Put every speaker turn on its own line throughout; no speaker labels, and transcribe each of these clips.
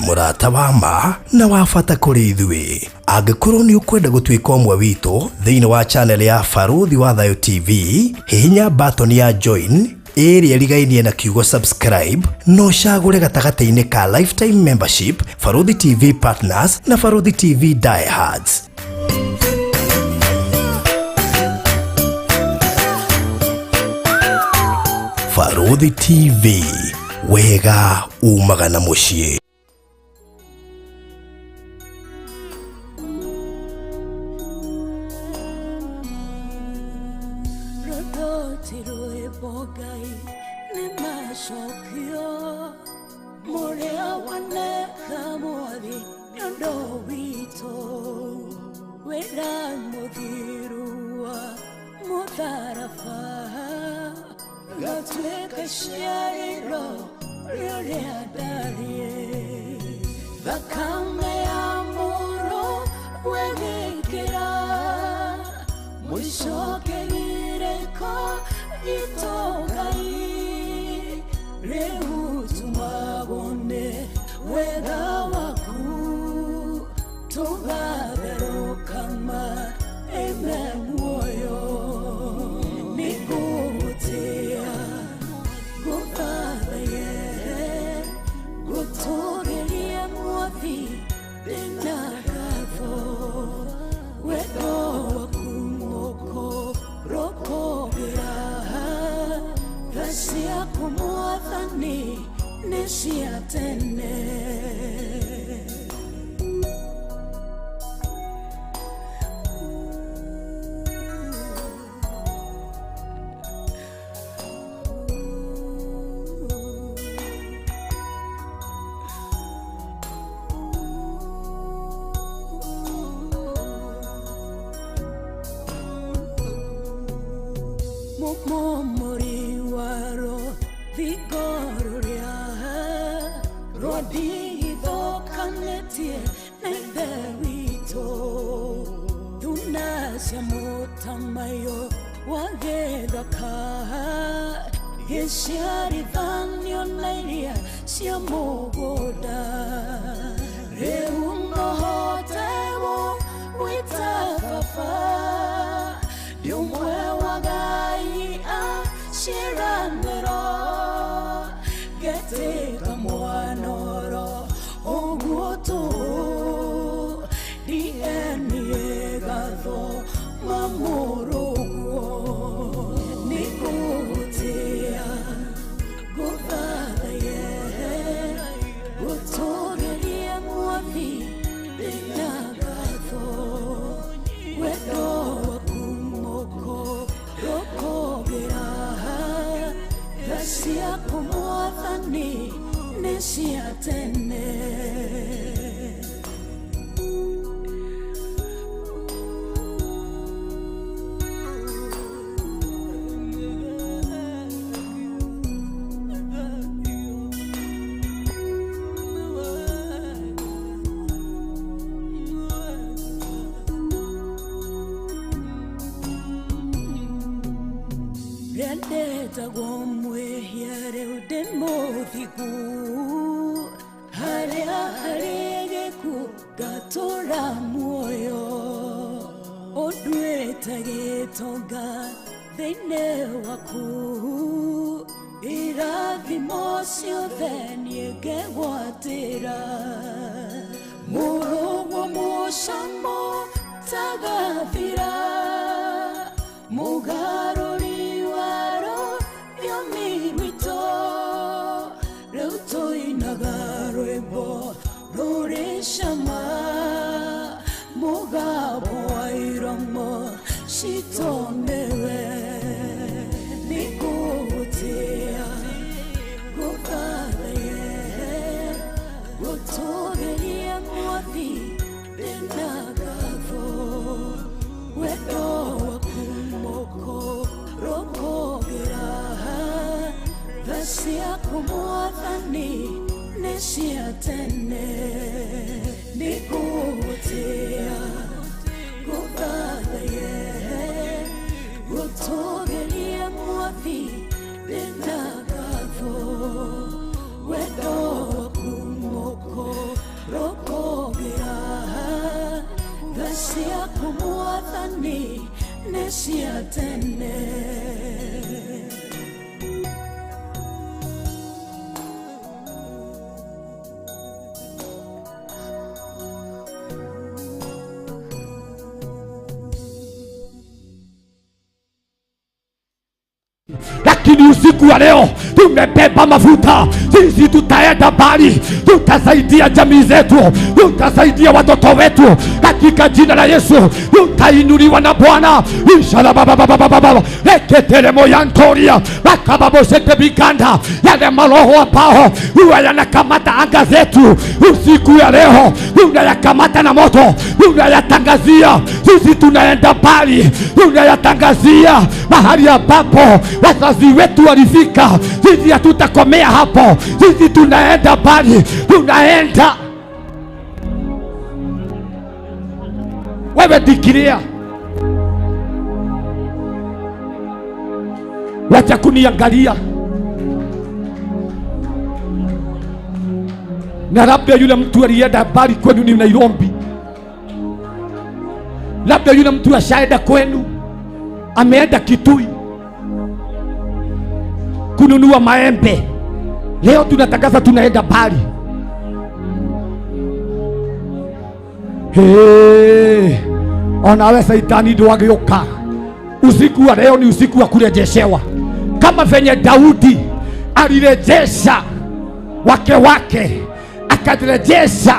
Mũrata wa ma na wa bata kũrĩ ithuĩ. Angĩkorwo nĩ ũkwenda gũtuĩka ũmwe witũ thĩinĩ wa channel ya Barũthi wa Thayũ TV, hihinya button ya join ĩrĩa ĩrigainie na kiugo subscribe na ũcagũre gatagatĩ-inĩ ka lifetime membership, Barũthi TV partners na Barũthi TV diehards. Barũthi TV, wega umaga na mũciĩ.
Rũthoti rwĩmbo Ngai nĩ macokio mũrĩa waneka mwathi nĩ ũndũ witũ wĩra mũthiru wa mũtharaba gatuĩka ciarĩro rĩrĩa ndariĩ thakame ya mũrũ wegĩkĩra mũcokerireko gitũ Ngai rĩu tumagwo nĩ wega waku tũgatherũkama ime muoyo nĩngũgũtĩa ngũthathaye ngũtũgĩrie mwathi ndĩna ngatho wendo waku mũkũrũkũgĩra tha ciaku mwathani nĩ cia tene. Mumumuri waro thingo rũrĩa rwandigithũkanĩtie na Ithe witũ thuna cia mũtamaiyũ wa gĩthaka gĩciarithanio na iria cia mũgũnda rĩu nohote gwĩta baba ndĩ ũmwe wa Ngai a ciĩranĩro ngetĩka mwanoro ũguo tũ DNA gatho mamũrũguo nĩngũgũtĩa ngũthathaye ngũtũgĩrie mwathi ndĩna ngatho wendo waku mũkũrũkũgĩra tha ciaku mwathani nĩ cia tene. Rĩandetagwo mwĩhia rĩu ndĩ mũthingu harĩa harĩ gĩkuũ ngatũra muoyo ũnduĩte gĩtonga thĩinĩ waku irathimo ciothe niĩ ngegwatĩra mũrũguo mũcamo tagathira mũgarũri waro rũthiomi rwitũ rĩu tũinaga rwĩmbo rũrĩ cama mũgambo wa iromo citũ nĩwe nĩngũgũtĩa ngũthathaye ngũtũgĩrie mwathi ndĩna ngatho wendo waku mũkũrũkũgĩra tha ciaku mwathani nĩ cia tene nĩngũgũtĩa ngũthathaye ngũtũgĩrie mwathi ndĩna ngatho wendo waku mũkũrũkũgĩra. Mwathani nĩ cia tene.
Lakini usiku wa leo tumebeba mafuta. Sisi tutaenda mbali, tutasaidia jamii zetu, tutasaidia watoto wetu katika jina la Yesu. Tutainuliwa na Bwana. Inshallah baba baba baba baba reketeremo yantoria bakababosete biganda, yale maroho ambao huwa yanakamata anga zetu usiku ya leo tunayakamata na moto, tunayatangazia. Sisi tunaenda mbali, tunayatangazia mahali ambapo wazazi wetu walifika. Sisi hatutakomea hapo, sisi tunaenda mbali, tunaenda. Wewe dikiria, wacha kuniangalia, na labda yule mtu alienda mbali kwenu ni Nairobi, labda yule mtu ashaenda kwenu, ameenda Kitui kununua maembe. Leo tunatangaza tunaenda mbali. Hey, onawe saitani ndwagĩũka. Usiku wa leo ni usiku wa kurejeshewa, kama venye Daudi alirejesha wake wake, akarejesha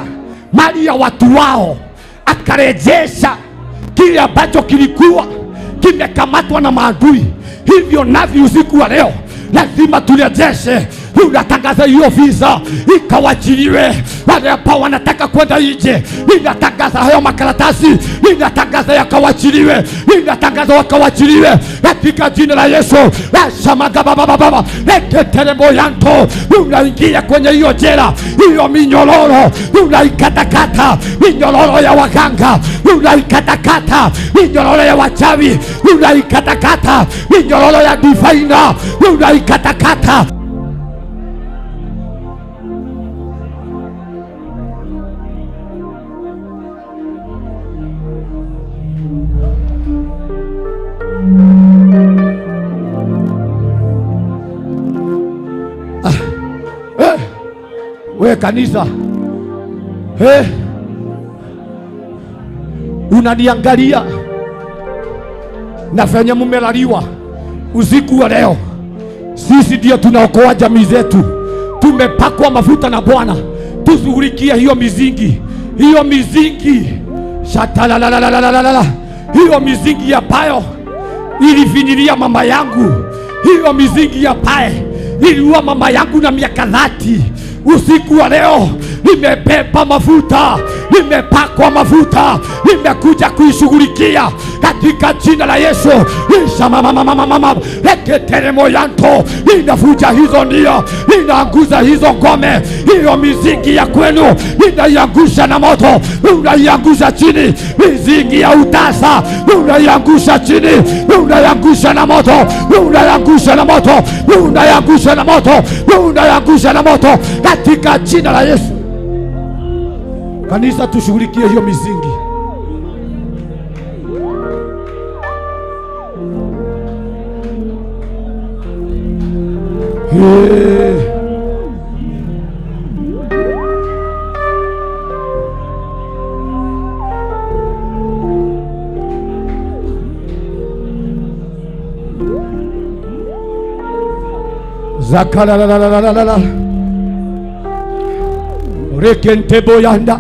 mali ya watu wao, akarejesha kile ambacho kilikuwa kimekamatwa na maadui. Hivyo navyo usiku wa leo lazima turejeshe. Unatangaza hiyo visa ikawachiliwe. Wale ambao wanataka kwenda nje, ninatangaza hayo makaratasi, ninatangaza yakawachiliwe, ninatangaza wakawachiliwe katika jina la Yesu. Rashamagabababa reketeremo yanto, unaingia kwenye hiyo jela, hiyo minyororo unaikatakata, minyororo ya waganga unaikatakata, minyororo ya wachawi unaikatakata, minyororo ya divaina unaikatakata. We kanisa, hey, unaniangalia na venye mumelaliwa usiku wa leo. Sisi ndio tunaokoa jamii zetu, tumepakwa mafuta na Bwana. Tushughulikie hiyo mizingi, hiyo mizingi shatalalalalala, hiyo mizingi ambayo ilifinyilia mama yangu, hiyo mizingi ambaye iliua mama yangu na miaka 30. Usiku wa leo nimebeba mafuta, nimepakwa mafuta, nimekuja kuishughulikia katika jina la Yesu. Ishamamamamamama reketeremo yanto, ninavuja hizo ndio, ninaanguza hizo ngome, hiyo mizingi ya kwenu ninaiangusha na moto, unaiangusha chini. Mizingi ya utasa unaiangusha chini, unaiangusha na moto, unaiangusha na moto, unaiangusha na moto, unaiangusha na moto katika jina la Yesu. Kanisa, tushughulikie hiyo mizingi. Hey. Zakalalalalala rekente boyanda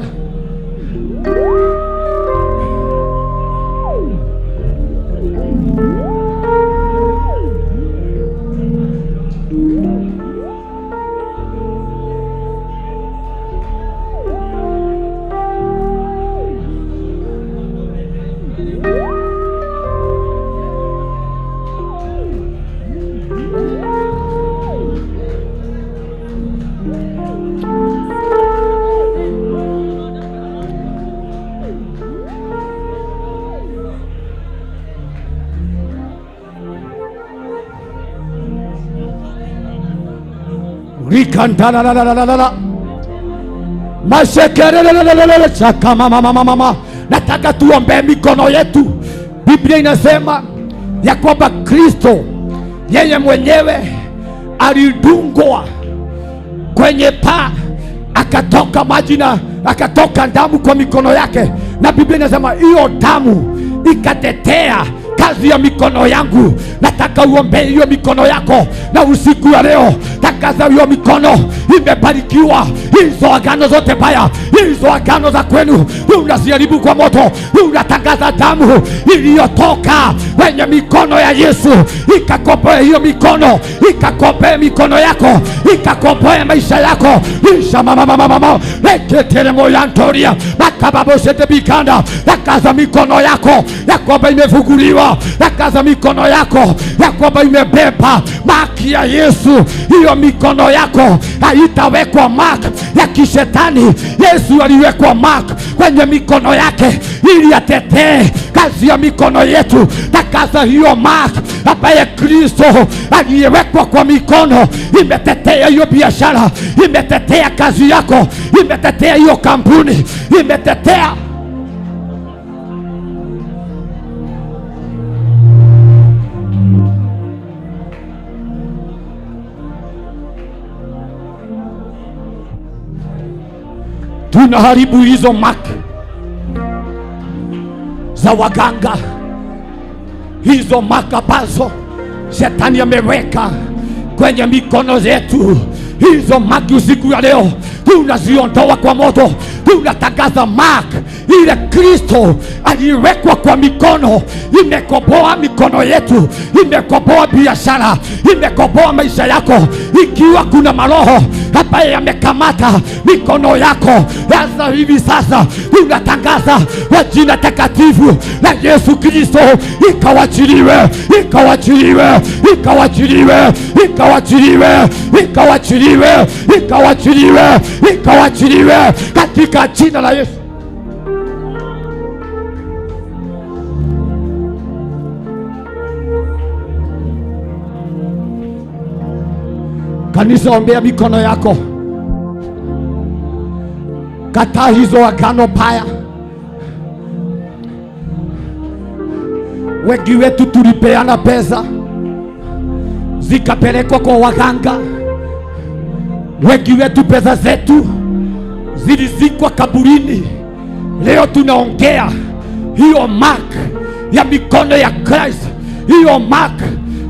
rikantalalalalala mashekerelelelele chakamamamamama. Nataka tuombee mikono yetu. Biblia inasema ya kwamba Kristo yeye mwenyewe alidungwa kwenye paa, akatoka maji na akatoka damu kwa mikono yake, na Biblia inasema hiyo damu ikatetea kazi ya mikono yangu. Nataka uombee hiyo mikono yako, na usiku wa leo tangaza hiyo mikono imebarikiwa. Hizo agano zote baya, hizo agano za kwenu unaziharibu kwa moto. Unatangaza damu iliyotoka kwenye mikono ya Yesu ikakomboe hiyo mikono, ikakomboe mikono yako, ikakomboe maisha yako. Isha mama mama mama reketeremoyantoria makababoshetebikanda. Tangaza mikono yako ya kwamba imefunguliwa. Tangaza mikono yako ya kwamba imebeba maki ya Yesu. Hiyo mikono yako haitawekwa mark ya kishetani. Yesu aliwekwa mark kwenye mikono yake ili atetee kazi ya mikono yetu. Tangaza hiyo mark ambaye Kristo aliyewekwa kwa mikono imetetea hiyo biashara, imetetea kazi yako, imetetea hiyo kampuni, imetetea. Tunaharibu hizo mark za waganga, hizo mark ambazo shetani ameweka kwenye mikono zetu. Hizo mark usiku ya leo tunaziondoa kwa moto. Tunatangaza mark ile Kristo aliwekwa kwa mikono, imekomboa mikono yetu, imekomboa biashara, imekomboa maisha yako. Ikiwa kuna maroho ambaye yamekamata mikono yako sasa hivi, sasa tunatangaza kwa jina takatifu la Yesu Kristo, ikawachiliwe, ikawachiliwe, ikawachiliwe, ikawachiliwe, ikawachiliwe, ikawachiliwe, ikawachiliwe katika jina la Yesu. Kanisa, ombea mikono yako, kataa hizo agano baya. Wengi wetu tulipeana pesa zikapelekwa kwa waganga. Wengi wetu pesa zetu zilizikwa kaburini. Leo tunaongea hiyo mark ya mikono ya Christ, hiyo mark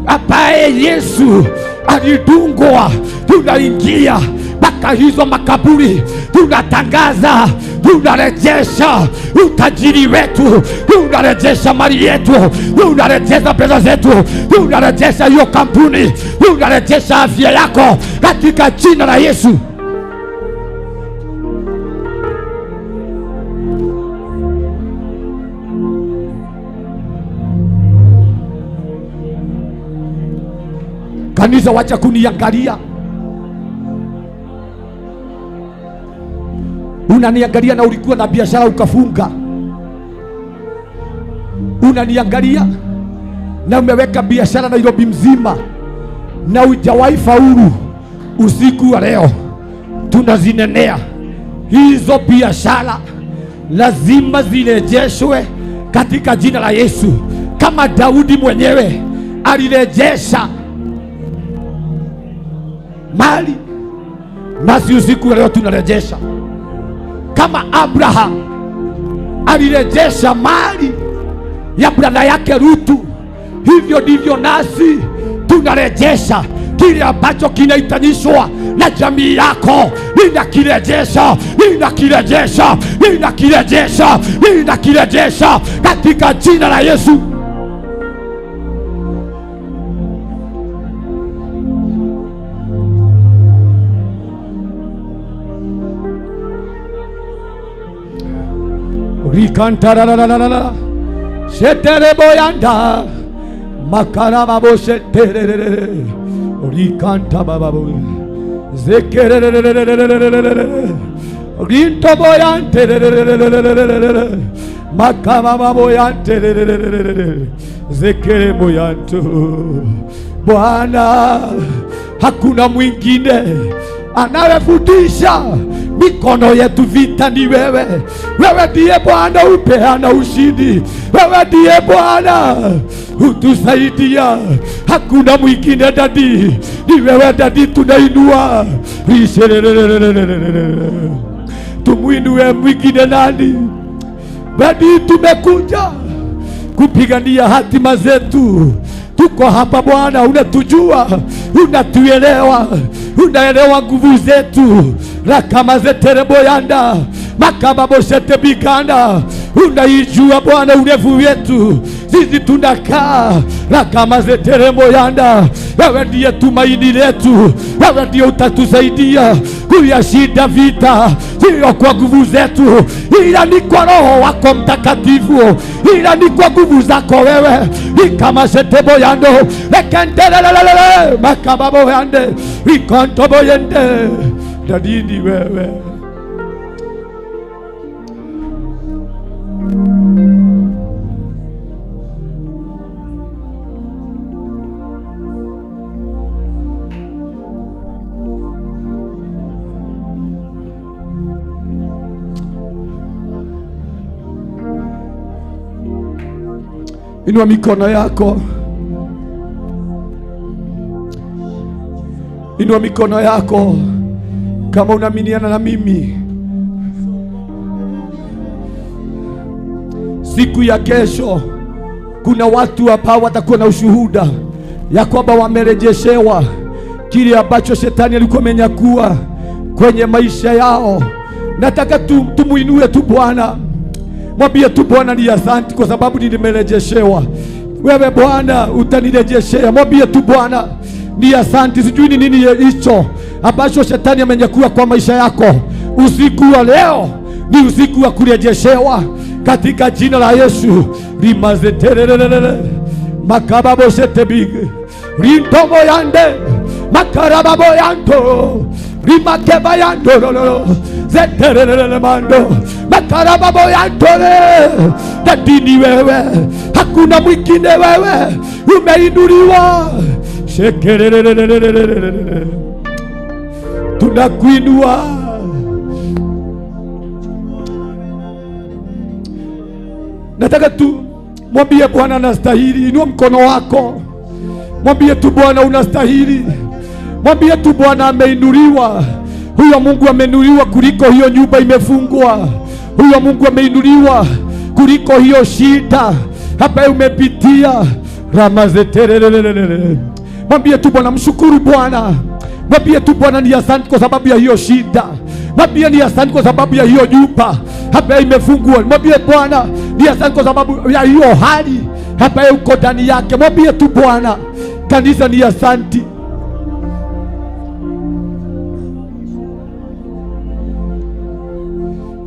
ambaye Yesu alidungwa. Tunaingia mpaka hizo makaburi, tunatangaza, tunarejesha utajiri wetu, tunarejesha mali yetu, tunarejesha pesa zetu, tunarejesha hiyo kampuni, tunarejesha afya yako katika jina la Yesu. Kanisa, wacha kuniangalia. Unaniangalia na ulikuwa na biashara ukafunga. Unaniangalia na umeweka biashara Nairobi mzima na hujawahi faulu. Usiku wa leo tunazinenea hizo biashara, lazima zirejeshwe katika jina la Yesu, kama Daudi mwenyewe alirejesha mali, nasi usiku wa leo tunarejesha. Kama Abraham alirejesha mali ya brada yake Rutu, hivyo ndivyo nasi tunarejesha kile ambacho kinaitanishwa na jamii yako. Ninakirejesha, ninakirejesha, ninakirejesha, ninakirejesha katika jina la Yesu. Rikantarararara shetereboyanda makarababo sheterere rikantababo zekerere rintoboyanterere makamababoyanterere zekereboyantu. Bwana, hakuna mwingine anayefundisha Mikono yetu vita ni wewe. Wewe ndiye Bwana upeana ushindi. Wewe ndiye Bwana utusaidia. Hakuna mwingine dadi, ni wewe dadi tunainua. Tumuinue mwingine nani? Dadi, tumekuja kupigania hatima zetu. Tuko hapa Bwana, unatujua, unatuelewa, unaelewa nguvu zetu. Rakamazetereboyanda makababoshete biganda, unaijua Bwana urefu wetu, sisi tunakaa. Rakamazetereboyanda, wewe ndiye tumaini letu, wewe ndiye utatusaidia kuyashinda vita, sio kwa nguvu zetu, ila ni kwa Roho wako Mtakatifu, ila ni kwa nguvu zako wewe. Ikamazeteboyando lekendelelelele makababoyande ikontoboyende, dadini wewe. Inua mikono yako, inua mikono yako kama unaaminiana na mimi. Siku ya kesho kuna watu hapa watakuwa na ushuhuda ya kwamba wamerejeshewa kile ambacho shetani alikuwa amenyakua kwenye maisha yao. Nataka tumuinue tu Bwana. Mwambie tu Bwana ni asante kwa sababu nimerejeshewa. Wewe Bwana utanirejeshea. Mwambie tu Bwana ni asante. Sijui ni nini hicho ambacho shetani amenyakua kwa maisha yako. Usiku wa leo ni usiku wa kurejeshewa katika jina la Yesu. Rimazetererere makababo setebig rintomo yande makarababo yanto rimakeba yanto lolo zetererere mando makarababo yantole. Dadini wewe, hakuna mwingine wewe, umeinuliwa. Shekererere, tunakuinua. Nataka tu mwambie Bwana anastahili. Inua mkono wako, mwambie tu Bwana unastahili. Mwambie tu Bwana ameinuliwa. Huyo Mungu ameinuliwa kuliko hiyo nyumba imefungwa. Huyo Mungu ameinuliwa kuliko hiyo shida ambayo umepitia. Ramazetererere. Mwambie tu Bwana, mshukuru Bwana. Mwambie tu Bwana ni asante kwa sababu ya hiyo shida. Mwambie ni asante kwa sababu ya hiyo nyumba ambayo imefungwa. Mwambie Bwana ni asante kwa sababu ya hiyo hali ambayo uko ndani yake. Mwambie tu Bwana, kanisa ni asante.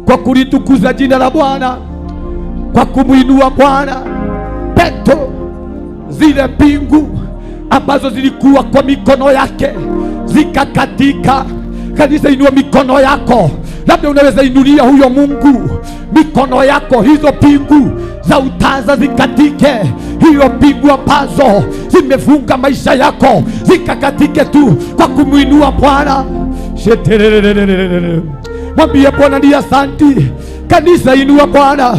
Kwa kulitukuza jina la Bwana, kwa kumuinua Bwana. Petro, zile pingu ambazo zilikuwa kwa mikono yake zikakatika. Kanisa, inua mikono yako. Labda unaweza inulia huyo Mungu mikono yako, hizo pingu za utaza zikatike. Hiyo pingu ambazo zimefunga maisha yako zikakatike tu kwa kumuinua Bwana. Mwambie Bwana ni asanti. Kanisa, inua Bwana.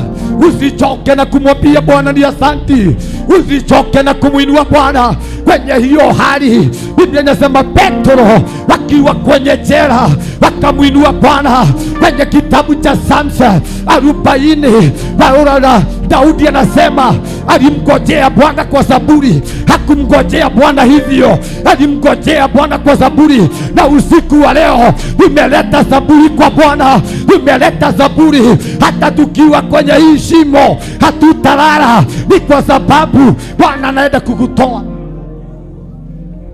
Usichoke na kumwambia Bwana ni asanti. Usichoke na kumuinua Bwana kwenye hiyo hali. Biblia inasema Petro wakiwa kwenye jela wakamuinua Bwana. Kwenye kitabu cha Samsa 40 Paulo Daudi anasema alimngojea Bwana kwa saburi. Hakumngojea Bwana hivyo, alimngojea Bwana kwa saburi. Na usiku wa leo tumeleta saburi kwa Bwana, tumeleta saburi. Hata tukiwa kwenye hii shimo hatutalala, ni kwa sababu Bwana anaenda kukutoa.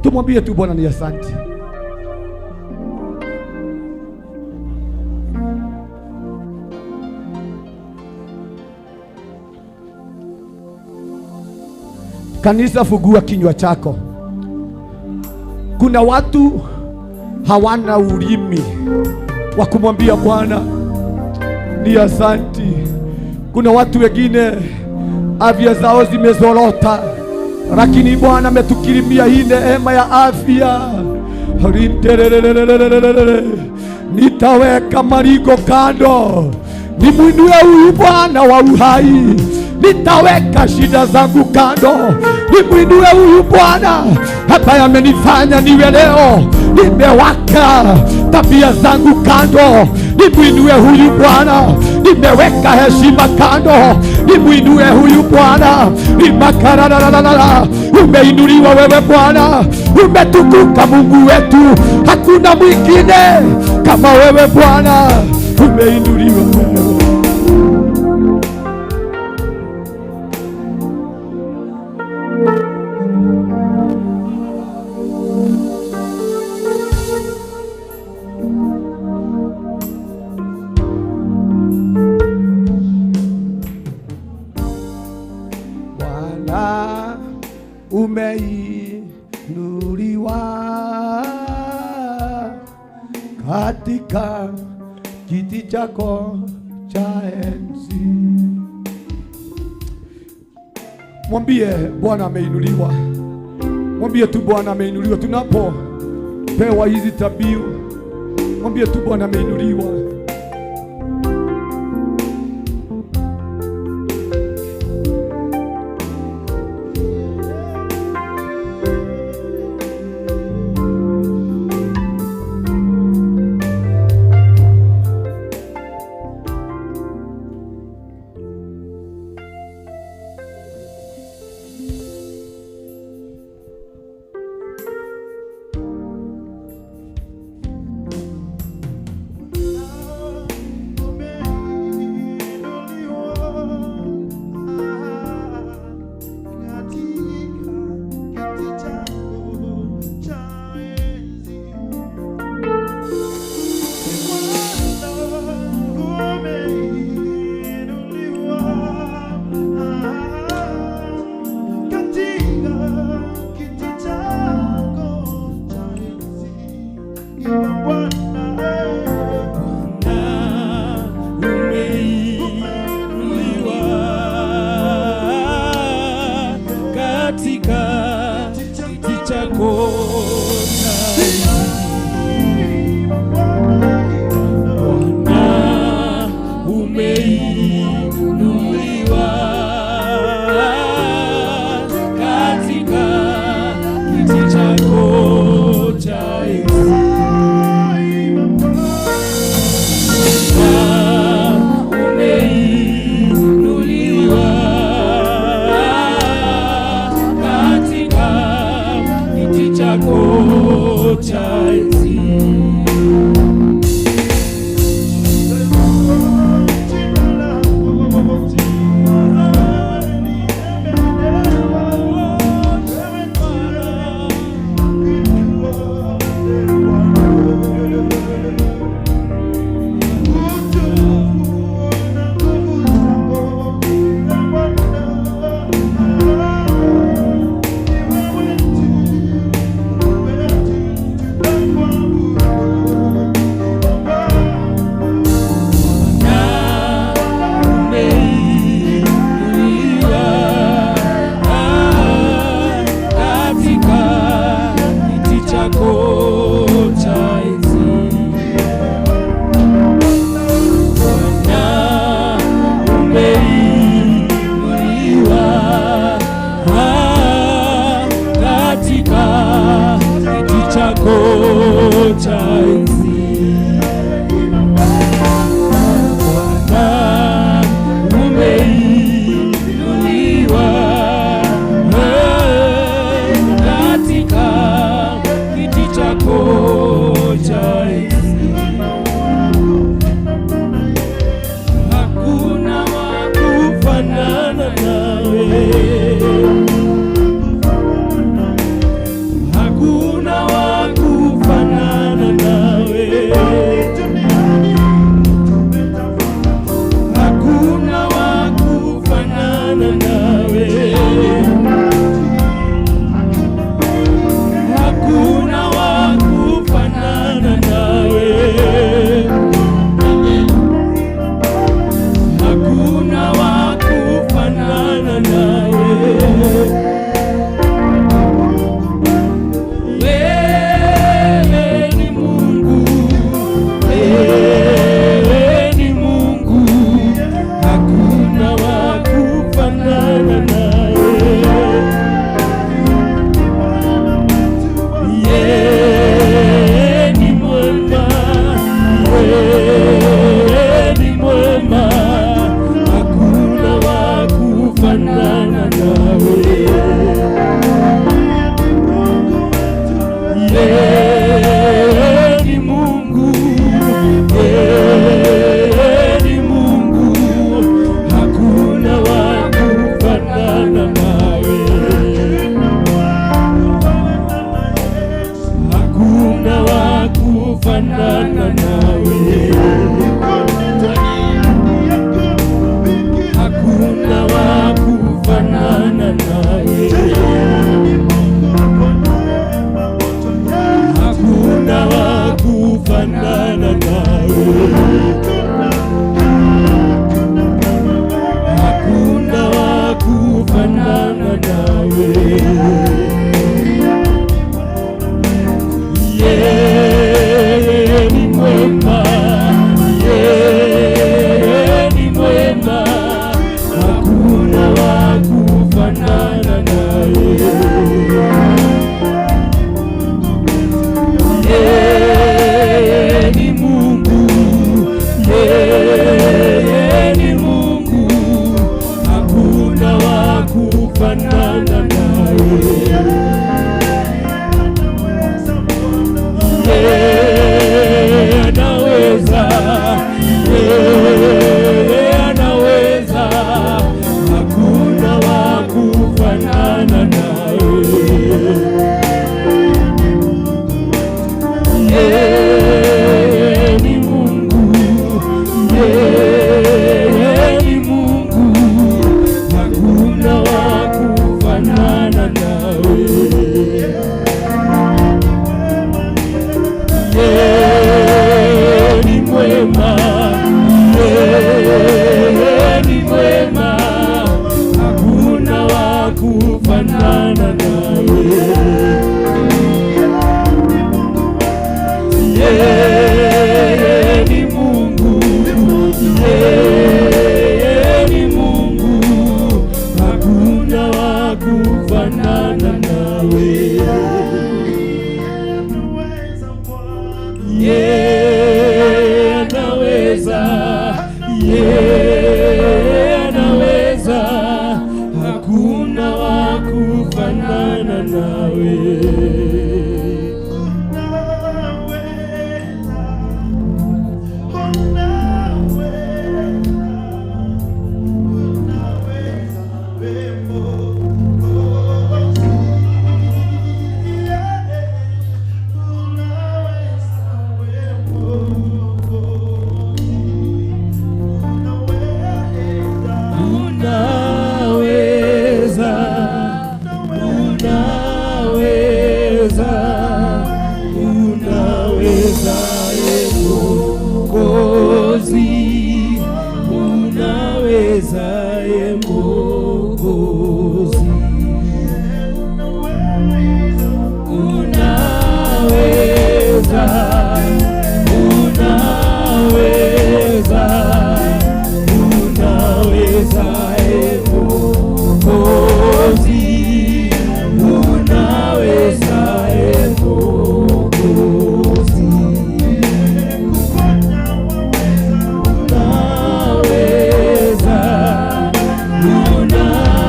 Tumwambie tu Bwana ni asante. Kanisa, fungua kinywa chako. Kuna watu hawana ulimi wa kumwambia Bwana ni asanti. Kuna watu wengine afya zao zimezorota, lakini Bwana ametukirimia hii neema ya afya. Nitaweka marigo kando, nimwinue huyu Bwana wa uhai. Nitaweka shida zangu kando, nimwinue huyu Bwana ambaye amenifanya niwe leo. Nimeweka tabia zangu kando, nimwinue huyu Bwana. Nimeweka heshima kando, nimwinue huyu Bwana. Imakarararara, umeinuliwa wewe Bwana, umetukuka Mungu wetu, hakuna mwingine kama wewe Bwana, umeinuliwa wewe. Bwana umeinuliwa katika kiti chako cha enzi. Mwambie Bwana ameinuliwa, mwambie tu Bwana ameinuliwa. Tunapopewa hizi tabiu, mwambie tu Bwana ameinuliwa.
Katika kiti chako Bwana, umeinuliwa katika kiti chako cha enzi. Umeinuliwa katika kiti chako cha enzi. Umeinuliwa katika kiti chako cha enzi. Bwana, umeinuliwa katika kiti chako cha enzi. Bwana, umeinuliwa katika kiti chako cha enzi. Hakuna wa kufanana nawe, hakuna wa kufanana nawe, hakuna wa kufanana nawe, hakuna wa kufanana nawe, hakuna wa kufanana. Unaweza, Mwokozi. Unaweza, unaweza, unaweza, Mwokozi. Unaweza, Mwokozi. Unaweza,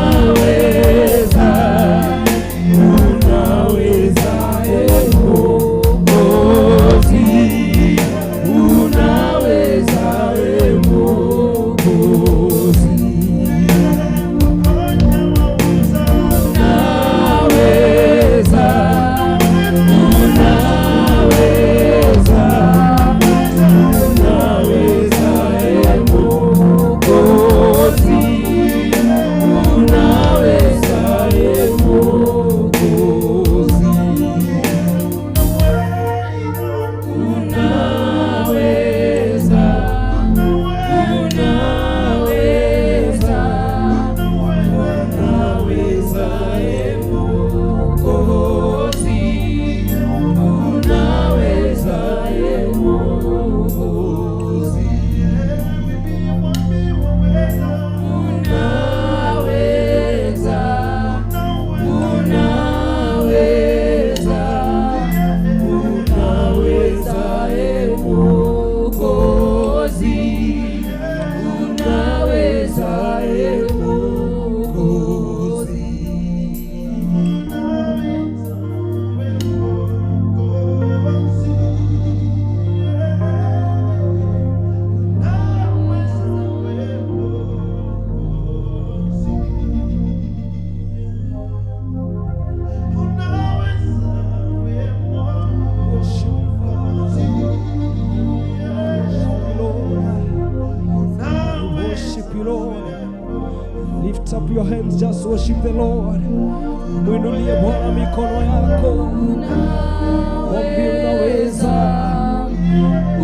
unaweza, unaweza, Mwokozi. Unaweza, Mwokozi. Unaweza, unaweza, unaweza, Mwokozi. Unaweza, Mwokozi. Unaweza, unaweza, unaweza, Mwokozi. Unaweza, Mwokozi. Unaweza, unaweza, unaweza, Mwokozi. Unaweza, Mwokozi.
Worship you, Father. Worship you, Lord. Lift up your hands, just worship the Lord. Mwinulie Bwana mikono yako, mwambie unaweza,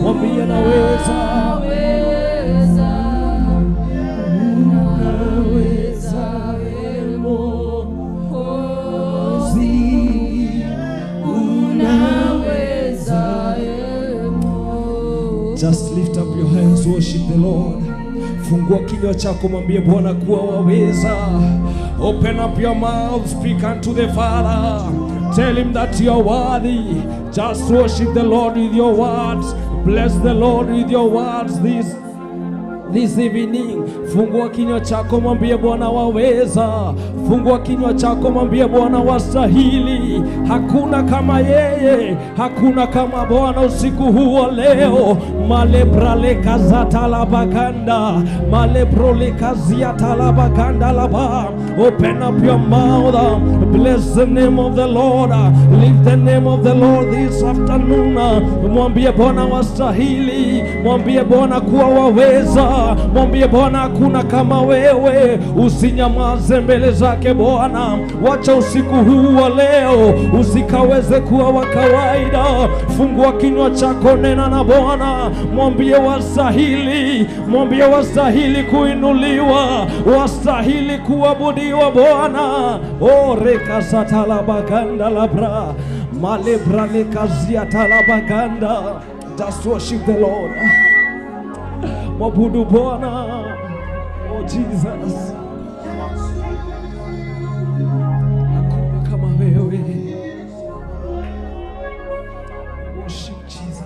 mwambie naweza. Unaweza, Mwokozi.
Unaweza,
Just lift up your hands, worship the Lord. Fungua kinywa chako, mwambie Bwana kuwa waweza. Open up your mouth, speak unto the Father. Tell him that you are worthy. Just worship the Lord with your words. Bless the Lord with your words this evening. Fungua kinywa chako, mwambie Bwana waweza. Fungua kinywa chako, mwambie Bwana wastahili. Hakuna kama yeye, hakuna kama Bwana usiku huu wa leo. Malebralekazatalabaganda malebrolekaziatalabaganda laba. Open up your mouth, bless the name of the Lord, lift the name of the Lord this afternoon. Mwambie Bwana wastahili, mwambie Bwana kuwa waweza, mwambie Bwana hakuna kama wewe. Usinyamaze mbele zake Bwana, wacha usiku huu wa leo usikaweze kuwa wa kawaida. Fungua kinywa chako, nena na Bwana, mwambie wastahili, mwambie wastahili kuinuliwa, wastahili kuabudiwa Bwana. O rekasatalabaganda labra malebra lekaziatalabaganda. Just worship the Lord. Mwabudu Bwana. Oh Jesus, hakuna kama wewe. Worship Jesus.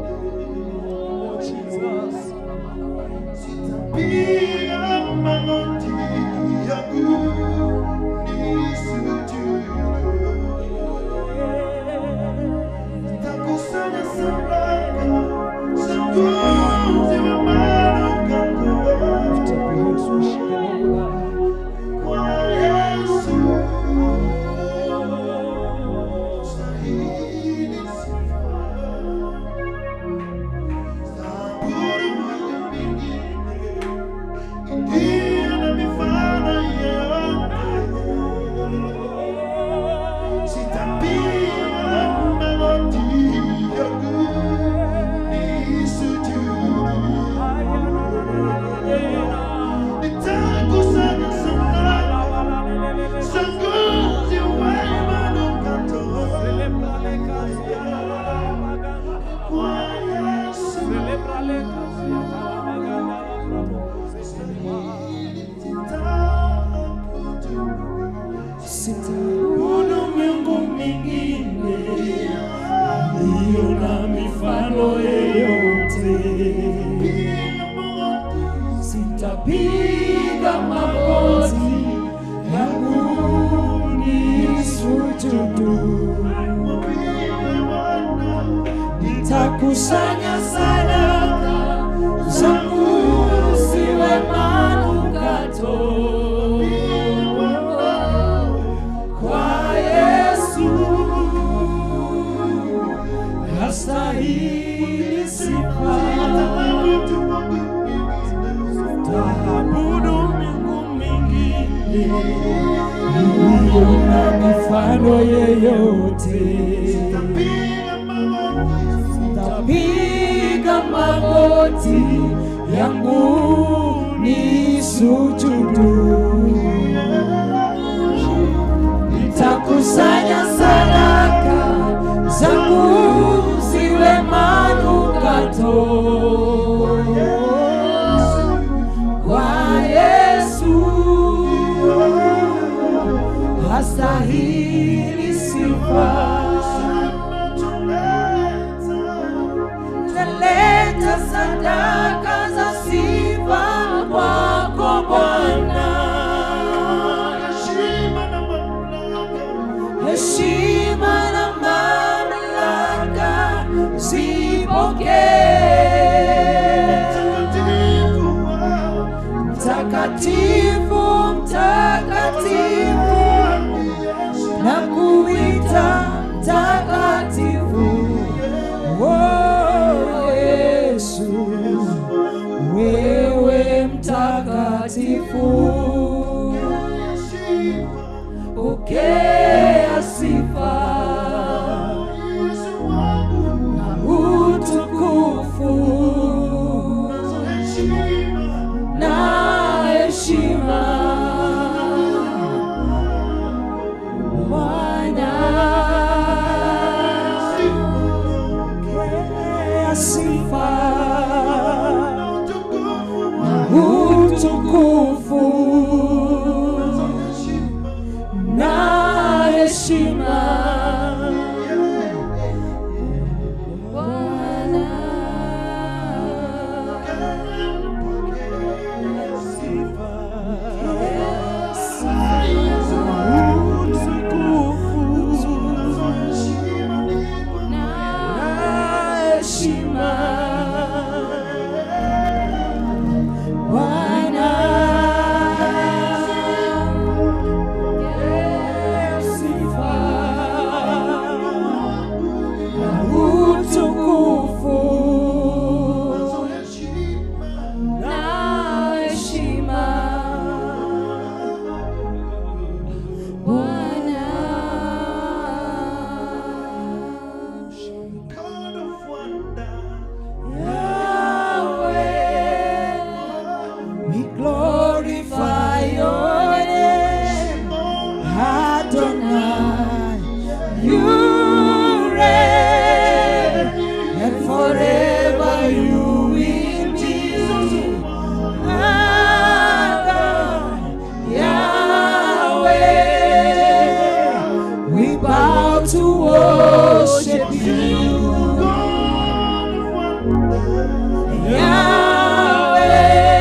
Oh Jesus.
Sitapiga magoti yangu nisujudu, nitakusanya sadaka zangu ziwe manukato
Lift up your hands, worship the Lord.
kwa Yesu. Stahili sifa. Sitaabudu Mungu mwingine, iliyo na mifano yote. Sitapiga magoti yangu
mifano yeyote. Sitapiga magoti yangu nisujudu, nitakusanya sadaka zangu ziwe manukato kwa Yesu hastahili sifa. Sitaabudu miungu mingine iliyo na mifano yeyote. Sitapiga magoti yangu nisujudu, nitakusanya sadaka zangu ziwe manukato kwa Yesu hastahili sifa. Naleta sadaka za sifa kwako Bwana, heshima na mamlaka zipokee. Mtakatifu, mtakatifu, nakuita mtakatifu. Oh Yesu, wewe mtakatifu, pokea sifa na utukufu na heshima. Bwana, pokea sifa na utukufu na heshima. Bwana, na heshima. Bwana, pokea sifa na utukufu na heshima. Bwana, Yahweh, we glorify your name. Adonai, you reign, and forever you will be. Adonai, Yahweh, we bow to worship you.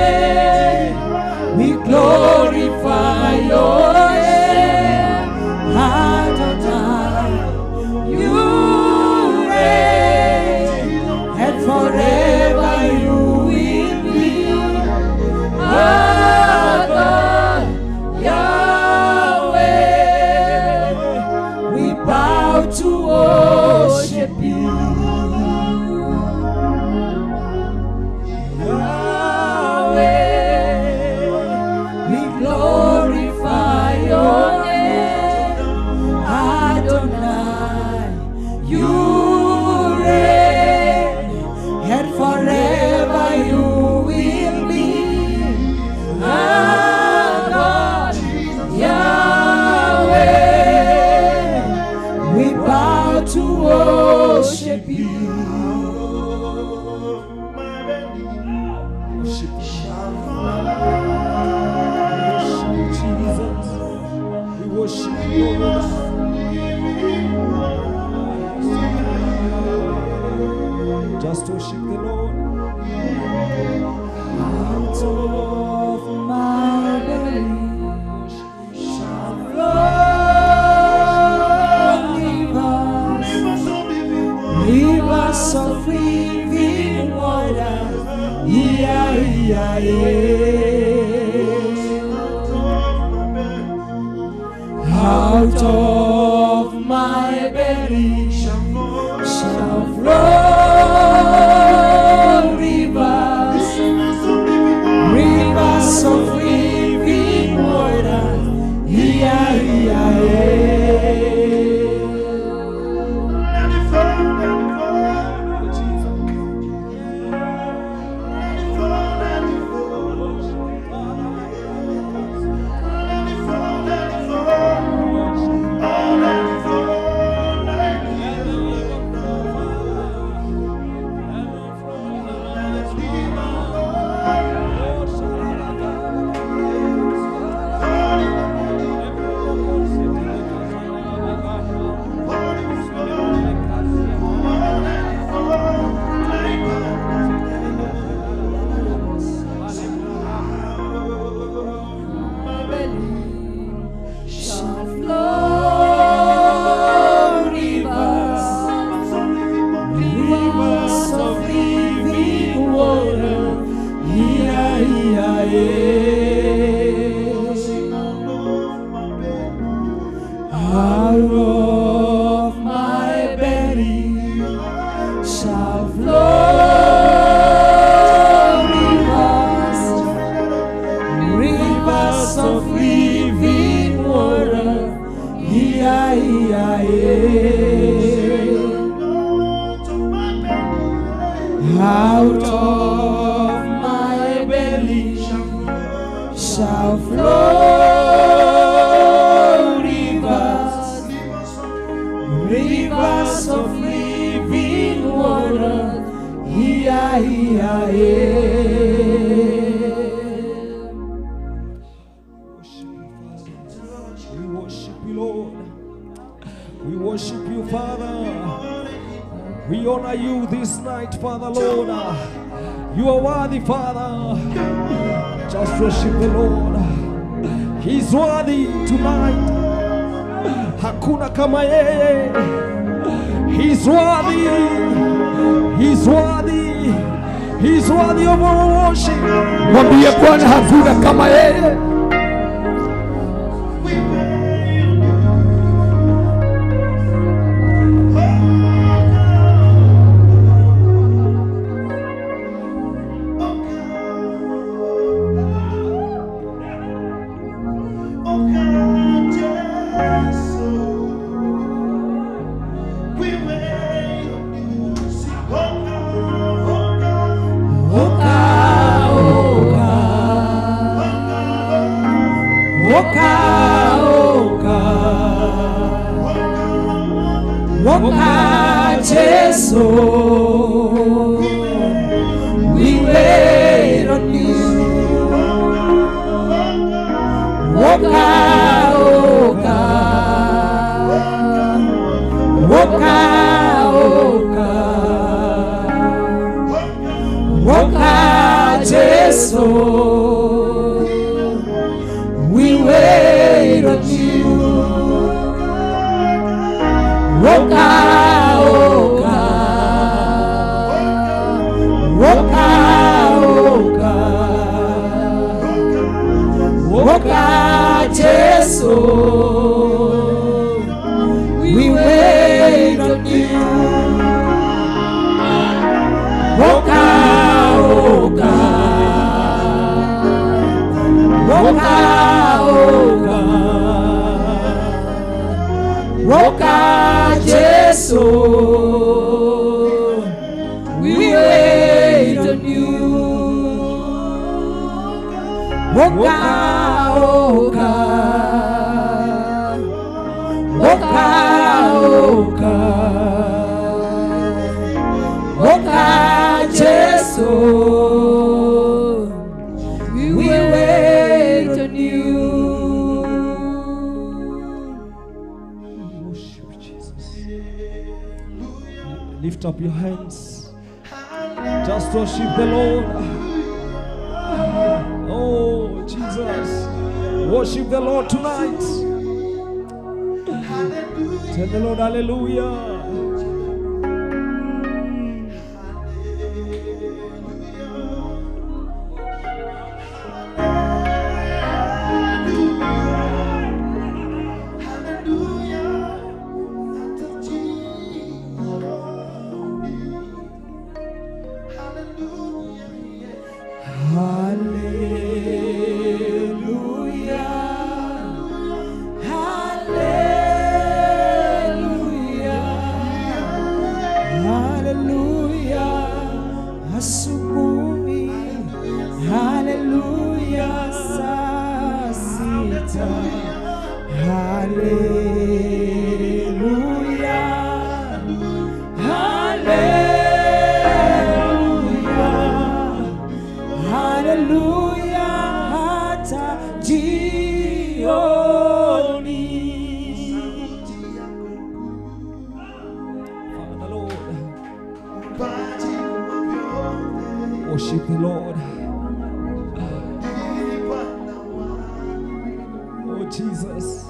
Yahweh, we glorify your name. Adonai, you reign, and forever you will be. Adonai, Yahweh, we bow to worship you. Yahweh, we glorify your name. Adonai, you reign, and forever you will be. Our God, Yahweh, we bow to worship you.
Jesus, we worship you, Lord.
Just worship the Lord. Out of my belly shall flow rivers, rivers of living water. Yeah, yeah, yeah. Out of my belly shall flow rivers, rivers of living water. Yeah, yeah, yeah. Shall flow rivers, rivers of living water. Yeah, yeah, yeah. Out of my belly shall flow rivers, rivers of living water. Yeah, yeah, yeah. Out of my belly shall flow rivers, rivers of living water. Yeah, yeah, yeah.
We worship you, Lord. We worship you, Father. We honor you this night, Father, Lord. You are worthy, Father. Just worship the Lord. He's worthy tonight. Hakuna kama yeye. He's worthy. He's worthy. He's worthy of our worship. Mwambie Bwana hakuna kama yeye.
Oka, oka, oka, Jesu, we wait on you. Oka, oka, oka, oka, oka, Jesu. We wait on you. Oka, oka, oka, oka, oka, Jesu. We wait on you. Oka, oka, oka, oka, oka, Jesu. We wait on you. Oka, oka, oka, oka, oka, Jesu. We wait on you.
Worship Jesus. Lift up your hands.
Just worship the Lord. Oh, Jesus. Worship the Lord tonight. Tell the Lord hallelujah. Worship the Lord. Oh, Jesus.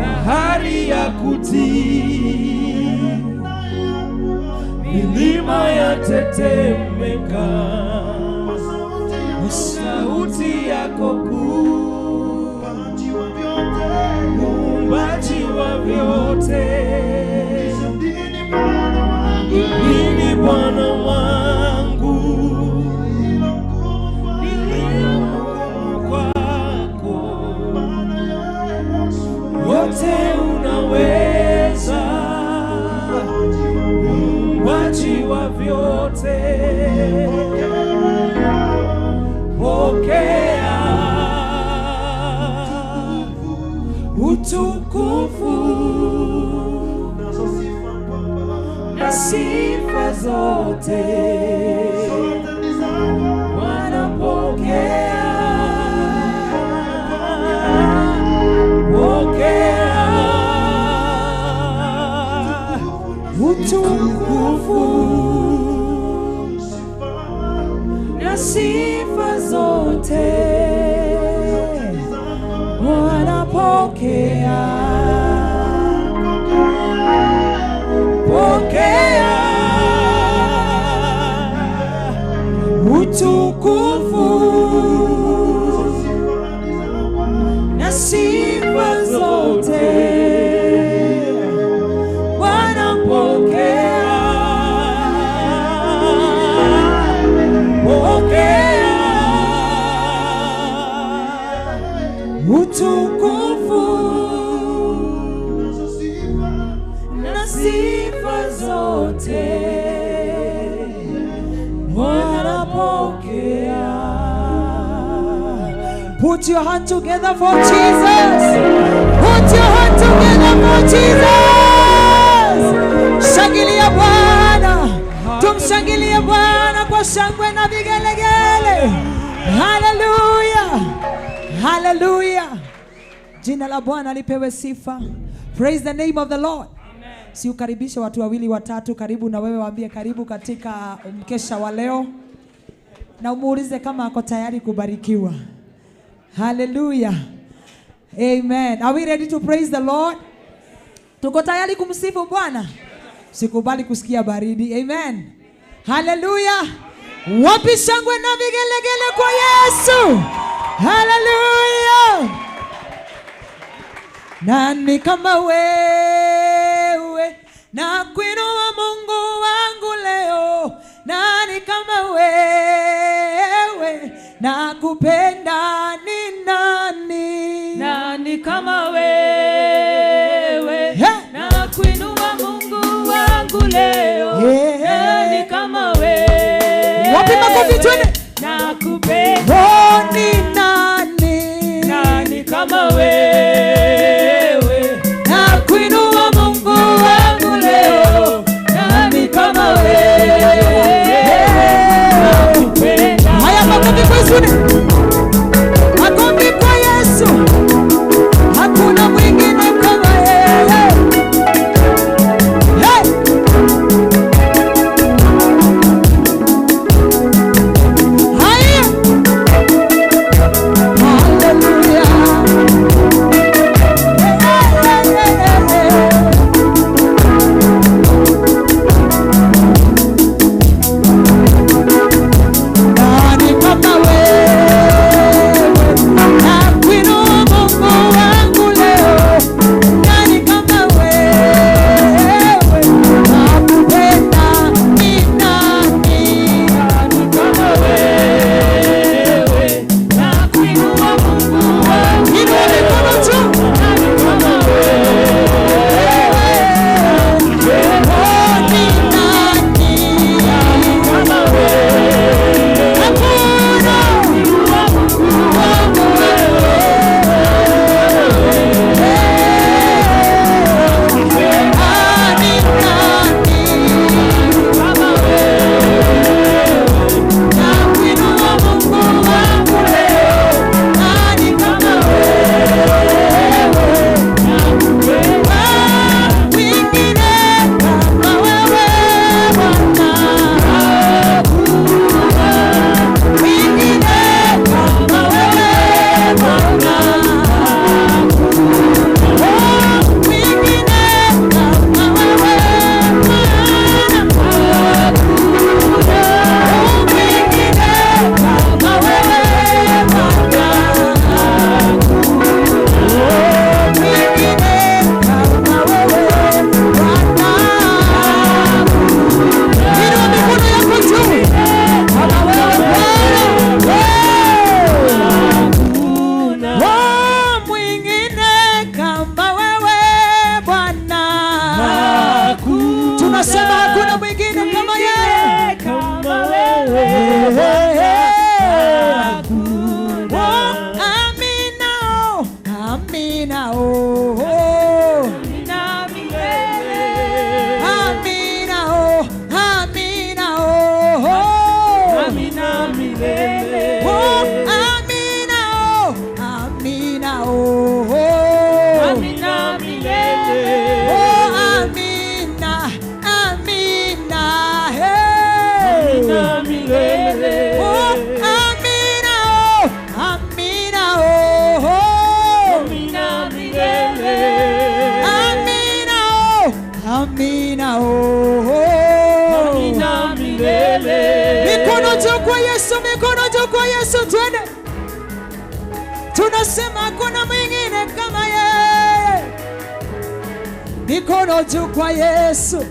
Bahari ya kutii, milima yatetemeka, sauti yako kuu, muumbaji wa vyote, ni Bwana wangu, yote unaweza, muumbaji wa vyote, pokea utukufu na sifa zote, Bwana pokea. Utukufu na sifa zote, Bwana pokea, pokea utukufu na sifa zote, Bwana pokea, pokea utukufu na sifa zote, Bwana pokea. Put your hand together for Jesus. Put your hand together for Jesus. Shangilia Bwana. Tumshangilie Bwana kwa shangwe na vigelegele. Haleluya, haleluya. Jina la Bwana lipewe sifa. Praise the name of the Lord. Si ukaribishe watu wawili watatu karibu na wewe, waambie karibu katika mkesha wa leo, na umuulize kama ako tayari kubarikiwa. Haleluya, amen. Are we ready to praise the Lord? Tuko tayari kumsifu Bwana? Sikubali kusikia baridi. Amen. Haleluya. Wapi shangwe na vigelegele kwa Yesu? Haleluya. Nani kama wewe, na kuinua Mungu wangu leo. Nani kama wewe, na kupenda ni nani?
Nani kama wewe,
Hey!
na kuinua Mungu wangu leo.
Yeah.
Nani kama wewe,
Wapi makofi twende?
na kupenda
Oh, ni nani?
nani kama wewe,
Na kuinua Mungu wangu leo.
Nani kama wewe, na kupenda.
Haya, makofi kwa Yesu. Makofi kwa Yesu. Hakuna mwingine kama yeye. Hey! Haya. Hallelujah. Hey, hey, hey, hey, hey. Nani kama wewe, na kuinua Mungu wangu leo. Nani kama wewe, nakupenda ni nani?
Nani kama wewe, na kuinua Mungu wangu
Inua mikono juu.
Nani kama wewe,
Oh, ni nani?
kama wewe,
Hakuna
kuinua Mungu wangu
Ah, ni nani?
kama wewe,
Na kuinua Mungu wangu leo. Nani kama wewe? Mwingine kama wewe Bwana. Mwingine kama wewe Bwana. Oh, mwingine kama wewe Bwana. Oh, mwingine kama wewe Bwana. Mwingine kama wewe Bwana. Inua mikono yako juu. Kama wewe Bwana. Oh, mwingine kama wewe Bwana. Tunasema hakuna mwingine kama yeye.
kama wewe,
Oh, amina, oh, amina, oh, oh.
na milele,
Amina, oh, amina, oh, oh.
amina milele,
Oh, amina, oh, amina, oh, oh.
amina milele,
Oh, amina, amina, hey.
amina milele,
Oh, amina, oh, amina, oh, oh.
amina milele,
Amina, oh, amina, oh, oh.
amina milele.
Mikono juu kwa Yesu, mikono juu kwa Yesu, twende. Tunasema hakuna mwingine kama yeye. Mikono juu kwa Yesu.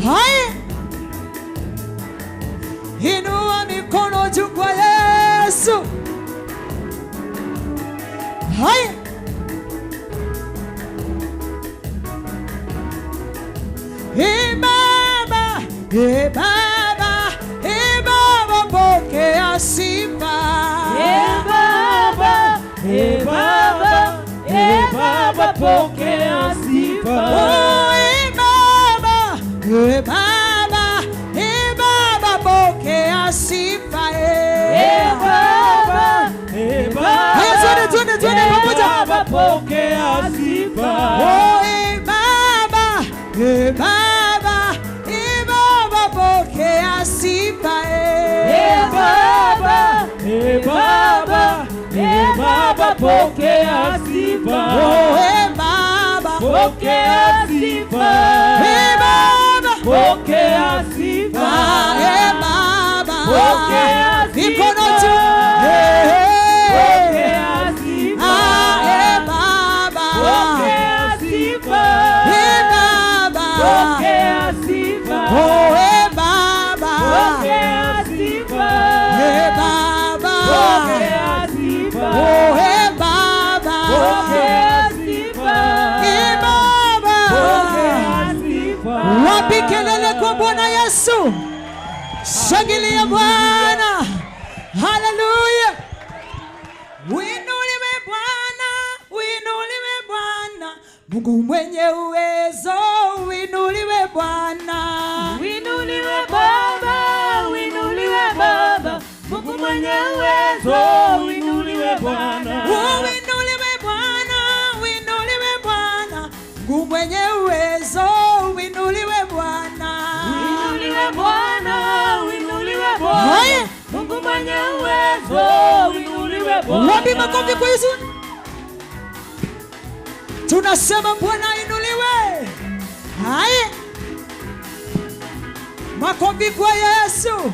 Haya, inua mikono juu kwa Yesu. Haya, Ee Baba, Ee Baba, Ee Baba, pokea sifa.
Ee Baba, Ee Baba, Ee Baba, pokea sifa.
Oh, Ee Baba, E Baba, e Baba, pokea sifa.
E Baba, e Baba,
Haya, twende, twende, twende
e
pamoja.
Baba, pokea sifa.
Oh, e Baba, e Baba, e Baba, pokea sifa.
E Baba, e Baba, e Baba, pokea sifa.
Oh, e Baba,
Pokea sifa.
e Baba,
Pokea sifa.
ah, e Baba,
Pokea sifa.
mikono juu. Eh, eh.
Pokea sifa.
Ah, e Baba,
Pokea sifa.
e Baba,
Pokea sifa.
oh, e Baba,
Pokea sifa.
e Baba,
Pokea sifa.
oh, e Baba,
Pokea sifa.
e Baba.
Pokea sifa.
Wapi kelele kwa Bwana Yesu? Shangilia Bwana. Haleluya. Uinuliwe Bwana, uinuliwe Bwana. Mungu mwenye uwezo, uinuliwe Bwana.
Uinuliwe Baba, uinuliwe Baba, Mungu mwenye uwezo, uinuliwe Bwana.
Uinuliwe Bwana, uinuliwe Bwana. Mungu mwenye uwezo, uinuliwe Bwana.
Uinuliwe Bwana, uinuliwe Bwana,
Haya.
Mungu mwenye uwezo, uinuliwe Bwana.
Wapi makofi kwa Yesu? Tunasema Bwana inuliwe. Haya. Makofi kwa Yesu.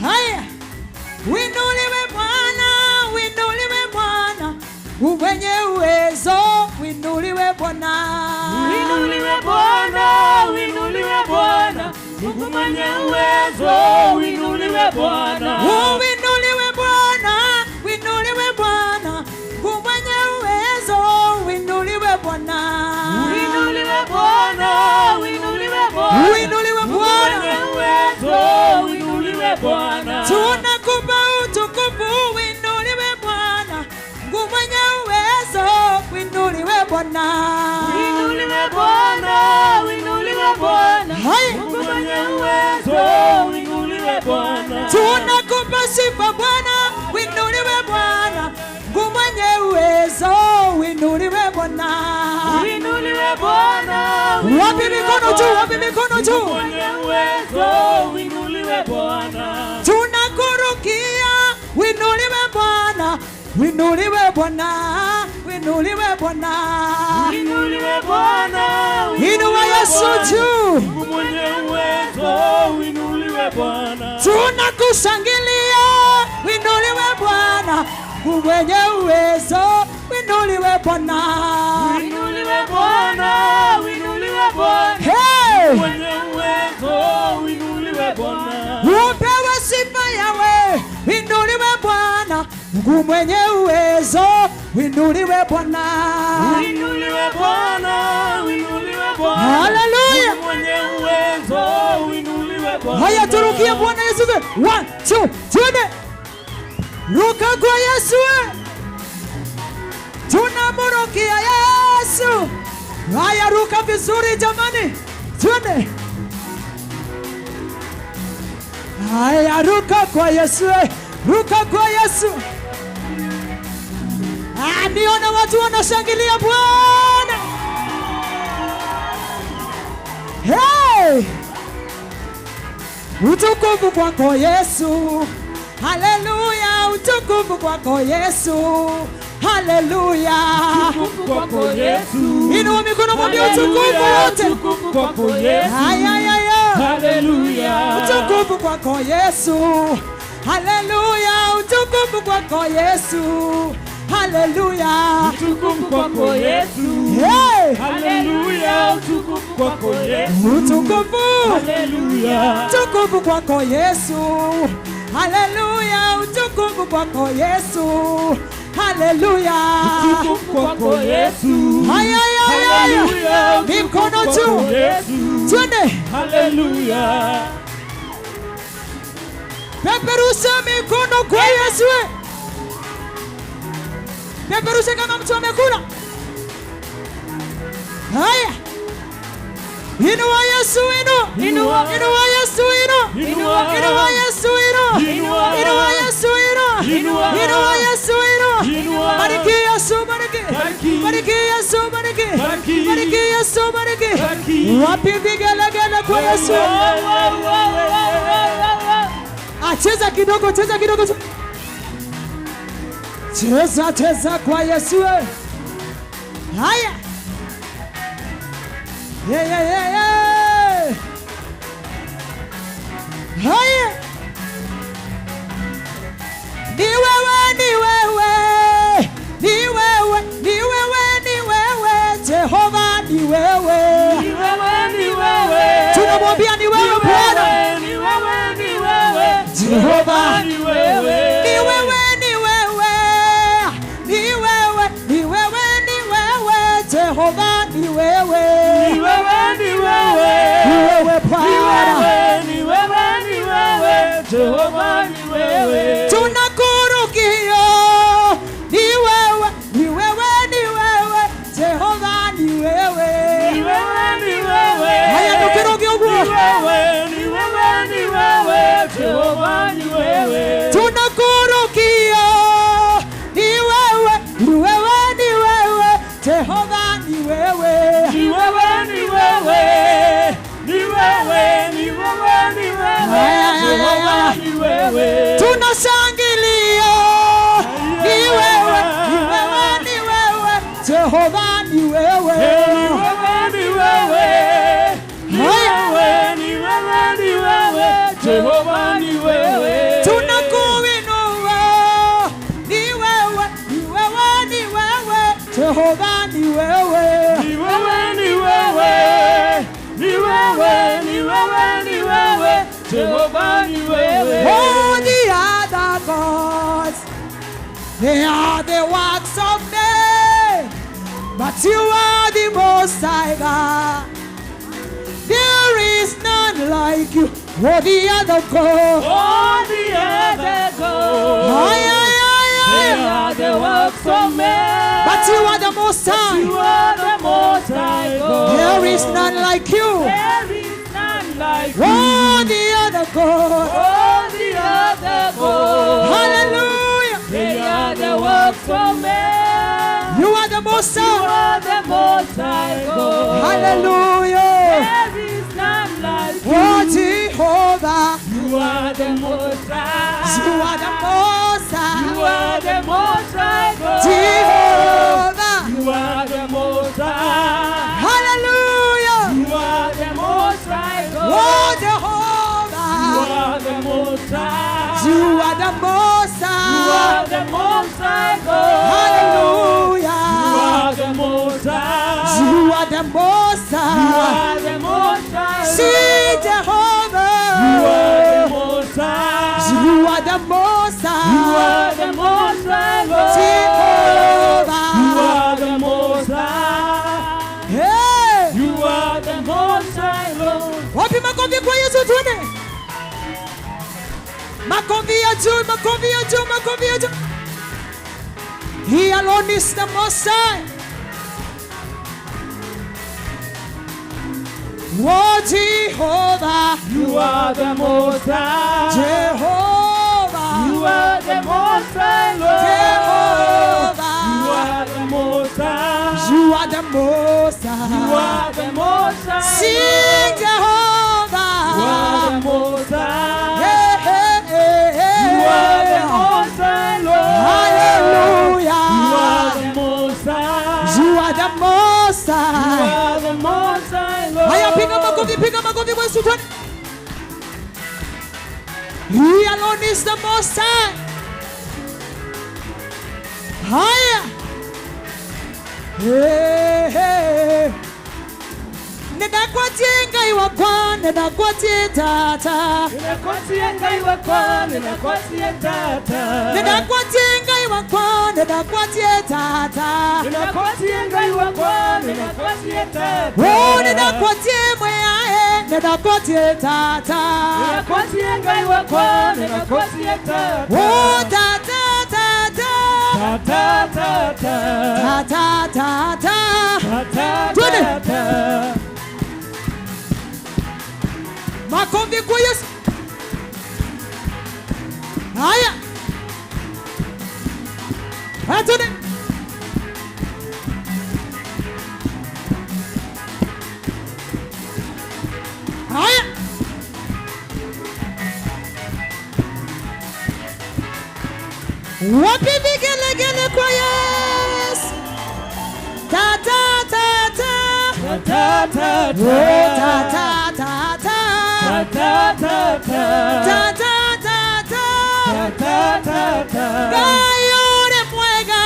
Haya. Uinuliwe Bwana, uinuliwe Bwana. Mwenye uwezo, uinuliwe Bwana.
Uinuliwe Bwana, uinuliwe Bwana, Mungu mwenye uwezo, uinuliwe Bwana.
Uinuliwe Bwana, uinuliwe Bwana, mwenye uwezo, uinuliwe Bwana.
Uinuliwe Bwana, uinuliwe Bwana,
Uinuliwe
Mungu
Bwana.
mwenye uwezo, uinuliwe Bwana.
Tunakupa utukufu, uinuliwe Bwana, Mungu mwenye uwezo, uinuliwe Bwana.
Uinuliwe Bwana, uinuliwe Bwana,
Hai.
Mungu mwenye uwezo, uinuliwe Bwana.
Tunakupa sifa Bwana, uinuliwe Bwana, Mungu mwenye uwezo, uinuliwe Bwana.
Uinuliwe Bwana,
Wapi
uinuliwe
mikono juu,
Bwana,
wapi mikono juu?
Mungu mwenye uwezo, uinuliwe Bwana.
Tunakurukia, uinuliwe Bwana, uinuliwe Bwana, uinuliwe Bwana.
Uinuliwe Bwana,
Inua
uinuliwe
Yesu
Bwana,
juu.
Mungu mwenye uwezo, uinuliwe Bwana.
Tunakushangilia, uinuliwe Bwana, mwenye uwezo, uinuliwe Bwana.
Uinuliwe Bwana, uinuliwe Bwana,
Hey!
mwenye uwezo, uinuliwe Bwana.
Upewe sifa yawe, uinuliwe Bwana, Mungu mwenye uwezo, uinuliwe Bwana.
Uinuliwe Bwana, uinuliwe Bwana.
Haleluya.
Mungu mwenye uwezo, uinuliwe Bwana.
Haya, turukie Bwana Yesu. 1 2 twende. Ruka kwa Yesu. Tunamurukia Yesu. Haya, ruka vizuri jamani, twende. Haya, ruka kwa Yesu, ruka kwa Yesu. Ah, niona watu wanashangilia Bwana. Hey! Utukufu kwako Yesu, haleluya! Utukufu kwako Yesu, haleluya!
Utukufu kwako Yesu.
Inua mikono mwambie utukufu
Haleluya,
wote.
utukufu kwako Yesu.
Haya, haya.
Haleluya.
Utukufu kwako Yesu, haleluya! Utukufu kwako Yesu, haleluya!
Utukufu kwako Yesu.
Hey!
Haleluya, utukufu kwako Yesu.
Utukufu,
Haleluya.
utukufu kwako Yesu, haleluya! Utukufu kwako Yesu, haleluya!
Utukufu kwako Yesu.
Haya, haya, haya.
Haleluya, utukufu
Mikono
kwako
juu.
Yesu.
Twende,
Haleluya.
peperusha mikono kwa Yesu. Peperusha kama mtu amekula. Haya. Inua Yesu, inua.
Inua.
Inua Yesu, inua.
Inua.
Inua Yesu, inua.
Inua.
Inua Yesu, inua.
Inua.
Inua Yesu, inua.
Inua.
Bariki Yesu, bariki.
Bariki.
Bariki Yesu, bariki.
Bariki.
Bariki Yesu, bariki.
Bariki.
Wapi vigelegele kwa Yesu? Ah, cheza kidogo, cheza kidogo. Cheza, cheza kwa Yesu. Haya. Yeah, yeah, yeah, yeah. Haya. Ni wewe, ni wewe. Ni wewe, ni wewe, ni wewe. Jehova ni wewe.
Ni wewe, ni wewe.
Tunamwambia ni wewe Bwana.
Ni wewe, ni wewe.
Jehova
ni wewe.
Ni wewe, ni wewe. Ni wewe, ni wewe, ni wewe. Jehova ni wewe.
Ni wewe, ni wewe.
Ni wewe
Ni
Bwana.
wewe, ni wewe, ni wewe. Jehova ni wewe.
Tunakurukia. Ni wewe, ni wewe, ni wewe. Jehova ni wewe.
Ni wewe, ni wewe.
Haya, tukirukia
Ni
huko.
wewe, ni wewe, ni wewe. Jehova ni wewe.
Tunakurukia. Ni wewe, ni wewe, ni wewe. Jehova ni wewe.
Ni wewe, ni wewe. Ni wewe, ni wewe, ni wewe.
Haya, haya,
Jehova
haya.
ni wewe.
Tunashangilia. Ni wewe, ni wewe, ni wewe. Jehova ni wewe.
Ni wewe, ni wewe. Ni wewe, ni wewe, ni wewe. Jehova ni wewe.
Tunakuinua. Ni wewe, ni wewe, ni wewe. Jehova ni wewe.
Ni wewe, ni wewe. Ni wewe, ni wewe, ni wewe. Jehova ni wewe.
All the other gods, they are the works of men, but you are the Most High God. There is none like you, all the other gods.
All the other gods,
Ay, ay, ay,
they
ay.
are the works of men.
But you are the Most High.
You are the Most High God.
There is none like you.
There is none like you.
All the other gods.
All the other gods,
Hallelujah.
they are the works of men.
You are the Most
You
High.
are the Most High God.
Hallelujah.
There is none like you.
Oh, Jehovah.
You are the Most High.
You are the Most
You
High.
are the Most High God.
Jehovah.
You are the Most High.
Hallelujah.
You are the Most High God.
Oh, Jehovah.
You are the Most High.
You are the Most
You
High.
are the Most High God.
Hallelujah.
You are the Most High.
You are the Most
You
High.
are the Most High.
See Jehovah.
You are the Most High.
You are the Most
You
High.
are the Most High God.
Jehovah.
You are the Most High.
Hey.
You are the Most High Lord.
Wapi makofi kwa Yesu tuone. Makofi ya juu, makofi ya juu, makofi ya juu. He alone is the Most High. Oh, Jehovah,
You are the Most High.
Jehovah,
You are the Most High Lord.
Jehovah.
You are the Most High.
You are the Most High.
You are the Most High.
Sing Jehovah.
You are the Most High.
Hey, hey, hey, hey.
You are the Most High Lord.
Hallelujah.
You are the Most High.
You are the Most
You
High.
are the Most High Lord.
Haya, piga makofi, piga makofi kwa Yesu tuone. He alone is the Most High. Haya. Hey, hey. Nĩndakwatie Ngai wakwa, nĩndakwatie Tata.
Nĩndakwatie Ngai wakwa, nĩndakwatie Tata.
Nĩndakwatie Ngai wakwa, nĩndakwatie Tata.
Nĩndakwatie Ngai wakwa, nĩndakwatie Tata.
Oh, nĩndakwatie Mweae, nĩndakwatie Tata.
Nĩndakwatie Ngai wakwa, nĩndakwatie Tata.
Oh, Tata, Tata.
Ta ta ta ta.
Ta ta ta ta.
Ta ta
Twende.
ta ta.
Makofi kwa Yesu. Haya. Haya twende. Haya. Wapi vigelegele kwa Yesu? Ta ta ta ta.
Ta ta ta
Oh,
ta.
ta ta ta ta.
Ta ta ta ta.
Ta ta ta ta.
Ta ta ta ta.
Ngai ũrĩ mwega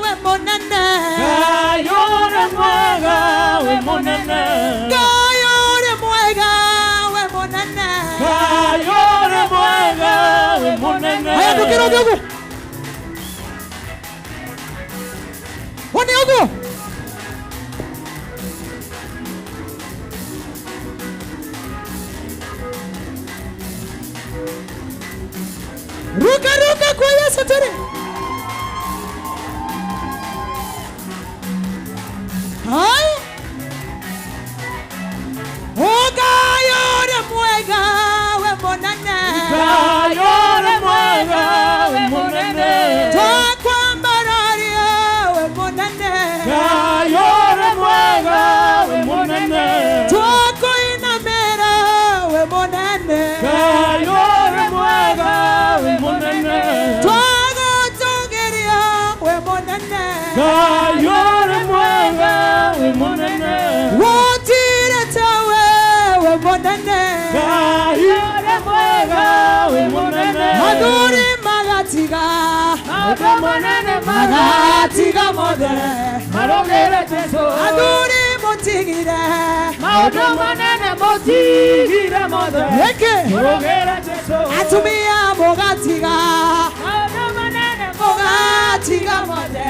we mũnene.
Ngai ũrĩ mwega we mũnene.
Ngai ũrĩ mwega we mũnene.
Ngai ũrĩ mwega we mũnene.
Haya ndũkĩrũge ũguo. One ũguo. Ruka ruka kwa Yesu tene. Haya. Ngai ũrĩ mwega we mũnene.
Ngai ũrĩ mwega we mũnene.
Twakwambararia we mũnene.
Ngai ũrĩ mwega we mũnene.
Twakũinamĩra we mũnene.
Ngai ũrĩ mwega we mũnene.
Twagũtũgĩria we mũnene.
Ngai ũrĩ mwega we mũnene.
Gũtirĩ tawe we mũnene.
Ngai ũrĩ mwega we mũnene.
Athuri magatiga
Maũndũ manene
magatiga mothe.
Marũgĩre Jesũ.
Athuri mũtigire
Maũndũ manene mũtigire mothe.
Ĩkĩ
Mũrũgĩre Jesũ.
atumia mũgatiga
Maũndũ manene
mũgatiga mothe.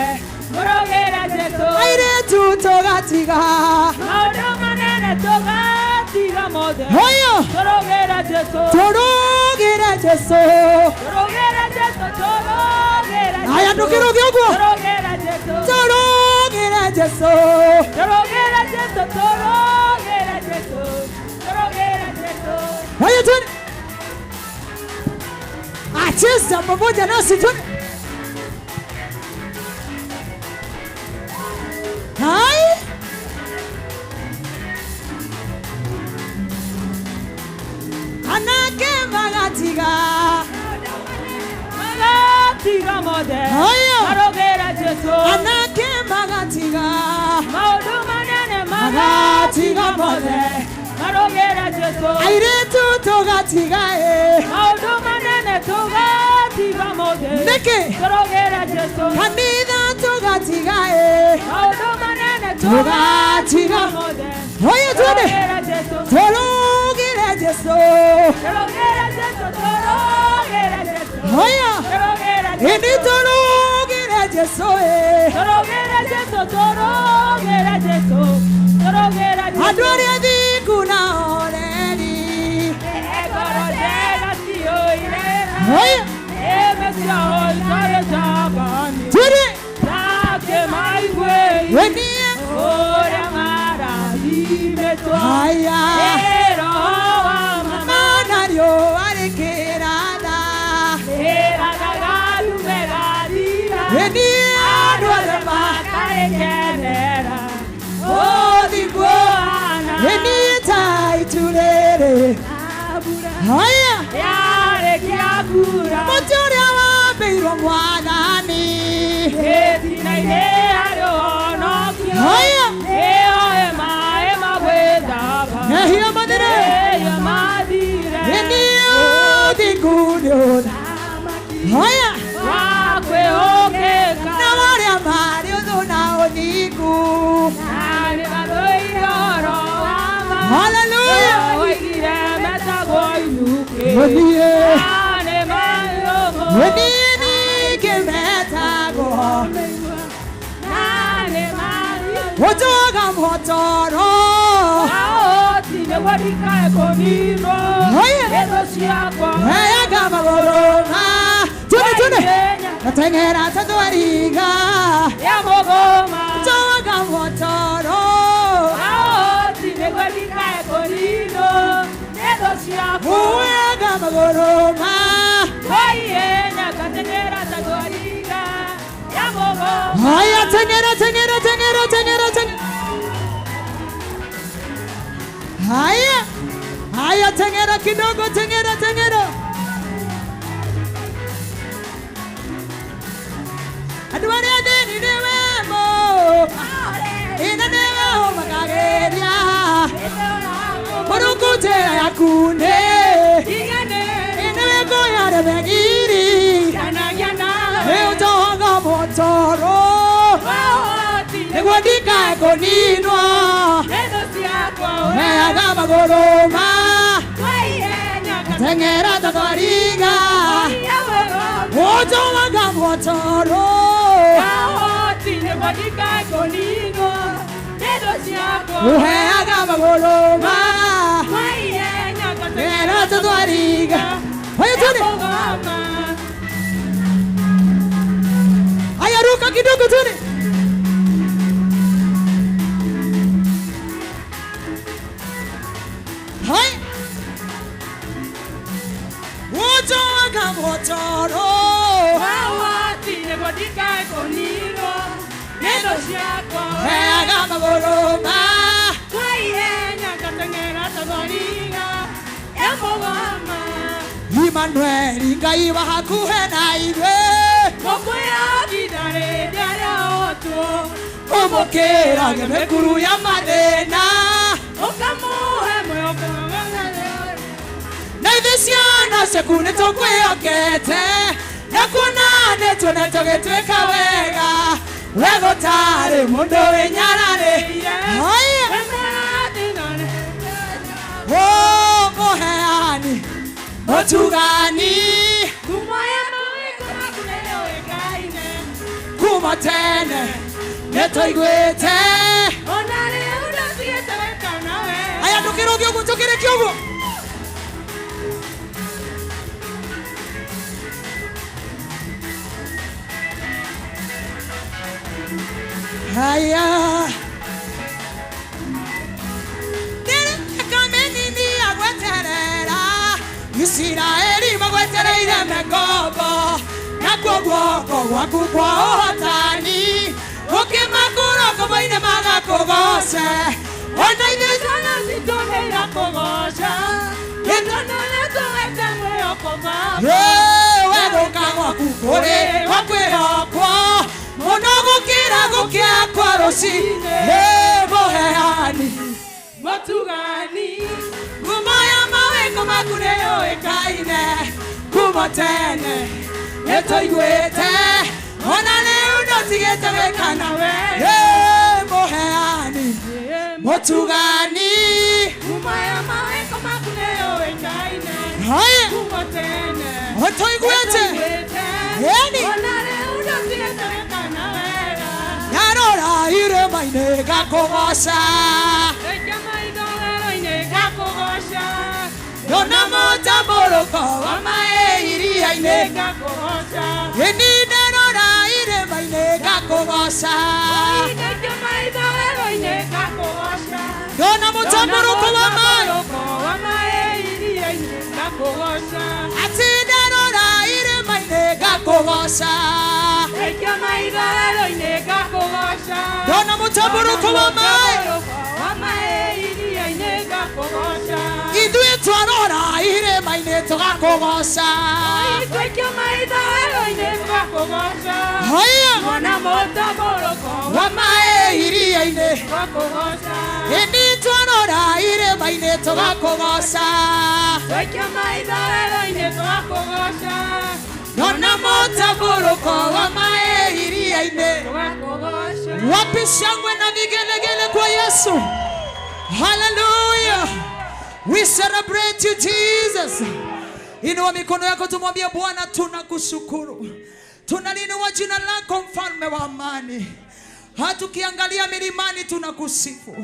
Mũrũgĩre Jesũ.
Airĩtu tũgatiga
Maũndũ manene tũgatiga mothe.
Hoyo
Tũrũgĩre Jesũ.
tũrũgĩre Jesũ.
Tũrũgĩre Jesũ. Tũrũgĩre Jesũ.
Haya ndũkĩrũge ũguo.
Tũrũgĩre Jesũ.
Tũrũgĩre Jesũ.
Tũrũgĩre Jesũ. Tũrũgĩre Jesũ. Tũrũgĩre Jesũ.
Haya twende. Acheza pamoja nasi twende. Hai. Anake magatiga.
Magatiga mothe.
Haya.
Marũgĩre Jesũ.
Anake magatiga.
Maũndũ manene
Magatiga mothe.
Marũgĩre Jesũ.
Airĩtu tũgatiga ĩ.
Maũndũ manene tũgatiga mothe.
Nĩkĩ?
Tũrũgĩre Jesũ.
Kanitha tũgatiga ĩ.
Maũndũ manene
Tũgatiga.
mothe.
Haya twende.
Tũrũgĩre Jesũ.
Tũrũgĩre Jesũ.
Tũrũgĩre Jesũ. Tũrũgĩre Jesũ.
Haya.
Tũrũgĩre Jesũ.
Ĩni tũrũgĩre Jesũ ĩ.
Tũrũgĩre Jesũ. Tũrũgĩre Jesũ. Tũrũgĩre Jesũ.
Andũ arĩa athingu na oreri.
Ngoro njega ciũire.
Haya.
Ĩmwe ciao itarĩ njagani.
Twende.
Take maigue
We niĩ.
ũrĩa marathimĩtwo.
Haya.
Nĩ Roho wa ma.
Mana riũa rĩkĩratha.
Ĩrathaga yume gathira.
We niĩ andũ
Andũ
othe
othe
makarĩkenera.
makarĩkenera.
Ũthingu.
Ũhana.
We niĩ ta itu rĩrĩ.
Mbura
Haya.
yarĩkia kuura.
Mũtĩ ũrĩa wambĩirwo Mwathani.
Gĩtina-inĩ harĩ ũhonokio.
Haya.
Nĩyo hema ĩma gwĩthamba.
Mehia mathire.
Mehia mathire.
We niĩ ũthingu nĩ ũtha. Haya.
Wa kwĩhokeka.
Na arĩa marĩ ũthũ na ũthingu.
Na nĩmathũire ũhoro wa ma.
Hallelujah.
Oigire metagwo inukĩ.
We niĩ.
Na nĩmarĩ
We niĩ ningĩ metagwo.
Na nĩmarĩ
Ũtũũga mũhotoro.
Aoti nĩguo ndikae kũninwo.
Haya.
Nĩ thũ ciakwa.
Heaga magũrũ ma. Twende twende. Gateng'era ta thwariga
Ya mũgoma.
Njowaga motoro.
Aoti nĩguo ndikae kũninwo nĩ thũ ciakwa.
Uyaga magũrũ ma.
Kwa ihenya ngateng'era ta thwariga ya mũgoma.
Haya, teng'era, teng'era, teng'era, teng'era, teng'era. Haya, haya, teng'era kidogo, teng'era, teng'era. Andũ arĩa athĩni nĩwe mo, ina nĩwe ũmakageria. Mũrungu njĩra yaku nĩ, nĩwe ngũyare megiri. Nĩ ũnjohaga mũtoro, nĩguo ndikae kũninwo. Heaga magũrũ ma, teng'era ta thwariga. Ũnjohaga mũtoro. Uheaga magũrũ ma, teng'era ta thwariga. Haya, twende. Haya, ruka kidogo, twende. Haya. Ũnjohaga mũtoro. Heaga magũrũ ma, Emmanuel Ngai wa hakuhĩ na ithuĩ. Ũmũkĩrage mĩkuru ya mathĩna. Na ithuĩ ciana ciaku nĩtũkwĩhokete, na kuona nĩtuonete ũgĩtwĩka wega. We gũtarĩ mũndũ wĩnyararĩ. Haya. Oh, mũheani mũtugani kuma tene nĩtũiguĩte. Aya, ndũkĩrũge ũguo, tũkĩrĩkie ũguo. Haya. Nĩrĩka mĩnini ya gweterera, Isiraeli magwetereire mĩkombo, nakuo guoko gwaku kwa ũhotani ũkĩmakũra ngombo-inĩ magakũgoce. Ona ithuĩ
Ciana citũ nĩirakũgoca, nĩtũnonete mwĩhoko waku.
We gũka gwaku kũrĩ gwa kwĩhokwo mũno gũkĩra gũkĩa kwa rũciinĩ. Mũheani
Mũtugani
ngumo ya mawĩko maku nĩyũĩkaine kuma tene nĩtũiguĩte, ona rĩu ndũtigĩte gwĩka
na wega.
Mũheani mũtugani
Ngumo ya mawĩko maku nĩyũĩkaine
Haya.
kuma tene
Tũiguĩte. Ĩni.
Ona rĩu ndũtigĩte gwĩka na wega.
Ndarora irĩma-inĩ ngakũgoca,
Ndaikia maitho werũ-inĩ ngakũgoca,
ndona mũtambũrũko wa maĩ iria-inĩ.
Ngakũgoca.
Ĩni ndarora irĩma-inĩ ngakũgoca,
Ndaikia maitho werũ-inĩ ngakũgoca,
ndona mũtambũrũko wa maĩ.
wa maĩ iria-inĩ ngakũgoca.
Atĩ ndarora irĩma-inĩ ngakũgoca,
Ndaikia maitho werũ-inĩ ngakũgoca,
ndona mũtambũrũko wa maĩ.
wa maĩ iria-inĩ ngakũgoca.
Ithuĩ twarora irĩma-inĩ tũgakũgoca.
Ndaikia maitho werũ-inĩ ngakũgoca,
Haya.
Mwana mũtambũrũko
wa maĩ iria-inĩ.
ngakũgoca.
Ĩni twarora irĩma-inĩ tũgakũgoca,
Ndaikia maitho werũ-inĩ tũgakũgoca,
ndona mũtambũrũko wa maĩ iria-inĩ.
Tũgakũgoca.
Wapi shangwe na vigelegele kwa Yesu? Hallelujah. We celebrate you, Jesus. Inua mikono yako tumwambie Bwana tunakushukuru. Tunalinua jina lako mfalme wa amani. Hatukiangalia milimani tunakusifu.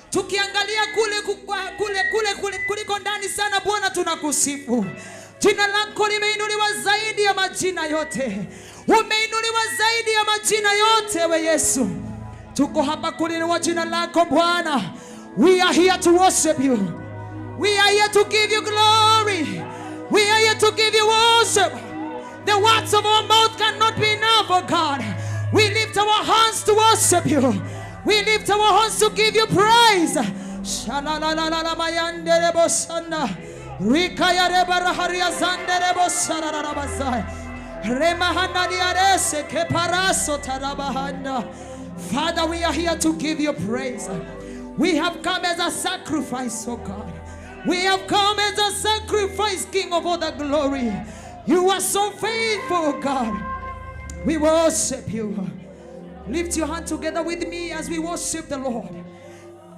Tukiangalia kule kule kule kule kuliko ndani sana Bwana tunakusifu. Jina lako limeinuliwa zaidi ya majina yote. Umeinuliwa zaidi ya majina yote we Yesu. Tuko hapa kuliinua jina lako Bwana. We are here to worship you. We are here to give you glory. We are here to give you worship. The words of our mouth cannot be enough, oh God. We lift our hands to worship you. We lift our hands to give you praise. Father, we are here to give you praise. We have come as a sacrifice, oh God. We have come as a sacrifice, King of all the glory. You are so faithful, oh God. We worship you. Lift your hand together with me as we worship the Lord.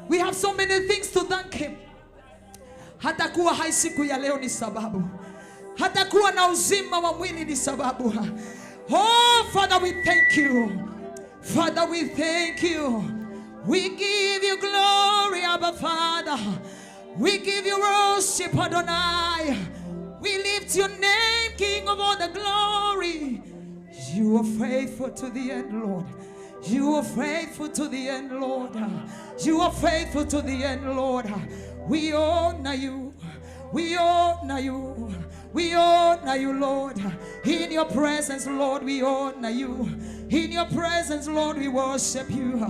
We have so many things to thank him. Hata kuwa hai siku ya leo ni sababu. Hata kuwa na uzima wa mwili ni sababu. Oh, Father, we thank you. Father, we thank you. We give you glory, Abba Father. We give you worship, Adonai. We lift your name, King of all the glory. You are faithful to the end, Lord. You are faithful to the end, Lord. You are faithful to the end, Lord. We honor you. We honor you. We honor you, Lord. In your presence, Lord, we honor you. In your presence, Lord, we worship you.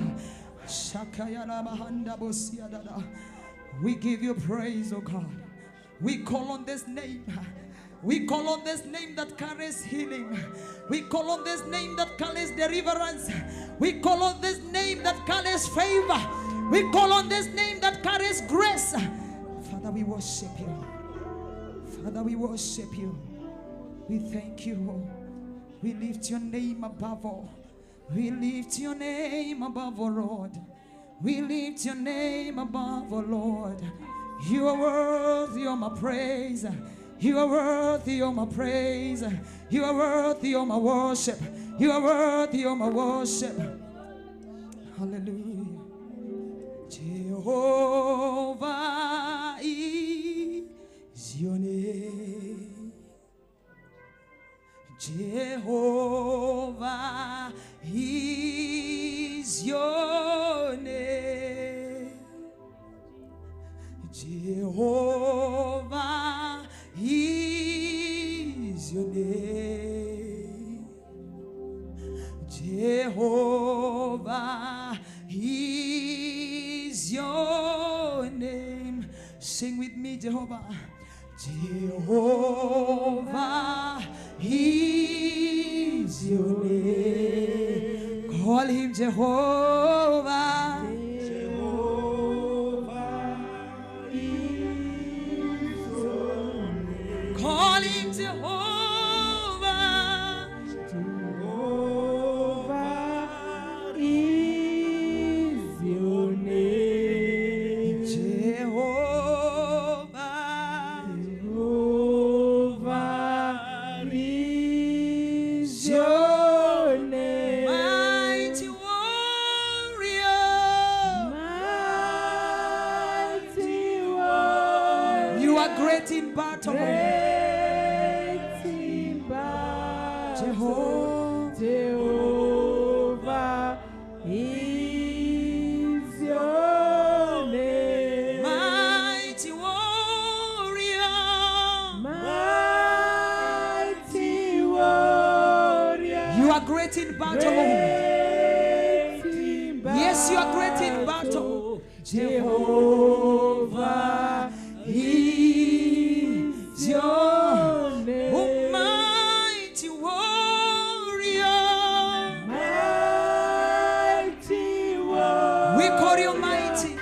We give you praise, oh God. We call on this name. We call on this name that carries healing. We call on this name that carries deliverance. We call on this name that carries favor. We call on this name that carries grace. Father, we worship you. Father, we worship you. We thank you. We lift your name above all. We lift your name above all, Lord. We lift your name above all, Lord. You are worthy of my praise. You are worthy of my praise. You are worthy of my worship. You are worthy of my worship. Hallelujah. Jehovah is your name. Jehovah is your name. Jehovah is your name. Jehovah is your name. Sing with me, Jehovah. Jehovah is your name. Call him Jehovah.
Jehovah is your name.
Call him Jehovah.
Jehovah is your name.
Jehovah.
Jehovah is your name.
Mighty warrior.
Mighty warrior.
You are great in battle.
Great in battle.
Jehovah.
Jehovah is your name.
Mighty warrior.
Mighty warrior.
You are great in battle.
Great in battle.
Yes, you are great in battle.
Jehovah
is your
name.
Oh, mighty warrior.
Mighty warrior.
We call you mighty.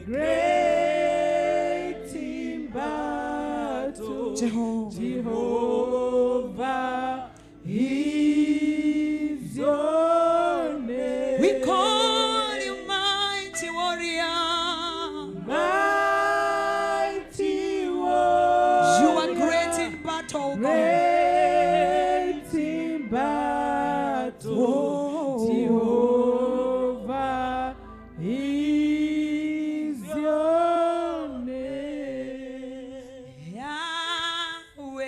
Great in battle.
Jehovah.
Jehovah is your name.
We call you mighty warrior.
Mighty warrior.
You are great in battle, God.
Great in battle.
Oh.
Jehovah is your name.
Yahweh.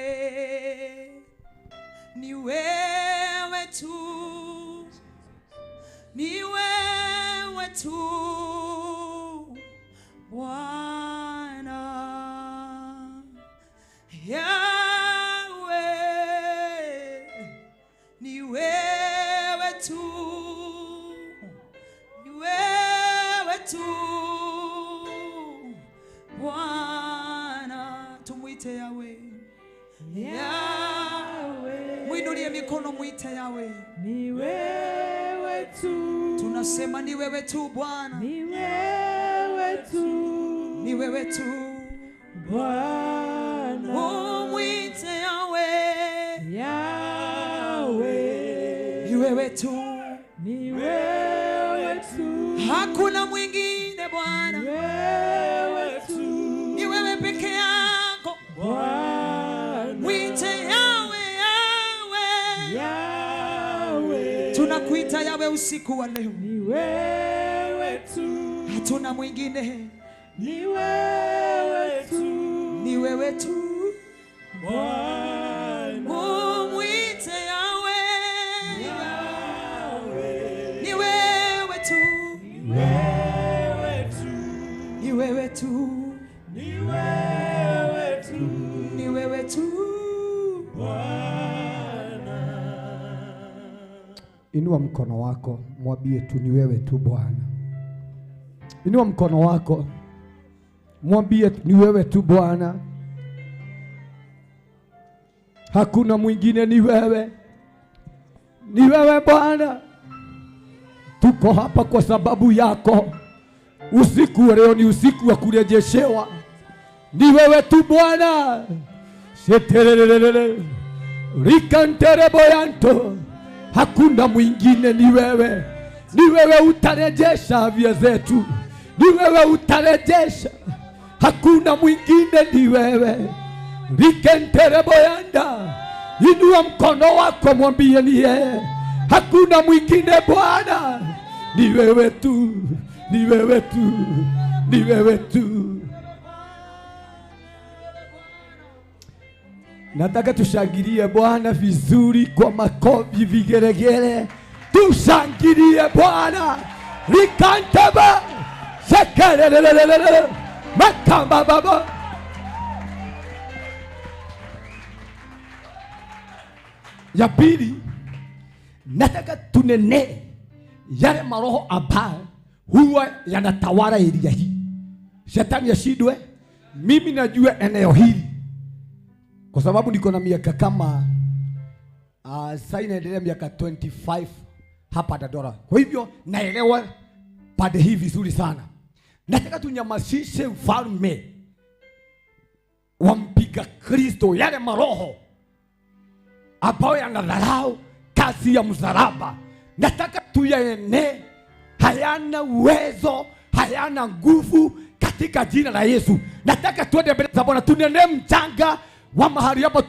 Mwite Yahweh. Yahweh. Mwinulie mikono, mwite Yahweh.
Ni wewe tu.
Tunasema ni wewe tu Bwana.
Ni wewe tu.
Ni wewe tu
Bwana.
Mwite Yahweh.
Yahweh.
Ni wewe tu.
Ni wewe tu.
Hakuna mwingine Bwana.
Ni wewe tu.
Ni wewe peke yako
Bwana.
Mwite Yahweh, Yahweh.
Yahweh.
Tunakuita Yahweh usiku wa leo.
Ni wewe tu.
Hatuna mwingine.
Ni wewe tu.
Ni wewe tu
Bwana.
Mwite Yahweh.
Yahweh.
Ni wewe tu.
Ni wewe tu.
Ni wewe tu.
Ni wewe tu.
Ni wewe tu
Bwana.
Inua mkono wako, mwambie tu ni wewe tu Bwana. Inua mkono wako, mwambie ni wewe tu Bwana. Hakuna mwingine, ni wewe. Ni wewe Bwana. Tuko hapa kwa sababu yako. Usiku wa leo ni usiku wa kurejeshewa. Ni wewe tu Bwana. Shetererere rikantereboyanto. Hakuna mwingine, ni wewe. Ni wewe utarejesha afya zetu. Ni wewe utarejesha. Hakuna mwingine, ni wewe. Rikentereboyanda. Inua mkono wako, mwambie ni yeye. Hakuna mwingine Bwana. Ni wewe tu. Ni wewe tu. Ni wewe tu. Nataka tushangilie Bwana vizuri kwa makofi, vigeregere. Tushangilie Bwana. Rikantaba sekelelelelele makamba baba. Ya pili, nataka tunene yale maroho ambayo huwa yanatawala area hii. Shetani ashindwe. Mimi najua eneo hili kwa sababu niko na miaka kama sasa inaendelea miaka 25 hapa Dandora. Kwa hivyo naelewa pande hii vizuri sana. Nataka tunyamasishe ufalme wa mpiga Kristo, yale maroho ambayo yanadharau kazi ya msalaba. Nataka tuyaene, hayana uwezo, hayana nguvu katika jina la Yesu. Nataka tuende mbele za Bwana, tunene mchanga wa mahali hapa,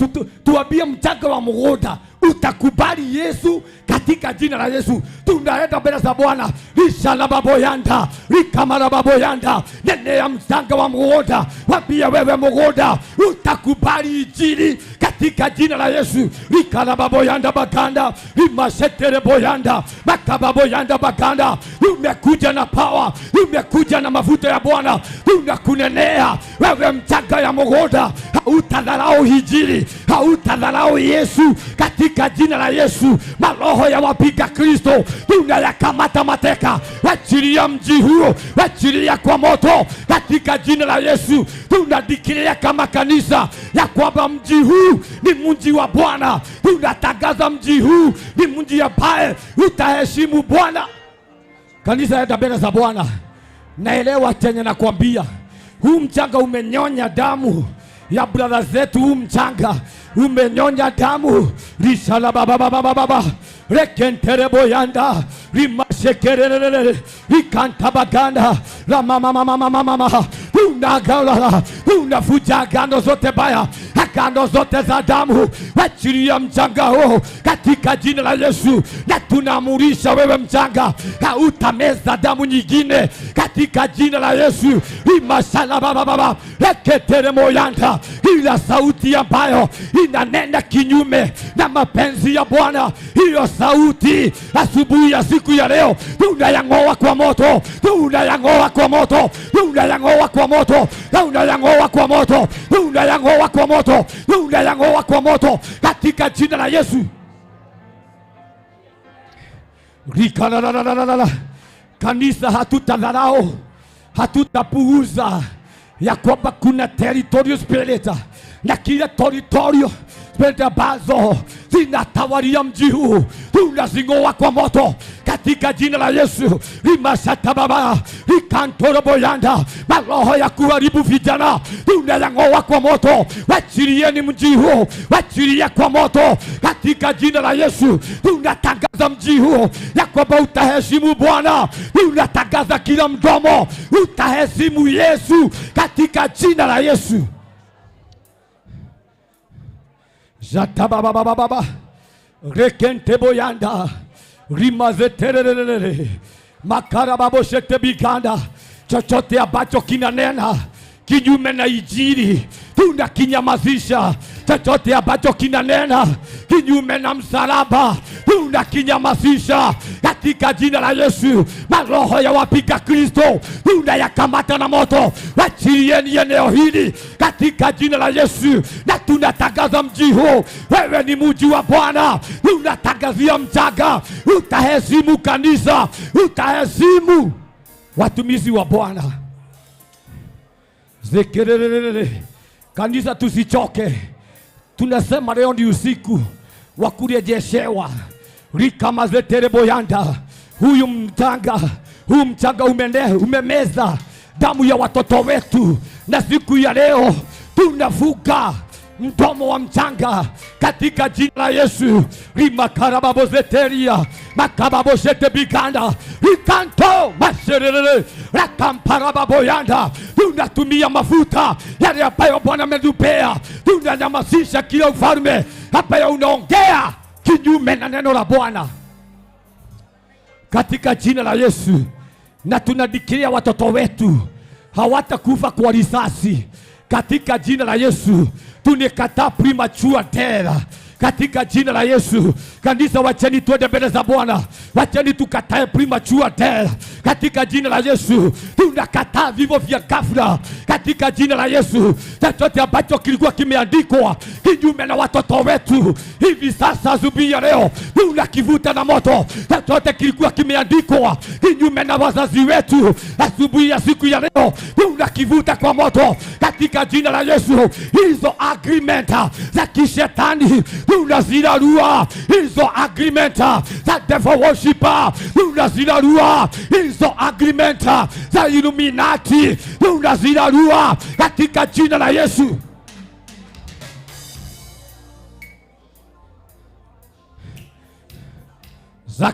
tuambie mchanga wa mgunda utakubali Yesu katika jina la Yesu. Tunaenda mbele za Bwana. Rishalababoyanda rikamarababoyanda. Nene ya mchanga wa mgunda, wambie wewe mgunda utakubali injili katika jina la Yesu. Rikalababoyanda baganda rimashetereboyanda makababoyanda baganda. Umekuja na power, umekuja na mafuta ya Bwana. Tunakunenea wewe mchanga ya mgunda, hautadharau injili, hautadharau Yesu katika jina la Yesu. Maroho ya wapiga Kristo tunayakamata mateka, wachilia mji huo, wachilia kwa moto katika jina la Yesu. Tunadikiria kama kanisa ya kwamba mji huu ni mji wa Bwana. Tunatangaza mji huu ni mji ambaye utaheshimu Bwana. Kanisa, enda mbele za Bwana. Naelewa chenye nakwambia. Huu mchanga umenyonya damu ya brother zetu. Huu mchanga umenyonya damu. Rishala baba baba baba rekentereboyanda rimashekerere rikantabaganda la mama mama mama mama. Unagala, unavuja agano zote baya, agano zote za damu. Wachilia mchanga huo katika jina la Yesu. Na tunamurisha wewe mchanga, hautameza damu nyingine katika jina la Yesu. Rimashala baba baba reketeremoyanda. Ila sauti ambayo inanena kinyume na mapenzi ya Bwana, hiyo sauti asubuhi ya siku ya leo tunayangoa kwa moto, tunayangoa kwa moto, tunayangoa kwa moto, tunayangoa kwa moto, tunayangoa kwa moto, tunayangoa kwa moto katika jina la Yesu. Rikalalalala. Kanisa, hatutadharau, hatutapuuza ya kwamba kuna territorial spirit na kila territorio spirit ambazo zinatawalia mji huu tunazing'oa kwa moto katika jina la Yesu. Rimashatababa rikantoroboyanda, maroho ya kuharibu vijana tunayang'oa kwa moto. Wachilieni mji huu, wachilie kwa moto katika jina la Yesu. Tunatangaza mji huu ya kwamba utaheshimu Bwana. Tunatangaza kila mdomo utaheshimu Yesu katika jina la Yesu. Jatababababa rekenteboyanda rimazetererere makarababoshetebiganda, chochote ambacho kinanena kinyume na Injili tunakinyamazisha. Chochote ambacho kinanena kinyume na msalaba tunakinyamazisha katika jina la Yesu. Maroho ya wapiga Kristo tunayakamata na moto. Wachilieni eneo hili katika jina la Yesu. Na tunatangaza mji huu, wewe ni mji wa Bwana. Tunatangazia mchanga, utaheshimu kanisa, utaheshimu watumishi wa Bwana. Zekererere. Kanisa, tusichoke. Tunasema leo ni usiku wa kurejeshewa. Rikamazetereboyanda, huyu mchanga, huu mchanga umemeza damu ya watoto wetu, na siku ya leo tunavuka mdomo wa mchanga katika jina la Yesu. Rimakarababozeteria makababoshetebiganda rikanto masherere rakamparababoyanda. Tunatumia mafuta yale ambayo Bwana ametupea. Tunanyamazisha kila ufalme ambayo unaongea kinyume na neno la Bwana katika jina la Yesu. Na tunadikiria watoto wetu hawatakufa kwa risasi katika jina la Yesu. Tunekataa premature death katika jina la Yesu. Kanisa, wacheni tuende mbele za Bwana, wacheni tukatae premature death katika jina la Yesu. Tunakataa vifo vya ghafla katika jina la Yesu. Chochote ambacho kilikuwa kimeandikwa kinyume na watoto wetu hivi sasa asubuhi ya leo tunakivuta na moto. Chochote kilikuwa kimeandikwa kinyume na wazazi wetu asubuhi ya siku ya leo tunakivuta kwa moto katika jina la Yesu. Hizo agreement za kishetani tunazirarua. Hizo agreement za devil worshiper tunazirarua. Hizo agreement za Illuminati tunazirarua katika jina la Yesu.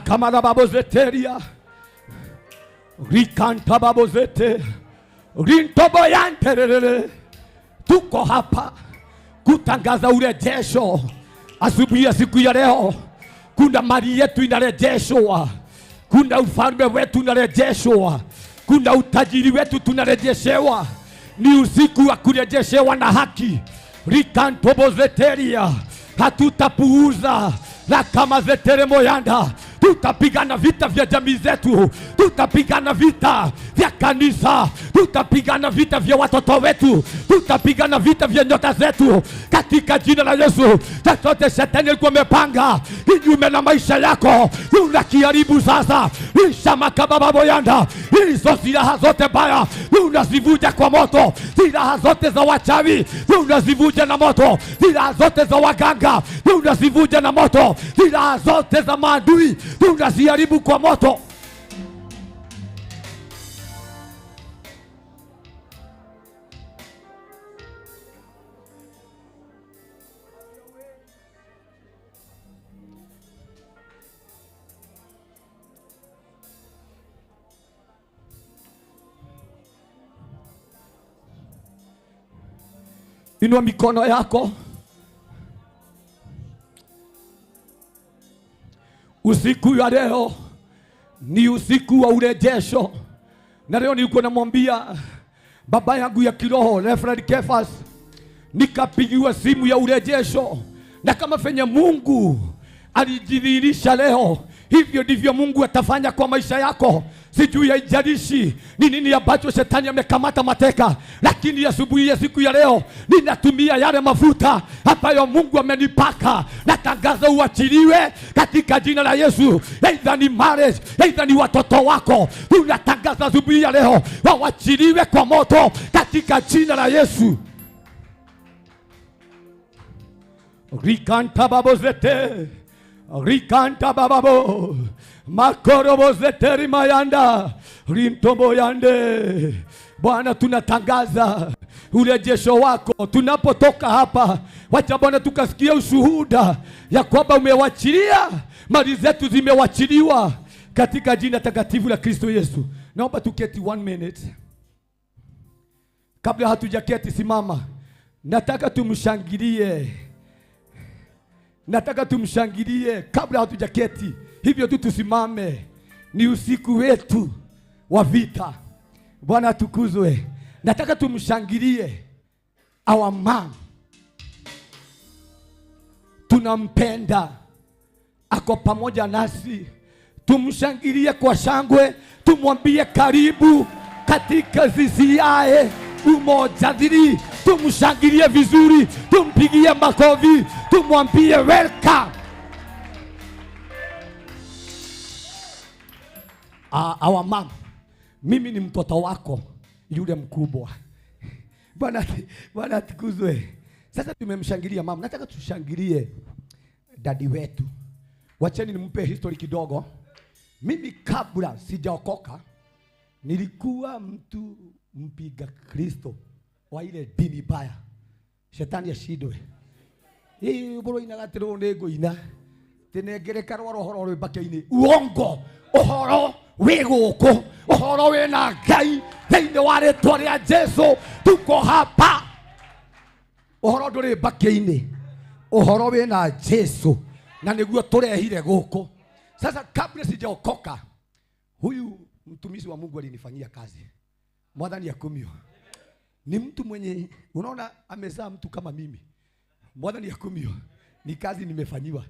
Zakamarababozeteria rikantababozete rintoboyanterere. Tuko hapa kutangaza urejesho asubuhi ya siku ya leo. Kuna mali yetu inarejeshwa, kuna ufalme wetu unarejeshwa, kuna utajiri wetu tunarejeshewa. Ni usiku wa kurejeshewa na haki. Rikantobozeteria, hatutapuuza rakamazeteremoyanda. Tutapigana vita vya jamii zetu, tutapigana vita vya kanisa, tutapigana vita vya watoto wetu, tutapigana vita vya nyota zetu katika jina la Yesu. Chochote shetani alikuwa amepanga kinyume na maisha yako tunakiharibu sasa. Ishamakabababoyanda, hizo silaha zote baya tunazivuja kwa moto. Silaha zote za wachawi tunazivuja na moto. Silaha zote za waganga tunazivuja na moto. Silaha zote za maadui tunaziharibu kwa moto. Inua mikono yako. Usiku ya leo ni usiku wa urejesho. Na leo nilikuwa namwambia baba yangu ya kiroho Reverend Kefas, nikapigiwa simu ya urejesho. Na kama venye Mungu alijidhihirisha leo, hivyo ndivyo Mungu atafanya kwa maisha yako. Sijui haijalishi ni nini ambacho shetani amekamata mateka, lakini asubuhi ya siku ya leo ninatumia yale mafuta ambayo Mungu amenipaka. Natangaza uachiliwe katika jina la Yesu. Aidha ni marriage, aidha ni watoto wako, tunatangaza asubuhi ya leo waachiliwe kwa moto katika jina la Yesu. Rikanta babozete. Rikanta bababo. Makorobozete rimayanda. Rintombo yande. Bwana, tunatangaza urejesho wako. Tunapotoka hapa, wacha Bwana tukasikia ushuhuda ya kwamba umewachilia, mali zetu zimewachiliwa katika jina takatifu la Kristo Yesu. Naomba tuketi 1 minute. Kabla hatujaketi, simama. Nataka tumshangilie. Nataka tumshangilie kabla hatujaketi. Hivyo tu tusimame. Ni usiku wetu wa vita. Bwana atukuzwe. Nataka tumshangilie our mom. Tunampenda, ako pamoja nasi. Tumshangilie kwa shangwe, tumwambie karibu katika CCI Umoja 3. Tumshangilie vizuri, tumpigie makofi, tumwambie welcome. Our mom, mimi ni mtoto wako yule mkubwa. Bwana atukuzwe. Sasa tumemshangilia mama, nataka tushangilie dadi wetu. Wacheni nimpe history kidogo. Mimi kabla sijaokoka nilikuwa mtu mpiga Kristo wa ile dini baya. Shetani ashindwe. Hii boro inagatiro nego ina. Tenengereka rwa roho rwa mbake-inĩ. Uongo. Ũhoro wĩ gũkũ. Ũhoro wĩna Ngai thĩinĩ wa rĩtwa rĩa Jesu. Tuko hapa. Ũhoro ndũrĩ mbake-inĩ. Ũhoro wĩna Jesu na nĩguo tũrehire gũkũ. Sasa kabla sijaokoka, huyu mtumishi wa Mungu alinifanyia kazi. Mwathani akumio. Ni mtu mwenye unaona amezaa mtu kama mimi. Mwathani akumio. Ni kazi nimefanyiwa.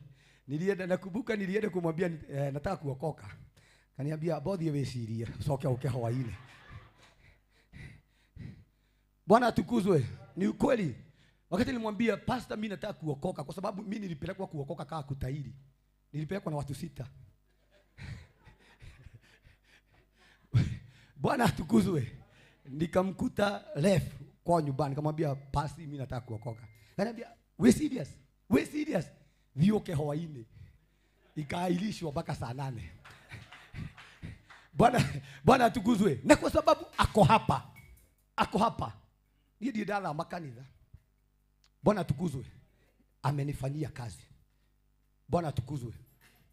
Nilienda, nakumbuka nilienda kumwambia nataka kuokoka. Kaniambia bothi wecirie ucoke uke hwaini. Bwana atukuzwe. Ni ukweli. Wakati nilimwambia pastor, mimi nataka kuokoka kwa sababu mimi nilipelekwa kuokoka kama kutahiri. Nilipelekwa na watu 6. Bwana atukuzwe. Nikamkuta lef kwa nyumbani, nikamwambia pasi, mimi nataka kuokoka. Akaniambia we serious? We serious? Vioke hwaini. Ikaahirishwa mpaka saa 8. Bwana atukuzwe. Na kwa sababu ako hapa. Ako hapa. Ni ndiye dada makanitha. Bwana atukuzwe. Amenifanyia kazi. Bwana atukuzwe.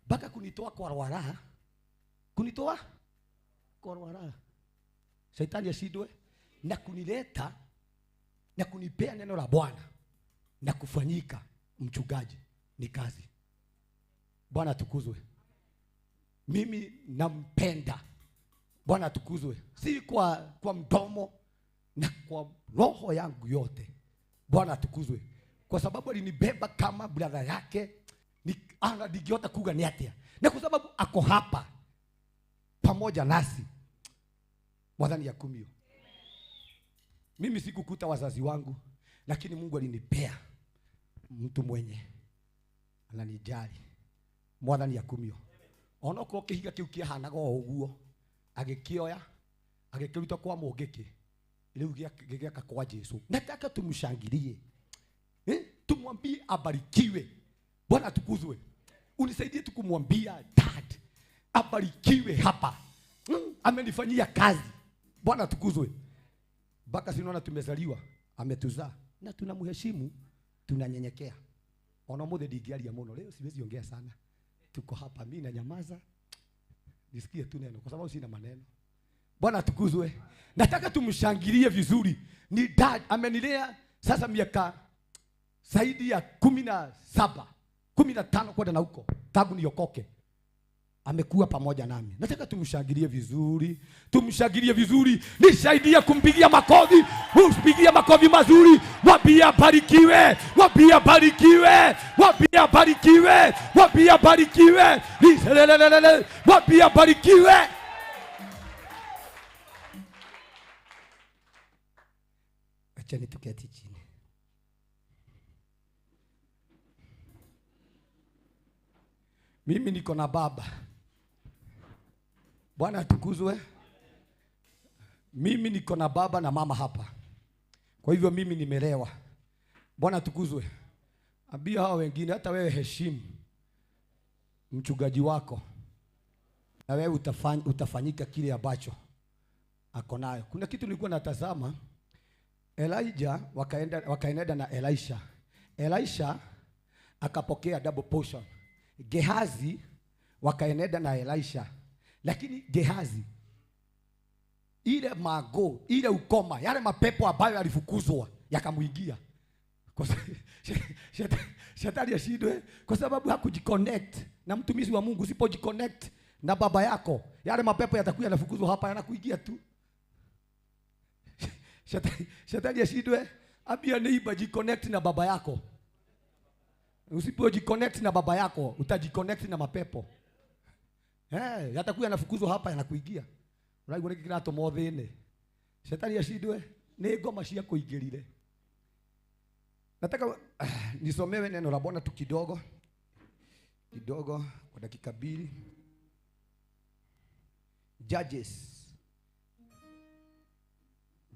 Mpaka kunitoa kwa rwara. Kunitoa kwa rwara. Shetani ashindwe na kunileta na kunipea neno la Bwana na kufanyika mchungaji ni kazi. Bwana atukuzwe. Mimi nampenda. Bwana atukuzwe. Si kwa mdomo na kwa roho yangu yote. Bwana atukuzwe. Kwa sababu alinibeba kama brother yake, ni anadigiota kuga ni atia. Na kwa sababu ako hapa pamoja nasi. Mwathani akumio. Mimi sikukuta wazazi wangu, lakini Mungu alinipea mtu mwenye ananijali. Mwathani akumio. Onokorwo kĩhiga kĩu kĩahanaga o ũguo, agĩkĩoya, agĩkĩruta kwa mũngĩkĩ, rĩu gĩgĩaka kwa Jesu. Nataka tumshangilie. Tumwambie abarikiwe. Bwana atukuzwe. Unisaidie tu kumwambia dad abarikiwe hapa. Amenifanyia kazi. Bwana atukuzwe. Mpaka sinaona tumezaliwa, ametuzaa na tunamheshimu, tunanyenyekea. Ona mothe ndingĩaria mũno leo, siwezi ongea sana. Tuko hapa, mimi na nyamaza. Nisikie tu neno kwa sababu sina maneno. Bwana atukuzwe. Nataka tumshangilie vizuri. Ni dad amenilea sasa miaka zaidi ya 17, 15 kwenda na huko tangu niokoke. Amekuwa pamoja nami. Nataka tumshangilie vizuri. Tumshangilie vizuri. Nisaidia kumpigia makofi. Mpigie makofi mazuri. Mwambie abarikiwe. Mwambie abarikiwe. Mwambie abarikiwe. Mwambie abarikiwe. Lelelelele. Mwambie abarikiwe. Acheni tuketi chini. Mimi niko na baba. Bwana atukuzwe. Mimi niko na baba na mama hapa. Kwa hivyo mimi nimelewa. Bwana atukuzwe. Ambia hao wengine, hata wewe heshimu mchungaji wako, na wewe utafanyika kile ambacho ako nayo. Kuna kitu nilikuwa natazama, Elijah wakaenda na Elisha. Elisha akapokea double portion. Gehazi wakaenda na Elisha. Lakini Gehazi ile mago, ile ukoma, yale mapepo ambayo yalifukuzwa yakamuingia. Kwa shetani ashindwe kwa sababu hakujiconnect na mtumishi wa Mungu. Usipojiconnect na baba yako, yale mapepo yatakuwa yanafukuzwa hapa, yanakuingia tu. Shetani ashindwe. Ambia neighbor, jiconnect na baba yako. Usipojiconnect na baba yako, utajiconnect na mapepo. Yatakuwa yanafukuzwa hapa, yanakuingia. Unaigua niki kiratũma ũthĩne. Shetani ashindwe nĩ ngoma cia kũingĩrire. Nataka nisomewe neno la Bwana tu kidogo kidogo kwa dakika 2.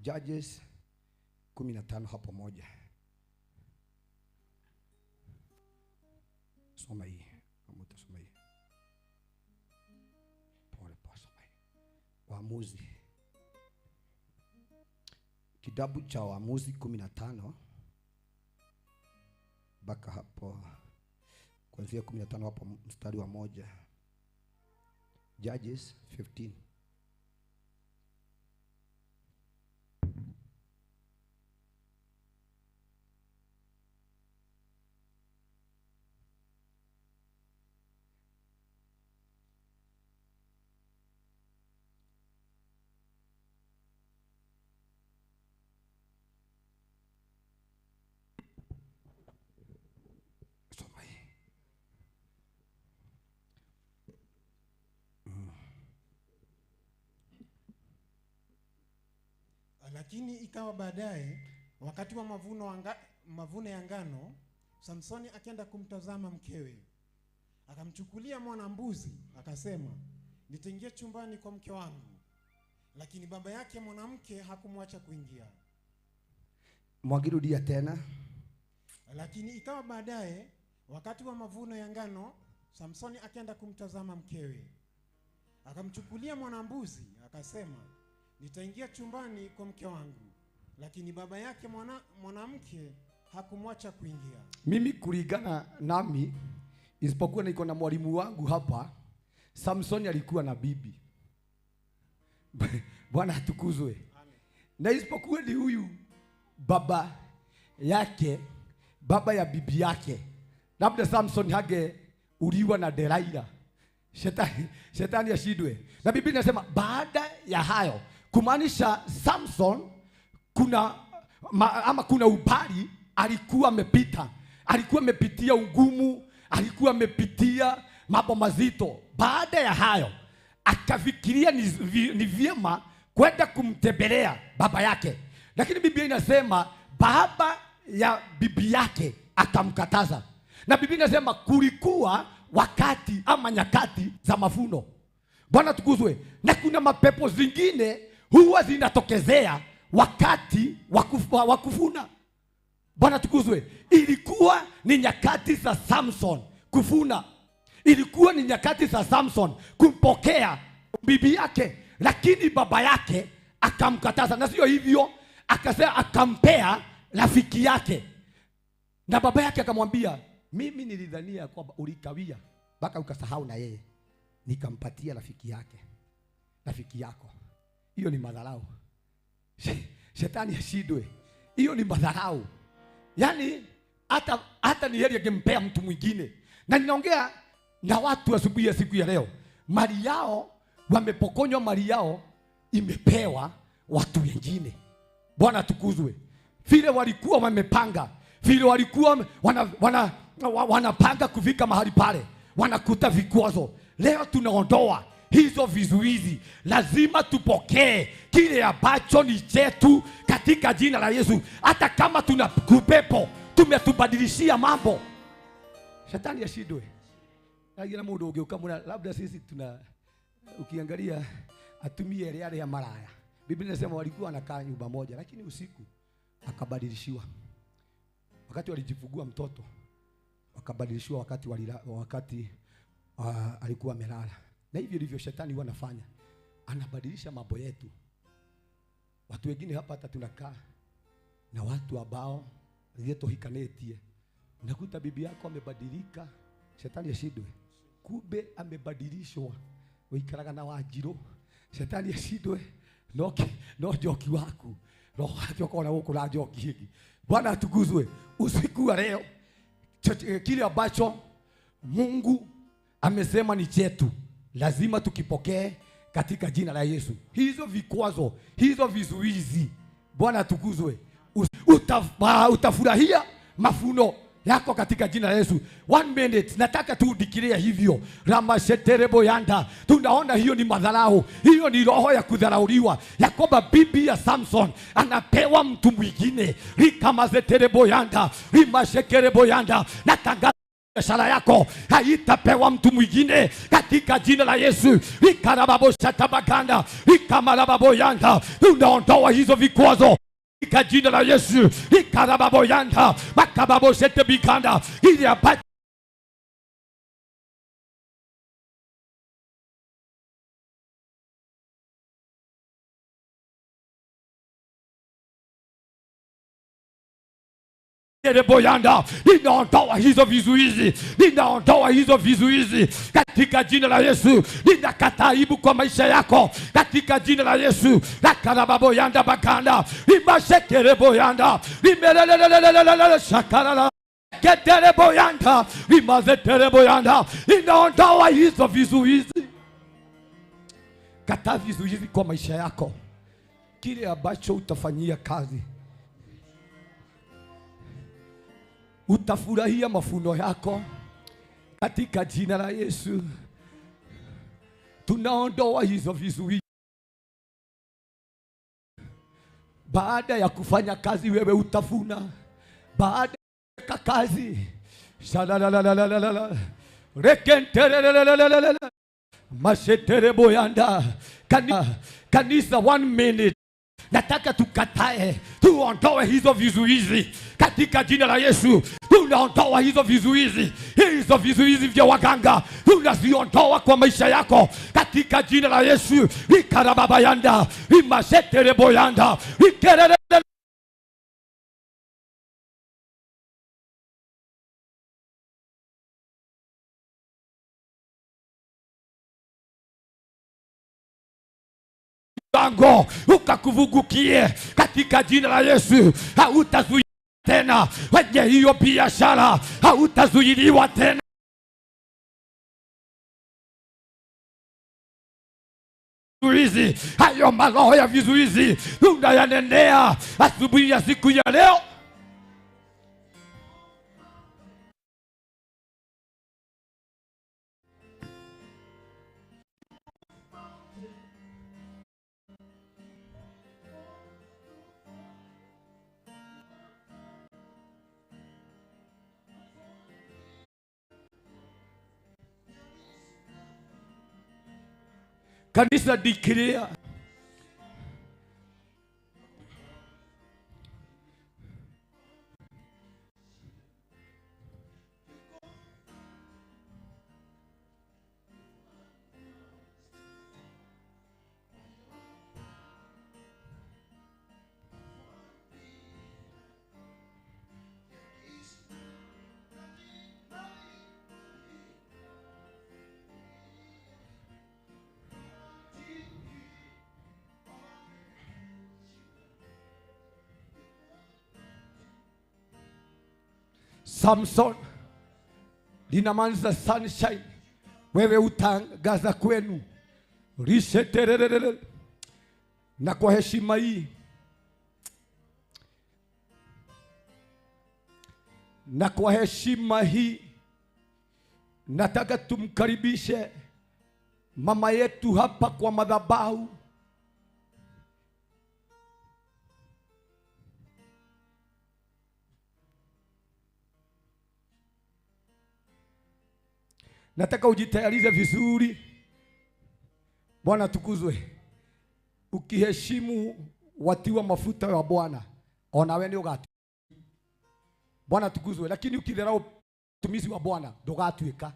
Judges 15 hapo moja. Soma hii. Kama utasoma hii. Pole pole soma hii. Waamuzi. Kitabu cha Waamuzi 15 mpaka hapo, kuanzia 15 hapo mstari wa 1. Judges 15.
Lakini ikawa baadaye, wakati wa mavuno ya ngano, Samsoni akaenda kumtazama mkewe. Akamchukulia mwana mbuzi, akasema, nitaingia chumbani kwa mke wangu. Lakini baba yake mwanamke hakumwacha kuingia.
Mwagirudia tena.
Lakini ikawa baadaye, wakati wa mavuno ya ngano, Samsoni akaenda kumtazama mkewe. Akamchukulia mwana mbuzi, akasema, nitaingia chumbani kwa mke wangu. Lakini baba yake mwanamke hakumwacha kuingia.
Mimi kulingana nami, isipokuwa niko na mwalimu wangu hapa, Samsoni alikuwa na bibi. Bwana atukuzwe. Na isipokuwa ni huyu baba yake, baba ya bibi yake, labda Samson hage uliwa na Delaila. Shetani ashindwe. Na Biblia inasema baada ya hayo, kumaanisha Samson kuna kuna ubali alikuwa amepita. Alikuwa amepitia ugumu, alikuwa amepitia mambo mazito. Baada ya hayo akafikiria ni vyema kwenda kumtembelea baba yake. Lakini Biblia inasema baba ya bibi yake akamkataza. Na Biblia inasema kulikuwa wakati ama nyakati za mavuno. Bwana tukuzwe. Na kuna mapepo zingine huwa zinatokezea wakati wa kuvuna. Bwana tukuzwe. Ilikuwa ni nyakati za Samson kuvuna. Ilikuwa ni nyakati za Samson kumpokea bibi yake, lakini baba yake akamkataza. Na sio hivyo, akasema akampea rafiki yake. Na baba yake akamwambia, mimi nilidhania kwamba ulikawia mpaka ukasahau na yeye, nikampatia rafiki yake, rafiki yako. Hiyo ni madharau. Shetani ashindwe. Hiyo ni madharau. Yaani hata ni heri angempea mtu mwingine. Na ninaongea na watu asubuhi ya siku ya leo, mali yao wamepokonywa, mali yao imepewa watu wengine. Bwana tukuzwe. Vile walikuwa wamepanga, vile walikuwa wanapanga kufika mahali pale, wanakuta vikwazo. Leo tunaondoa hizo vizuizi. Lazima tupokee kile ambacho ni chetu katika jina la Yesu. Hata kama tuna kupepo, tumetubadilishia mambo. Shetani ashindwe. Lakini mundu ungiukamuna, labda sisi tuna, ukiangalia atumie yale ya maraya. Biblia inasema walikuwa wanakaa nyumba moja, lakini usiku akabadilishiwa. Wakati walijifungua mtoto, Wakabadilishiwa wakati alikuwa amelala. Na hivyo ndivyo shetani huwa anafanya. Anabadilisha mambo yetu. Watu wengine hapa hata tunakaa na watu ambao yetu. Unakuta bibi yako amebadilika, shetani ashindwe. Kumbe amebadilishwa. Wikaraga na Wanjiru, shetani ashindwe. No njoki waku. Roho yake ukona huko na njoki hiki. Bwana atukuzwe. Usiku wa leo kile ambacho Mungu amesema ni chetu, lazima tukipokee katika jina la Yesu. Hizo vikwazo, hizo vizuizi, Bwana atukuzwe. Utafurahia mafuno yako katika jina la Yesu. 1 minute, nataka tu dikiria hivyo. Ramasheterebo yanda. Tunaona hiyo ni madharau. Hiyo ni roho ya kudharauliwa. Yakoba bibi ya Samson anapewa mtu mwingine. Rikamazeterebo yanda. Rimashekerebo yanda. Natangaza biashara yako haitapewa mtu mwingine katika jina la Yesu. Rikarababo shatabaganda. Rikamarababo yanda. Tunaondoa hizo vikwazo katika jina la Yesu. Ikarababo yanda, makababo sete bikanda, ili apate Boyanda, ninaondoa hizo vizuizi, ninaondoa hizo vizuizi katika jina la Yesu. Ninakataa aibu kwa maisha yako katika jina la Yesu. Rakarababo yanda bakanda, imashekere boyanda, imelelelelelele shakarala ketere boyanda, imazetere boyanda. Ninaondoa hizo vizuizi. Kataa vizuizi kwa maisha yako. Kile ambacho utafanyia kazi, utafurahia mafuno yako katika jina la Yesu. Tunaondoa hizo vizuizi. Baada ya kufanya kazi wewe utafuna. Baada ya kazi, shalalalalala rekenterelelelelele mashetere boyanda. Kanisa, 1 minute. Nataka tukatae, tuondoe hizo vizuizi katika jina la Yesu. Tunaondoa hizo vizuizi, hizo vizuizi vya waganga tunaziondoa kwa maisha yako katika jina la Yesu. Ikarababayanda, imashetereboyanda, ikerere lango ukakuvugukie katika jina la Yesu. Hautazuiliwa tena kwenye hiyo biashara, hautazuiliwa tena. Vizuizi, hayo maroho ya vizuizi tunayanenea asubuhi ya siku ya leo. Kanisa, declare Samson linamaanisha sunshine. Wewe utangaza kwenu rishetererere. Na kwa heshima hii, na kwa heshima hii, nataka tumkaribishe mama yetu hapa kwa madhabahu. Nataka ujitayarishe vizuri. Bwana tukuzwe. Ukiheshimu watiwa mafuta wa Bwana, ona wewe ni ugati. Bwana tukuzwe. Lakini ukidharau Mtumishi wa Bwana ndugatuika,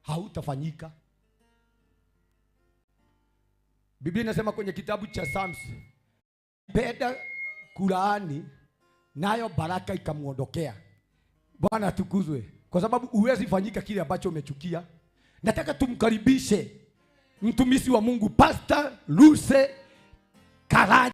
hautafanyika. Biblia inasema kwenye kitabu cha Psalms, penda kulaani nayo baraka ikamuondokea. Bwana atukuzwe, kwa sababu huwezi fanyika kile ambacho umechukia. Nataka tumkaribishe mtumishi wa Mungu Pastor Lucy Karanja.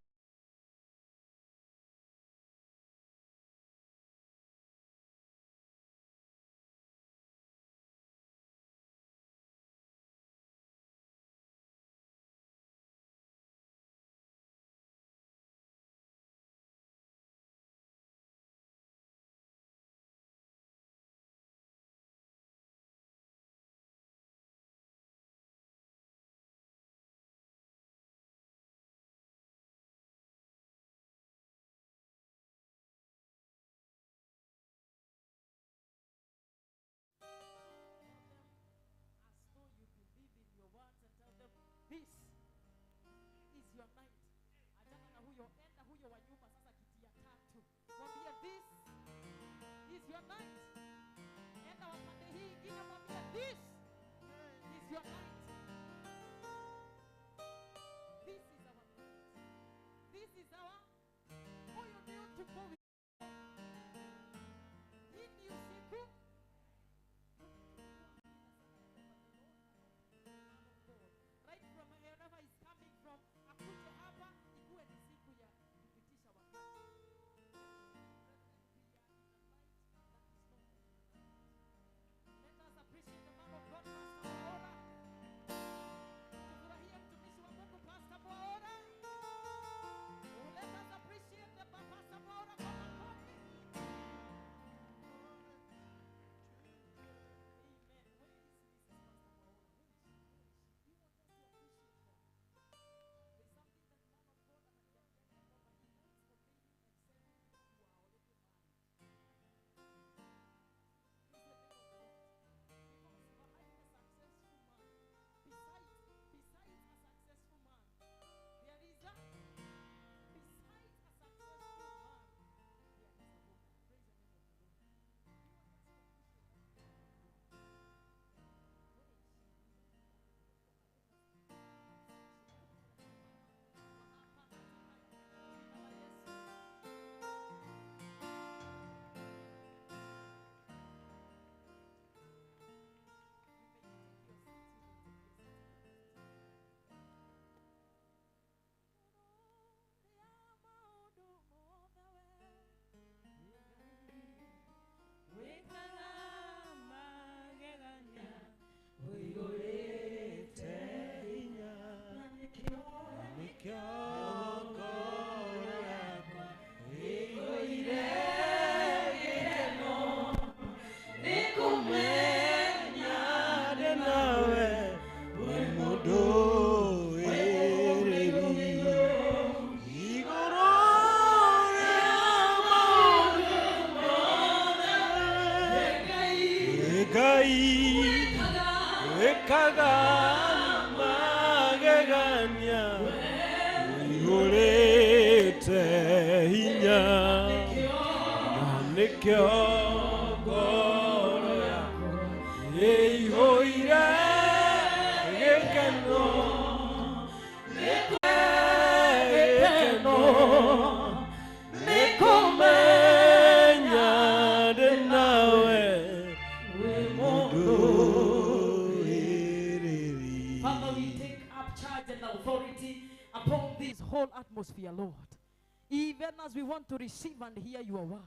To receive and hear your word.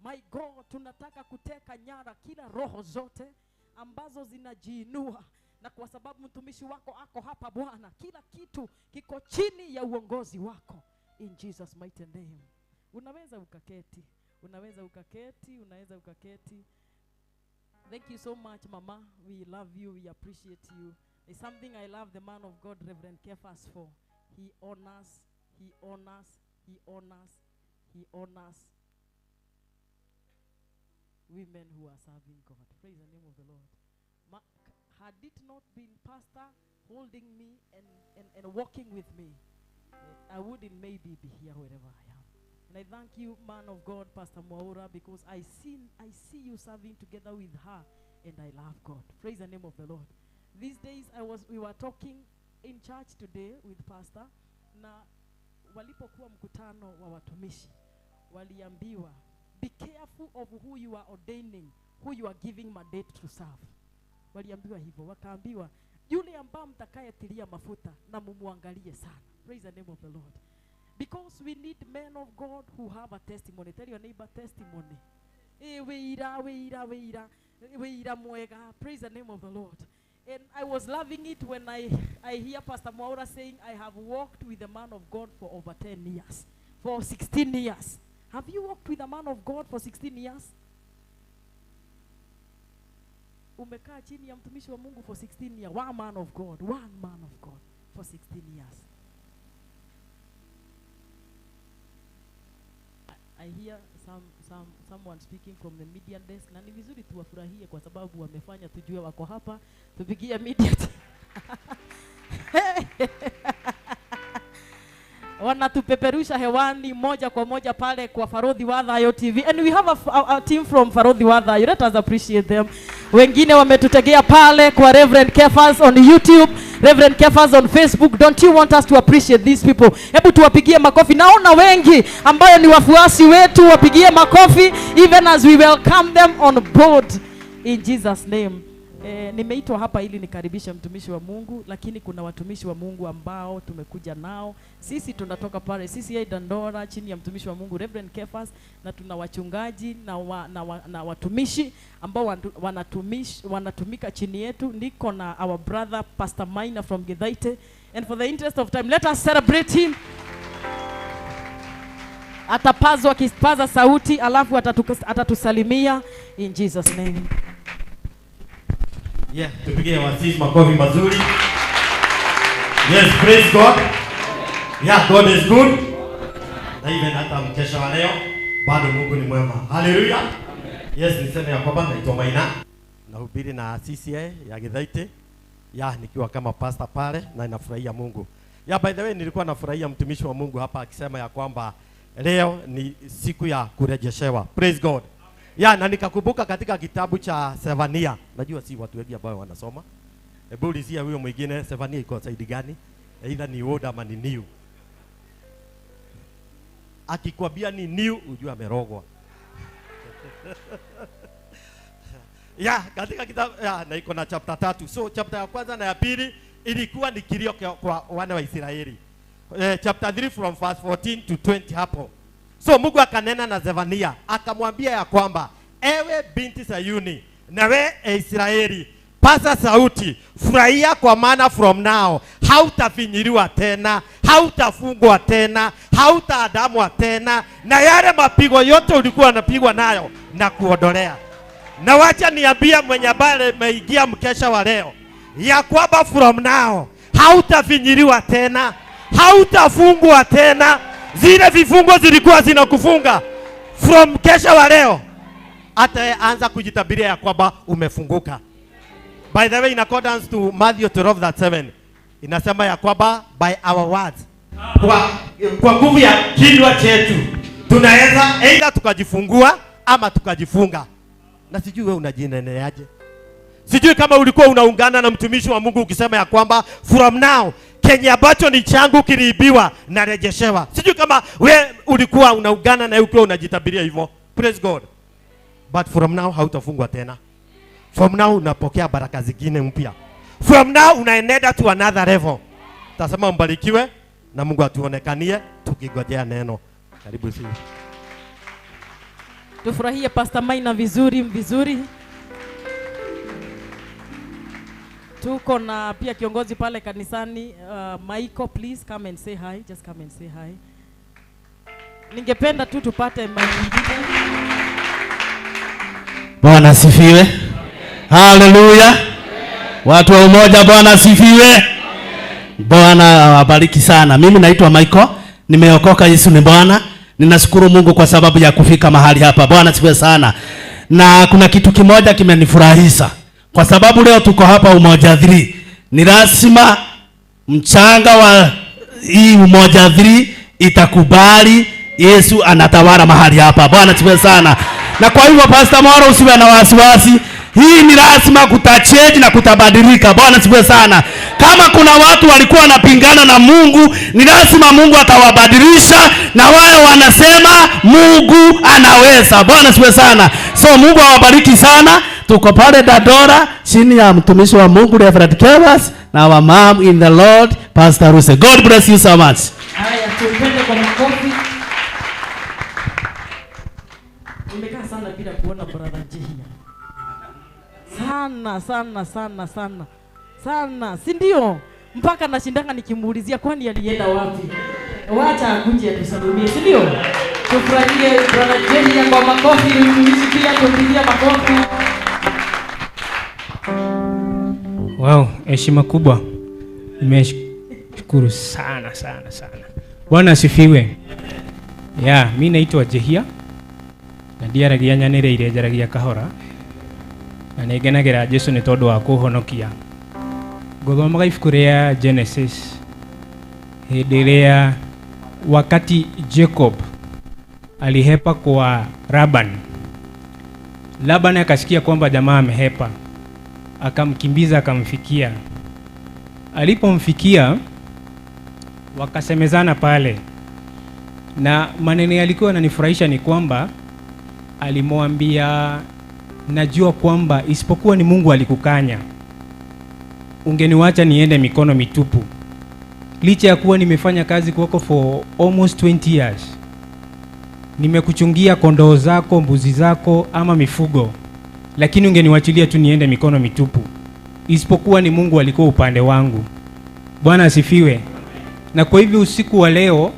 My God, tunataka kuteka nyara kila roho zote ambazo zinajiinua, na kwa sababu mtumishi wako ako hapa Bwana, kila kitu kiko chini ya uongozi wako. In Jesus mighty name. Unaweza ukaketi, unaweza ukaketi, unaweza ukaketi. Thank you so much, Mama. We love you, we appreciate you. There's something I love the man of God, Reverend Kefas, for. He honors, he honors, he honors, he honors women who are serving God. Praise the name of the Lord. Had it not been Pastor holding me and walking with me, I wouldn't maybe be here wherever I am. And I thank you, man of God, Pastor Mwaura, because I see you serving together with her, and I love God. Praise the name of the Lord. These days I was we were talking in church today with Pastor, na walipokuwa mkutano wa watumishi waliambiwa, "Be careful of who you are ordaining, who you are giving mandate to serve." Waliambiwa hivyo, wakaambiwa yule ambao mtakayetilia mafuta na mumuangalie sana. Praise the name of the Lord. Because we need men of God who have a testimony. Tell your neighbor, "Testimony." Wĩira, wĩira, wĩira, wĩira mwega. Praise the name of the Lord. And I was loving it when I hear Pastor Mwaura saying, "I have walked with the man of God for over 10 years, for 16 years." Have you walked with a man of God for 16 years? Umekaa chini ya mtumishi wa Mungu for 16 years. One man of God, one man of God for 16 years. I hear someone speaking from the media desk, na ni vizuri tuwafurahie kwa sababu wamefanya tujue wako hapa. Tupigie media team. Wanatupeperusha hewani moja kwa moja pale kwa Farodhi wa Thayo TV, and we have a team from Farodhi wa Thayo. Let us appreciate them. Wengine wametutegea pale kwa Reverend Kefas on YouTube, Reverend Kefas on Facebook. Don't you want us to appreciate these people? Hebu tuwapigie makofi. Naona wengi ambayo ni wafuasi wetu, wapigie makofi even as we welcome them on board in Jesus' name. Nimeitwa hapa ili nikaribishe mtumishi wa Mungu, lakini kuna watumishi wa Mungu ambao tumekuja nao. Sisi tunatoka pale CCA Dandora chini ya mtumishi wa Mungu Reverend Kefas, na tuna wachungaji na watumishi ambao wanatumika chini yetu. Niko na our brother Pastor Maina from Githaite, and for the interest of time, let us celebrate him. Atapazwa kipaza sauti, alafu atatusalimia in Jesus' name.
Yeah, tupigie wasisi makofi mazuri. Yes, praise God. Yeah, God is good. Na even hata mkesha wa leo bado Mungu ni mwema. Hallelujah. Yes, niseme ya kwamba naitwa Maina. Nahubiri na CCA ya Githaite. Yeah, nikiwa kama pastor pale na nafurahia Mungu. Yeah, by the way, nilikuwa nafurahia mtumishi wa Mungu hapa akisema ya kwamba leo ni siku ya kurejeshewa. Praise God. Yeah, na nikakumbuka katika kitabu cha Sevania. Najua si watu wengi ambao wanasoma. Hebu ulizia huyo mwingine, Sevania iko side gani? Either ni old ama ni new. Akikwambia ni new, ujue amerogwa. Yeah, katika kitabu, yeah, na iko na chapter 3. So chapter ya kwanza na ya pili ilikuwa ni kilio kwa wana wa Israeli. Chapter 3 from verse 14 to 20 hapo. So Mungu akanena na Zefania akamwambia ya kwamba, "Ewe binti Sayuni na we Israeli, paza sauti, furahia, kwa maana from now hautafinyiliwa tena, hautafungwa tena, hautaandamwa tena, na yale mapigo yote ulikuwa unapigwa nayo na kuondolea." Na wacha niambia mwenye ambaye ameingia mkesha wa leo ya kwamba from now hautafinyiliwa tena, hautafungwa tena. Zile vifungo zilikuwa zinakufunga, from kesha wa leo hata wewe anza kujitabiria ya kwamba umefunguka. By the way, in accordance to Matthew 12:7 inasema ya kwamba by our words, kwa nguvu ya kinywa chetu tunaweza either tukajifungua ama tukajifunga. Na sijui wewe unajineneaje? Sijui kama ulikuwa unaungana na mtumishi wa Mungu ukisema ya kwamba from now kenye ambacho ni changu kiliibiwa narejeshewa. Sijui kama we ulikuwa unaungana na yeye ukiwa unajitabiria hivyo. Praise God. But from now hautafungwa tena. From now unapokea baraka zingine mpya. From now unaenenda to another level. Tasema mbarikiwe na Mungu atuonekanie tukigojea neno. Karibu sisi.
Tufurahie Pastor Maina vizuri vizuri. Tuko na pia kiongozi pale kanisani, Michael, please come and say hi. Just come and say hi. Ningependa tu tupate mic nyingine.
Bwana asifiwe. Haleluya. Watu wa umoja, Bwana asifiwe. Bwana awabariki sana. Mimi naitwa Michael, nimeokoka, Yesu ni Bwana. Ninashukuru Mungu kwa sababu ya kufika mahali hapa. Bwana asifiwe sana. Na kuna kitu kimoja kimenifurahisha. Kwa sababu leo tuko hapa Umoja 3. Ni lazima mchanga wa hii Umoja 3 itakubali. Yesu anatawala mahali hapa. Bwana asifiwe sana. Na kwa hivyo Pastor Moro, usiwe na wasiwasi. Hii ni lazima kutachange na kutabadilika. Bwana asifiwe sana. Kama kuna watu walikuwa wanapingana na Mungu, ni lazima Mungu atawabadilisha na wao wanasema Mungu anaweza. Bwana asifiwe sana. So Mungu awabariki sana. Tuko pale Dandora chini ya mtumishi wa Mungu Reverend Kevas na our mom in the Lord Pastor Ruse. God bless you so much.
Haya, tupende kwa makofi. Nimekaa sana bila kuona brother Jehia. Sana sana sana sana sana, si ndio? Mpaka nashindanga nikimuulizia kwani alienda wapi. Wacha akuje atusalimie, si ndio? Tufurahie brother Jehia kwa makofi, mtumishi pia tupigie makofi.
Wow, heshima kubwa. Nimeshukuru sana sana sana. Bwana asifiwe. Yeah, mimi naitwa Jehia. Na ndiaragia nyanĩrĩire njaragia kahora. Na nĩngenagĩra Jesu nĩ tondũ wa kũhonokia. Ngũthomaga ibuku rĩa Genesis. Hĩndĩ ĩrĩa wakati Jacob alihepa kwa Laban. Laban akasikia kwamba jamaa amehepa. Akamkimbiza akamfikia. Alipomfikia wakasemezana pale. Na maneno yalikuwa yananifurahisha ni kwamba alimwambia, najua kwamba isipokuwa ni Mungu alikukanya, ungeniwacha niende mikono mitupu. Licha ya kuwa nimefanya kazi kwako for almost 20 years. Nimekuchungia kondoo zako, mbuzi zako ama mifugo. Lakini ungeniwachilia tu niende mikono mitupu. Isipokuwa ni Mungu alikuwa upande wangu. Bwana asifiwe. Na kwa hivyo usiku wa leo,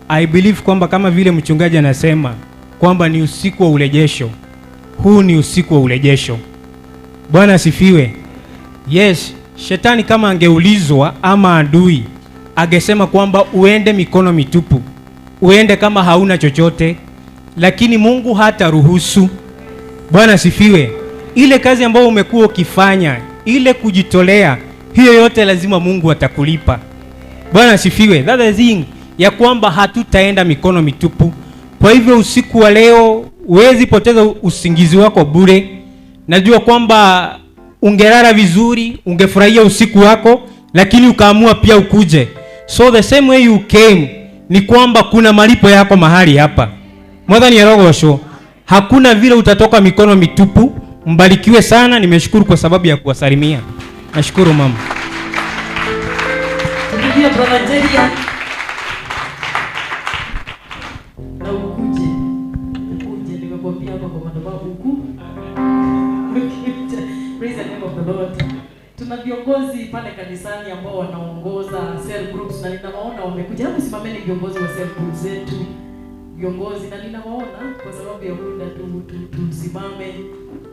I believe kwamba kama vile mchungaji anasema kwamba ni usiku wa urejesho. Huu ni usiku wa urejesho. Bwana asifiwe. Yes, shetani kama angeulizwa ama adui, angesema kwamba uende mikono mitupu, uende kama hauna chochote, lakini Mungu hataruhusu. Bwana asifiwe. Ile kazi ambayo umekuwa ukifanya, ile kujitolea, hiyo yote lazima Mungu atakulipa. Bwana asifiwe. That is thing ya kwamba hatutaenda mikono mitupu. Kwa hivyo usiku wa leo huwezi poteza usingizi wako bure. Najua kwamba ungelala vizuri, ungefurahia usiku wako, lakini ukaamua pia ukuje. So the same way you came, ni kwamba kuna malipo yako mahali hapa. Mwathani arogocwo. Hakuna vile utatoka mikono mitupu. Mbarikiwe sana, nimeshukuru kwa sababu ya kuwasalimia. Nashukuru mama.
Tupigie brother Jehia. Na ukuje. Ukuje, nimekuambia hapa kwa madhabahu huku. Praise the name of the Lord. Tuna viongozi pale kanisani ambao wanaongoza cell groups na ninawaona wamekuja. Hebu simameni viongozi wa cell groups zetu. Viongozi, na ninawaona kwa sababu ya muda tusimame.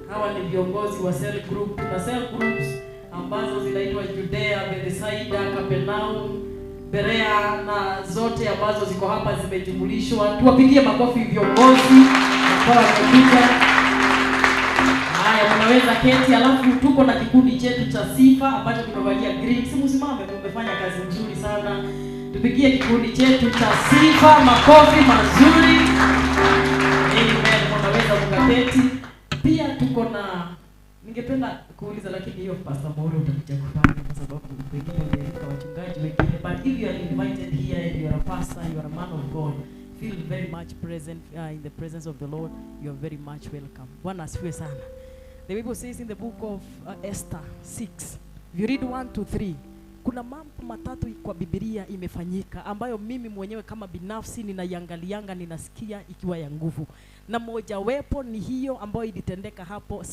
Hawa ni viongozi wa cell group. Tuna cell groups ambazo zinaitwa Judea, Bethsaida, Capernaum, Berea na zote ambazo ziko hapa zimejumulishwa. Tuwapigie makofi viongozi ambao wamekuja. Haya, mnaweza keti. Alafu tuko na kikundi chetu cha sifa ambacho kimevalia green. Simsimame, mmefanya kazi nzuri sana. Tupigie kikundi chetu cha sifa makofi mazuri. Amen. Mnaweza kuketi. Pia tuko na, ningependa kuuliza lakini hiyo Pastor Moro utakuja kufanya kwa sababu wengine wamealika wachungaji wengine, but if you are invited here and you are a pastor, you are a man of God, feel very much present in the presence of the Lord. You are very much welcome. Bwana asifiwe sana. The Bible says in the book of Esther 6, if you read 1 to 3, kuna mambo matatu kwa Biblia imefanyika ambayo mimi mwenyewe kama binafsi ninaiangalianga, ninasikia ikiwa ya nguvu. Na mojawapo ni hiyo ambayo ilitendeka hapo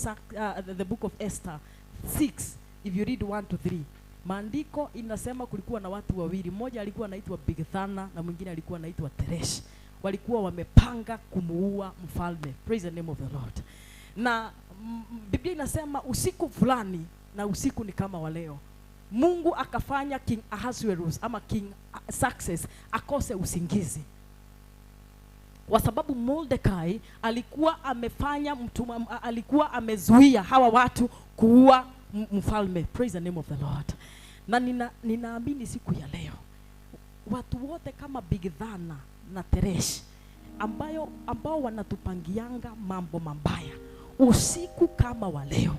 the book of Esther 6, if you read 1 to 3. Maandiko inasema kulikuwa na watu wawili, mmoja alikuwa anaitwa Bigthana na mwingine alikuwa anaitwa Teresh. Walikuwa wamepanga kumuua mfalme. Praise the name of the Lord. Na Biblia inasema usiku fulani, na usiku ni kama wa leo, Mungu akafanya King Ahasuerus ama King Success akose usingizi. Kwa sababu Mordekai alikuwa amefanya alikuwa amezuia hawa watu kuua mfalme. Praise the name of the Lord. Na ninaamini siku ya leo watu wote kama Bigthana na Teresh ambao wanatupangianga mambo mabaya usiku kama wa leo,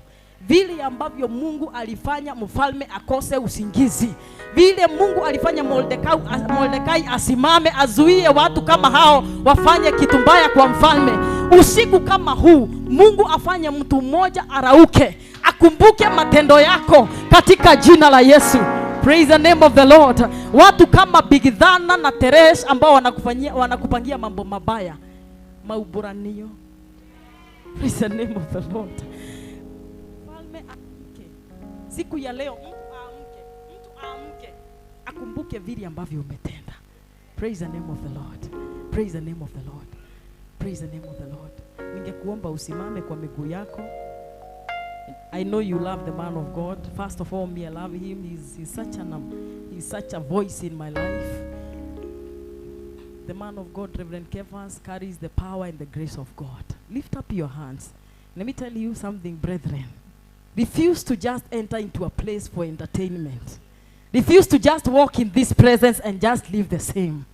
vile ambavyo Mungu alifanya mfalme akose usingizi, vile Mungu alifanya Mordekai asimame azuie watu kama hao wafanye kitu mbaya kwa mfalme, usiku kama huu Mungu afanye mtu mmoja arauke, akumbuke matendo yako katika jina la Yesu. Praise the name of the Lord. Watu kama Bigthana na Teresh ambao wanakupangia mambo mabaya, mauburanio. Praise the name of the Lord. Mfalme amke siku ya leo, mtu aamke, akumbuke vile ambavyo umetenda. Praise the name of the Lord. Praise the name of the Lord. Praise the name of the Lord. Ningekuomba usimame kwa miguu yako. I know you love the man of God. First of all, me, I love him. He's such a voice in my life. The man of God, Reverend Kefas, carries the power and the grace of God. Lift up your hands. Let me tell you something, brethren. Refuse to just enter into a place for entertainment. Refuse to just walk in this presence and just live the same.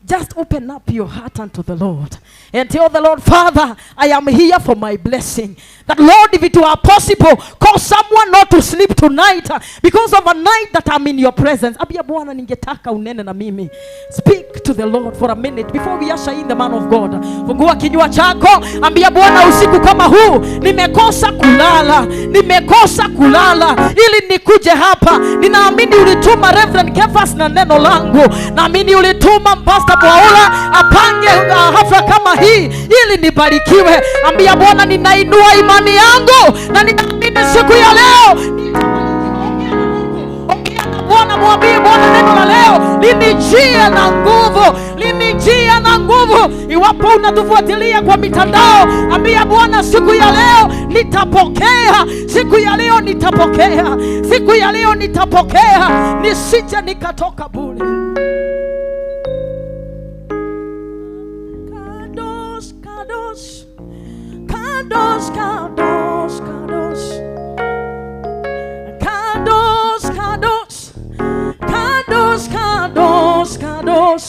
Just open up your heart unto the Lord and tell the Lord, Father, I am here for my blessing. That Lord, if it were possible, cause someone not to sleep tonight because of a night that I'm in your presence. Abia Bwana, ningetaka unene na mimi. Speak to the Lord for a minute before we usher in the man of God. Fungua kinywa chako, ambia Bwana, usiku kama huu nimekosa kulala, nimekosa kulala ili nikuje hapa. Ninaamini ulituma Reverend Kefas na neno langu. Naamini ulituma Pastor Mwaula apange hafla kama hii ili nibarikiwe. Ambia Bwana, ninainua imani yangu na ninaamini siku ya leo nitabarikiwa. Bwana, mwambie Bwana neno la leo linijie na nguvu, linijie na nguvu. Iwapo unatufuatilia kwa mitandao, ambia Bwana, siku ya leo nitapokea, siku ya leo nitapokea, siku ya leo nitapokea, nisije nikatoka bure. Kadosh, kadosh, kadosh, kadosh, kadosh, kadosh, kadosh, kadosh, kadosh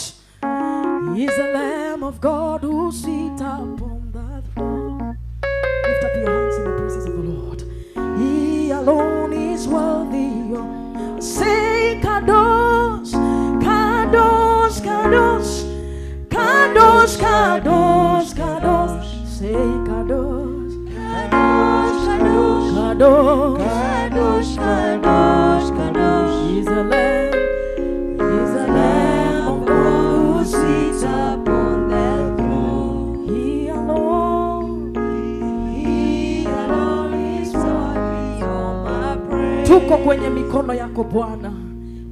is the Lamb of God who sits upon the throne. Lift up your hands in the presence of the Lord. He alone is worthy. Say kadosh, kadosh, kadosh, kadosh, kadosh, kadosh. Say kadosh, kadosh, kadosh, kadosh, kadosh, kadosh. He's the Lamb, he's the Lamb of God who sits upon the throne. He alone is worthy of my praise. Tuko kwenye mikono yako Bwana,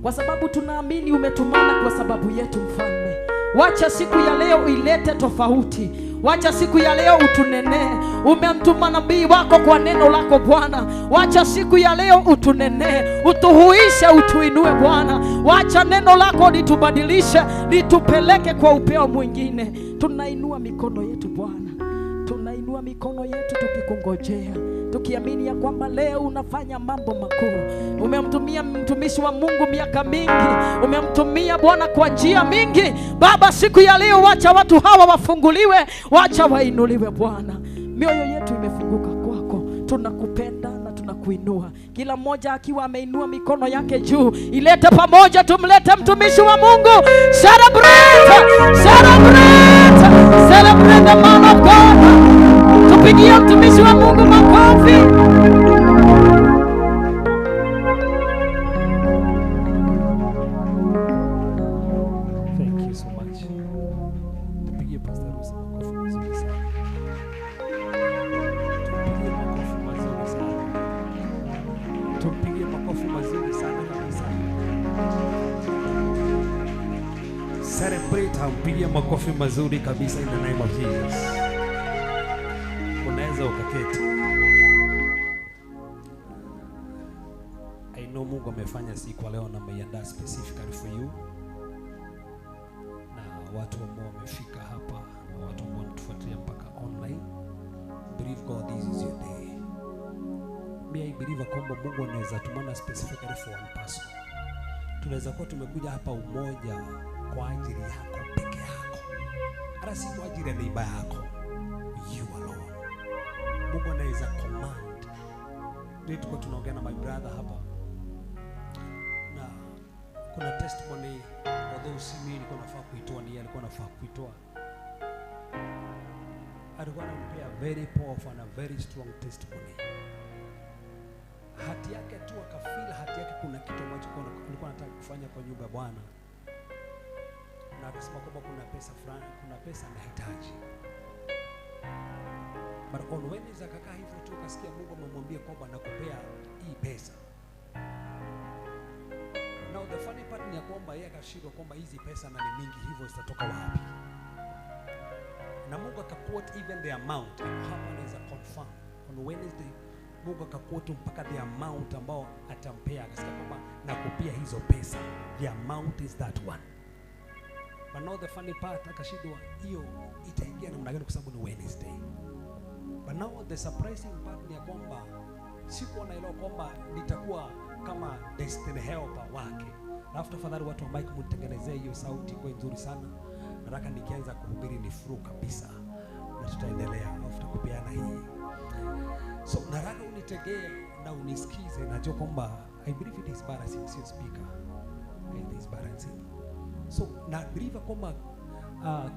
kwa sababu tunaamini umetumana kwa sababu yetu mfalme. Wacha siku ya leo ilete tofauti. Wacha siku ya leo utunenee. Umemtuma nabii wako kwa neno lako Bwana. Wacha siku ya leo utunenee, utuhuishe, utuinue Bwana. Wacha neno lako litubadilishe, litupeleke kwa upeo mwingine. Tunainua mikono yetu Bwana, tunainua mikono yetu tukikungojea, tukiamini ya kwamba leo unafanya mambo makuu. Umemtumia mtumishi wa Mungu miaka mingi, umemtumia Bwana kwa njia mingi. Baba, siku ya leo wacha watu hawa wafunguliwe, wacha wainuliwe Bwana. Mioyo yetu imefunguka kwako, tunakupenda na tunakuinua. Kila mmoja akiwa ameinua mikono yake juu, ilete pamoja, tumlete mtumishi wa Mungu. Celebrate, celebrate, celebrate the man of God. Tupigie mtumishi wa Mungu makofi.
Thank you so much. Tupigie Pastor Rusi makofi mazuri sana. Tupigie makofi mazuri sana. Tupigie makofi mazuri sana kabisa. Celebrate, mpigie makofi mazuri kabisa in the name of Jesus. Unaweza ukaketi. I know Mungu amefanya siku leo na ameiandaa specifically for you. Na watu ambao wamefika hapa na watu ambao wanatufuatilia mpaka online. Believe God, this is your day. Me, I believe kwamba Mungu anaweza tumana specifically for one person. Tunaweza kuwa tumekuja hapa umoja kwa ajili yako peke yako. Hata si kwa ajili ya neighbor yako, you alone. Mungu anaweza command. Ndio tulikuwa tunaongea na my brother hapa, na kuna testimony, although si mimi nilikuwa nafaa kuitoa, ni yeye alikuwa nafaa kuitoa. Alikuwa anampea very powerful and a very strong testimony. Heart yake tu akafeel heart yake kuna kitu ambacho alikuwa anataka kufanya kwa nyumba ya Bwana, na akasema kwamba kuna pesa fulani, kuna pesa anahitaji. But on Wednesday akakaa hivyo tu, akasikia Mungu amemwambia kwamba nakupea hii pesa. Now the funny part ni ya kwamba yeye akashindwa kwamba hizi pesa na ni mingi hivyo zitatoka wapi? Na Mungu akaquote even the amount. Hapa anaweza confirm. On Wednesday Mungu akaquote mpaka the amount ambao atampea, akasikia kwamba nakupea hizo pesa. The amount is that one. But now the funny part, akashindwa hiyo itaingia namna gani kwa sababu ni Wednesday. But now the surprising part ni ya kwamba sikuwa naelewa kwamba nitakuwa kama destiny helper wake. Alafu tafadhali watu wa mic mnitengenezee hiyo sauti kwa nzuri sana. Nataka nikianza kuhubiri ni flow kabisa, na tutaendelea, alafu tutakupeana hii. So nataka unitegee na unisikize. Najua kwamba I believe it is balancing, sio speaker. It is balancing. So na believe kwamba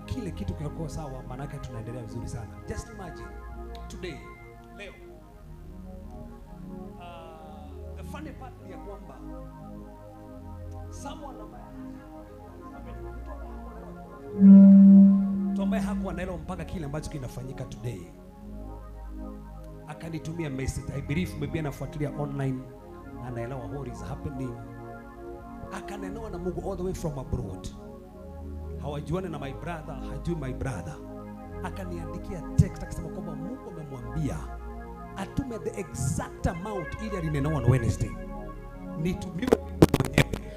kile kitu kiko sawa, maanake tunaendelea vizuri sana. Just imagine today, leo, the funny part ni ya kwamba someone ambaye hakuwa anaelewa mpaka kile ambacho kinafanyika today akanitumia message. I believe maybe anafuatilia online, anaelewa what is happening. Akanenewa na Mungu all the way from abroad. Hawajuani na my brother, hajui my brother. Akaniandikia text akasema kwamba Mungu amemwambia atume the exact amount ile alinenewa on Wednesday. Nitumiwe mwenyewe. Nisitumie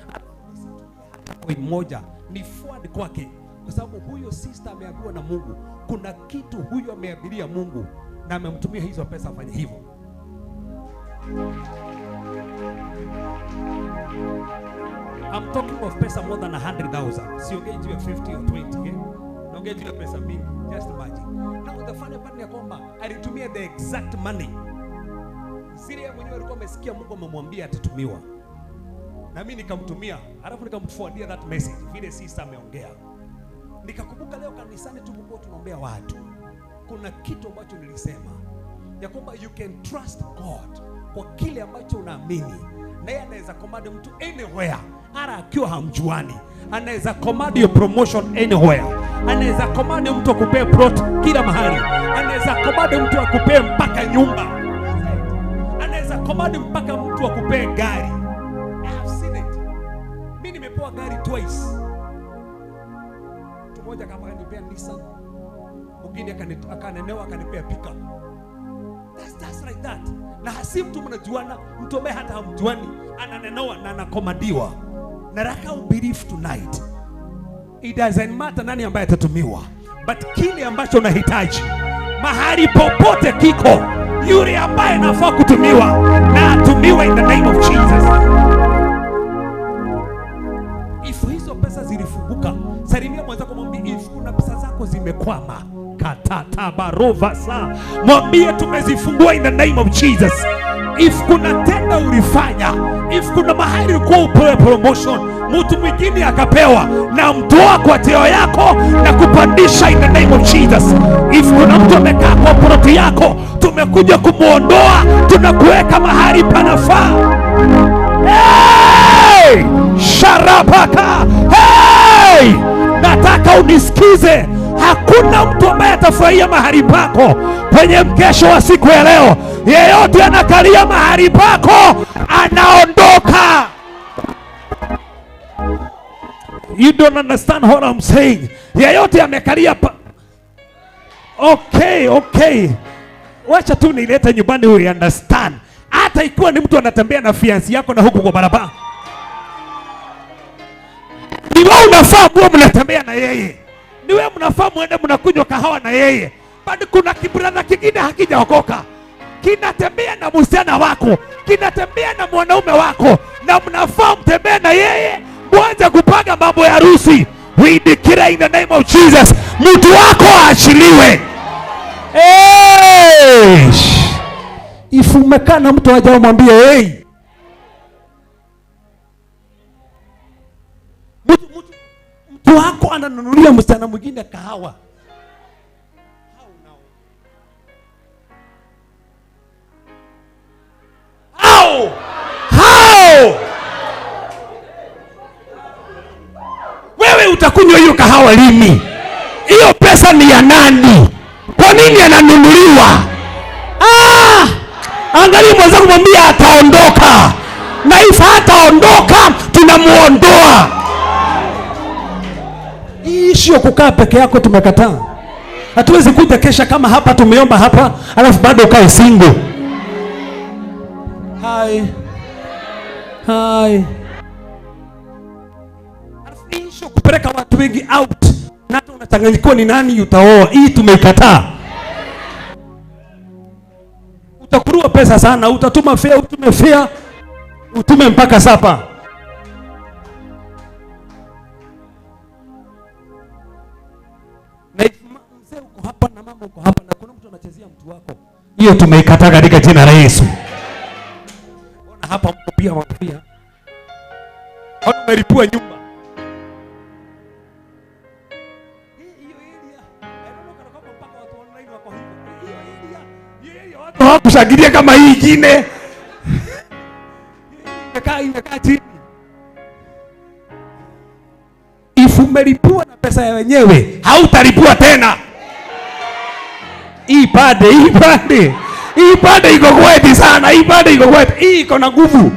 hata coin moja, ni forward kwake. Kwa sababu huyo sister ameambiwa na Mungu, kuna kitu huyo ameabiria Mungu na amemtumia hizo pesa afanye hivyo. I'm talking of pesa more than 100,000. Siongei juu ya 50 or 20, eh? Naongea juu ya pesa mingi. Just imagine. Now the funny part ni ya kwamba alitumia the exact money. Zile yeye mwenyewe alikuwa amesikia Mungu amemwambia atatumiwa. Na mimi nikamtumia, alafu nikamforwardia that message vile sister ameongea. Nikakumbuka leo kanisani tulikuwa tunaombea watu. Kuna kitu ambacho nilisema ya kwamba you can trust God kwa kile ambacho unaamini. Naye anaweza command mtu anywhere, hata akiwa hamjuani. Anaweza command your promotion anywhere. Anaweza command mtu akupee plot kila mahali. Anaweza command mtu akupee mpaka nyumba. Anaweza command mpaka mtu akupee gari. I have seen it. Mimi nimepewa gari twice. Mtu mmoja kama akanipea Nissan, mwingine akanenewa akanipea pickup. That's just like that. Na hasi mtu mnajuana, mtu ambaye hata hamjuani, ananenewa na anakomandiwa. Nataka ubelieve tonight. It doesn't matter nani ambaye atatumiwa, but kile ambacho unahitaji mahali popote kiko, yule ambaye anafaa kutumiwa na atumiwe in the name of Jesus. If hizo pesa zilifunguka, salimia mwenzako mwambie, if kuna pesa zako zimekwama, katatabarova saa, mwambie tumezifungua in the name of Jesus. If kuna tenda ulifanya, if kuna mahali ulikuwa upewe promotion, mtu mwingine akapewa, na mtoa kwa teo yako na kupandisha in the name of Jesus. If kuna mtu amekaa kwa ploti yako, tumekuja kumuondoa, tunakuweka mahali panafaa. Hey! Sharapaka. Hey! Nataka unisikize. Hakuna mtu ambaye atafurahia mahali pako kwenye mkesho wa siku ya leo. Yeyote anakalia mahali pako anaondoka. You don't understand what I'm saying. Yeyote amekalia pa... Okay, okay. Wacha tu nilete nyumbani we understand. Hata ikiwa ni mtu anatembea na fiancé yako na huku kwa barabara, ni wewe unafaa muwe mnatembea na yeye, ni wewe mnafaa muende mnakunywa kahawa na yeye, bado kuna kibradha kingine hakijaokoka kinatembea na msichana wako, kinatembea na mwanaume wako, na mnafaa mtembee na yeye, mwanze kupanga mambo ya harusi.
We declare in the name of Jesus, mtu wako aachiliwe. Hey! If umekaa na mtu aje umwambie hey. Mtu wako ananunulia msichana mwingine kahawa. How now? How? How? Wewe utakunywa hiyo kahawa lini? Hiyo pesa ni ya nani? Kwa nini ananunuliwa? Ah! Angalia mwenzako mwambie ataondoka. Na if hataondoka tunamuondoa. Hii sio kukaa peke yako, tumekataa. Hatuwezi kuja kesha kama hapa tumeomba hapa alafu bado ukae single. Hi. Hi. Alafu hii sio kupeleka watu wengi out. Na hata unachanganyikiwa ni nani utaoa. Hii tumeikataa. Utakurua pesa sana, utatuma fare, utume fare, utume mpaka sapa. Na mzee uko hapa na mama uko hapa na kuna mtu anachezea mtu wako. Hiyo tumeikataa katika jina la Yesu. Ona hapa mko pia mafia. Ona umelipua nyumba. Hiyo area, I don't know kana kama mpaka watu online wako hivyo. Hiyo area, hiyo watu hawakushangilia kama hii ingine. Imekaa chini. If umelipua na pesa ya wenyewe, hautalipua tena. Hii pande iko kweti sana, hii pande iko kweti. Hii iko na nguvu.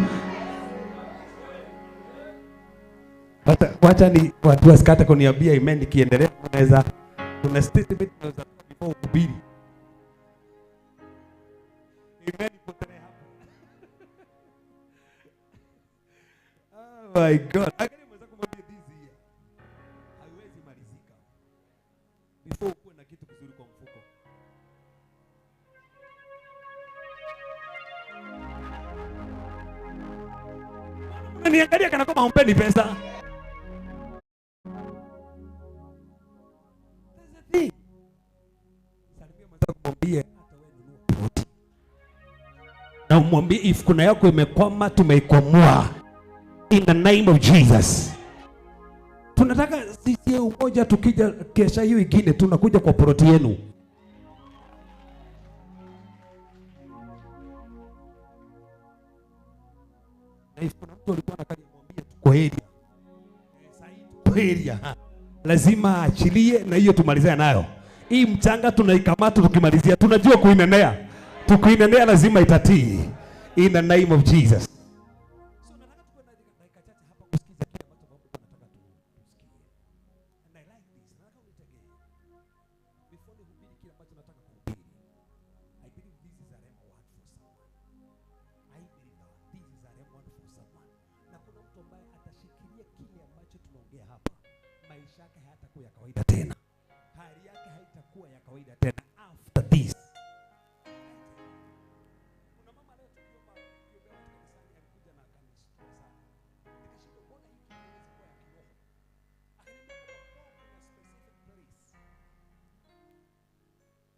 Wacha ni watu wasikate kuniambia amen nikiendelea, unaweza kuna statement unaweza before uhubiri. Amen ipotelee hapo. Oh my God. Angalia mwenzako mwambie this year haiwezi malizika before ukuwe na kitu kizuri kwa mfuko. Unaniangalia kana kwamba humpeni pesa. Salimia mwenzako mwambie hata wewe nunua ploti. Na umwambie if kuna yako imekwama tumeikwamua. In the name of Jesus. Tunataka sisi umoja, tukija kesha hiyo ingine tunakuja kwa ploti yenu. Na if kuna mtu alikuwa anakaja mwambie tuko area. Sasa tuko area. Lazima aachilie na hiyo tumalizane nayo. Hii mchanga tunaikamata tukimalizia, tunajua kuinenea. Tukiinenea lazima itatii. In the name of Jesus. So nataka tuwe na dakika chache hapa kusikiza kile ambacho Mungu anataka tusikie. And I like this. Nataka unitegee. Before nihubiri kile ambacho nataka kuhubiri, I believe this is a rhema word for someone. I believe that this is a rhema word for someone. Na kuna mtu ambaye atashikilia kile ambacho tunaongea hapa. Maisha yake hayatakuwa ya kawaida tena. Hali yake haitakuwa ya kawaida tena after this. Kuna mama leo tukiomba watu kanisani alikuja na akanishtua sana. Nikashindwa mbona hii kitu haiwezi kuwa ya kiroho. Akaniambia kwamba kuna specific place.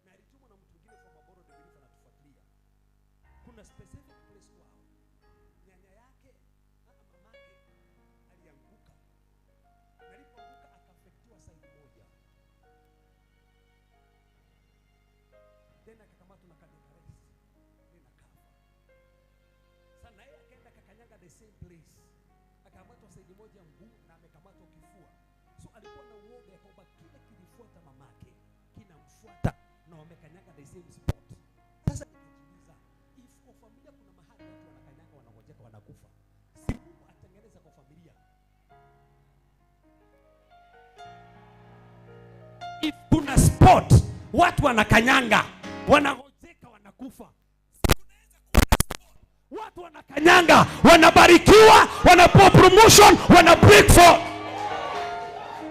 Na alitumwa na mtu mwingine from abroad belief anatufuatilia. Kuna specific place kwao. Nyanya yake, mamake alianguka. Na alipoanguka akafektiwa side moja. Then akakamatwa na cardiac arrest. Then akafa. Sasa naye akaenda akakanyaga the same place. Akamatwa side moja mguu na amekamatwa kifua. So alikuwa na uoga ya kwamba kile kilifuata mamake kinamfuata na wamekanyaga the same spot. Sasa nikajiuliza, if kwa familia kuna mahali watu wanakanyaga wanangojeka wanakufa, si Mungu atengeneza kwa familia? If kuna spot watu wanakanyanga wanangojeka wanakufa, watu wanakanyanga wanabarikiwa, wanapewa promotion, wana break for.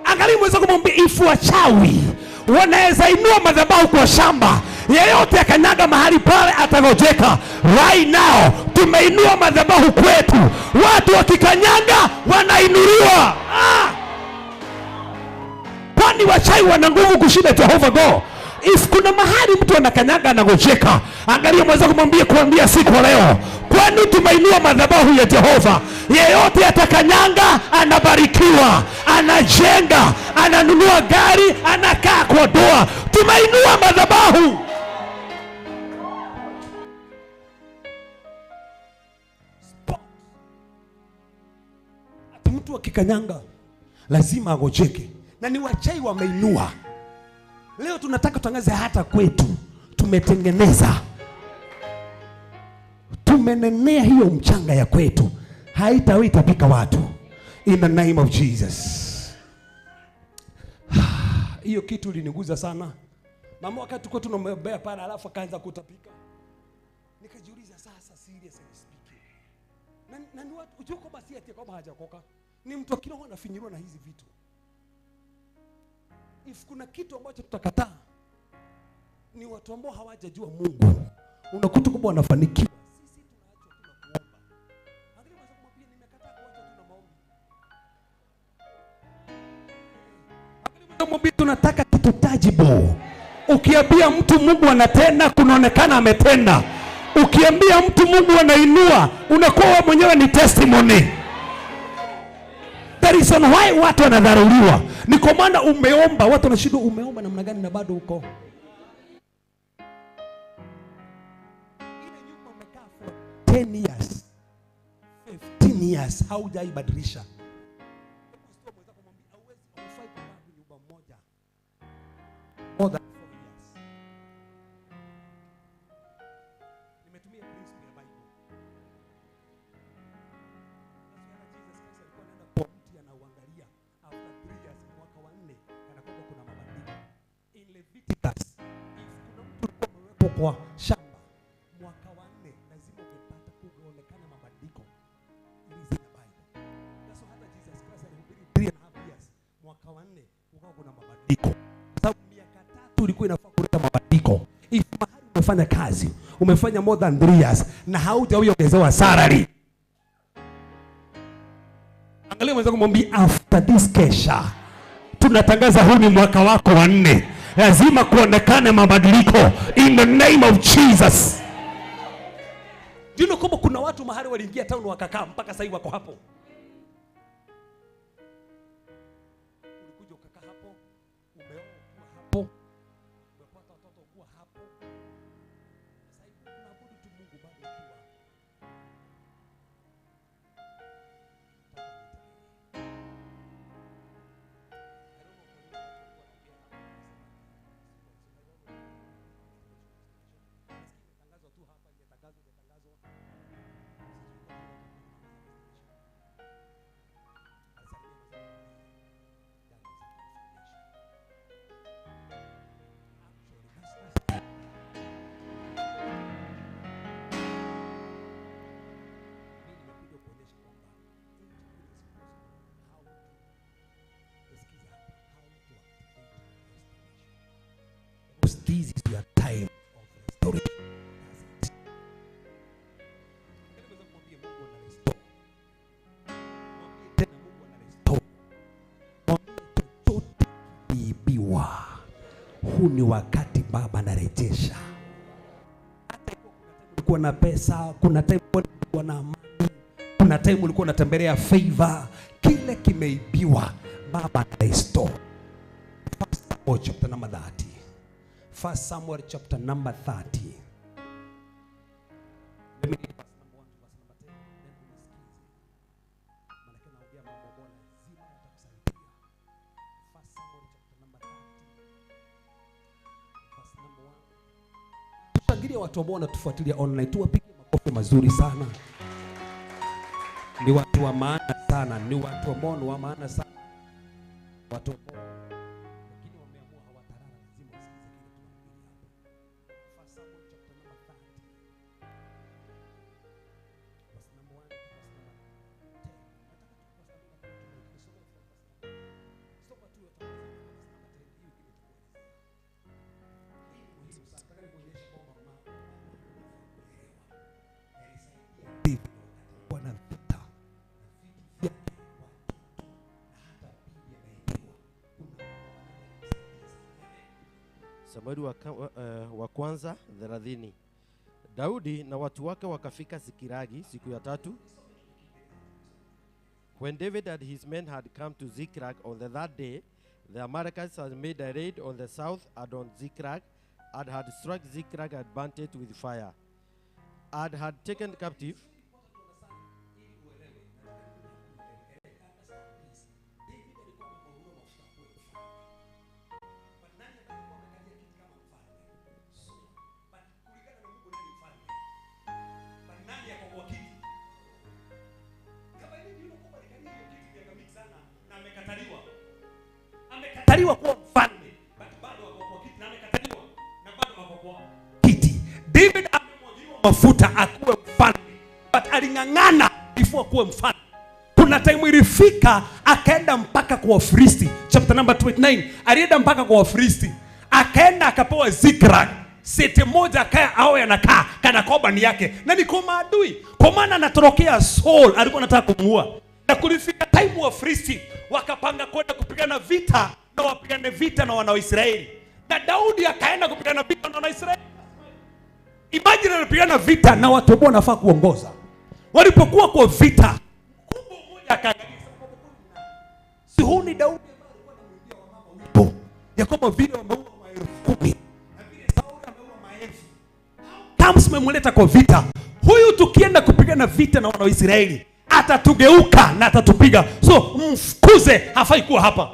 Angalia mwenzako mwambie, if wachawi wanaweza inua madhabahu kwa shamba, yeyote akanyaga mahali pale atangojeka. Right now tumeinua madhabahu kwetu, watu wakikanyaga wanainuliwa. Ah!
Kwani wachai wana nguvu kushinda Jehova God? If kuna mahali mtu anakanyaga anagojeka, angalia mwenzako mwambie, kuambia siku leo, kwani tumeinua madhabahu ya Jehova. Yeyote atakanyanga anabarikiwa, anajenga, ananunua gari, anakaa kwa doa. Tumeinua madhabahu. Ati mtu akikanyanga lazima agojeke, na ni wachai wameinua. Leo tunataka tutangaze hata kwetu, tumetengeneza, tumenenea hiyo mchanga ya kwetu, haitawahi tapika watu, in the name of Jesus. Hiyo kitu iliniguza sana mama, wakati tulikuwa tunamwombea pale, alafu akaanza kutapika. Nikajiuliza sasa, seriously speaking, na ni watu unajua kwamba si ati kwamba hajakoka, ni mtu akiroho anafinyiliwa na hizi vitu. If kuna kitu ambacho tutakataa ni watu ambao hawajajua Mungu, unakuta kwamba wanafanikiwa, sisi tunaachwa tu na kuomba. Angalia mwenzako mwambie, nimekataa kuacha tu na maombi. Angalia mwenzako mwambie, tunataka kitu tangible. Ukiambia mtu Mungu anatenda, kunaonekana ametenda. Ukiambia mtu Mungu anainua, unakuwa wewe mwenyewe ni testimony. The reason why watu wanadharauliwa ni kwa maana umeomba, watu wanashindwa umeomba namna gani na bado uko ile nyumba umekaa for 10 years, 15 years haujaibadilisha. Hebu sio mwenzako mwambie, hauwezi, haufai kukaa kwa nyumba moja more than 4 years. Nimetumia principle ya Bible. Jesus Christ alikuwa anaenda kwa mti anauangalia, after 3 years, mwaka wa 4 kana kwamba kuna mabadiliko. In Leviticus, if kuna mtu alikuwa amewekwa kwa shamba mwaka wa 4 lazima ungepata kuonekana mabadiliko. It is in the Bible. That's why hata Jesus Christ alihubiri 3.5 years, mwaka wa 4 ukawa kuna mabadiliko. Kwa sababu miaka 3 ilikuwa inafaa kuleta mabadiliko. If mahali umefanya kazi, umefanya more than 3 years na haujaongezewa salary, angalia mwenzako mwambie, after this kesha tunatangaza huu ni mwaka wako wa 4, lazima kuonekane mabadiliko in the name of Jesus. Do you know kwamba kuna watu mahali waliingia town wakakaa mpaka sasa hivi wako hapo? Ulikuja ukakaa hapo, umeoa ukiwa hapo, umepata watoto ukiwa hapo, sasa hivi unaabudu tu Mungu bado ukiwa. This is your time of restoration. Mwambie Mungu ana restore. Mwambie tena Mungu ana restore. Mwambie chochote kiliibiwa, huu ni wakati Baba anarejesha. Hata ikiwa kuna time ulikuwa na pesa, kuna time ulikuwa na amani, kuna time ulikuwa unatembelea favor, kile kimeibiwa, Baba ana restore. First Samuel chapter number 30. First Samuel chapter number 30. Let me read verse number 1 to verse number 10. Then unisikize. Maana naongea mambo ambayo lazima yatakusaidia. First Samuel chapter number 30. Verse number 1. Tushangilie watu ambao wanatufuatilia online. Tuwapigie makofi mazuri sana. Ni watu wa maana sana, ni watu ambao ni wa maana sana. Watu ambao lakini wameamua hawatalala, lazima wasikize kile tunahubiri hapa. First Samuel chapter number 30. Verse number 1 to verse number 10. Nataka tu verse number 10 tusome from verse number. Soma tu yote verse number 10, hiyo ingine itakuelezea. Hii ni muhimu sana. Nataka nikuonyeshe kwamba mama unafaa kuelewa. Yalisaidia David wakati alikuwa na vita na vitu vyake, watoto na hata bibi ameibiwa. Kuna
Samueli wa kwanza 30. Daudi na watu wake wakafika Zikilagi siku ya tatu. When David and his men had come to Ziklag on the third day, the Amalekites had made a raid on the south and on Ziklag, and had struck Ziklag and burnt it with fire, and had taken captive.
Nani ako kwa kiti? Kama ile ndio kwamba alikalia hiyo kiti miaka mingi sana na amekataliwa. Amekataliwa kuwa mfalme, but bado ako kwa kiti na amekataliwa na bado ako kwa kiti. David amemwagiliwa mafuta akuwe mfalme, but aling'ang'ana before kuwe mfalme. Kuna time ilifika akaenda mpaka kwa Wafilisti, chapter number 29. Alienda mpaka kwa Wafilisti, akaenda akapewa Ziklag seti moja, akaya awe anakaa kana kwamba ni yake na ni kwa maadui, kwa maana anatorokea Saul alikuwa anataka kumuua. Na kulifika time Wafilisti wakapanga kwenda kupigana vita na wapigane vita na wana wa Israeli, na Daudi akaenda kupigana vita na wana wa Israeli. Imagine anapigana vita na watu ambao wanafaa kuongoza. Walipokuwa kwa vita, mkubwa mmoja akaangalia, si huu ni Daudi ambaye alikuwa anamwimbia wamama wimbo ya kwamba vile wameua 10,000 na vile Sauli ameua maelfu, kama simemleta kwa vita huyu, tukienda kupigana vita na wana wa Israeli atatugeuka na atatupiga, so mfukuze, hafai kuwa hapa.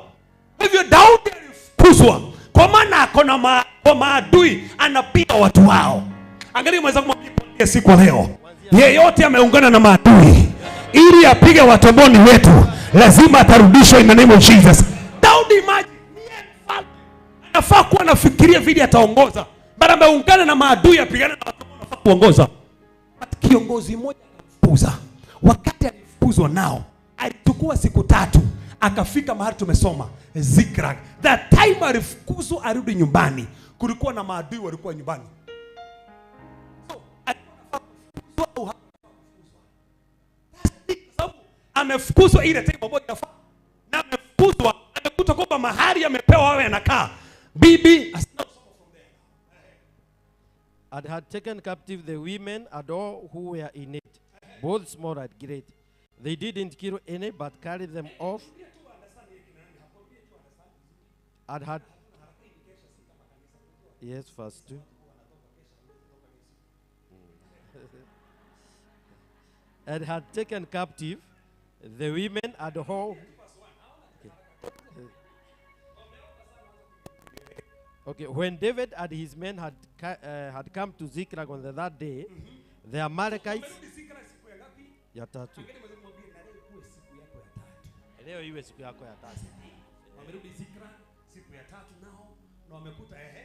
Hivyo Daudi alifukuzwa kwa maana ako na kwa maadui, anapiga watu wao. Angalia mwenzako, mwambie siku leo, yeyote ameungana na maadui ili apige watu ambao ni wetu, lazima atarudishwa in the name of Jesus. Daudi, imagine, anafaa kuwa anafikiria vile ataongoza, but ameungana na maadui apigane na watu ambao wanafaa kuongoza. But kiongozi mmoja akamfukuza. Wakati alifukuzwa nao, alichukua siku 3 akafika mahali tumesoma Ziklag. That time alifukuzwa arudi nyumbani, kulikuwa na maadui walikuwa nyumbani. So alikuwa amefukuzwa ile time ambayo inafaa, na amefukuzwa amekuta kwamba mahali amepewa awe anakaa bibi.
And had taken captive the women and all who were in it, both small and great. They didn't kill any, but carried them off. And had, yes, verse 2. And had taken captive the women and all. Okay, when David and his men had come to Ziklag on the third day, the Amalekites. Ya tatu. Leo iwe siku yako ya tatu.
Wamerudi Ziklag siku ya tatu nao na wamekuta ehe.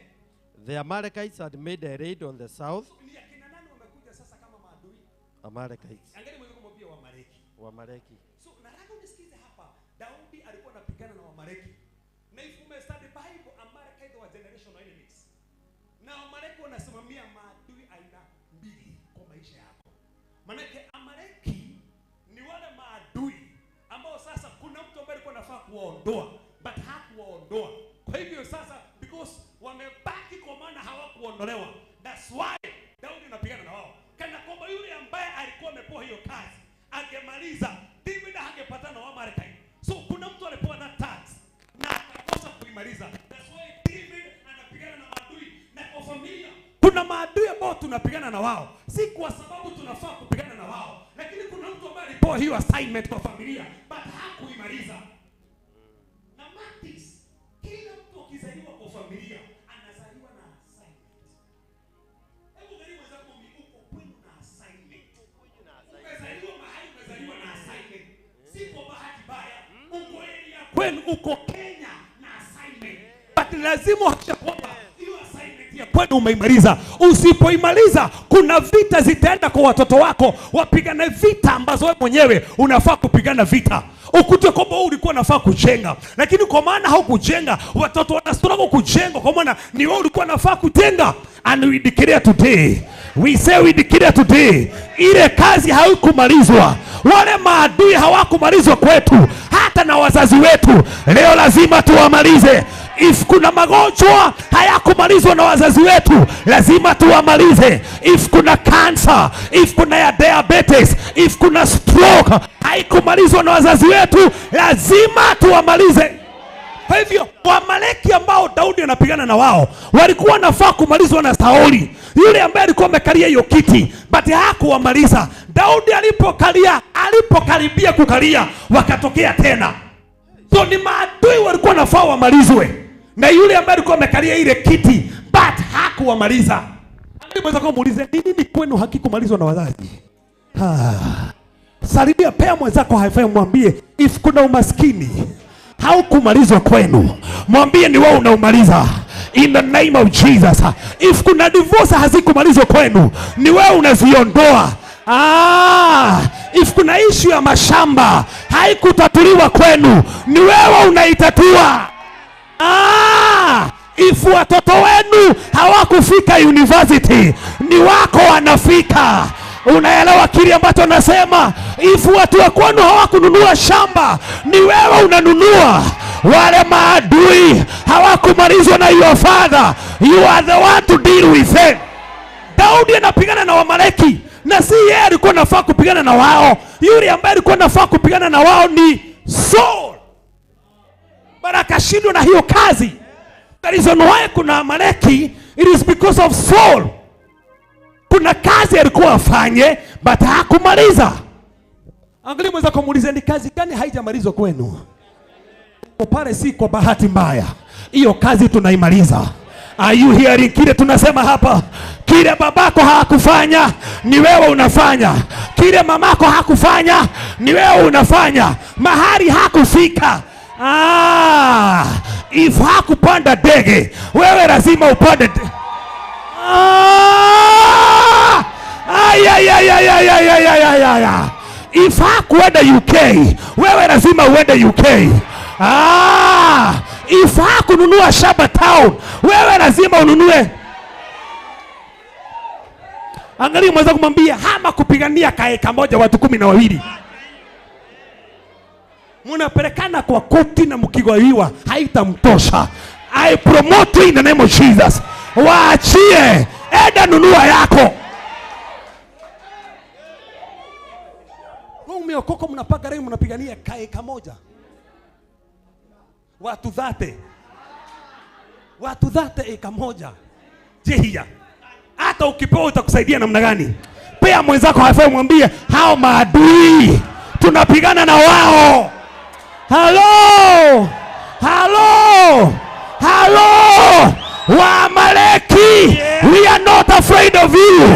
The Amalekites had made a raid on the south.
Ni akina nani wamekuja sasa kama maadui?
Amalekites.
Angalia mwenzako mwambie Waamaleki.
Waamaleki.
So nataka unisikize hapa. Daudi alikuwa anapigana na Waamaleki. Na if you study Bible, Amalekites were generational enemies. Na Waamaleki wanasimamia maadui aina mbili kwa maisha yako. Manake Amaleki ni wale maadui ambao sasa kuna mtu ambaye alikuwa anafaa kuwaondoa, but hakuwaondoa. Kwa hivyo sasa because wamebaki kwa maana hawakuondolewa. That's why Daudi anapigana na wao. Kana kwamba yule ambaye alikuwa amepewa hiyo kazi angemaliza, David hangepatana na Waamaleki. So kuna mtu alipewa that task na akakosa kuimaliza. That's why David anapigana na maadui. Na kwa familia kuna maadui ambao tunapigana na wao, si kwa sababu tunafaa kupigana na wao, lakini kuna mtu ambaye alipewa hiyo assignment kwa familia but hakuimaliza. Na Matis, kila mtu akizaliwa kwa familia anazaliwa na assignment. Hebu angalia mwenzako, uko kwenu na assignment. Umezaliwa mahali, umezaliwa na assignment. Si kwa bahati mbaya, uko area kwenu, uko Kenya na assignment. But lazima uhakikishe kwamba hiyo assignment ya kwenu umeimaliza. Usipoimaliza, kuna vita zitaenda kwa watoto wako, wapigane vita ambazo wewe mwenyewe unafaa kupigana vita. Ukute kwamba wewe ulikuwa unafaa kujenga, lakini kwa maana haukujenga, watoto wana struggle kujenga, kwa maana ni wewe ulikuwa unafaa kujenga. And we declare today, we say we declare today, ile kazi haikumalizwa, wale maadui hawakumalizwa kwetu, hata na wazazi wetu. Leo lazima tuwamalize
If kuna magonjwa hayakumalizwa na wazazi wetu, lazima tuwamalize. If kuna cancer, if kuna ya diabetes, if kuna stroke haikumalizwa na wazazi wetu, lazima tuwamalize. Kwa hivyo Waamaleki ambao Daudi anapigana na wao walikuwa wanafaa kumalizwa na Sauli, yule ambaye alikuwa amekalia hiyo kiti, but hakuwamaliza. Daudi alipokaribia kukalia, wakatokea tena. So ni maadui walikuwa wanafaa wamalizwe na yule ambaye alikuwa amekalia ile kiti, but hakuwamaliza. Mweza kumuuliza, ni nini kwenu hakikumalizwa na wazazi? Salimia, pea mwenzako high five, mwambie if kuna umaskini haukumalizwa kwenu, mwambie ni wewe unaumaliza in the name of Jesus. If kuna divorce hazikumalizwa kwenu, ni wewe unaziondoa. If kuna issue ya mashamba haikutatuliwa kwenu, ni wewe unaitatua. If watoto wenu hawakufika university, ni wako wanafika. Unaelewa kile ambacho nasema? If watu wa kwenu hawakununua shamba, ni wewe unanunua. Wale maadui hawakumalizwa na your father, you are the one to deal with them. Daudi anapigana na Waamaleki, na si yeye alikuwa anafaa kupigana na wao. Yule ambaye alikuwa anafaa kupigana na wao ni Saul, but akashindwa na hiyo kazi. The reason why kuna Amaleki, it is because of Saul. Kuna kazi alikuwa afanye, but hakumaliza. Angalia mwenzako, muulize, ni kazi gani haijamalizwa kwenu? Pale si kwa bahati mbaya, hiyo kazi tunaimaliza. Are you hearing kile tunasema hapa? Kile babako hakufanya ni wewe unafanya. Kile mamako hakufanya ni wewe unafanya. Mahali hakufika. If hakupanda ndege, wewe lazima upande. If hakuenda UK, wewe lazima uende UK. If hakununua shamba town, wewe lazima ununue. Angalia mweza kumwambia, hama kupigania kaeka moja watu 12. Mnapelekana kwa koti na mkigawiwa haitamtosha. I promote you in the name of Jesus. Waachie, enda nunua yako. Wewe umeokoka, mnapaka rangi, mnapigania kaeka moja. Watu dhate. Watu dhate eka moja. Jehia. Hata ukipewa utakusaidia namna gani? Pea mwenzako hafai, mwambie hao maadui tunapigana na wao. Hello! Hello! Hello! Waamaleki, we are not afraid of you.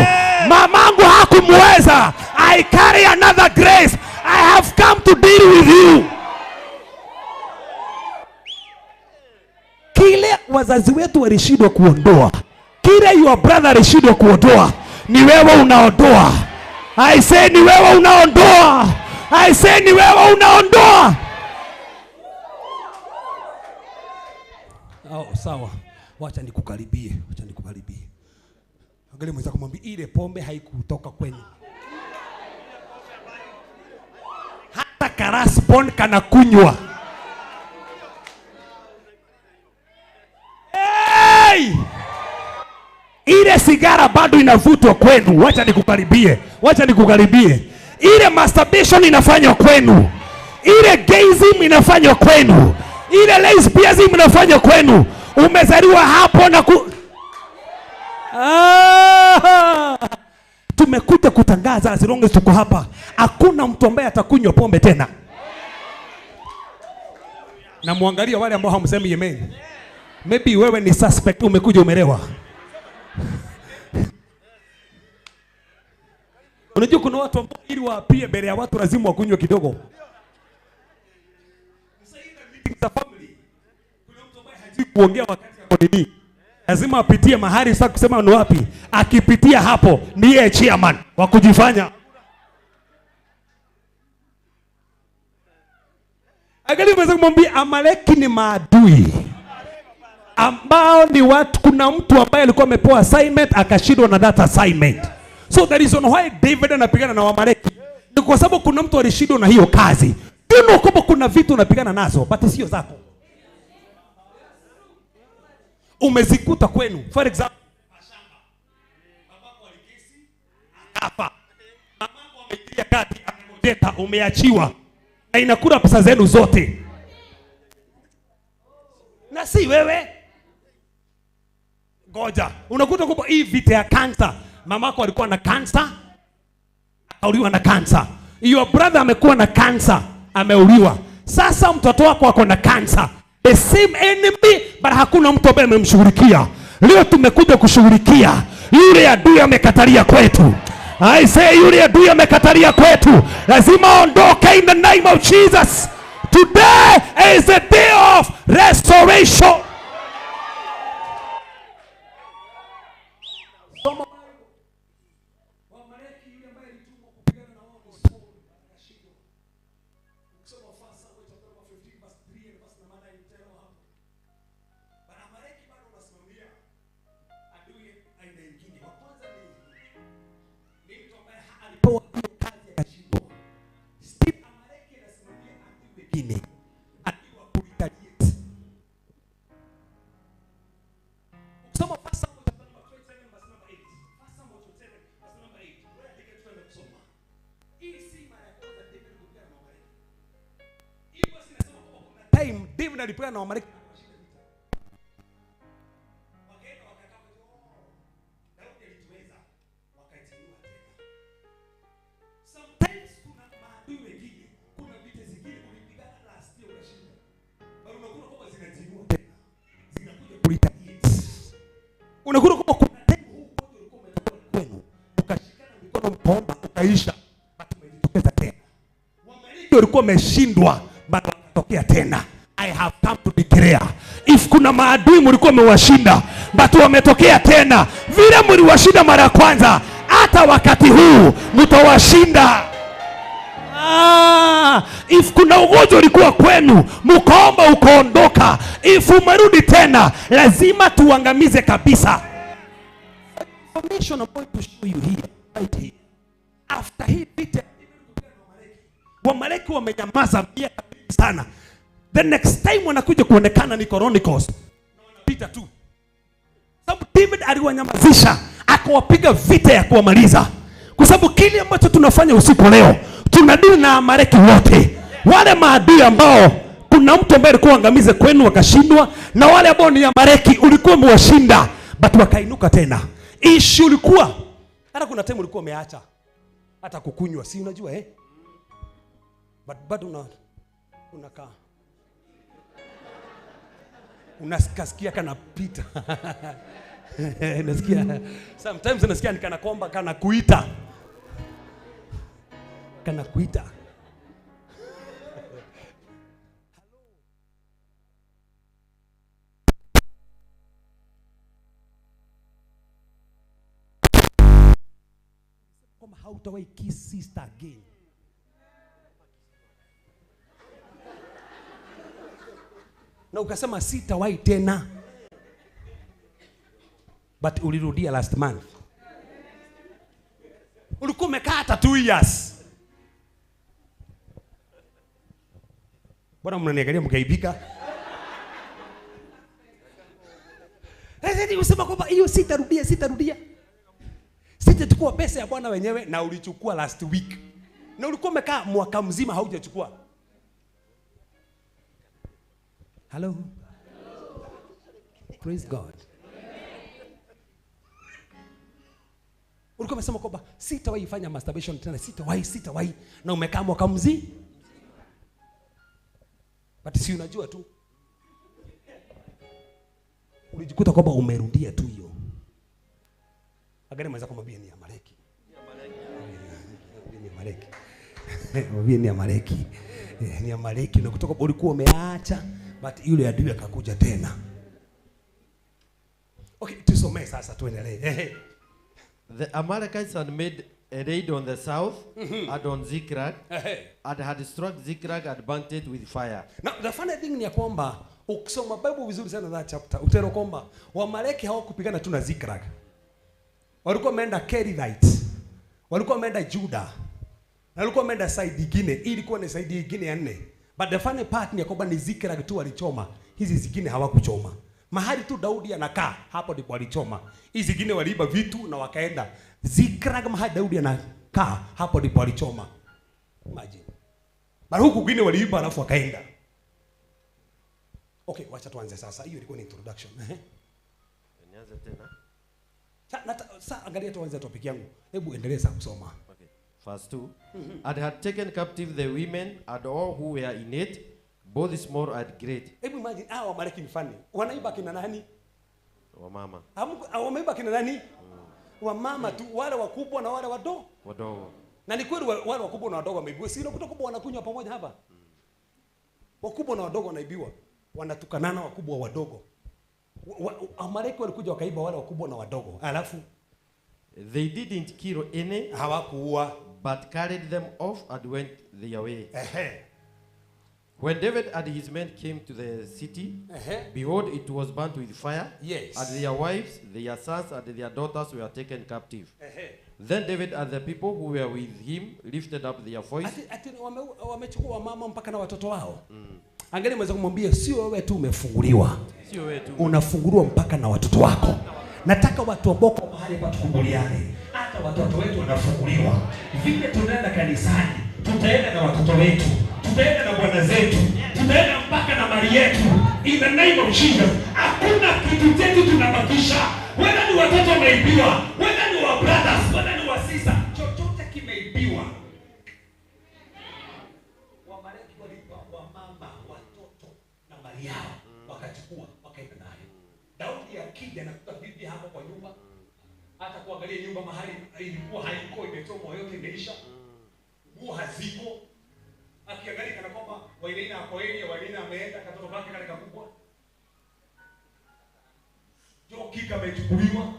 Mamangu hakumweza. I carry another grace. I have come to deal with you. Kile wazazi wetu walishindwa kuondoa, kile your brother alishindwa kuondoa, ni wewe unaondoa. I say ni wewe unaondoa. I say ni wewe unaondoa. Oh, sawa. Wacha nikukaribie, wacha nikukaribie. Angalia mwenzako, mwambie ile pombe haikutoka kwenu. Hata karasbon kana kunywa. Hey! Ile sigara bado inavutwa kwenu. Wacha nikukaribie. Wacha nikukaribie. Ile masturbation inafanywa kwenu. Ile gayism inafanywa kwenu. Ile lesbianism inafanywa kwenu. Umezaliwa hapo na Tumekuja kutangaza, as long as tuko hapa, hakuna mtu ambaye atakunywa pombe tena. Na muangalia wale ambao hamsemi amen. Maybe wewe ni suspect, umekuja umelewa. Unajua kuna watu ambao ili waapie mbele ya watu lazima wakunywe kidogo. Kuna mtu ambaye hajui kuongea wakati ako nini. Lazima apitie mahali sasa kusema ni wapi. Akipitia hapo ni yeye chairman wa kujifanya. Angalia mwenzako, kumwambia Amaleki ni maadui ambao ni watu. Kuna mtu ambaye alikuwa amepewa assignment akashindwa na that assignment. So the reason why David anapigana na Waamaleki ni kwa sababu kuna mtu alishindwa na hiyo kazi. You know kwamba kuna vitu unapigana nazo but sio zako.
umezikuta kwenu. For example, mashamba. Babako alikesi akafa. Mamako ameingia kati amegojeka, umeachiwa. Na inakula pesa zenu zote. Na si wewe. Goja, unakuta kwamba hii vita ya kansa, mamako alikuwa na kansa, akauliwa na kansa. Your brother amekuwa na kansa, ameuliwa. Sasa mtoto wako ako na kansa. The same enemy, but hakuna mtu ambaye amemshughulikia. Leo tumekuja kushughulikia yule adui amekatalia kwetu. I say yule adui amekatalia kwetu, lazima aondoke in the name of Jesus. Today is the day of restoration. David alipigana na Waamaleki. Wakaenda wakakaa, Daudi alituweza, wakaitiwa tena. Sometimes kuna maadui wengine, kuna vita zingine ulipigana last year ukashinda, bali unakuta kwamba zinatiwa tena, zinakuja kuretaliate. Unakuta kwamba kuna time huu ugonjwa ulikuwa umetoka kwenu, ukashikana mikono mkaomba, ukaisha, but umejitokeza tena. Waamaleki walikuwa wameshindwa, but wakatokea tena. I have come to declare, if kuna maadui mlikuwa mmewashinda but wametokea tena, vile mliwashinda mara ya kwanza, hata wakati huu mtawashinda. If kuna ugonjwa ulikuwa kwenu mkaomba ukaondoka, if umerudi tena, lazima tuangamize kabisa. Information I'm going to show you here, right here. After he beat Waamaleki, wamenyamaza miaka mingi sana. The next time wanakuja kuonekana ni Chronicles. Na wanapita tu. Sababu David aliwanyamazisha, akawapiga vita ya kuwamaliza. Kwa sababu kile ambacho tunafanya usiku leo, tunadili na Amaleki wote. Wale maadui ambao kuna mtu ambaye alikuwa angamize kwenu wakashindwa, na wale ambao ni Amaleki ulikuwa umewashinda, but wakainuka tena. Issue ulikuwa hata kuna time ulikuwa umeacha hata kukunywa, si unajua eh? But bado unakaa unasikia kana pita. Nasikia sometimes nasikia ni kana kwamba kana kuita. Kana kuita. Kama hautawahi kiss sister again. Na ukasema sitawahi tena, but ulirudia last month. Ulikuwa umekaa hata 2 years. Bwana mnaniangalia mkaibika. Sasa usema kwamba hiyo sitarudia, sitarudia. Sitachukua pesa ya Bwana wenyewe, na ulichukua last week. Na ulikuwa umekaa mwaka mzima haujachukua. Hello. Praise God. Ulikuwa umesema kwamba sitawahi fanya masturbation tena, sitawahi, sitawahi, na umekaa mwaka mzima. But si unajua tu. Ulijikuta kwamba umerudia tu hiyo. Agane mweza kumwambia ni Amaleki. Ni Amaleki. Mwambie ni Amaleki. Ni Amaleki, na kutoka ulikuwa umeacha, but yule adui akakuja tena. Okay, tusome sasa tuendelee.
The Amalekites had made a raid on the south and on Ziklag, and had struck Ziklag and burnt it with fire.
Now the funny thing ni ya kwamba ukisoma Bible vizuri sana that chapter, utaona kwamba Waamaleki hawakupigana tu na Ziklag. Walikuwa wameenda Kerithites. Walikuwa wameenda Juda. Na walikuwa wameenda side nyingine, ilikuwa ni side nyingine ya nne. But the funny part ni ya kwamba ni Ziklag tu walichoma, hizi zingine hawakuchoma. Mahali tu Daudi anakaa, hapo ndipo walichoma. Hizi zingine waliiba vitu na wakaenda. Ziklag mahali Daudi anakaa, hapo ndipo walichoma. Imagine. Bali huku kwingine waliiba alafu wakaenda. Okay, wacha tuanze sasa. Hiyo ilikuwa ni introduction.
Nianze tena.
Sasa angalia tuanze topic yangu. Hebu endelea sasa kusoma.
Okay. Verse 2. And had taken captive the women and all who were in it, both small and great.
Hebu imagine hao Wamaleki ni funny. Wanaiba kina nani?
Wamama.
Wameiba kina nani? Wamama tu, wale wakubwa na wale wadogo.
Wadogo.
Na ni kweli wale wakubwa na wadogo wameibiwa. Si unakuta kubwa wanakunywa pamoja hapa? Wakubwa na wadogo wanaibiwa. Wanatukanana wakubwa wadogo. Amaleki walikuja wakaiba wale wakubwa na wadogo. Alafu
they didn't kill any,
hawakuua,
but carried them off and went their way. When David and his men came to the city, behold, it was burnt with fire.
Yes.
And their wives, their sons, and their daughters were taken captive. Then David and the people who were with him lifted up their voice.
Ati wamechukua wamama mpaka na watoto wao. Angalia mweza kumwambia sio wewe tu umefunguliwa.
Sio wewe tu.
Unafunguliwa mpaka na watoto wako. Nataka watu ambao kwa mahali hapa tukumbuliane. Hata watoto wetu wanafunguliwa. Vile tunaenda kanisani, tutaenda na watoto wetu, tutaenda na bwana zetu, tutaenda mpaka na mali yetu. In the name of Jesus, hakuna kitu chetu tunabakisha. Whether ni watoto wameibiwa, whether ni wa brothers, whether ni wa sister, chochote kimeibiwa. Wamaleki waliiba wamama, watoto na mali yao, wakachukua wakaenda nayo. Daudi akija anakuta bibi hapo kwa nyumba, hata kuangalia nyumba mahali ilikuwa haiko, imechomwa yote, imeisha, nguo haziko. Akiangalia kana kwamba Wainaina ako area, Wainaina ameenda, katoto kake kale kakubwa, joki kamechukuliwa,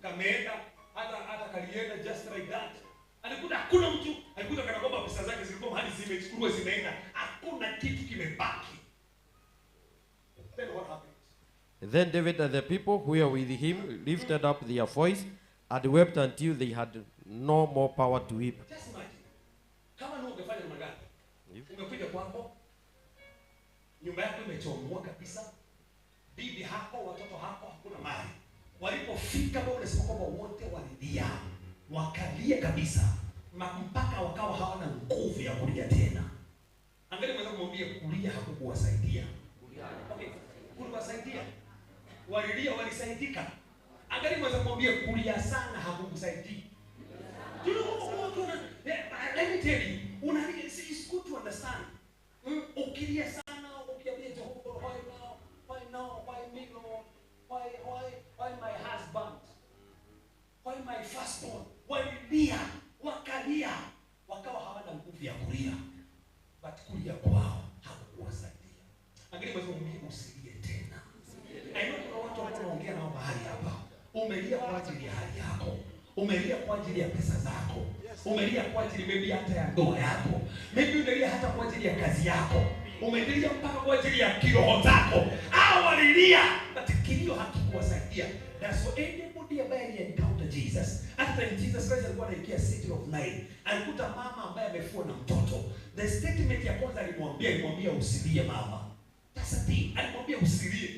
kameenda, hata kalienda just like that. Alikuta hakuna mtu, alikuta kana kwamba pesa zake zilikuwa mahali zimechukuliwa zimeenda, hakuna kitu kimebaki. Then what happened?
Then David and the people who were with him lifted up their voice and wept until they had no more power to weep.
Just imagine. Kama ni ungefanya namna gani? Ungekuja kwako, nyumba yako imechomwa kabisa, bibi hako, watoto hako, hakuna mali. Walipofika bado unasema kwamba wote walilia, wakalia kabisa, mpaka wakawa hawana nguvu ya kulia tena. Angalia mwenzako mwambie kulia hakukuwasaidia. Okay, kuliwasaidia. Walilia, walisaidika. Angalia mwenzako mwambie kulia sana hakukusaidia. You know what, let me tell you, it's good to understand. Ukilia sana, ukiambia Jehovah, why now? Why now? Why me, Lord? Why my husband? Why my firstborn? Walilia, wakalia, wakawa hawana nguvu ya kulia. But kulia kwao hakukuwasaidia. Angalia mwenzako mwambie usilie tena. I know kuna watu ambao wanaongea nao mahali hapa. Umelia kwa ajili ya hali yako. Umelia kwa ajili ya pesa zako. Umelia kwa ajili maybe hata ya ndoa yako. Maybe umelia hata kwa ajili ya kazi yako. Umelia mpaka kwa ajili ya kiroho zako. Hao walilia, but kilio hakikuwasaidia. That's so anybody ambaye aliencounter Jesus. Hata Jesus Christ alikuwa anaingia city of Nain. Alikuta mama ambaye amefua na mtoto. The statement ya kwanza alimwambia usilie mama. That's the thing. Alimwambia usilie.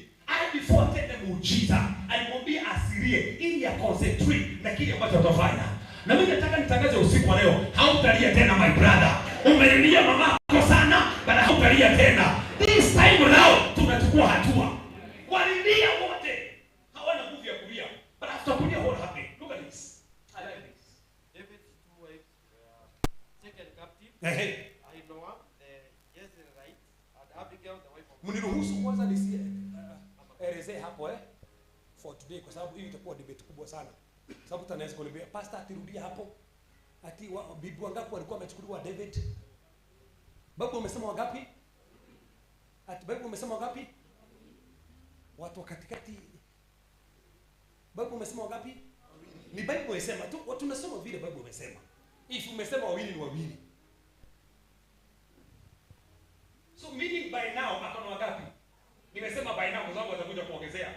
Before atende muujiza, alimwambia asilie ili ya concentrate na kile ambacho atafanya. Na mimi nataka nitangaze usiku wa leo, hautalia tena my brother. Umelilia mama yako sana, but hautalia tena. This time round tunachukua hatua. Walilia wote, hawana nguvu ya kulia. But after kulia what happened? Look at this. I like this.
David's two wives were taken captive. Ahinoam the Jezreelite and Abigail the wife of.
Mniruhusu kwanza nisi elezee hapo for today, kwa sababu hii itakuwa debate kubwa sana. Sababu tunaweza kuniambia pastor atirudia hapo. Ati bibi wangapi walikuwa wamechukuliwa David? Babu umesema wangapi? Ati babu umesema wangapi? Watu wa katikati. Babu umesema wangapi? Ni Bible imesema tu, tunasoma vile Bible imesema. If umesema wawili ni wawili. So meaning by now akona wangapi? Nimesema by now kwa sababu watakuja kuongezea.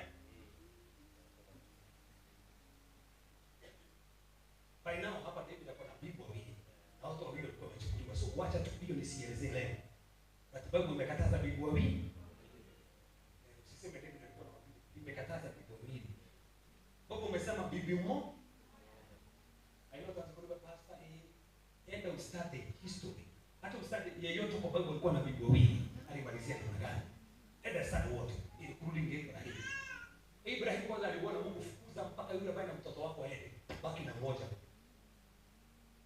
By now hapa David akona bibi wawili. Na watu wawili walikuwa wamechukuliwa. So wacha tu hiyo nisielezee leo. But Bible imekataza bibi wawili. Usiseme David alikuwa na wawili. bibi mmoja. I know that kuna pastor enda ustadi history. Hata ustadi yeyote kwa Bible alikuwa na bibi wawili, alimalizia namna gani? Enda study wote, including Ibrahim. Ibrahim kwanza aliona Mungu fukuza mpaka yule ambaye na mtoto wako aende, baki na mmoja.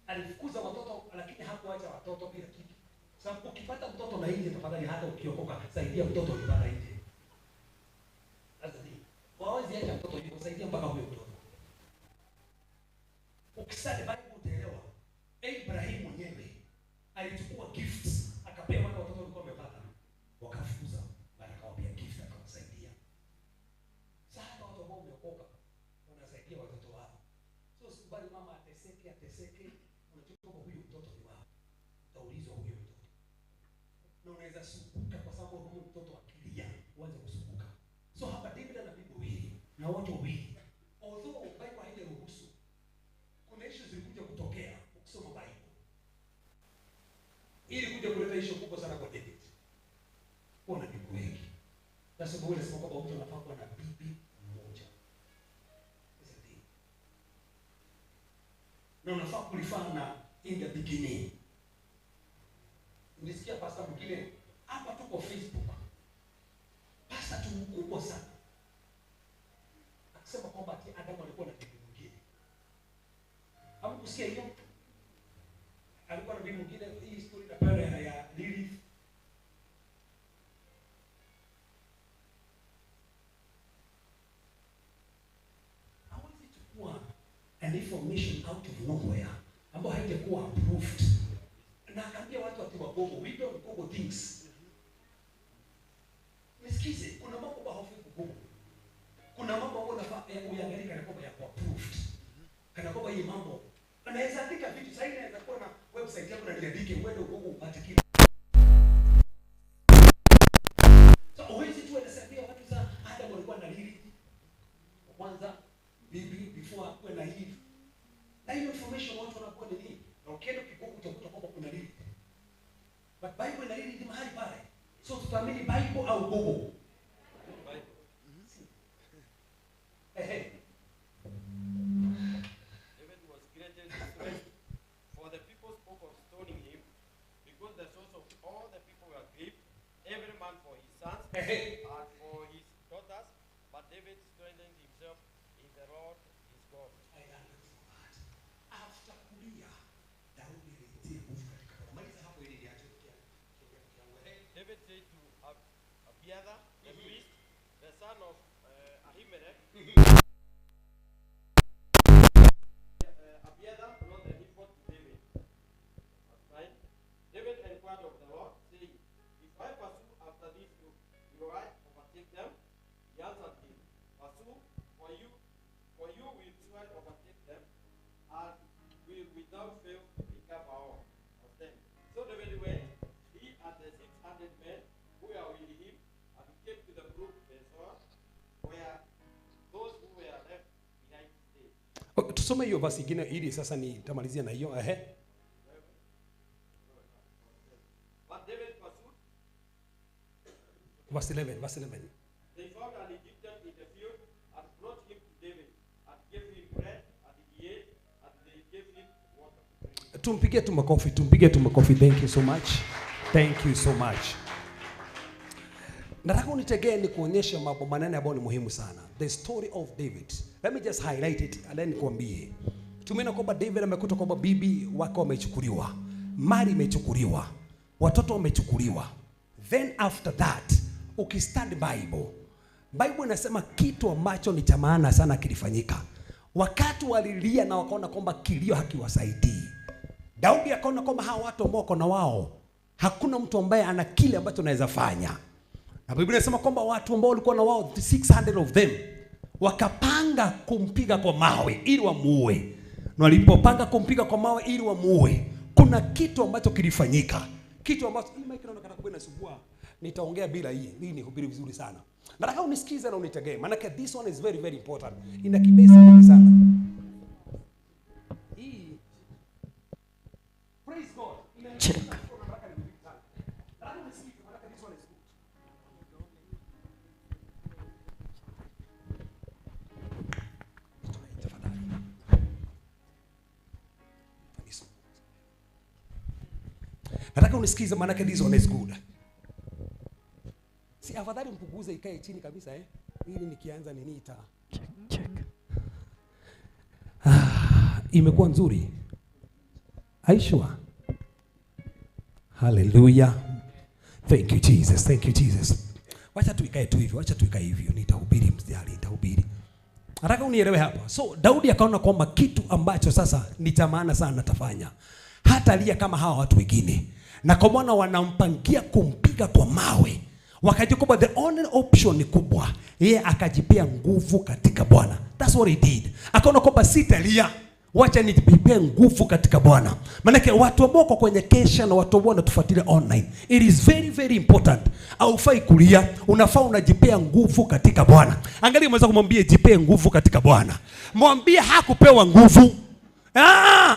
Alifukuza watoto lakini hakuacha watoto bila kitu. Sababu ukipata mtoto na nje, tafadhali hata ukiokoka saidia mtoto ulipata nje. That's the thing. Hawezi acha mtoto hivyo, saidia mpaka huyo mtoto. Ukisali Bible utaelewa. Ibrahim mwenyewe alichukua gifts akapea wale watoto walikuwa wamepata, wakafukuza, baada akawapea gift akawasaidia. Sasa hata watu ambao wameokoka wanasaidia watoto wao. So usikubali mama ateseke ateseke, unajua kwamba huyu mtoto ni wao. Utaulizwa huyo mtoto. Na unaweza sumbuka kwa sababu huyo mtoto akilia uanze kusumbuka. So hapa David ana bibi wawili na watu wawili. Although Bible haijaruhusu, kuna issues zilikuja kutokea ukisoma Bible. Ili kuja kuleta issue kubwa sana kwa David. Kuwa na bibi wengi. Na sababu ile sema kwamba mtu anafaa kuwa na bibi mmoja. That's the thing. Na unafaa kulifanya in the beginning. Nilisikia pastor mwingine hapa tu kwa Facebook. Pastor tu mkubwa sana. Akisema kwamba ati Adamu alikuwa na bibi mwingine. Hamkusikia hiyo? Alikuwa na bibi mwingine. Hii story inapewa ya Lilith. Hawezi chukua an information out of nowhere ambayo haijakuwa approved. Na akaambia watu ati wa Google, we don't Google things. Nisikize, kuna mambo ambayo haufai kuGoogle. Kuna mambo ambayo unafaa uangalie kana kwamba yako approved. Kana kwamba hii mambo anaweza andika vitu sasa, inaweza kuwa na website yako na niandike uende Google upate kile. So huwezi tu unasaidia watu za Adam walikuwa na Lilith kwanza bibi before akuwe na Eve. Na hiyo information watu wanakuwa ni nini? Na ukienda ukigoogle utakuta kwamba kuna Lilith. But Bible ina Lilith mahali pale. So tutaamini Bible au Google?
Bible.
Ehe.
David was greatly distressed, for the people spoke of stoning him, because the souls of all the people were grieved, every man for his sons and for his daughters. But David strengthened himself in the Lord his God.
I learned from that. After kulia, Daudi alitia nguvu katika Bwana. Maliza hapo ili niache kiongea kiangu.
David said to Abiathar the priest, the son of Ahimelech, Abiathar brought the ephod to David. Verse 9. David inquired of the Lord, saying, If I pursue after these two, will I overtake them? He answered him, Pursue, for you will surely overtake them, and will without fail recover all. Verse 10. So David went, he and the 600 men who were with him, and came to the brook Besor, where those who were left behind stayed.
Okay, tusome hiyo verse ingine ili sasa nitamalizia na hiyo. Ehe.
But David pursued.
Verse 11, verse 11.
They found an Egyptian in the field and brought him to David and gave him bread, and he ate, and they gave him water to drink.
Tumpige tu makofi, tumpige tu makofi. Thank you so much. Thank you so much. Nataka unitegee ni kuonyesha mambo manane ambayo ni muhimu sana. The story of David. Let me just highlight it and then nikwambie. Tumeona kwamba David amekuta kwamba bibi wake wamechukuliwa, mali imechukuliwa, watoto wamechukuliwa. Then after that, ukistudy Bible, Bible inasema kitu ambacho ni cha maana sana kilifanyika. Wakati walilia na wakaona kwamba kilio hakiwasaidii, Daudi akaona kwamba hawa watu ambao wako na wao, hakuna mtu ambaye ana kile ambacho anaweza fanya. Na Biblia inasema kwamba watu ambao walikuwa na wao 600 of them wakapanga kumpiga kwa mawe ili wamuue. Na walipopanga kumpiga kwa mawe ili wamuue, kuna kitu ambacho kilifanyika. Kitu ambacho hii mic inaonekana kuwa inasumbua. Nitaongea bila hii. Hii ni hubiri vizuri sana. Nataka unisikize na unitegee. Maana this one is very very important. Ina kibesi mingi sana. Hii praise God.
Check.
Nataka unisikize maana this one is good. Nataka unisikize maanake this one is good. Si afadhali mpuguze ikae chini kabisa eh? Ili nikianza nini ita.
Check, check.
Ah, imekuwa nzuri. Aishwa. Hallelujah. Thank you Jesus. Thank you Jesus. Wacha tu ikae tu hivyo, wacha tu ikae hivyo. Nitahubiri msijali, nitahubiri. Nataka unielewe hapa. So Daudi akaona kwamba kitu ambacho sasa ni cha maana sana atafanya. Hata lia kama hawa watu wengine. Na kwa maana wanampangia kumpiga kwa mawe. Wakajua kwamba the only option ni kubwa. Yeye akajipea nguvu katika Bwana. That's what he did. Akaona kwamba sitalia. Wacha nijipee nguvu katika Bwana. Maanake watu ambao wako kwenye kesha na watu ambao wanatufuatilia online, it is very very important. Haufai kulia, unafaa unajipea nguvu katika Bwana. Angalia mweza kumwambia jipee nguvu katika Bwana. Mwambie hakupewa nguvu.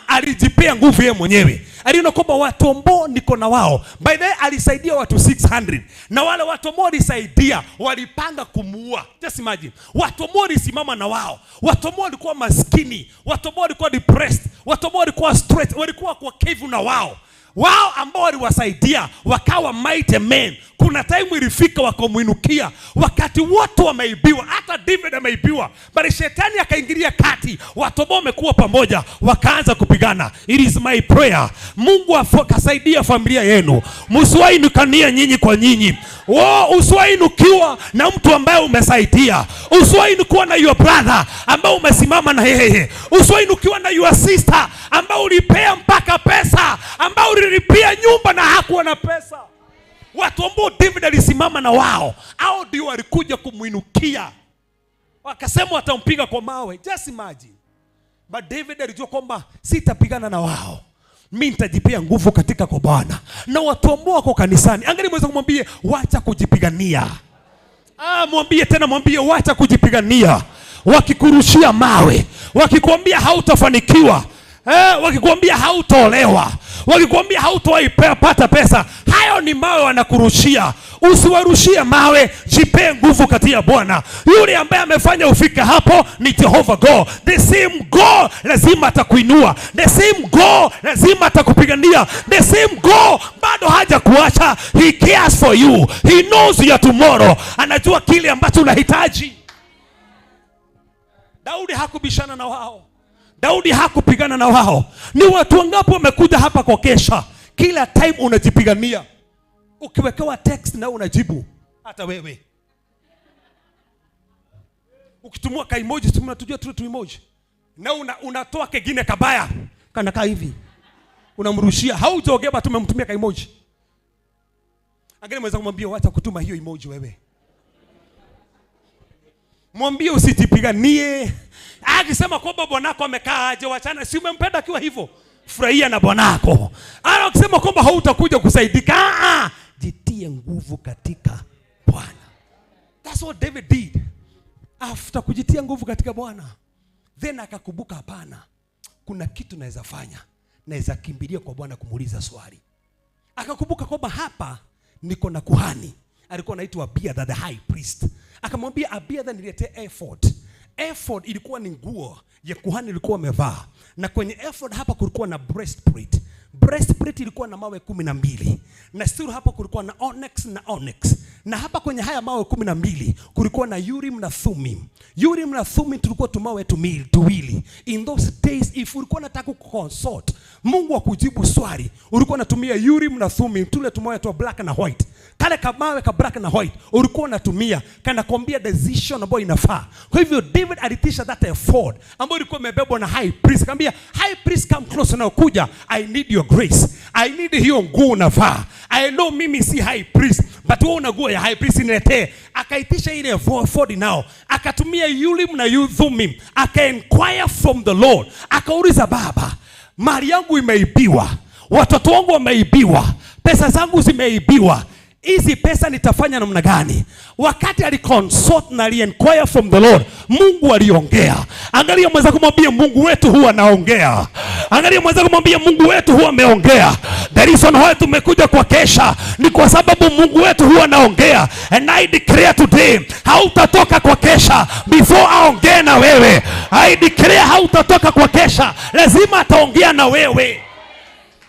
Alijipea nguvu yeye mwenyewe. Aliona kwamba watu ambao niko na wao. By the way, alisaidia watu 600. Na wale watu ambao alisaidia walipanga kumuua. Just imagine. Watu ambao walisimama na wao. Watu ambao walikuwa maskini, watu ambao walikuwa depressed, watu ambao walikuwa stressed, walikuwa kwa cave na wao. Wao ambao waliwasaidia wakawa mighty men. Kuna time ilifika wakamwinukia, wakati wote wameibiwa, hata David ameibiwa, bali shetani akaingilia kati, watu ambao wamekuwa pamoja wakaanza kupigana. It is my prayer, Mungu akasaidia familia yenu, msiwainukania nyinyi kwa nyinyi. Usiwainukiwa na mtu ambaye umesaidia, usiwainukiwa na your brother ambaye umesimama na yeye, usiwainukiwa na your sister ambaye ulipea mpaka pesa, ambaye ulilipia nyumba na hakuwa na pesa. Watu ambao David alisimama na wao, hao ndio walikuja kumwinukia, wakasema watampiga kwa mawe. Just imagine. But David alijua kwamba sitapigana na wao, mimi nitajipea nguvu katika kwa Bwana. Na watu ambao wako kanisani, angalia mweza kumwambie wacha kujipigania. Mwambie tena, mwambie wacha kujipigania. Wakikurushia mawe, wakikwambia hautafanikiwa, wakikwambia hautaolewa, wakikwambia hautawahi pata pesa, hayo ni mawe wanakurushia. Usiwarushie mawe, jipee nguvu katika Bwana. Yule ambaye amefanya ufike hapo ni Jehovah God. The same God lazima atakuinua. The same God lazima atakupigania. The same God bado hajakuacha. He cares for you. He knows your tomorrow. Anajua kile ambacho unahitaji. Daudi hakubishana na wao. Daudi hakupigana na wao. Ni watu wangapi wamekuja hapa kwa kesha? Kila time unajipigania. Ukiwekewa text na unajibu. Hata wewe. Ukitumua ka emoji, tunajua tu emoji. Na unatoa kengine kabaya. Kana kaa hivi. Unamrushia. Haujaongea bado tumemtumia ka emoji. Angalia mweza kumwambia wacha kutuma hiyo emoji wewe. Mwambie usijipiganie. Akisema kwamba bwanako amekaa aje, wachana, si umempenda akiwa hivyo? Furahia na bwanako. Ana akisema kwamba hautakuja kusaidika, jitie nguvu katika Bwana. That's what David did. After kujitia nguvu katika Bwana, then akakumbuka, hapana, kuna kitu naweza fanya. Naweza kimbilia kwa Bwana kumuuliza swali. Akakumbuka kwamba hapa niko na kuhani. Alikuwa anaitwa Abiathar the high priest. Akamwambia Abiathar, niletee ephod. Ephod ilikuwa ni nguo ya kuhani ilikuwa amevaa. Na kwenye ephod hapa kulikuwa na breastplate. Breastplate ilikuwa na mawe 12. Na still hapa kulikuwa na onyx na onyx. Na hapa kwenye haya mawe 12 kulikuwa na Urim na Thummim. Urim na Thummim tulikuwa tumawe tuwili. In those days if ulikuwa unataka kuconsult Mungu akujibu swali, ulikuwa unatumia Urim na Thummim, tule tumawe tu black na white. Kale kamawe ka black na white ulikuwa unatumia kana kuambia decision ambayo inafaa. Kwa hivyo David alitisha that ephod ambayo ilikuwa imebebwa na high priest. Akamwambia high priest, come close now, kuja, I need your grace. I need hiyo nguo unavaa. I know mimi si high priest, but wewe una nguo ya high priest, niletee. Akaitisha ile ephod now. Akatumia Urim na Thummim. Aka inquire from the Lord. Akauliza, Baba, mali yangu imeibiwa, watoto wangu wameibiwa, pesa zangu zimeibiwa, hizi pesa nitafanya namna gani? Wakati aliconsult na ali-inquire from the Lord, Mungu aliongea. Angalia mwenzako mwambie Mungu wetu huwa anaongea. Angalia mwenzako mwambie Mungu wetu huwa ameongea. The reason why tumekuja kwa kesha ni kwa sababu Mungu wetu huwa anaongea. And I declare today, hautatoka kwa kesha before aongee na wewe. I declare hautatoka kwa kesha, lazima ataongea na wewe.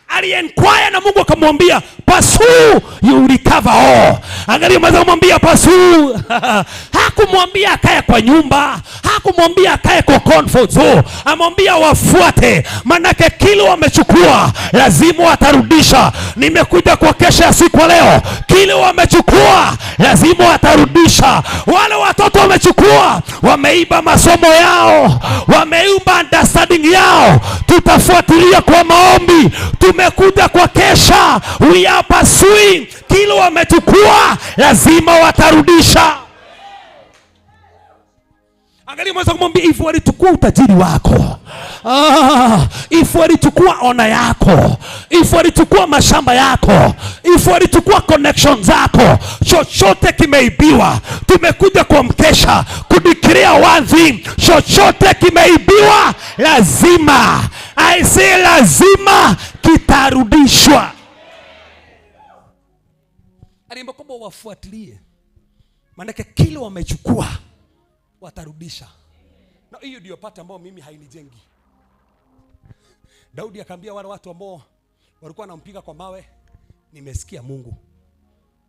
Alienquire na Mungu akamwambia pursue, you recover all. Angalia mwanzo kumwambia pursue. Hakumwambia akae kwa nyumba, hakumwambia akae kwa comfort zone. Amwambia wafuate, manake kile wamechukua lazima watarudisha. Nimekuja kwa kesha ya siku leo, kile wamechukua lazima watarudisha. Wale watoto wamechukua, wameiba masomo yao, wameiba understanding yao. Tutafuatilia kwa maombi. Tumekuja kwa kesha, we are pursuing. Kile wamechukua lazima watarudisha. Angalia mweza kumwambia, if walichukua utajiri wako, if walichukua ona yako, if walichukua mashamba yako, if walichukua connection zako, chochote kimeibiwa. Tumekuja kwa mkesha kudeclare one thing, chochote kimeibiwa lazima, I say lazima kitarudishwa. Aliomba kwamba wafuatilie, maanake kile wamechukua watarudisha. Na hiyo ndio part ambayo mimi hainijengi. Daudi akaambia wale watu ambao walikuwa wanampiga kwa mawe, nimesikia Mungu.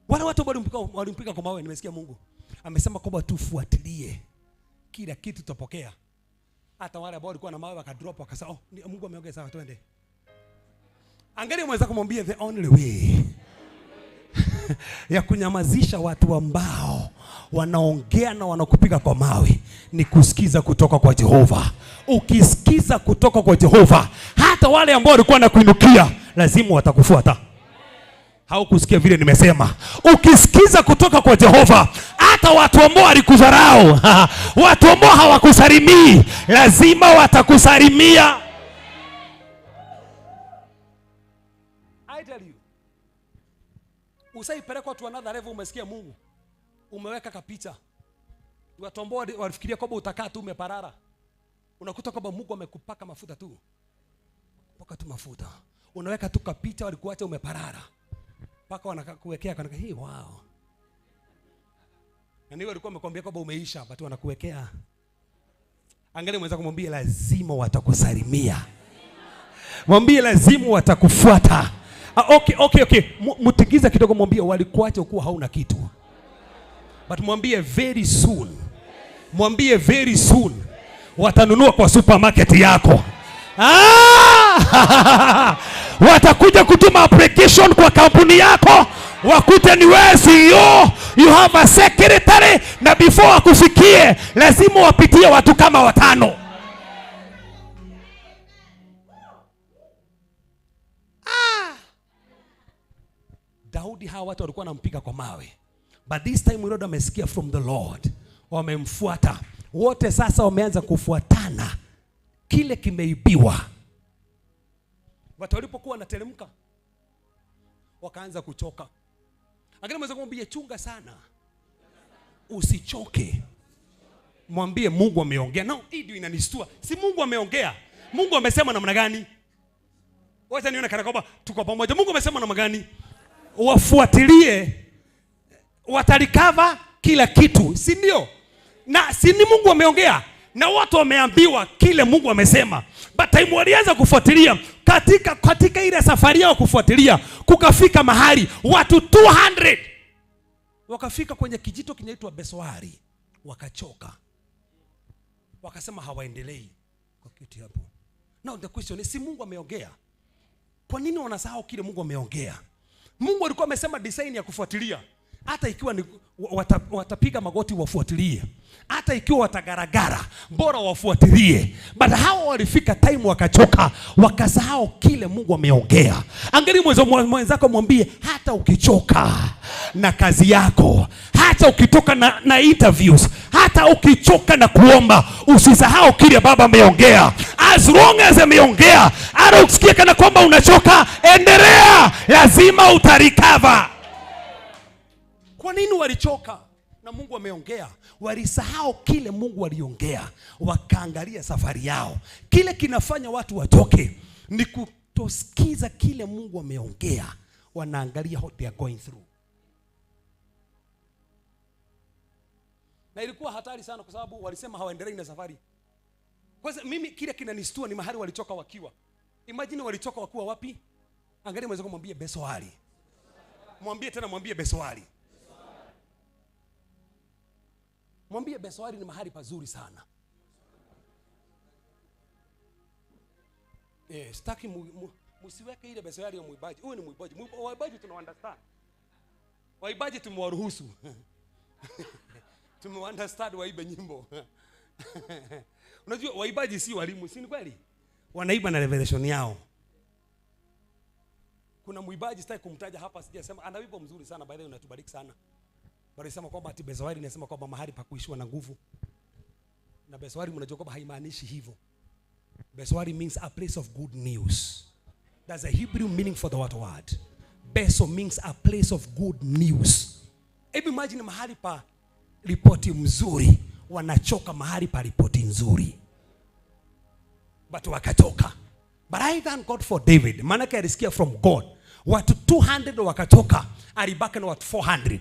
Wale watu ambao walimpiga kwa mawe, nimesikia Mungu amesema kwamba tufuatilie, kila kitu tutapokea. Hata wale ambao walikuwa na mawe wakadrop, wakasema oh, Mungu ameongea, sawa, twende. Angalia mweza kumwambia the only way ya kunyamazisha watu ambao wanaongea na wanakupiga kwa mawe ni kusikiza kutoka kwa Jehova. Ukisikiza kutoka kwa Jehova, hata wale ambao walikuwa wanakuinukia lazima watakufuata. Haukusikia vile nimesema. Ukisikiza kutoka kwa Jehova, hata watu ambao walikudharau, watu ambao hawakusalimii, lazima watakusalimia. I tell you, usaipelekwa to another level. Umesikia Mungu, umeweka kapicha, watu ambao walifikiria kwamba utakaa tu umeparara, unakuta kwamba Mungu amekupaka mafuta tu, paka tu mafuta, unaweka tu kapicha, walikuacha umeparara, paka wanakuwekea kana hii wow. Na niwe walikuwa wamekwambia kwamba umeisha, but wanakuwekea. Angalia mwenzako, kumwambia lazima watakusalimia, mwambie lazima watakufuata. Okay. Mtigiza kidogo, mwambie walikuacha ukuwa hauna kitu, but mwambie very soon, mwambie very soon watanunua kwa supermarket yako. Watakuja kutuma application kwa kampuni yako, wakute ni wewe CEO, you have a secretary, na before wakufikie lazima wapitie watu kama 5. Daudi, hawa watu walikuwa wanampiga kwa mawe, but this time Lord amesikia from the Lord, wamemfuata wote. Sasa wameanza kufuatana kile kimeibiwa. Watu walipokuwa wanateremka wakaanza kuchoka. Lakini mweza kumwambia chunga sana usichoke, mwambie Mungu ameongea. No, hii ndio inanistua. Si Mungu ameongea? Mungu amesema namna gani? Wacha nione kana kwamba tuko pamoja. Mungu amesema namna gani? Wafuatilie, watarikava kila kitu, si ndio? Na si ni Mungu ameongea, na watu wameambiwa kile Mungu amesema. But time walianza kufuatilia, katika ile safari yao kufuatilia, kukafika mahali watu 200 wakafika kwenye kijito kinaitwa Beswari, wakachoka, wakasema hawaendelei kwa kitu hapo. Now the question is, si Mungu ameongea? Kwa nini wanasahau kile Mungu ameongea? Mungu alikuwa amesema design ya kufuatilia, hata ikiwa ni watapiga magoti wafuatilie, hata ikiwa watagaragara, bora wafuatilie. But hawa walifika time wakachoka, wakasahau kile Mungu ameongea. Angalia mwenzako, mwambie hata ukichoka na kazi yako, hata ukitoka na interviews, hata ukichoka na kuomba, usisahau kile Baba ameongea. As long as ameongea, hata ukisikia kana kwamba unachoka, endelea, lazima utarecover. Kwa nini walichoka na Mungu ameongea? Walisahau kile Mungu aliongea, wakaangalia safari yao. Kile kinafanya watu wachoke ni kutosikiza kile Mungu ameongea. Wanaangalia what they are going through. Na ilikuwa hatari sana kwa sababu walisema hawaendelei na safari. Kwanza mimi kile kinanistua ni mahali walichoka wakiwa. Imagine walichoka wakiwa wapi?
Angalia mwenzako, mwambie Besoari. Mwambie tena, mwambie Besoari. Mwambie Besoari ni mahali pazuri sana. Sitaki msiweke ile Besoari ya muibaji. Huyu ni muibaji. Waibaji tuna understand. Waibaji tumewaruhusu. Tumeunderstand waibe nyimbo. Unajua waibaji si walimu, si ni kweli? Wanaiba na revelation yao. Kuna muibaji sitaki kumtaja hapa, sijasema, ana wimbo mzuri sana by the way, unatubariki sana. Bali sema kwamba ati Besoari inasema kwamba mahali pa kuishiwa na nguvu. Na Besoari mnajua kwamba haimaanishi hivyo. Besoari means a place of good news. That's a Hebrew meaning for the word. Beso means a place of good news. Hebu imagine mahali pa ripoti mzuri, wanachoka mahali pa ripoti nzuri. But wakatoka. But I thank God for David. Maana alisikia from God. Watu 200 wakatoka, alibaki na watu 400.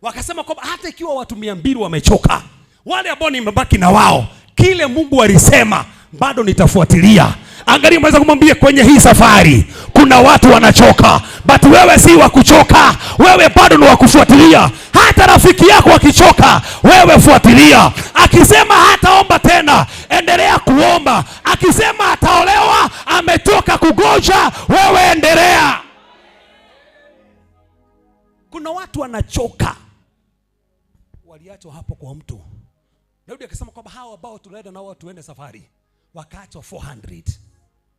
Wakasema kwamba hata ikiwa watu 200 wamechoka, wale ambao nimebaki na wao, kile Mungu alisema bado nitafuatilia. Angalia, mweza kumwambia kwenye hii safari kuna watu wanachoka, but wewe si wa kuchoka, wewe bado ni wa kufuatilia. Hata rafiki yako akichoka, wewe fuatilia. Akisema hataomba tena, endelea kuomba. Akisema ataolewa, ametoka kugoja, wewe endelea. Kuna watu wanachoka, waliachwa hapo kwa mtu. Daudi akasema kwamba hawa ambao tunaenda nao tuende safari, wakaachwa 400.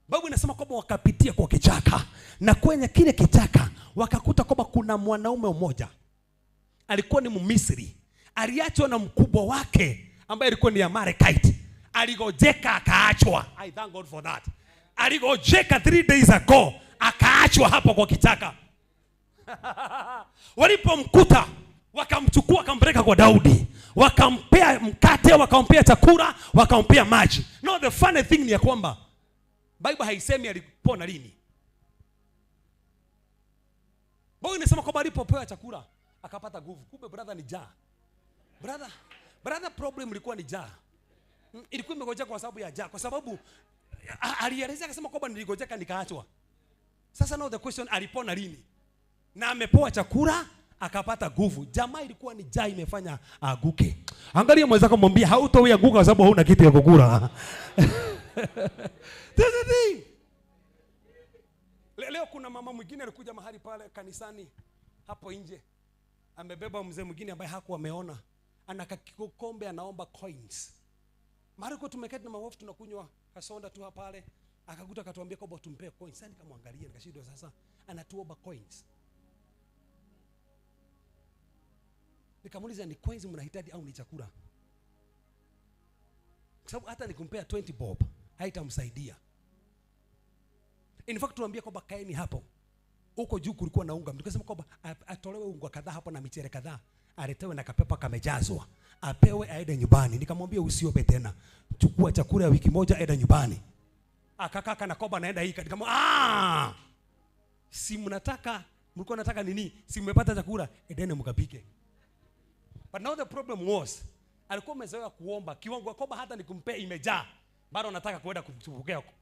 Biblia inasema kwamba wakapitia kwa kichaka, na kwenye kile kichaka wakakuta kwamba kuna mwanaume mmoja alikuwa ni Mmisri, aliachwa na mkubwa wake ambaye alikuwa ni Amalekite. Aligojeka akaachwa. I thank God for that. Aligojeka 3 days ago akaachwa hapo kwa kichaka. Walipomkuta wakamchukua wakampeleka kwa Daudi, wakampea mkate, wakampea chakula, wakampea maji. No, the funny thing ni ya kwamba Bible haisemi alipona lini. Bible inasema kwamba alipopewa chakula akapata nguvu. Kumbe brother ni jaa. Brother problem ilikuwa ni jaa. Ilikuwa imegojeka kwa sababu ya jaa, kwa sababu alielezea akasema kwamba niligojeka nikaachwa. Sasa now the question, alipona lini? Na amepewa chakula akapata nguvu. Jamaa ilikuwa ni jaa imefanya aguke. Angalia mwenzako mwambie hautoweza kuanguka kwa sababu hauna kitu ya kukula. That's the thing. Leo kuna mama mwingine alikuja mahali pale kanisani hapo nje. Amebeba mzee mwingine ambaye hakuwa ameona. Ana kikombe anaomba coins. Mara kwa tumeketi na mawofu tunakunywa kasonda tu hapa pale, akakuta akatuambia kwamba tumpe coins. Sasa nikamwangalia nikashindwa, sasa anatuomba coins. Nikamuuliza ni coins mnahitaji au ni chakula? Kwa sababu hata nikumpea 20 bob haitamsaidia. In fact tuambia kwamba kaeni hapo. Huko juu kulikuwa na unga. Tukasema kwamba atolewe unga kadhaa hapo na michere kadhaa, aletewe na kapepa kamejazwa, apewe aende nyumbani. Nikamwambia usiope tena. Chukua chakula ya wiki moja aende nyumbani. Akakaka na kwamba naenda hii. Nikamwambia si mnataka, mlikuwa mnataka nini? Si mmepata chakula, endeni mkapike. But now the problem was, alikuwa amezoea kuomba kiwango kwamba hata nikumpea imejaa, bado anataka kwenda kupokea huko.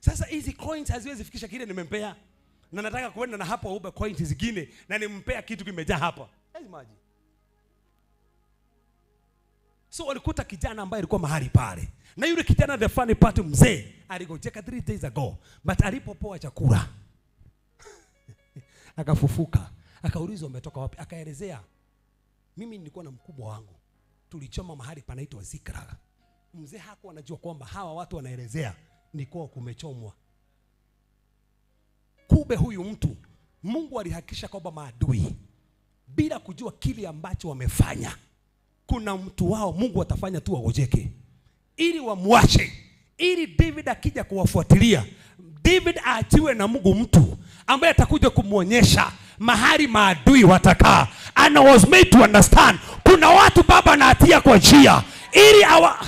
Sasa hizi coins haziwezi fikisha kile nimempea, na nataka kwenda na hapo ube coins zingine na nimpea kitu kimejaa hapa. Maji. So walikuta kijana ambaye alikuwa mahali pale. Na yule kijana, the funny part, mzee aligojeka 3 days ago, but alipopoa chakula akafufuka. Akaulizwa umetoka wapi? Akaelezea, mimi nilikuwa na mkubwa wangu, tulichoma mahali panaitwa Zikra. Mzee hakuwa anajua kwamba hawa watu wanaelezea ni kwa kumechomwa. Kumbe huyu mtu Mungu alihakikisha kwamba maadui bila kujua kile ambacho wamefanya, kuna mtu wao Mungu atafanya tu wagojeke ili wamwache, ili David akija kuwafuatilia, David aachiwe na Mungu mtu ambaye atakuja kumuonyesha mahali maadui watakaa. And I was made to understand kuna watu baba anaatia kwa njia ili awa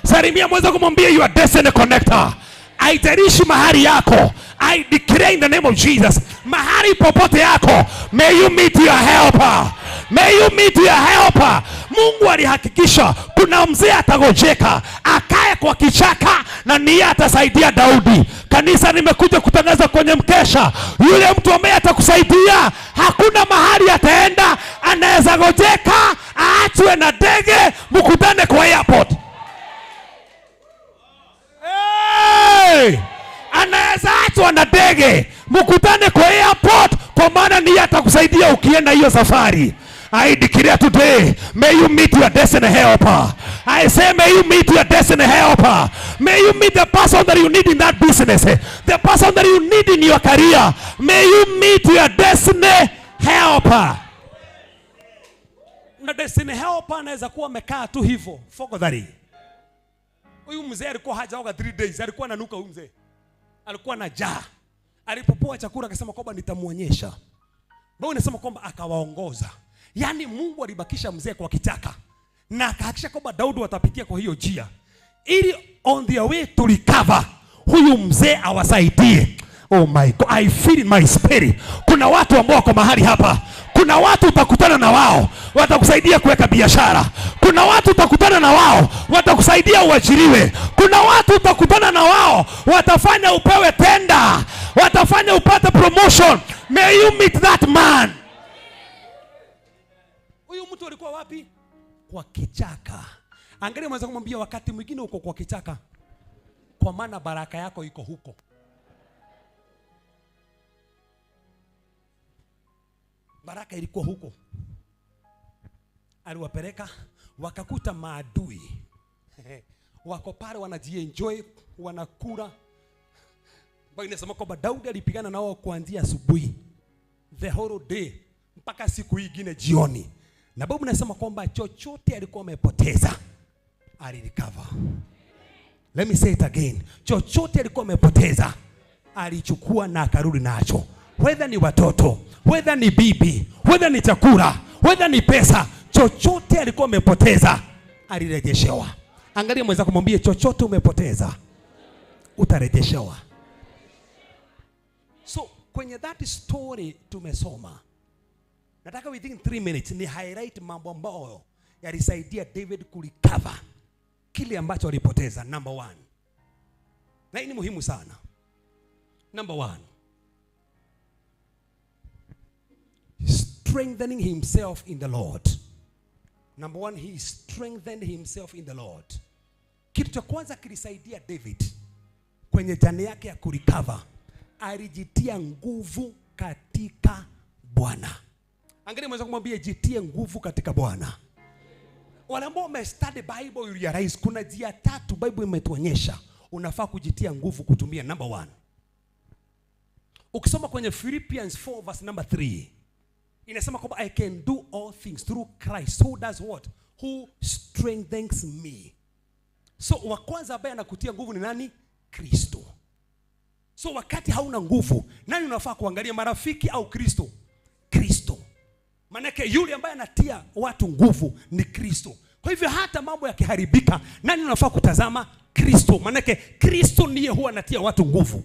salimia mweza kumwambia you are destiny connector. Haijalishi mahali yako, I declare in the name of Jesus, mahali popote yako, may you meet your helper. May you meet your helper.
Mungu alihakikisha kuna mzee atagojeka, akae kwa kichaka na niye atasaidia Daudi. Kanisa, nimekuja kutangaza kwenye mkesha, yule mtu ambaye atakusaidia hakuna mahali ataenda, anaweza gojeka, aachwe na ndege, mkutane kwa airport. Hey! Anaweza achwa na ndege, mkutane kwa airport, kwa maana niye atakusaidia ukienda hiyo safari. I declare today, may you meet your destiny helper. I say, may you meet your destiny helper. May you meet the person that you need in that business, the person that you need in your career. May you meet your destiny helper.
Na destiny helper anaweza kuwa amekaa tu hivyo fogodhari. Huyu mzee alikuwa hajaoga 3 days, alikuwa ananuka huyu mzee. Alikuwa na jaa. Alipopoa chakula akasema kwamba nitamuonyesha. Bwana inasema kwamba akawaongoza. Yaani Mungu alibakisha mzee kwa kichaka na akahakikisha kwamba Daudi watapitia kwa hiyo njia, ili on their way to recover huyu mzee awasaidie.
Oh my God, I feel in my spirit. Kuna watu ambao wako mahali hapa. Kuna watu utakutana na wao watakusaidia kuweka biashara. Kuna watu utakutana na wao watakusaidia uajiriwe. Kuna watu utakutana na wao watafanya upewe tenda, watafanya upate promotion. May you meet that man.
Huyu mtu alikuwa wapi? Kwa kichaka. Angalia, mweza kumwambia wakati mwingine uko kwa kichaka, kwa maana baraka yako iko huko. Baraka ilikuwa huko. Aliwapeleka wakakuta maadui wako pale wanajienjoy, wanakula. Biblia inasema kwamba Daudi alipigana nao kuanzia asubuhi the whole day mpaka siku nyingine jioni. Na Biblia inasema kwamba chochote alikuwa amepoteza alirecover. Let me say it again. Chochote alikuwa amepoteza alichukua na akarudi nacho. Whether ni watoto, whether ni bibi, whether ni chakula, whether ni pesa, chochote alikuwa amepoteza alirejeshewa. Angalia mwenzako, mwambie chochote umepoteza utarejeshewa. So kwenye that story tumesoma, nataka within 3 minutes ni highlight mambo ambayo yalisaidia David kurecover kile ambacho alipoteza. Number 1, na hii ni muhimu sana. Number 1, strengthening himself in the Lord. Number 1, he strengthened himself in the Lord. Kitu cha kwanza kilisaidia David kwenye jani yake ya kurecover, alijitia nguvu katika Bwana. Angalia mwenzako, kumwambia jitie nguvu katika Bwana. Wale ambao wamestudy Bible you realize kuna njia tatu Bible imetuonyesha unafaa kujitia nguvu kutumia. Number 1, ukisoma kwenye Philippians 4 verse number 3 inasema kwamba I can do all things through Christ who does what? Who strengthens me. So wa kwanza ambaye anakutia nguvu ni nani? Kristo. So wakati hauna nguvu, nani unafaa kuangalia, marafiki au Kristo? Kristo. Manake yule ambaye anatia watu nguvu ni Kristo. Kwa hivyo hata mambo yakiharibika, nani unafaa kutazama? Kristo. Manake Kristo ndiye huwa anatia watu nguvu.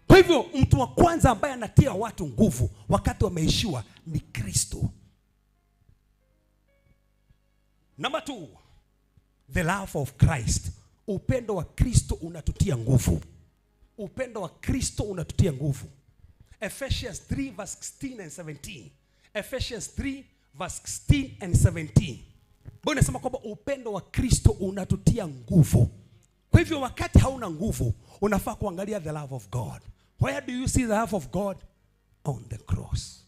Kwa hivyo mtu wa kwanza ambaye anatia watu nguvu wakati wameishiwa ni Kristo. Number 2, the love of Christ. Upendo wa Kristo unatutia nguvu. Upendo wa Kristo unatutia nguvu. Ephesians 3 verse 16 and 17. Ephesians 3 verse 16 and 17. Bwana anasema kwamba upendo wa Kristo unatutia nguvu. Kwa hivyo wakati hauna nguvu, unafaa kuangalia the love of God. Where do you see the love of God? On the cross.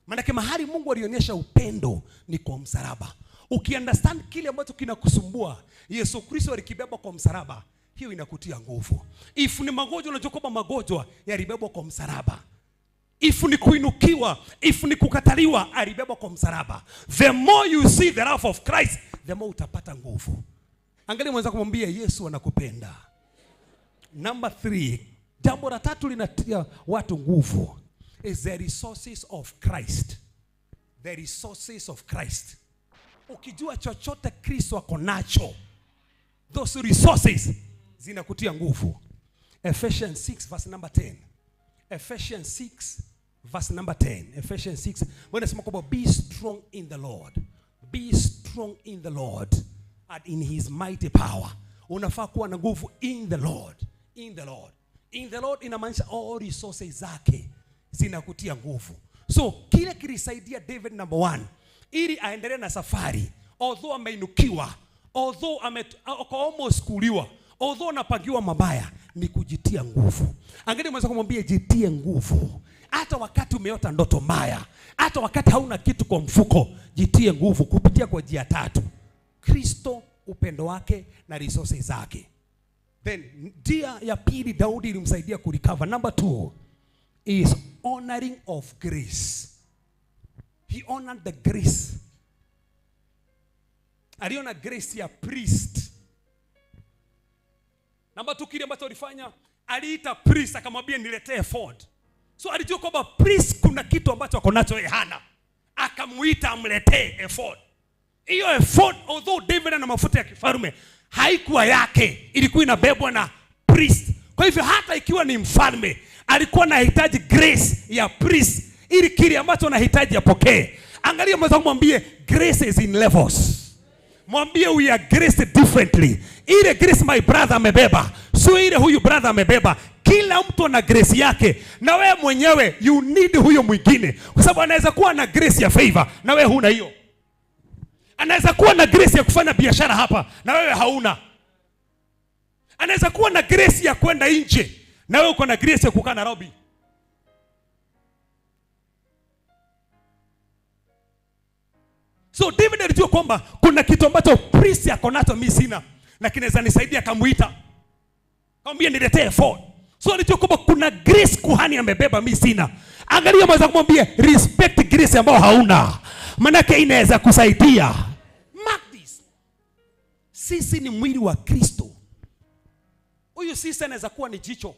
Maana mahali Mungu alionyesha upendo ni kwa msalaba. Ukiunderstand kile ambacho kinakusumbua, Yesu Kristo alikibeba kwa msalaba, hiyo inakutia nguvu. If ni magonjwa, unajua kwamba magonjwa yalibebwa kwa msalaba. If ni kuinukiwa, if ni kukataliwa, alibebwa kwa msalaba. The more you see the love of Christ, the more utapata nguvu. Angalia mwenzako, kumwambia Yesu anakupenda. Number 3, jambo la tatu linatia watu nguvu is the resources of Christ. The resources of Christ. Ukijua chochote Kristo ako nacho, those resources zinakutia nguvu. Ephesians 6 verse number 10. Ephesians 6 verse number 10. Ephesians 6. Bwana anasema kwamba be strong in the Lord. Be strong in the Lord and in his mighty power. Unafaa kuwa na nguvu in the Lord. In the Lord. In the Lord inamaanisha all resources zake zinakutia nguvu. So kile kilisaidia David number 1 ili aendelee na safari, although ameinukiwa, although almost kuliwa, although anapangiwa mabaya, ni kujitia nguvu. Angalia mwenzako kumwambia jitie nguvu. Hata wakati umeota ndoto mbaya, hata wakati hauna kitu kwa mfuko, jitie nguvu kupitia kwa njia tatu: Kristo, upendo wake na resources zake. Then njia ya pili Daudi ilimsaidia kurecover. Number 2 is honoring of grace. He honored the grace. Aliona grace ya priest. Namba 2, kile ambacho alifanya, aliita priest akamwambia niletee ephod. So alijua kwamba priest kuna kitu ambacho ako nacho yeye hana. Akamuita amletee ephod. Hiyo ephod, although David ana mafuta ya kifalme, haikuwa yake, ilikuwa inabebwa na priest. Kwa hivyo hata ikiwa ni mfalme, alikuwa anahitaji grace ya priest ili kile ambacho anahitaji apokee. Angalia mwenzako mwambie grace is in levels. Mwambie we are graced differently. Ile grace my brother amebeba, sio ile huyu brother amebeba. Kila mtu ana grace yake, na wewe mwenyewe you need huyo mwingine, kwa sababu anaweza kuwa na grace ya favor na wewe huna hiyo. Anaweza kuwa na grace ya kufanya biashara hapa na wewe hauna. Anaweza kuwa na grace ya kwenda nje na wewe uko na grace ya kukaa Nairobi. So David alijua kwamba kuna kitu ambacho priest ako nacho mimi sina, na kinaweza nisaidia. Akamuita, akamwambia niletee ephod. So alijua kwamba kuna grace kuhani amebeba, mimi sina. Angalia mwenzako mwambie respect grace ambayo hauna, manake inaweza kusaidia. Mark this. Sisi ni mwili wa Kristo. Huyu sister anaweza kuwa ni jicho.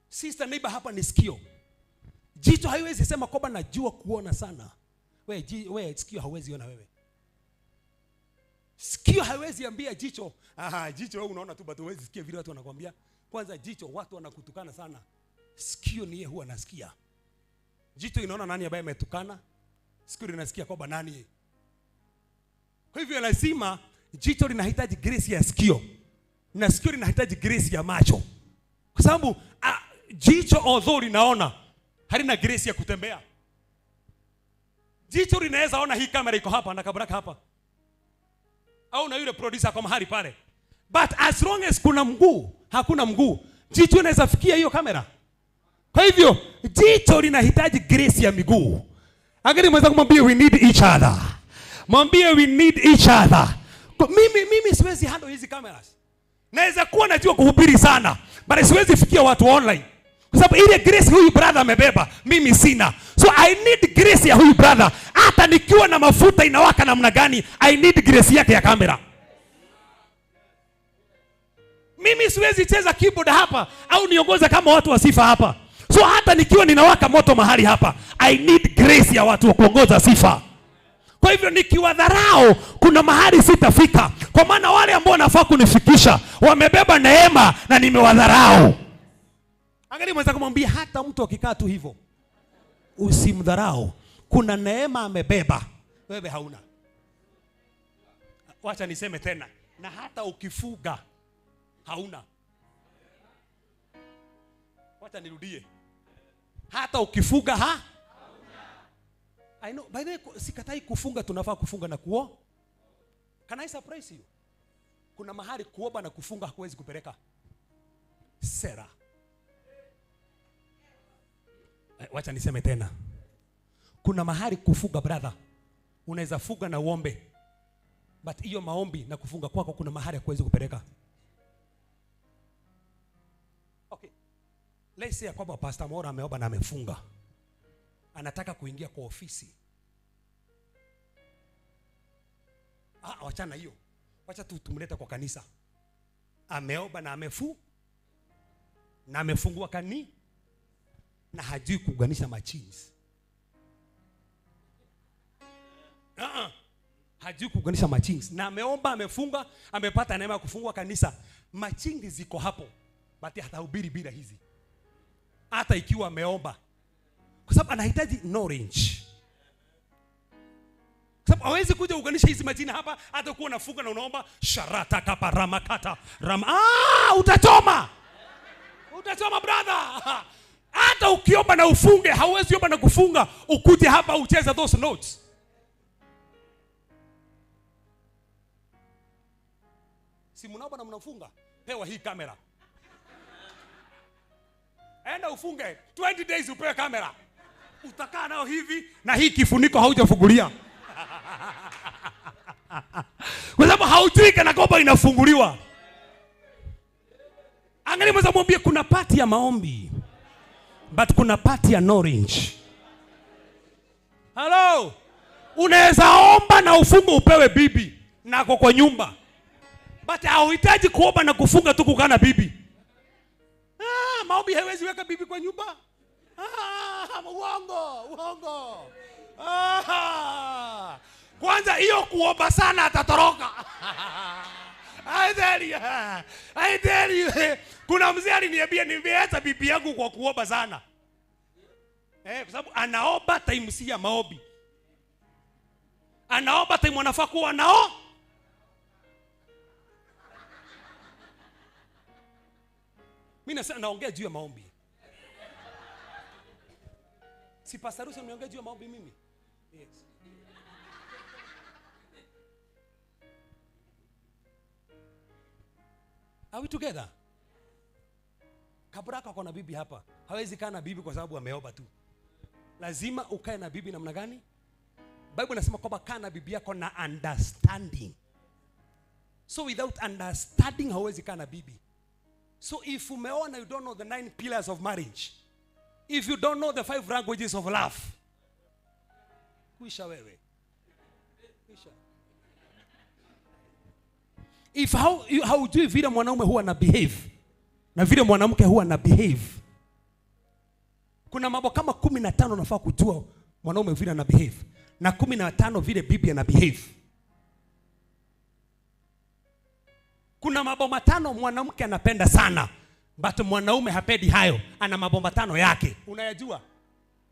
Sister neighbor hapa ni sikio. Jicho haiwezi sema kwamba najua kuona sana. We sikio hauwezi ona wewe. Sikio haiwezi ambia jicho, aha, jicho wewe unaona tu but huwezi sikia vile watu wanakuambia. Kwanza jicho watu wanakutukana sana. Sikio ni yeye huwa anasikia. Jicho inaona nani ambaye ametukana, sikio linasikia kwamba nani. Kwa hivyo lazima jicho linahitaji grace ya sikio, na sikio linahitaji grace ya macho. Kwa sababu jicho although linaona, halina grace ya kutembea. Jicho linaweza ona hii kamera iko hapa na kabaraka hapa, au na yule producer kwa mahali pale, but as long as kuna mguu, hakuna mguu, jicho linaweza fikia hiyo kamera. Kwa hivyo jicho linahitaji grace ya miguu. Angalia mwenzako kumwambia we need each other. Mwambie we need each other. Mimi siwezi handle hizi cameras. Naweza kuwa najua kuhubiri sana, but siwezi fikia watu online. Kwa sababu ile grace huyu brother amebeba, mimi sina. So I need grace ya huyu brother. Hata nikiwa na mafuta inawaka namna gani, I need grace yake ya kamera. Mimi siwezi cheza keyboard hapa au niongoze kama watu wa sifa hapa. So hata nikiwa ninawaka moto mahali hapa, I need grace ya watu wa kuongoza sifa. Kwa hivyo nikiwadharau, kuna mahali sitafika. Kwa maana wale ambao wanafaa kunifikisha wamebeba neema na nimewadharau. Angalia mwenzako mwambie, hata mtu akikaa tu hivyo usimdharau. Kuna neema amebeba, wewe hauna. Wacha niseme tena, na hata ukifuga hauna. Wacha nirudie, hata ukifuga ha? I know, by the way, sikatai kufunga, tunafaa kufunga na kuo. Can I surprise you? Kuna mahali kuomba na kufunga hakuwezi kupeleka sera. Wacha niseme tena, kuna mahali kufunga brother, unaweza fuga na uombe, but hiyo maombi na kufunga kwako kuna mahali hakuwezi kupeleka. Okay, let's say kwamba Pastor Mora ameomba na amefunga, anataka kuingia kwa ofisi. Wachana hiyo, wacha tu tumleta kwa kanisa. Ameomba na amefungua kani na hajui kuunganisha machines. Hajui kuunganisha machines. Na ameomba, amefunga, amepata neema ya kufungua kanisa. Machines ziko hapo, but hatahubiri bila hizi. Hata ikiwa ameomba, kwa sababu anahitaji knowledge. Sababu hawezi kuja uganisha hizi majina hapa hata kuwa unafunga na unaomba sharata kapa ramakata rama. Utachoma. Utachoma brother. Hata ukiomba na ufunge, hauwezi omba na kufunga ukuje hapa ucheze those notes. Si mnaomba na mnafunga, pewa hii kamera. Enda ufunge 20 days upewe kamera. Utakaa nao hivi na hii kifuniko haujafungulia. Kwa sababu haujui kana kwamba inafunguliwa. Angalia mwanzo, mwambie kuna part ya maombi, but kuna part ya knowledge. Hello. Unaweza omba na ufunge upewe bibi na kwa nyumba. But hauhitaji kuomba na kufunga tu kukaa na bibi. Maombi haiwezi weka bibi kwa nyumba. Uongo, uongo. Kwanza hiyo kuomba sana atatoroka. I tell you. Kuna mzee aliniambia nimeacha bibi yangu kwa kuomba sana. Kwa sababu anaomba time si ya maombi. Anaomba time anafaa kuwa nao. Mimi nasema naongea juu ya maombi. Si Pastor Rusi ameongea juu ya maombi mimi? Yes. Are we together? Kabraka ako na bibi hapa. Hawezi kaa na bibi kwa sababu ameomba tu. Lazima ukae na bibi namna gani? Bible inasema kwamba kaa na bibi yako na understanding. So without understanding hauwezi kaa na bibi. So if umeona you don't know the 9 pillars of marriage, if you don't know the 5 languages of love, kuisha wewe. Kuisha. If haujui vile mwanaume huwa na behave na vile mwanamke huwa na behave, kuna mambo kama 15 unafaa kujua mwanaume vile ana behave na 15 vile bibi ana behave. Kuna mambo 5 mwanamke anapenda sana, but mwanaume hapendi hayo. Ana mambo 5 yake. Unayajua?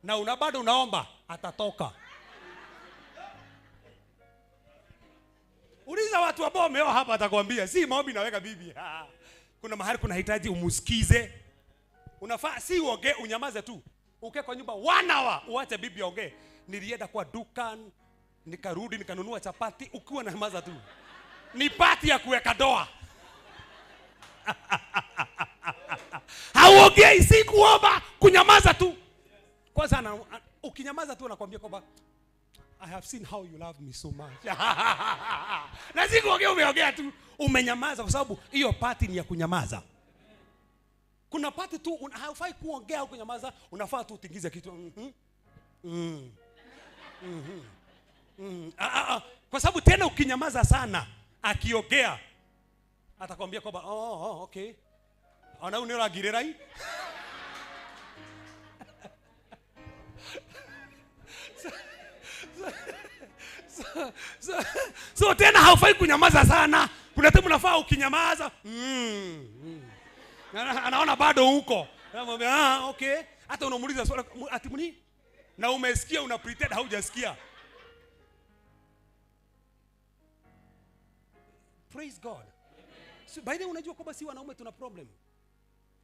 Na una bado unaomba atatoka. Uliza watu ambao wameoa hapa atakwambia si maombi naweka bibi. Kuna mahali kunahitaji umusikize. Unafaa si uongee, unyamaze tu. Ukae kwa nyumba 1 hour uache bibi aongee. Nilienda kwa duka nikarudi nikanunua chapati, ukiwa na nyamaza tu. Ni pati ya kuweka doa. Hauongei, si kuomba, kunyamaza tu. Kwanza ukinyamaza tu anakuambia kwamba I have seen how you love me so much. Na si kuongea, umeongea tu, umenyamaza kwa sababu hiyo pati ni ya kunyamaza. Kuna pati tu haufai kuongea au kunyamaza, unafaa tu utingize kitu. Kwa sababu tena ukinyamaza sana akiongea atakwambia kwamba oh okay. Ona unira girerai. So tena haufai kunyamaza sana. Kuna timu unafaa ukinyamaza. Anaona bado huko. Anamwambia okay. Hata unamuuliza swali ati mni? Na umesikia una pretend haujasikia. Praise God. So, by the way, unajua kwamba si wanaume tuna problem.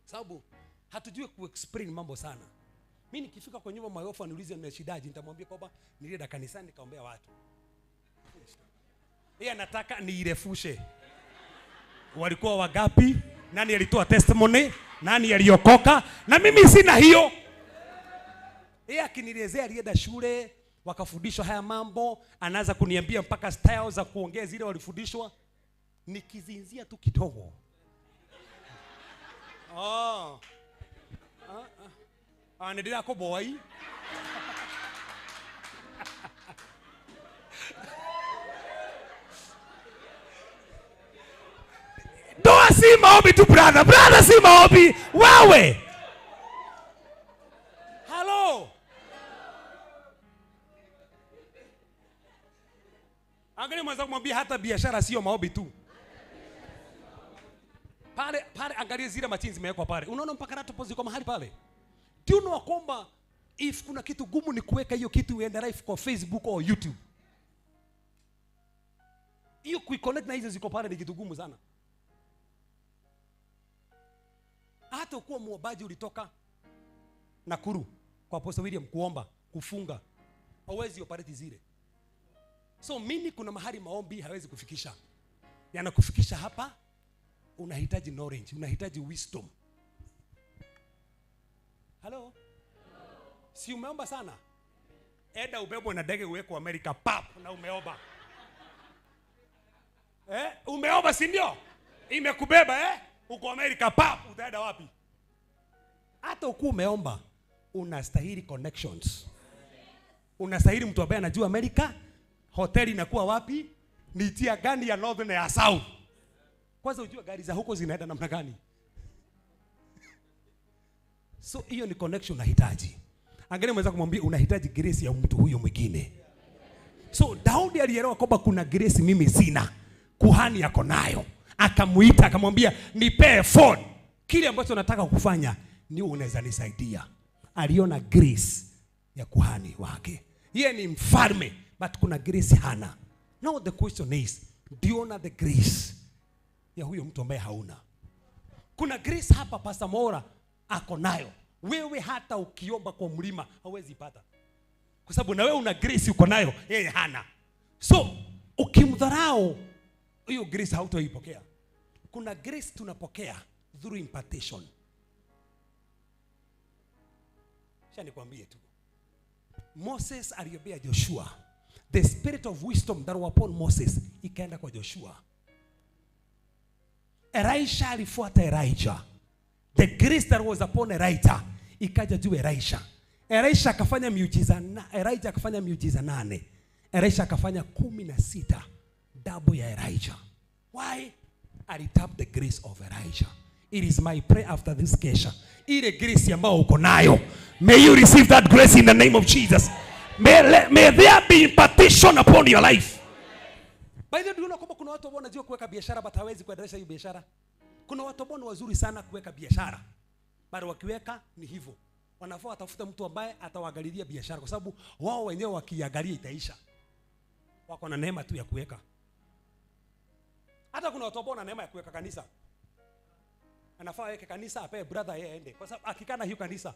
Sababu hatujui kuexplain mambo sana. Mimi nikifika kwa nyumba my wife aniulize nimeshidaje, nitamwambia kwamba nilienda kanisani nikaombea watu. Yeye anataka niirefushe. Walikuwa wagapi? Nani alitoa testimony? Nani aliokoka? Na mimi sina hiyo. Yeye akinielezea alienda shule, wakafundishwa haya mambo, anaanza kuniambia mpaka style za kuongea zile walifundishwa. Nikizinzia tu kidogo. Anaendelea ko boy. Doa si maombi tu brother. Brother si maombi. Wewe. Hello. Angalia mwanzo kumwambia hata biashara sio maombi tu. Pale pale angalia zile machini zimewekwa pale. Unaona mpaka laptop ziko mahali pale. Do you know kwamba if kuna kitu gumu ni kuweka hiyo kitu uende live kwa Facebook au YouTube. Hiyo kuiconnect na hizo ziko pale ni kitu gumu sana. Hata kuwa muombaji ulitoka Nakuru kwa Apostle William kuomba, kufunga, hauwezi operate zile. So mimi kuna mahali maombi hawezi kufikisha. Yanakufikisha hapa, unahitaji knowledge, unahitaji wisdom. Hello? Si umeomba sana? Eda ubebwe na ndege uwekwe America pap na umeomba. Umeomba si ndio? Imekubeba Uko America pap, utaenda wapi? Hata ukiwa umeomba, unastahili connections. Unastahili mtu ambaye anajua America, hoteli inakuwa wapi, ni njia gani ya north na ya south. Kwanza ujue gari za huko zinaenda namna gani. So hiyo ni connection unahitaji. Angalia mweza kumwambia unahitaji grace ya mtu huyo mwingine. So Daudi alielewa kwamba kuna grace mimi sina, kuhani yako nayo. Akamuita akamwambia nipe phone. Kile ambacho nataka kufanya ni unaweza nisaidia. Aliona grace ya kuhani wake. Yeye ni mfalme but kuna grace hana. Now the question is, do you know the grace ya huyo mtu ambaye hauna? Kuna grace hapa Pastor Mora ako nayo. Wewe hata ukiomba kwa mlima hauwezi pata. Kwa sababu na wewe una grace uko nayo, yeye hana. So ukimdharau hiyo grace hautoipokea. Kuna grace tunapokea through impartation. Sasa nikwambie tu. Moses aliobea Joshua. The spirit of wisdom that was upon Moses ikaenda kwa Joshua. Elisha alifuata Elijah. The grace that was upon Elijah ikaja juu Elisha. Elisha akafanya miujiza na Elijah akafanya miujiza 8. Elisha akafanya 16, double ya Elijah. Why? I tap the grace of Elijah. It is my prayer after this kesha. Ile grace ambayo uko nayo, may you receive that grace in the name of Jesus. May there be impartation upon your life. By the way, do you know kwamba kuna watu ambao wanajua kuweka biashara but hawezi kuendelesha hiyo biashara? Kuna watu ambao ni wazuri sana kuweka biashara, bado wakiweka ni hivyo. Wanafaa watafuta mtu ambaye atawaangalilia biashara, kwa sababu wao wenyewe wakiangalia itaisha. Wako na neema tu ya kuweka. Hata kuna watu ambao wana neema ya kuweka kanisa. Anafaa aweke kanisa apewe brother yeye aende. Kwa sababu akikana hiyo kanisa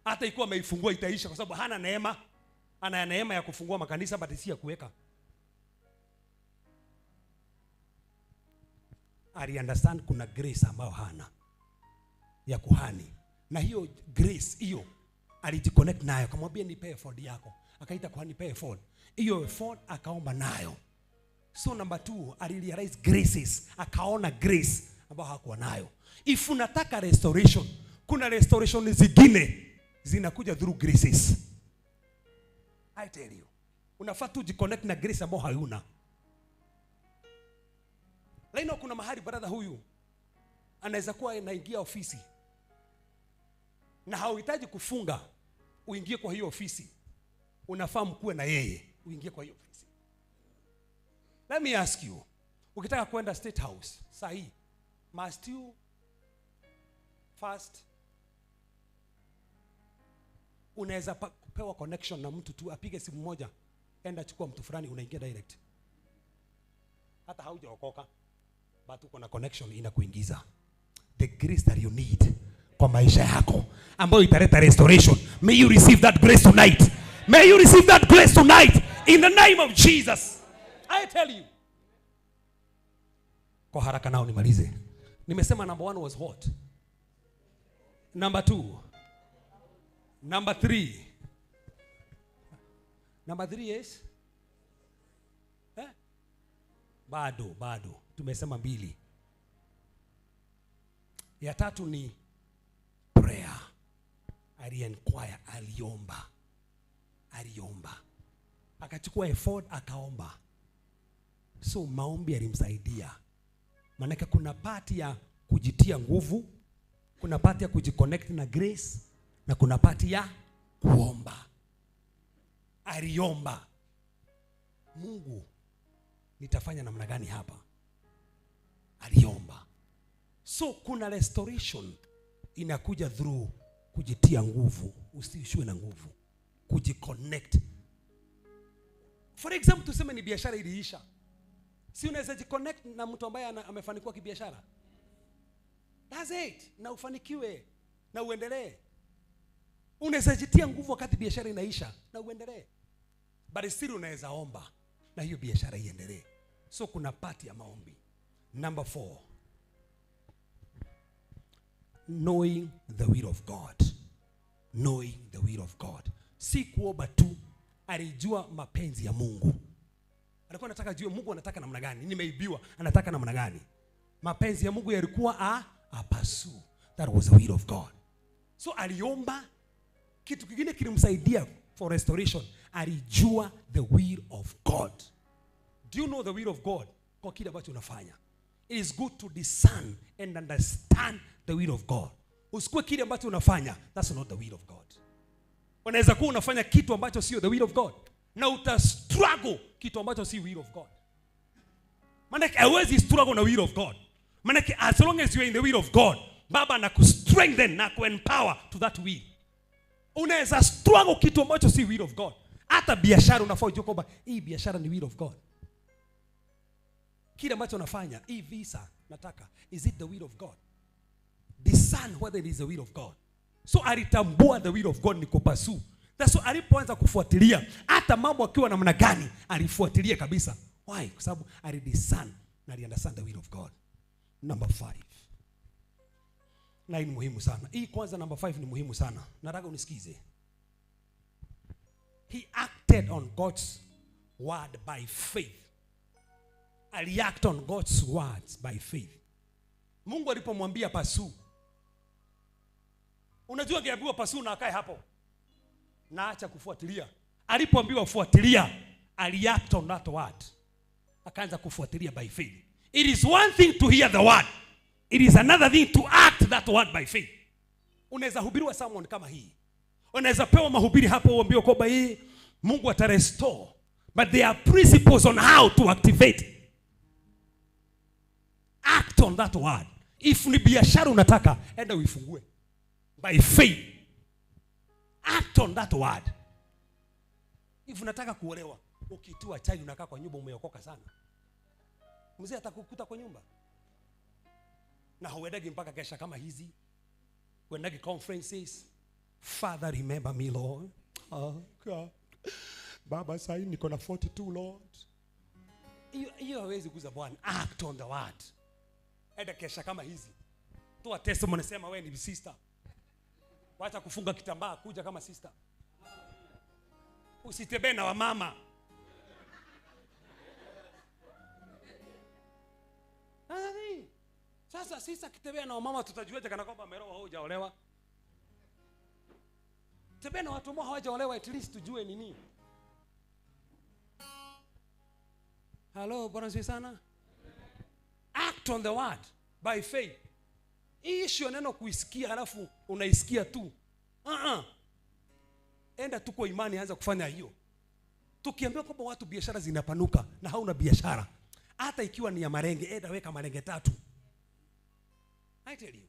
hata ikiwa ameifungua itaisha, kwa sababu hana neema. Ana neema ya kufungua makanisa but si ya kuweka. Ali understand kuna grace ambayo hana ya kuhani. Na hiyo grace hiyo alijiconnect nayo, akamwambia nipe effort yako. Akaita kuhani nipe effort. Hiyo effort akaomba nayo. So number 2, alirealize graces, akaona grace ambayo hakuwa nayo. If unataka restoration, kuna restoration zingine zinakuja through graces. I tell you. Unafaa tu jiconnect na grace ambayo hauna. Laino kuna mahali brother huyu anaweza kuwa anaingia ofisi na hauhitaji kufunga uingie kwa hiyo ofisi. Unafaa mkuwe na yeye uingie kwa hiyo ofisi. Let me ask you, ukitaka kwenda State House sahi, must you fast? Unaweza kupewa connection na mtu tu apige simu moja, enda chukua mtu fulani, unaingia direct. Hata haujaokoka, but uko na connection inakuingiza. The grace that you need kwa maisha yako ambayo italeta restoration. May you receive that grace tonight. May you receive that grace tonight in the name of Jesus. I tell you. Kwa haraka nao nimalize. Nimesema number 1 was what? Number 2. Number 3. Number 3 is? Bado. Tumesema 2. Ya 3 ni prayer. Alienquire, aliomba. Akachukua effort akaomba. So maombi yalimsaidia. Maanake kuna part ya kujitia nguvu, kuna part ya kujiconnect na grace, na kuna part ya kuomba. Aliomba. Mungu, nitafanya namna gani hapa? Aliomba. So kuna restoration inakuja through kujitia nguvu, usiishiwe na nguvu, kujiconnect. For example, tuseme ni biashara iliisha. Si unaweza jiconnect na mtu ambaye amefanikiwa kibiashara? That's it. Na ufanikiwe na uendelee. Unaweza jitia nguvu wakati biashara inaisha na uendelee. But still unaweza omba na hiyo biashara iendelee. So kuna part ya maombi. Number 4. Knowing the will of God. Knowing the will of God. Si kuomba tu, alijua mapenzi ya Mungu. Alikuwa anataka ajue Mungu anataka namna gani. Nimeibiwa, anataka namna gani. Mapenzi ya Mungu yalikuwa apasu. That was the will of God. So aliomba. Kitu kingine kilimsaidia for restoration. Alijua the will of God. Do you know the will of God? Kwa kile ambacho unafanya. It is good to discern and understand the will of God. Usikue kile ambacho unafanya, that's not the will of God. Unaweza kuwa unafanya kitu ambacho sio the will of God. Na uta struggle kitu ambacho si will of God. Maana hauwezi struggle na will of God. Maana as long as you are in the will of God, Baba anakustrengthen na kuempower to that will. Unaweza struggle kitu ambacho si will of God. Hata biashara unafaa ujue kwamba hii biashara ni will of God. Kile ambacho unafanya, hii visa nataka, is it the will of God? Discern whether it is the will of God. So alitambua the will of God ni kupasu. That's why alipoanza kufuatilia, hata mambo akiwa namna gani, alifuatilia kabisa. Why? Kwa sababu alidiscern na aliunderstand the will of God. Number 5. Na hii ni muhimu sana. Hii kwanza number 5 ni muhimu sana. Nataka unisikize. He acted on God's word by faith. Aliact on God's words by faith. Mungu alipomwambia pasu. Unajua angeambiwa pasu na akae hapo. Na acha kufuatilia. Alipoambiwa fuatilia, aliact on that word. Akaanza kufuatilia by faith. It is one thing to hear the word. It is another thing to act that word by faith. Unaweza hubiriwa sermon kama hii. Unaweza pewa mahubiri hapo uambiwe kwamba hii Mungu atarestore. But there are principles on how to activate. Act on that word. If ni biashara unataka, enda uifungue. By faith. Act on that word. If unataka kuolewa, ukitua chai unakaa kwa nyumba umeokoka sana. Mzee atakukuta kwa nyumba. Na huendagi mpaka kesha kama hizi. Huendagi conferences. Father, remember me, Lord. Oh, God. Baba, sahi niko na 42, Lord. Hiyo hawezi kuza Bwana. Act on the word. Enda kesha kama hizi. Toa testimony, sema wewe ni sister. Wacha kufunga kitambaa, kuja kama sister. Usitembee na wamama. Sasa sisi akitembea na wamama tutajuaje kana kwamba ameolewa au hajaolewa? Tembea na watu ambao hawajaolewa at least tujue nini. Hello, Bwana asifiwe sana. Act on the word by faith. Hii sio neno kuisikia halafu unaisikia tu. Enda tu kwa imani, anza kufanya hiyo. Tukiambiwa kwamba watu biashara zinapanuka na hauna biashara, hata ikiwa ni ya marenge, enda weka marenge 3. I tell you.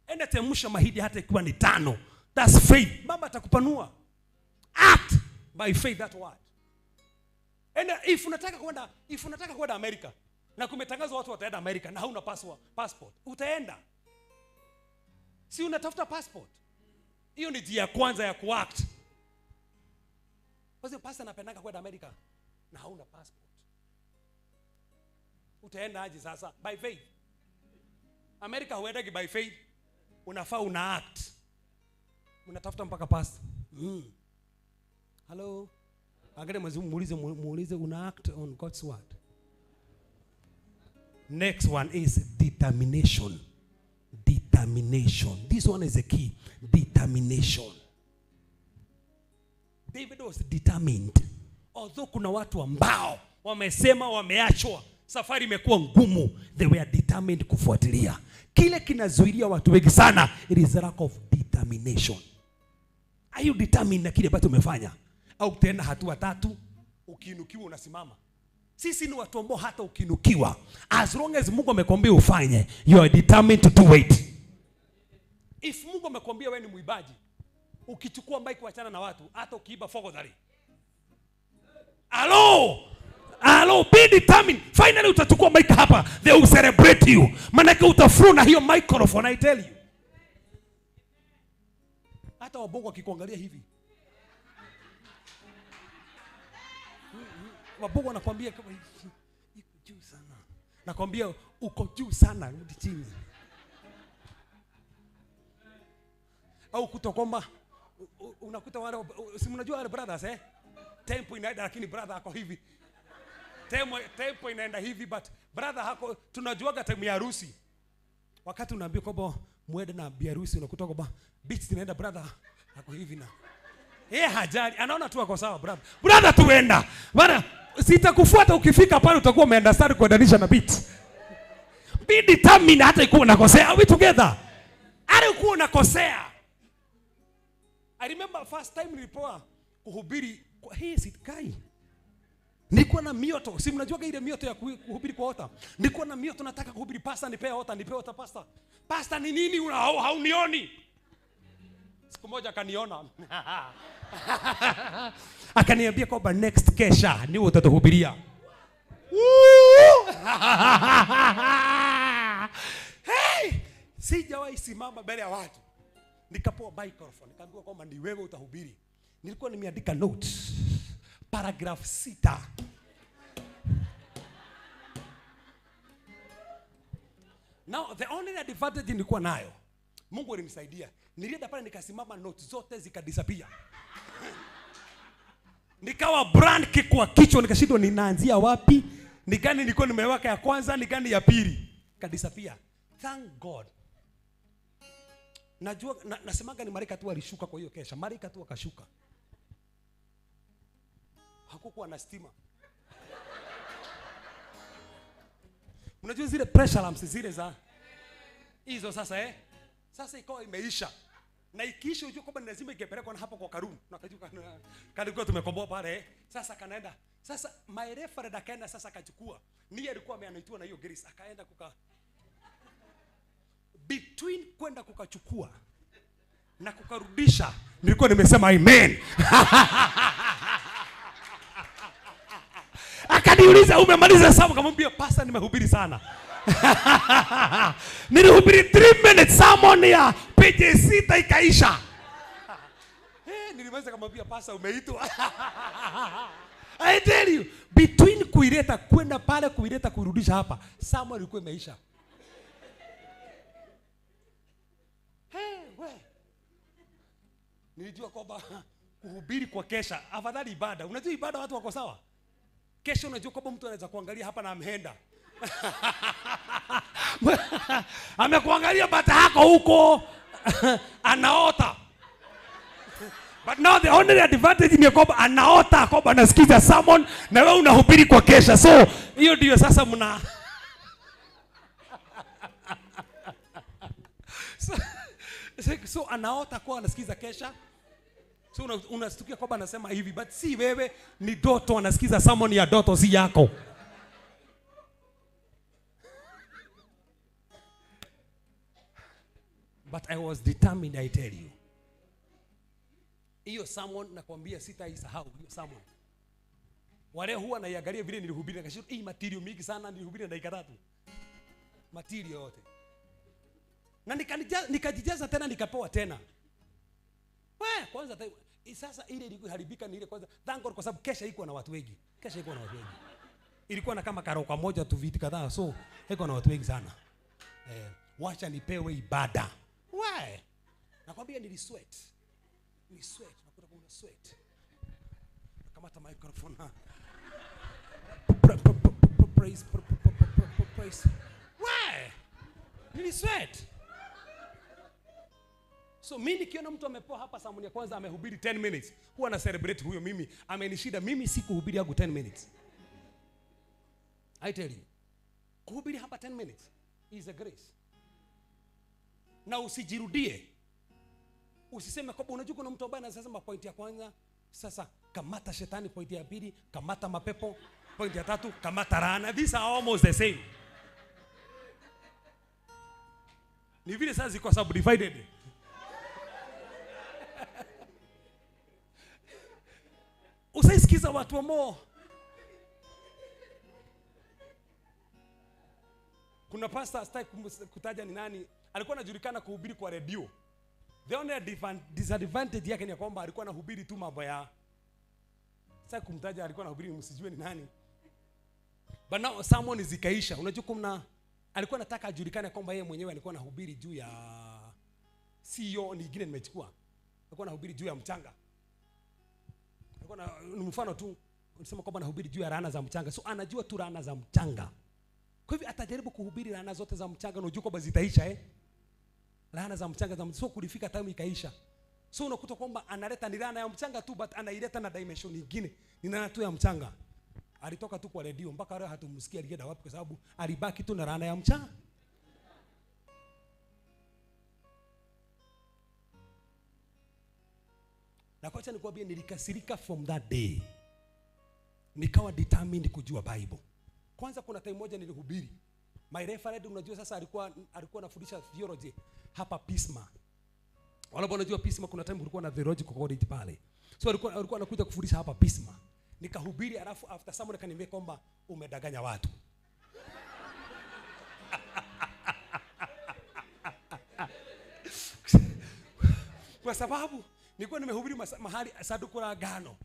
Enda temsha mahidi hata ikiwa ni 5. That's faith. Baba atakupanua. Act by faith that word. And if unataka kwenda America na kumetangazwa watu wataenda America na hauna passport, utaenda. Si unatafuta passport? Hiyo ni njia ya kwanza ya kuact. Kwa pastor anapendanga kwenda America na hauna passport. Utaenda aje sasa? By faith. America huendagi by faith. Unafaa una act. Unatafuta mpaka pass. Hello. Angalia mwezi muulize una act on God's word. Next one is determination. Determination. This one is the key. Determination. David was determined. Although kuna watu ambao wamesema wameachwa, safari imekuwa ngumu, they were determined kufuatilia. Kile kinazuilia watu wengi sana, it is the lack of determination. Are you determined na kile ambacho umefanya? Au tena hatua 3, ukiinukiwa unasimama. Sisi ni watu ambao hata ukiinukiwa, as long as Mungu amekwambia ufanye, you are determined to do it. If Mungu amekwambia wewe ni muibaji, ukichukua mic kuachana na watu, hata ukiiba fogodhari. Hello! Hello, be determined. Finally utachukua mic hapa. They will celebrate you. Manake utaflow na hiyo microphone, I tell you. Hata wabongo wakikuangalia hivi. Wabongo wanakuambia kama iko juu sana. Nakwambia uko juu sana, rudi chini. Au kuta kwamba unakuta wale, si mnajua wale brothers eh? Tempo inaenda lakini brother ako hivi. Tempo inaenda hivi but brother hako. Tunajuaga time ya harusi. Wakati unaambia kwamba muende na bi harusi, unakuta kwamba beach zinaenda, brother ako hivi na yeye hajali, anaona tu ako sawa brother. Brother tuenda. Bana sitakufuata, ukifika pale utakuwa umeenda start kuendanisha na beat. Be determined hata ikuwa unakosea. Are we together? Hata ikuwa unakosea. I remember first time nilipoa kuhubiri kwa hii sikai. Nilikuwa na mioto, si mnajua ile mioto ya kuhubiri kwa ota. Nilikuwa na mioto, nataka kuhubiri, pastor nipe ota, nipe ota pastor. Pastor ni nini haunioni? Siku moja akaniona. Akaniambia kwamba next kesha ni utatuhubiria. Hey, sijawahi simama mbele ya watu. Nikapewa microphone, nikaambiwa kwamba ni wewe utahubiri. Nilikuwa nimeandika notes paragraph 6. Now the only advantage nilikuwa nayo, Mungu alinisaidia. Nilienda pale nikasimama, notes zote zikadisappear. Nikawa blank kwa kichwa, nikashindwa ninaanzia wapi? Ni gani nilikuwa nimeweka ya kwanza, ni gani ya pili? Kadisappear. Thank God. Najua nasemaga ni malaika tu alishuka kwa hiyo kesha. Malaika tu akashuka. Hakukuwa na stima. Unajua zile pressure lamps zile za hizo sasa eh? Sasa ikawa imeisha. Na ikiisha unajua kwamba ni lazima ingepelekwa na hapo kwa Karumu. Na kajua kalikuwa tumekomboa pale eh? Sasa kanaenda. Sasa my referend akaenda sasa akachukua. Ni alikuwa ameanaitiwa na hiyo grace akaenda kuka between kwenda kukachukua na kukarudisha nilikuwa nimesema amen. Akaniuliza umemaliza sawa? Nikamwambia pastor nimehubiri sana. Nilihubiri 3 minutes sermon ya page 6 ikaisha. Nilimaliza kumwambia pastor umeitwa. I tell you, between kuileta kwenda pale kuileta kurudisha hapa, sermon ilikuwa imeisha. Hey, we. Nilijua kwamba kuhubiri kwa kesha afadhali ibada. Unajua ibada watu wako sawa. Kesho unajua kwamba mtu anaweza kuangalia hapa na amhenda. Amekuangalia bata hako huko anaota. But now the only advantage ni kwamba anaota kwamba anasikiza sermon na wewe unahubiri kwa kesha. So hiyo ndio sasa mna so anaota kwa anasikiza kesha. So unastukia kwamba anasema hivi, but si wewe, ni doto anasikiza sermon ya doto, si yako. But I was determined, I tell you. Hiyo sermon nakwambia sitaisahau hiyo sermon. Wale huwa naiangalia vile nilihubiri nikashindwa, hii material mingi sana nilihubiri na dakika 3. Material yote. Na nikajijaza tena nikapewa tena. We, kwanza sasa ile ilikuharibika ni ile kwanza. Thank God kwa sababu kesha iko na watu wengi. Kesha iko na watu wengi. Ilikuwa na kama karoka moja tu viti kadhaa, so iko na watu wengi sana. Wacha nipewe ibada. Why? Nakwambia nilisweat. Nilisweat, nakuta kuna sweat. Nakamata microphone. Praise, praise. Why? Nilisweat. So mimi nikiona mtu amepoa hapa sermon ya kwanza amehubiri 10 minutes, huwa na celebrate huyo. Mimi amenishida, mimi sikuhubiri yangu 10 minutes. I tell you, kuhubiri hapa 10 minutes is a grace. Na usijirudie. Usiseme kwamba unajua kuna mtu ambaye anasema point ya kwanza, sasa kamata shetani, point ya pili, kamata mapepo, point ya tatu, kamata laana. These are almost the same. Ni vile sasa ziko subdivided. Usaisikiza watu wa mo. Kuna pastor, sitaki kutaja ni nani, alikuwa anajulikana kuhubiri kwa redio. The only disadvantage yake ni kwamba alikuwa anahubiri tu mambo ya, sitaki kumtaja, alikuwa anahubiri msijue ni nani. But now sermon zikaisha. Unajua kuna alikuwa anataka ajulikane kwamba yeye mwenyewe alikuwa anahubiri juu ya CEO nyingine nimechukua. Alikuwa anahubiri juu ya mchanga. Alikuwa na mfano tu, unasema kwamba anahubiri juu ya laana za mchanga. So anajua tu laana za mchanga. Kwa hivyo atajaribu kuhubiri laana zote za mchanga na unajua kwamba zitaisha Laana za mchanga za so kulifika time ikaisha. So unakuta kwamba analeta ni laana ya mchanga tu, but anaileta na dimension nyingine. Ni laana tu ya mchanga. Alitoka tu kwa redio mpaka leo hatumsikia alienda wapi, kwa sababu alibaki tu na laana ya mchanga. Na kwacha nikwambie, nilikasirika from that day. Nikawa determined kujua Bible. Kwanza kuna time moja nilihubiri. My referent, unajua sasa alikuwa anafundisha theology hapa Pisma. Wale ambao wanajua Pisma, kuna time kulikuwa na theological college pale. So alikuwa anakuja kufundisha hapa Pisma. Nikahubiri, alafu after someone akaniambia kwamba umedanganya watu. Kwa sababu nilikuwa nimehubiri mahali sanduku la agano.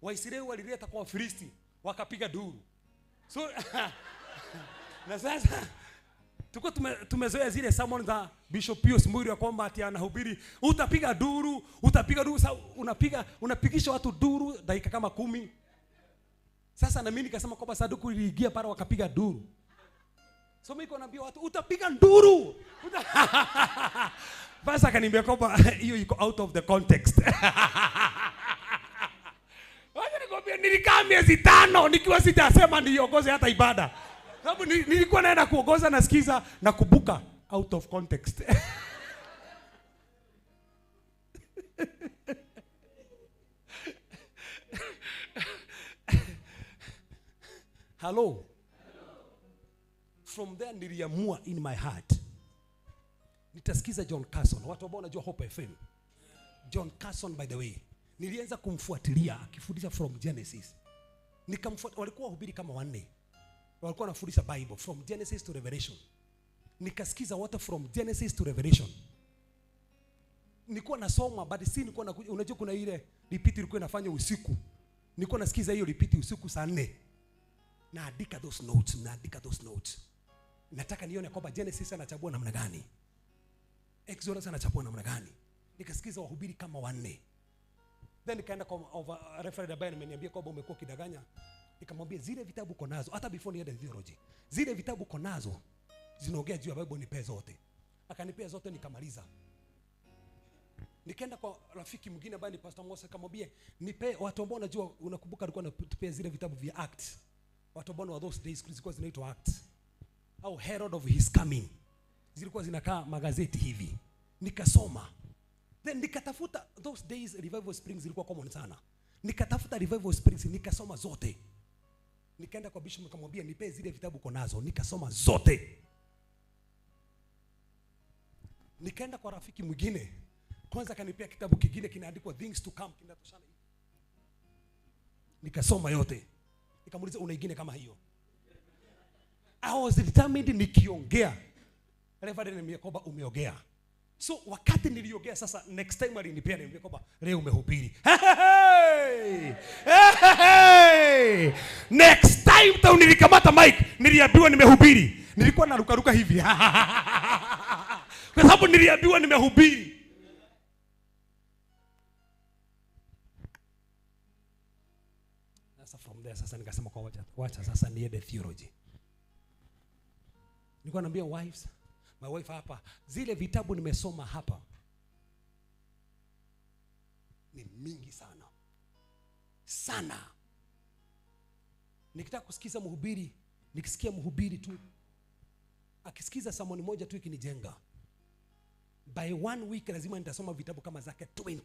Waisraeli walileta kwa Wafilisti wakapiga duru. So na sasa tuko tumezoea zile sermon za Bishop Pius Muiru ya kwamba ati anahubiri utapiga duru, sasa unapigisha watu duru dakika kama 10. Sasa na mimi nikasema kwamba sanduku liliingia pale wakapiga duru. So mimi naambia watu utapiga nduru. Basi akaniambia kwamba hiyo iko out of the context. Wacha nikwambie, nilikaa miezi 5 nikiwa sitasema niongoze hata ibada. Sababu nilikuwa naenda kuongoza nasikiza na kubuka out of context. Hello. From there niliamua in my heart nitasikiza John Carson. Watu ambao wanajua Hope FM, John Carson, by the way, nilianza kumfuatilia akifundisha from Genesis. Nikamfuata, walikuwa wahubiri kama 4. Walikuwa wanafundisha Bible from Genesis to Revelation. Nikasikiza wote from Genesis to Revelation. Nilikuwa nasoma, but si nilikuwa na, unajua kuna ile repeat ilikuwa inafanya usiku. Nilikuwa nasikiza hiyo repeat usiku saa 4. Naandika those notes, Nataka nione kwamba Genesis anachagua namna gani, Exodus anachagua namna gani. Nikasikiza wahubiri kama 4. Then nikaenda kwa referee ambaye ameniambia kwamba umekuwa kidanganya. Nikamwambia zile vitabu uko nazo, hata before niende theology, zile vitabu uko nazo zinaongea juu ya Bible, nipe zote. Akanipea zote nikamaliza. Nikaenda kwa rafiki mwingine ambaye ni Pastor Moses, akamwambia nipe, watu ambao unajua, unakumbuka alikuwa anatupea zile vitabu vya Acts. Watu ambao wa those days zilikuwa zinaitwa Acts au Herald of His Coming. Zilikuwa zinakaa magazeti hivi. Nikasoma. Then nikatafuta, those days Revival Springs zilikuwa common sana. Nikatafuta Revival Springs nikasoma zote. Nikaenda kwa bishop nikamwambia nipe zile vitabu uko nazo, nikasoma zote. Nikaenda kwa rafiki mwingine, kwanza akanipea kitabu kingine kinaandikwa Things to Come, kinatoshana hivi. Nikasoma yote. Nikamuuliza una ingine kama hiyo? I was determined nikiongea. Reverend aliniambia kwamba umeongea. So wakati niliongea sasa, next time alinipea, niambia kwamba leo umehubiri. Hey! Hey! Next time tau nilikamata mic, niliambiwa nimehubiri. Nilikuwa narukaruka hivi. Kwa sababu niliambiwa nimehubiri. Sasa from there sasa nikasema kwa wacha sasa niende theology. Nilikuwa naambia wives, my wife hapa, zile vitabu nimesoma hapa ni mingi sana. Sana. Nikitaka kusikiza mhubiri, nikisikia mhubiri tu, akisikiza sermon moja tu ikinijenga, by 1 week lazima nitasoma vitabu kama zake 20.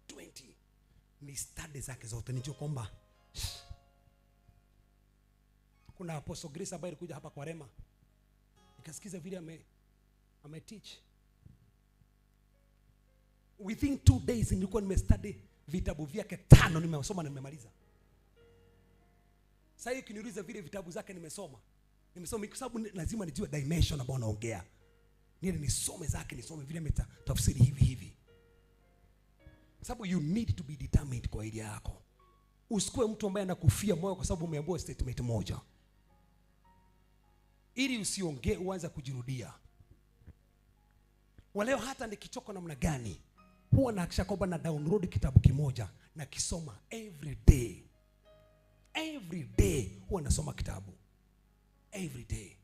20. Ni study zake zote, nijue kwamba kuna Apostle Grace ambaye alikuja hapa kwa Rema. Nikasikiza vile ame teach. Within 2 days nilikuwa nimestudy vitabu vyake 5, nimesoma na nimemaliza. Sasa hivi ukiniuliza vile vitabu zake nimesoma, Nimesoma kwa sababu lazima nijue dimension ambayo naongea. Niende nisome zake, nisome vile ametafsiri hivi hivi. Sababu you need to be determined kwa area yako. Usikuwe mtu ambaye anakufia moyo kwa sababu umeambiwa statement moja. Ili usiongee uanze kujirudia. Waleo hata nikichoka namna gani, huwa nahakikisha kwamba na download kitabu kimoja na kisoma every day. Every day huwa nasoma kitabu. Every day.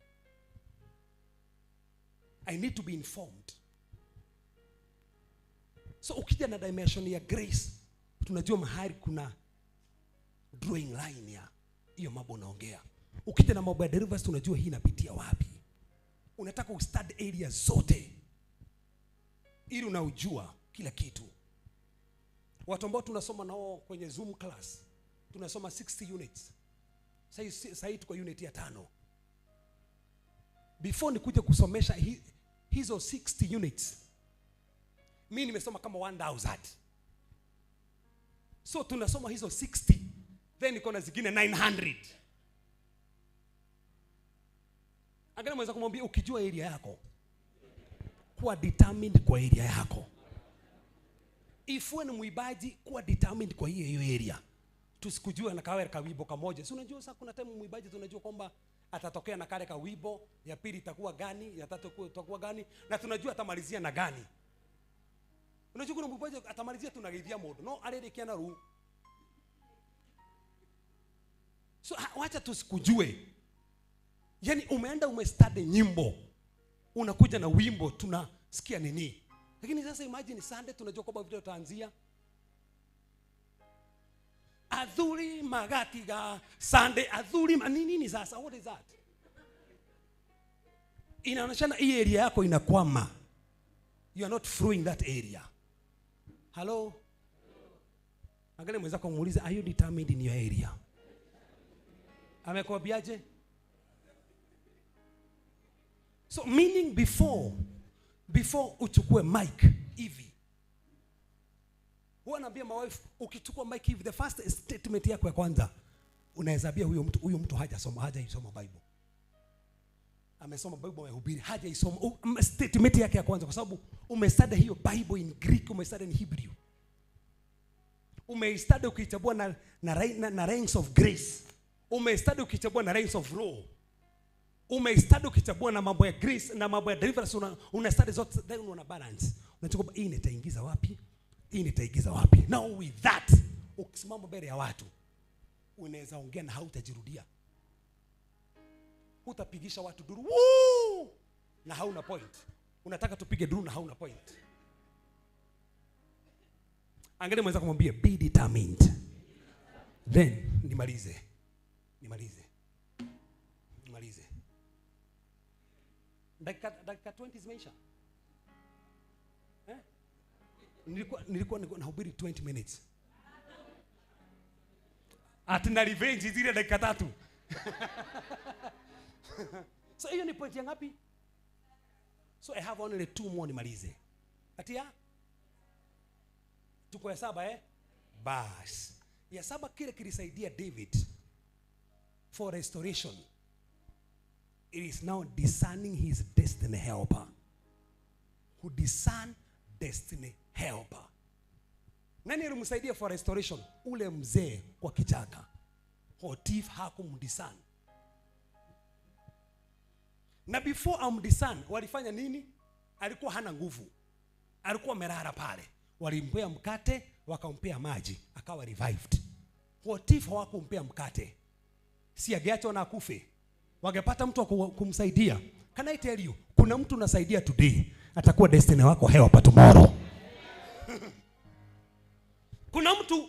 I need to be informed. So ukija na dimension ya grace, tunajua mahali kuna drawing line ya hiyo mambo unaongea. Ukija na mambo ya deliverance, tunajua hii inapitia wapi. Unataka ustudy area zote ili unaujua kila kitu. Watu ambao tunasoma nao kwenye Zoom class, tunasoma 60 units. Sasa tuko unit ya 5. Before nikuje kusomesha hizo 60 units, mimi nimesoma kama 1000. So tunasoma hizo 60, then niko na zingine 900. Angalia mweza kumwambia ukijua area yako, kuwa determined kwa area yako. If wewe ni muibaji, kuwa determined kwa hiyo area. Tusikujue na kawe kawibo kamoja. Si unajua sasa kuna time muibaji tunajua kwamba atatokea na kale kawibo, ya pili itakuwa gani, ya tatu itakuwa gani, na tunajua atamalizia na gani. Unajua kuna muibaji atamalizia tunageithia mundu. No aririkia na ru. So wacha tusikujue. Yaani umeenda umestudy nyimbo, unakuja na wimbo tunasikia nini. Lakini sasa imagine Sunday tunajua kwamba video tutaanzia Adhuri magatiga Sunday adhuri nini nini sasa, what is that? Inaonyeshana hii area yako inakwama. You are not flowing that area. Hello? Angalia mwenzako muulize, are you determined in your area? Amekwambiaje? So meaning before uchukue mic hivi, huwa naambia my wife, ukichukua mic hivi, the first statement yako ya kwanza unaweza ambia huyo mtu hajasoma, hajaisoma Bible. Amesoma Bible, amehubiri, hajaisoma. Statement yake ya kwanza, kwa sababu umestudy hiyo Bible in Greek, umestudy in Hebrew. Umestudy ukichambua na ranks of grace. Umestudy ukichambua na ranks of law. Umestudy ukichambua na mambo ya grace na mambo ya deliverance, una study zote, then una balance. Unachukua hii nitaingiza wapi? Hii nitaingiza wapi? Now with that, ukisimama mbele ya watu, unaweza ongea na hautajirudia. Hutapigisha watu duru. Woo! Na hauna point. Unataka tupige duru na hauna point. Angalia mwenzako kumwambia be determined. Then nimalize. Nimalize. Nimalize. Dakika 20 zimeisha. Eh? Nilikuwa nahubiri 20 minutes. Ati na revenge zile dakika 3. So hiyo ni point ya ngapi? So I have only 2 more nimalize. Ati ya? Tuko ya 7 eh? Bas. Ya 7 kile kilisaidia David for restoration. It is now discerning his destiny helper. Who discern destiny helper. Nani alimsaidia for restoration? Ule mzee kwa kichaka. Hotif hakumdiscern. Na before amdiscern, walifanya nini? Alikuwa hana nguvu. Alikuwa amelala pale. Walimpea mkate, wakampea maji, akawa revived. Hotif hawakumpea mkate. Si angeachwa na akufe. Wangepata mtu kumsaidia. Can I tell you, kuna mtu unasaidia today, atakuwa destiny wako helper tomorrow.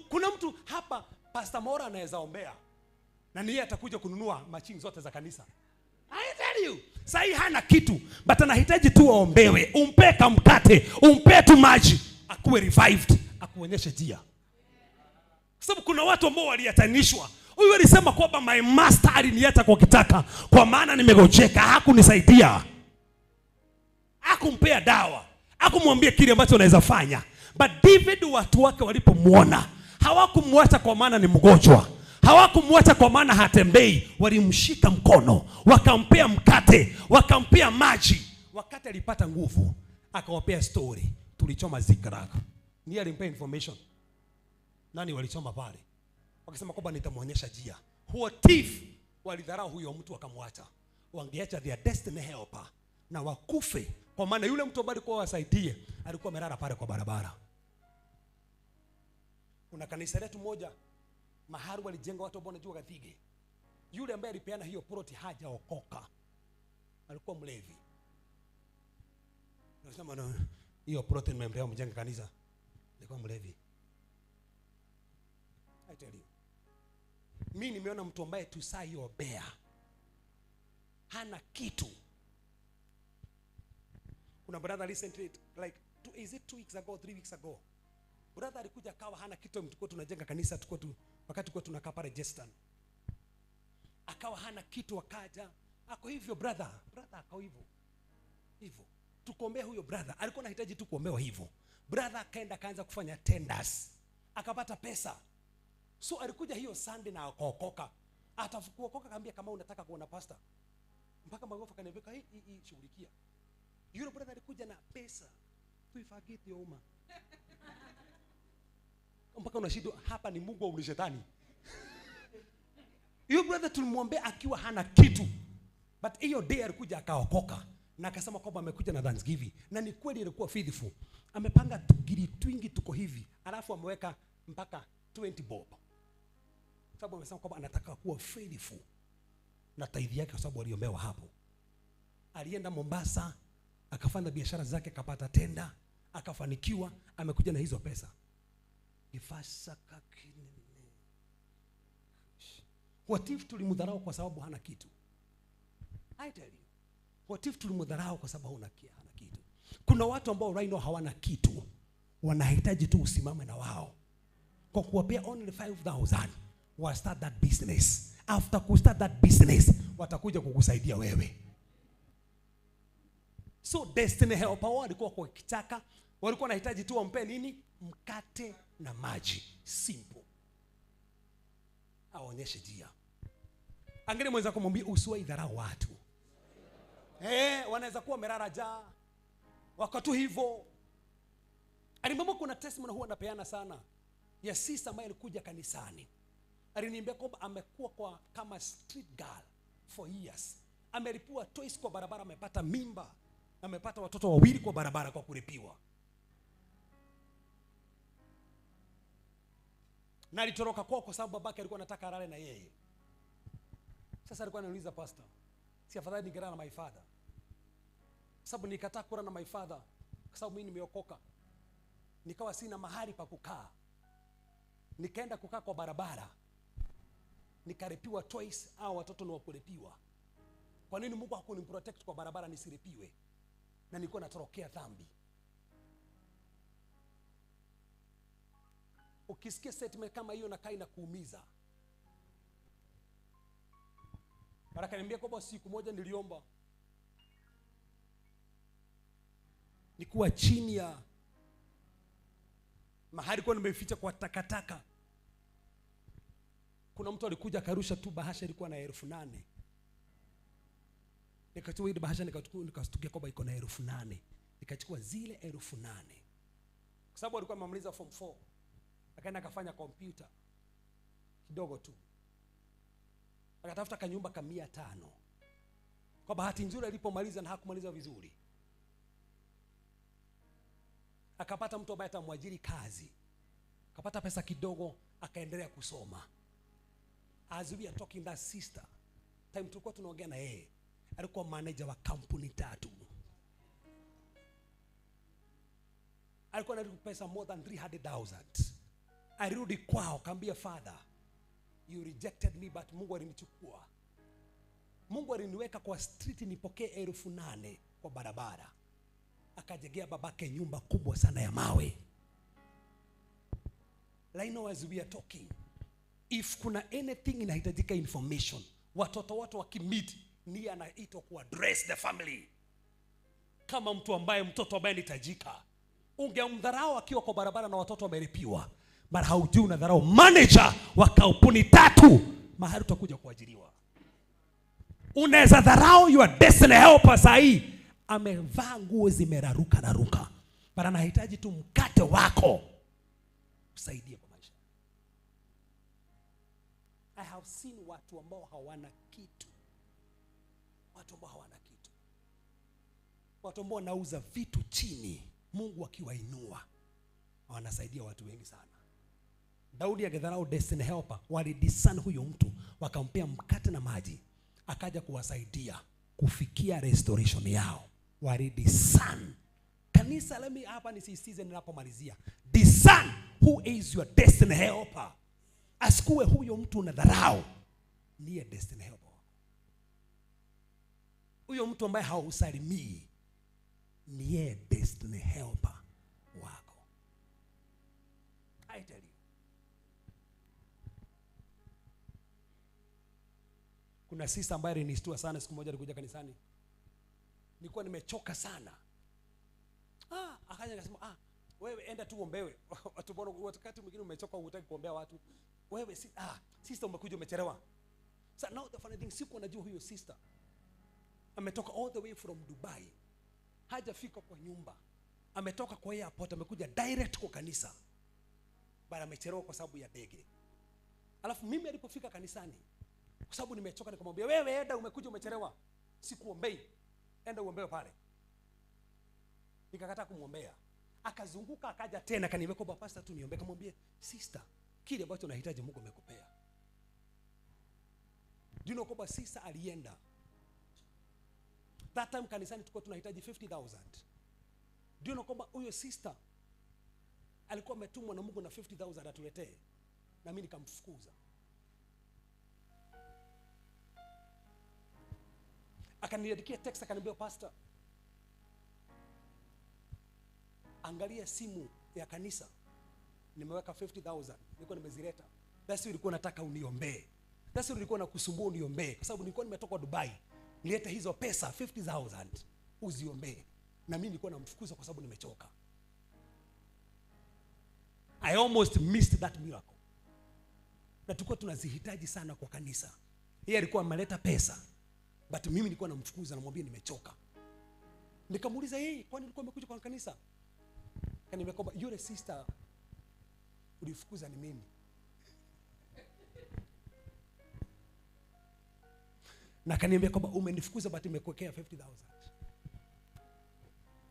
Kuna mtu hapa Pastor Mora anaweza ombea. Na ni yeye atakuja kununua machini zote za kanisa. I tell you, sahi hana kitu, but anahitaji tu aombewe, umpe kamkate, umpe tu maji, akuwe revived, akuonyeshe njia. Sababu kuna watu ambao waliatanishwa. Huyu alisema kwamba my master aliniacha kwa kitaka, kwa maana nimegojeka, hakunisaidia. Hakumpea dawa, hakumwambia kile ambacho anaweza fanya. But David watu wake walipomuona, hawakumwacha kwa maana ni mgonjwa. Hawakumwacha kwa maana hatembei, walimshika mkono, wakampea mkate, wakampea maji. Wakati alipata nguvu, akawapea story, tulichoma Ziklag. Ndiye alimpea information. Nani walichoma pale? Wakasema kwamba nitamwonyesha njia. What if walidharau huyo mtu wakamwacha? Wangeacha their destiny helper na wakufe, kwa maana yule mtu ambaye alikuwa wasaidie alikuwa amelala pale kwa barabara. Kuna kanisa letu moja mahali walijenga watu ambao wanajua Gathige. Yule ambaye alipeana hiyo plot hajaokoka, alikuwa mlevi. Nasema no, hiyo plot nimempea mjenge kanisa, alikuwa mlevi. I tell you, mimi nimeona mtu ambaye tusaiobea hana kitu. Kuna brother recently, like is it 2 weeks ago, 3 weeks ago, brother alikuja akawa hana kitu. Tulikuwa tunajenga kanisa, tulikuwa tu, wakati tulikuwa tunakaa pale Jestan, akawa hana kitu, akaja ako hivyo brother ako hivyo hivyo, tukombea huyo brother, alikuwa anahitaji tu kuombewa hivyo. Brother akaenda akaanza kufanya tenders, akapata pesa. So alikuja hiyo Sunday na akaokoka. Atafukuokoka akamwambia kama unataka kuona pastor, mpaka magofu akaniambia hii hii shughulikia. Yule brother alikuja na pesa tuifagiti uma mpaka unashindwa hapa ni Mungu au ni shetani. Yule brother tulimwombea akiwa hana kitu, but hiyo day alikuja akaokoka na akasema kwamba amekuja na thanksgiving, na ni kweli alikuwa faithful. Amepanga tugiri twingi tuko hivi, alafu ameweka mpaka 20 bob, sababu amesema kwamba anataka kuwa faithful na tithe yake, kwa sababu aliombewa hapo. Alienda Mombasa akafanya biashara zake, akapata tenda, akafanikiwa, amekuja na hizo pesa. What if tulimdharau kwa sababu hana kitu? I tell you, what if tulimdharau kwa sababu hana kitu? Kuna watu ambao right now hawana kitu, wanahitaji tu usimame na wao kwa kuwapea only 5,000 wa start that business. After ku start that business, watakuja kukusaidia wewe. So destiny helper walikuwa kwa kichaka, walikuwa wanahitaji tu wampe nini? Mkate na maji. Simple. Aonyeshe njia. Angalia mwenzako mwambie usiwahi dharau watu. Wanaweza kuwa merara jaa, wako tu hivyo. Alimwambia kuna testimony huwa napeana sana ya sister ambaye alikuja kanisani. Aliniambia kwamba amekuwa kwa kama street girl for years. Amelipua twice kwa barabara, amepata mimba, amepata watoto wawili kwa barabara kwa kulipiwa. Na alitoroka kwao kwa sababu babake alikuwa anataka alale na yeye. Sasa alikuwa ananiuliza pastor, si afadhali ningelala na my father? Sababu nikataa kulala na my father kwa sababu mimi nimeokoka. Nikawa sina mahali pa kukaa. Nikaenda kukaa kwa barabara. Nikaripiwa twice, au watoto ni wakulipiwa. Kwa nini Mungu hakuniprotect kwa barabara nisiripiwe? Na nilikuwa natorokea dhambi. Ukisikia statement kama hiyo nakaa inakuumiza. Baraka niambia kwamba siku moja niliomba, nikuwa chini ya mahali kwa nimeficha kwa takataka. Kuna mtu alikuja akarusha tu bahasha ilikuwa na 8,000. Nikachukua ile bahasha nikastukia kwamba iko na 8,000. Nikachukua zile 8,000. Kwa sababu alikuwa amemaliza form 4. Akaenda akafanya kompyuta kidogo tu. Akatafuta kanyumba ka 500. Kwa bahati nzuri alipomaliza na hakumaliza vizuri, akapata mtu ambaye atamwajiri kazi. Akapata pesa kidogo, akaendelea kusoma. As we are talking, that sister, time tulikuwa tunaongea na yeye, alikuwa manager wa kampuni 3. Alikuwa analipa pesa more than 300,000. Alirudi kwao akamwambia, father, you rejected me but Mungu alinichukua. Mungu aliniweka kwa street nipokee 8,000 kwa barabara. Akajengea babake nyumba kubwa sana ya mawe. Right now as we are talking, if kuna anything inahitajika information, watoto watu wakimit, ni anaitwa ku address the family. Kama mtu ambaye mtoto ambaye anahitajika, ungemdharau akiwa kwa barabara na watoto wamelipiwa. But haujui unadharau manager wa kampuni 3 mahali utakuja kuajiriwa. Unaweza dharau your destiny helper sahi. Amevaa nguo zimeraruka raruka. But anahitaji tu mkate wako usaidie kwa maisha. I have seen watu ambao hawana kitu. Watu ambao hawana kitu. Watu ambao wanauza vitu chini, Mungu akiwainua wanasaidia watu wengi sana. Daudi akidharau destiny helper, walidiscern huyo mtu, wakampea mkate na maji, akaja kuwasaidia kufikia restoration yao. Walidiscern. Kanisa, let me hapa nisisitize ninapomalizia. Discern who is your destiny helper. Asikuwe huyo mtu unadharau niye destiny helper. Huyo mtu ambaye hausalimii niye destiny helper wako. I tell you. Kuna sister ambaye alinistua sana siku moja alikuja kanisani. Nilikuwa nimechoka sana. Akaja akasema, wewe enda tu uombewe. Watu bora wakati mwingine umechoka hutaki kuombea watu. Wewe sister umekuja umechelewa. So now the funny thing, sikuwa najua huyo sister ametoka all the way from Dubai. Hajafika kwa nyumba. Ametoka kwa airport amekuja direct kwa kanisa. But amechelewa kwa sababu ya ndege. Alafu mimi alipofika kanisani, kwa sababu nimechoka nikamwambia, wewe enda umekuja umechelewa. Sikuombei. Enda uombewe pale. Nikakataa kumuombea. Akazunguka akaja tena akaniambia kwamba pastor tu niombe. Nikamwambia, sister, kile ambacho unahitaji Mungu amekupea. Do you know kwamba sister alienda? That time kanisani tulikuwa tunahitaji 50,000. Do you know kwamba huyo sister alikuwa ametumwa na Mungu na 50,000 atuletee, na mimi nikamfukuza. Akaniandikia text akaniambia, pastor, angalia simu ya kanisa, nimeweka 50,000, nilikuwa nimezileta. That's ilikuwa nataka uniombee. That's ilikuwa nakusumbua uniombee kwa sababu nilikuwa nimetoka Dubai. Nileta hizo pesa 50,000 uziombee. Na mimi nilikuwa namfukuza kwa sababu nimechoka. I almost missed that miracle. Na tulikuwa tunazihitaji sana kwa kanisa. Yeye alikuwa ameleta pesa, but mimi nilikuwa namfukuza namwambia nimechoka. Nikamuuliza yeye, kwani ulikuwa umekuja kwa kanisa? Akaniambia kwamba yule sister ulifukuza ni mimi. Na akaniambia kwamba umenifukuza but nimekuwekea 50,000.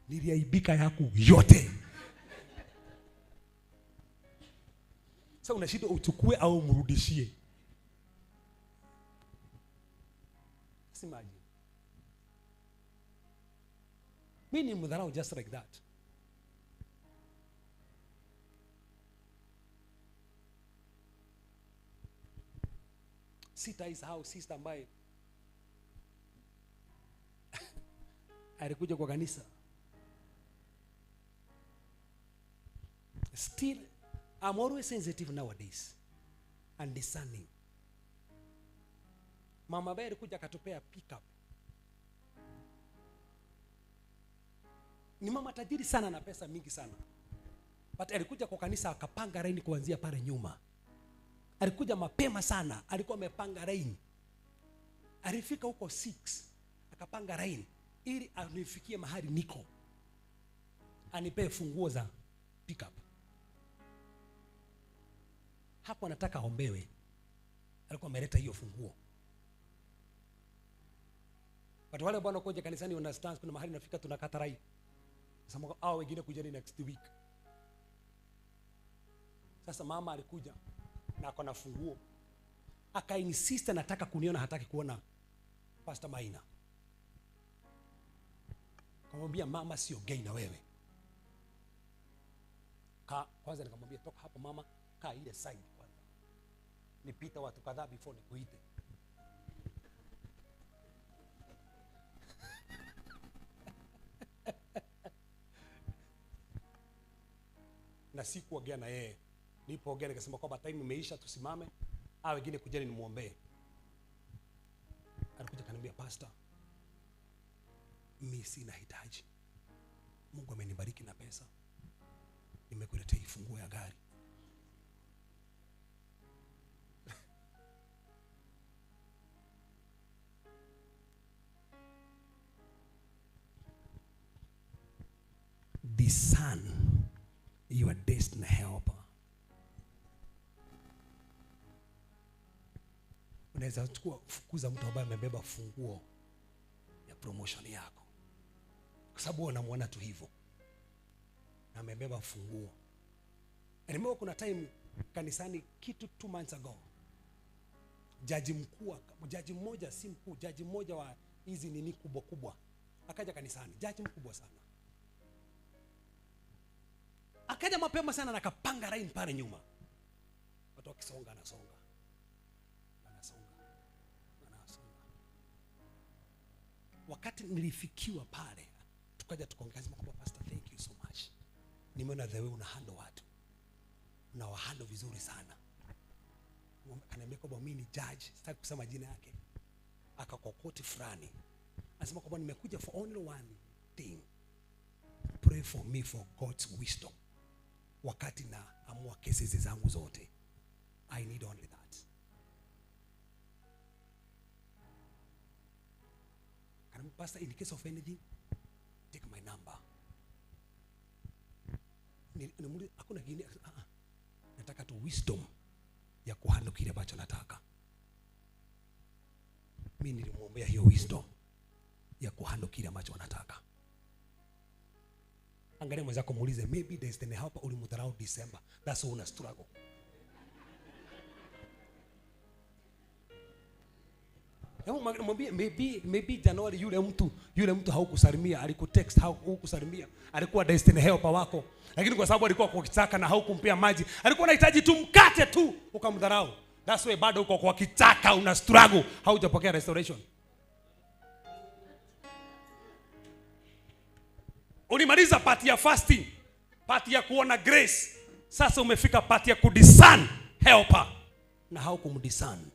Niliaibika yaku yote. Sasa unashindwa uchukue au umrudishie. Imagine. Mimi ni mdharau just like that. Sitaisahau sister ambaye alikuja kwa kanisa. Still, I'm always sensitive nowadays and discerning. Mama ambaye alikuja akatupea pickup. Ni mama tajiri sana na pesa mingi sana. But alikuja kwa kanisa akapanga line kuanzia pale nyuma. Alikuja mapema sana, alikuwa amepanga line. Alifika huko 6, akapanga line ili anifikie mahali niko. Anipee funguo za pickup. Hapo anataka aombewe. Alikuwa ameleta hiyo funguo. But wale ambao wanakuja kanisani understand kuna mahali nafika tunakata rai. Sasa hao wengine kujeni next week. Sasa mama alikuja na akona funguo. Akainsist anataka kuniona, hataki kuona Pastor Maina. Nikamwambia mama siongei na wewe. Kwanza nikamwambia toka hapo mama, kaa ile side kwanza. Nipita watu kadhaa before nikuite. Na sikuongea na yeye. Nilipoongea nikasema kwamba time imeisha, tusimame. Wengine kujeni nimuombee. Alikuja kaniambia, pastor, mimi sina hitaji. Mungu amenibariki na pesa. Nimekuletea funguo ya gari. Discern your destiny helper. Unaweza fukuza mtu ambaye amebeba funguo ya promotion yako, kwa sababu unamwona tu hivyo na amebeba funguo. I remember kuna time kanisani kitu 2 months ago, jaji mkuu, jaji mmoja, si mkuu, jaji mmoja wa hizi nini kubwa kubwa akaja kanisani, jaji mkubwa sana. Akaja mapema sana na akapanga line pale nyuma. Watu wakisonga anasonga. Anasonga. Anasonga. Wakati nilifikiwa pale, tukaja tukaongea, kwamba pastor, thank you so much. Nimeona the way una handle watu. Una handle vizuri sana. Akaniambia kwamba mimi ni judge, sitaki kusema jina yake. Akakokoti fulani. Anasema kwamba nimekuja for only one thing. Pray for me for God's wisdom. Wakati na amua kesi zangu zote. I need only that. Can pastor, in case of anything, take my number. Hakuna kingine, nataka tu wisdom ya kuhandle kile ambacho nataka. Mimi nilimwombea hiyo wisdom ya kuhandle kile ambacho anataka. Angalia mwenzako muulize, maybe destiny helper ulimdharau December. That's why una struggle. Hebu mwambie maybe January yule mtu haukusalimia, alikutext haukusalimia, alikuwa destiny helper wako, lakini kwa sababu alikuwa kwa kichaka na haukumpea maji, alikuwa anahitaji tu mkate tu, ukamdharau. That's why bado uko kwa kichaka una struggle, haujapokea restoration. Ulimaliza part ya fasting, part ya kuona grace. Sasa umefika part ya kudiscern helper na haukumdiscern.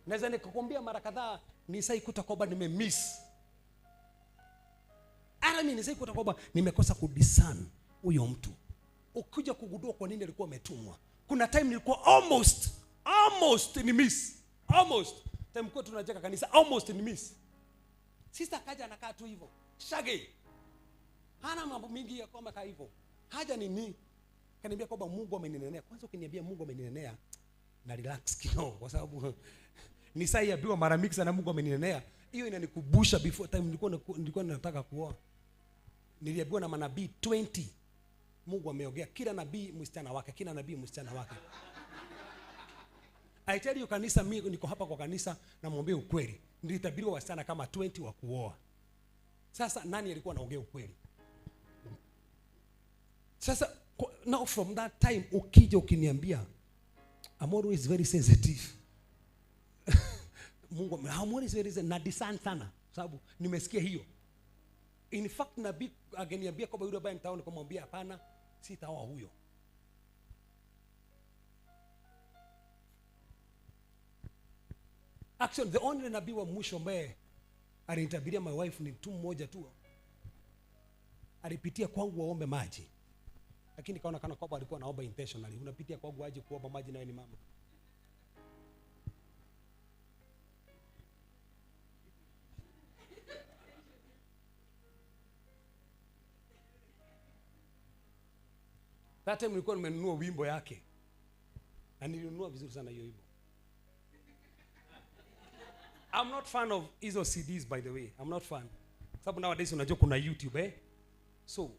Naweza nikakwambia mara kadhaa nisaikuta kwamba nimemiss. Hata mimi nisaikuta kwamba nimekosa kudiscern huyo mtu. Ukija kugundua kwa nini alikuwa ametumwa. Kuna time nilikuwa almost ni miss. Almost. Time kwa tunajeka kanisa almost ni miss. Sister akaja anakaa tu hivyo. Shage. Hana mambo mingi ya kwamba kaa hivyo. Haja nini? Kaniambia kwamba Mungu ameninenea. Kwanza ukiniambia Mungu ameninenea na relax kidogo kwa sababu nisaiambiwa mara mingi sana Mungu ameninenea. Hiyo inanikubusha before time nilikuwa nataka kuoa. Niliambiwa na manabii 20. Mungu ameongea kila nabii msichana wake, kila nabii msichana wake. I tell you kanisa, mimi niko hapa kwa kanisa na mwambie ukweli. Nilitabiriwa wasichana kama 20 wa kuoa. Sasa nani alikuwa anaongea ukweli? Sasa now from that time ukija ukiniambia, I'm always very sensitive. Mungu, I'm always very sensitive. Na discern sana sababu nimesikia hiyo. In fact nabii ageniambia kwamba yule ambaye nitaona kumwambia hapana, sitaoa huyo. Actually, the only nabii wa mwisho ambaye alinitabiria my wife ni mtu mmoja tu. Alipitia kwangu waombe maji. Lakini kaona kana kwamba alikuwa anaomba intentionally. Unapitia kwangu aje kuomba maji na wewe ni mama? That time nilikuwa nimenunua wimbo yake. Na nilinunua vizuri sana hiyo wimbo. I'm not fan of hizo CDs by the way. I'm not fan. Sababu nowadays unajua kuna YouTube So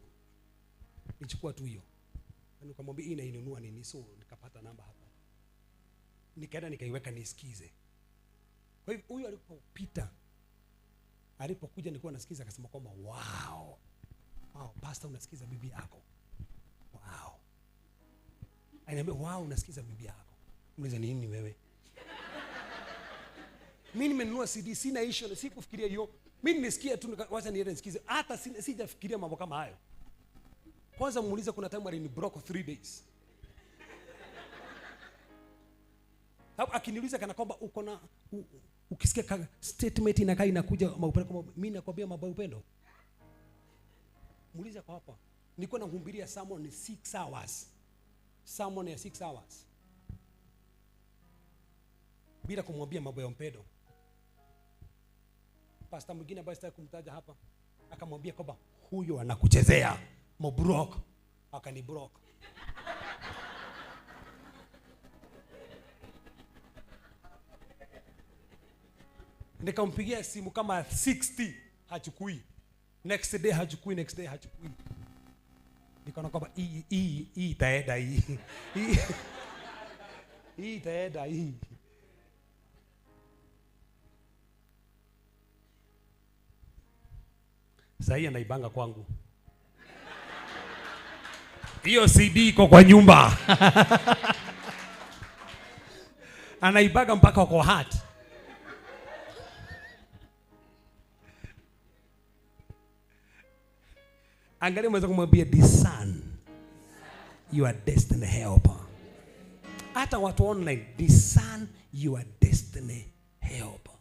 nichukua tu hiyo. Na nikamwambia hii inainunua nini? So nikapata namba hapa. Nikaenda nikaiweka nisikize. Kwa hivyo huyu alipopita, alipokuja nilikuwa nasikiza akasema kwamba wow. Wow, pastor unasikiza bibi yako. Wow. Ananiambia wow unasikiza bibi yako. Muulize nini wewe? Mimi nimenunua CD, sina issue, sikufikiria hiyo. Mimi nimesikia tu wacha niende nisikize. Hata sijafikiria mambo kama hayo. Kwanza muulize kuna time alini block 3 days. Hapo akiniuliza kana kwamba uko na ukisikia statement inakaa inakuja maupendo kama mimi nakwambia mambo ya upendo. Muulize kwa hapa. Nilikuwa nahubiria sermon 6 hours. Sermon ya 6 hours. Bila kumwambia mambo ya upendo. Pastor mwingine ambaye sitaki kumtaja hapa Akamwambia kwamba huyo anakuchezea, mobrock. Akanibrock. Nikampigia simu kama 60, hachukui. Next day hachukui, next day hachukui. Nikaona kwamba hii itaenda hii. Hii itaenda hii. Sasa anaibanga kwangu. Hiyo CD iko kwa nyumba. Anaibaga mpaka kwa heart. Angalia mweza kumwambia discern your destiny helper. Hata watu online, discern your destiny helper.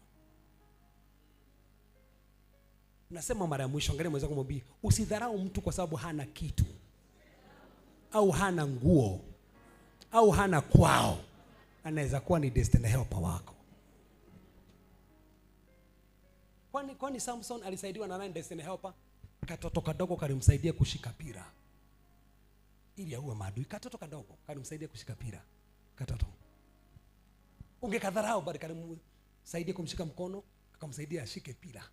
Nasema mara ya mwisho, angalia mweza kumwambia usidharau mtu kwa sababu hana kitu, au hana nguo, au hana kwao. Anaweza kuwa ni destiny helper wako. Kwani Samson alisaidiwa na nani destiny helper? Katoto kadogo kalimsaidia kushika pira ili aue maadui. Katoto kadogo kalimsaidia kushika pira. Katoto ungekadharau, bali kalimsaidia kumshika mkono, akamsaidia ashike pira.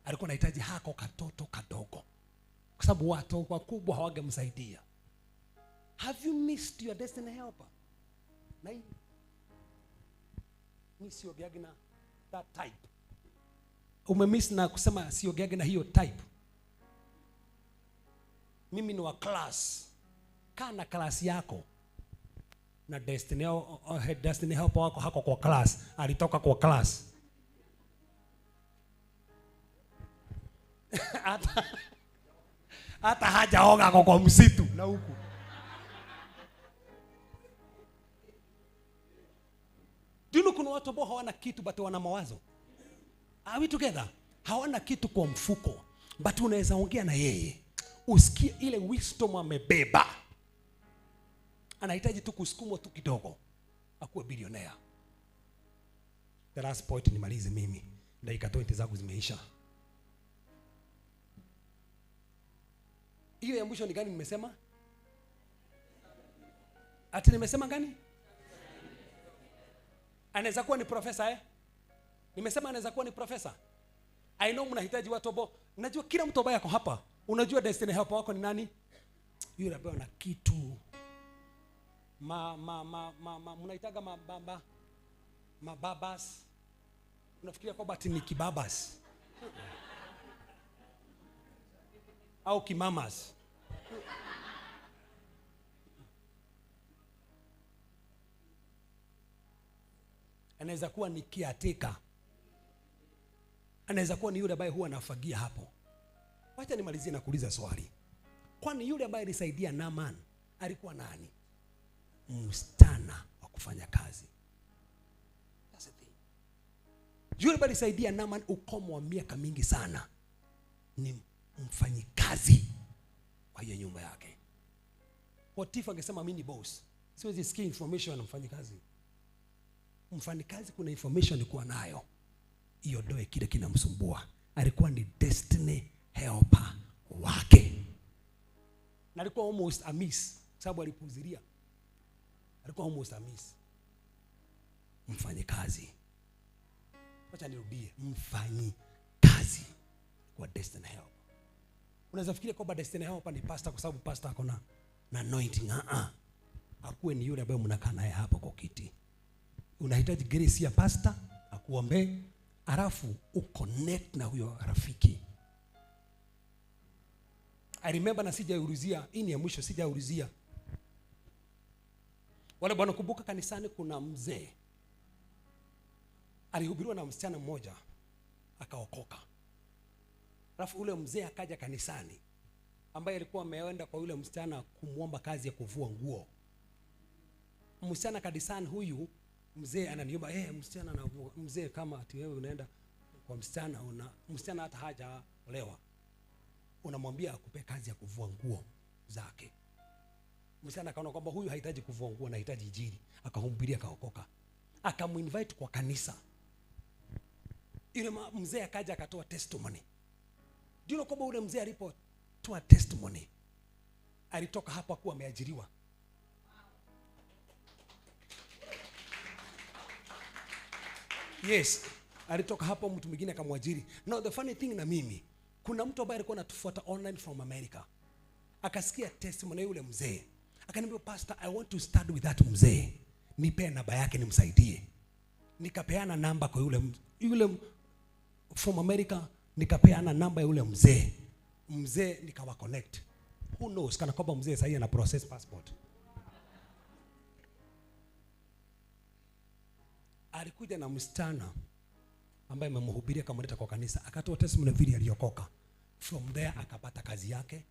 Alikuwa anahitaji hako katoto kadogo, kwa sababu watu wakubwa hawangemsaidia. Have you missed your destiny helper? Na hii mimi siogeagi na that type. Umemiss na kusema siogeagi na hiyo type. Mimi ni wa class. Kaa na class yako. Na destiny helper wako hako kwa class. Alitoka kwa class. Hata hajaoga kwa msitu na huku. Dunu kuna watu ambao hawana kitu but wana mawazo. Are we together? Hawana kitu kwa mfuko, but unaweza ongea na yeye, usikie ile wisdom amebeba. Anahitaji tu kusukumwa tu kidogo akuwe billionaire. The last point nimalize mimi. Dakika 20 zangu zimeisha. Hiyo ya mwisho ni gani nimesema? Ati nimesema gani? Anaweza kuwa ni professor eh? Nimesema anaweza kuwa ni professor. I know mnahitaji watu ambao, najua kila mtu ambaye ako hapa, unajua destiny helper wako ni nani? Yule ambaye ana kitu. Ma ma ma ma, ma mnaitaga mababa, mababas. Unafikiria kwamba ati ni kibabas au kimamas? Anaweza kuwa ni kiateka. Anaweza kuwa ni yule ambaye huwa anafagia hapo. Wacha nimalizie na kuuliza swali. Kwani yule ambaye alisaidia Naaman alikuwa nani? Msichana wa kufanya kazi. That's the thing. Yule ambaye alisaidia Naaman ukomo wa miaka mingi sana ni mfanyikazi kwa hiyo nyumba yake. Potifa angesema mimi ni boss, siwezi sikia information na mfanyikazi. Mfanyikazi kuna information alikuwa nayo, iondoe kile kinamsumbua. Alikuwa ni destiny helper wake. Na alikuwa almost a miss, sababu alipuuzilia. Alikuwa almost a miss. Mfanyikazi. Acha nirudie, mfanyikazi kwa destiny helper. Unaweza fikiria kwamba destiny helper ni pastor kwa sababu pastor ako na anointing. Akuwe ni yule ambaye mnakaa naye hapo kwa kiti. Unahitaji grace ya pastor akuombe, alafu uconnect na huyo rafiki. I remember, na sijaulizia, hii ni ya mwisho, sijaulizia. Wale bwana, kumbuka kanisani kuna mzee alihubiriwa na msichana mmoja akaokoka. Alafu ule mzee akaja kanisani, ambaye alikuwa ameenda kwa yule msichana kumuomba kazi ya kuvua nguo. Msichana kanisani huyu mzee ananiomba, msichana na mzee, kama ati wewe unaenda kwa msichana, una msichana hata hajaolewa, unamwambia akupe kazi ya kuvua nguo zake. Msichana akaona kwamba huyu hahitaji kuvua nguo, anahitaji injili, akahubiria akaokoka. Akamuinvite kwa kanisa. Yule mzee akaja akatoa testimony. Do you know kwamba ule mzee alipotoa testimony alitoka hapa kuwa ameajiriwa? Yes, alitoka hapo mtu mwingine akamwajiri. Now the funny thing na mimi, kuna mtu ambaye alikuwa anatufuata online from America. Akasikia testimony yule mzee. Akaniambia, "Pastor, I want to start with that mzee. Nipe namba yake nimsaidie." Nikapeana namba kwa yule from America, nikapeana namba ya yule mzee. Mzee nikawa connect. Who knows, kana kwamba mzee sasa ana process passport. Alikuja na msichana ambaye amemhubiria akamleta kwa kanisa, akatoa testimony vile aliokoka. From there akapata kazi yake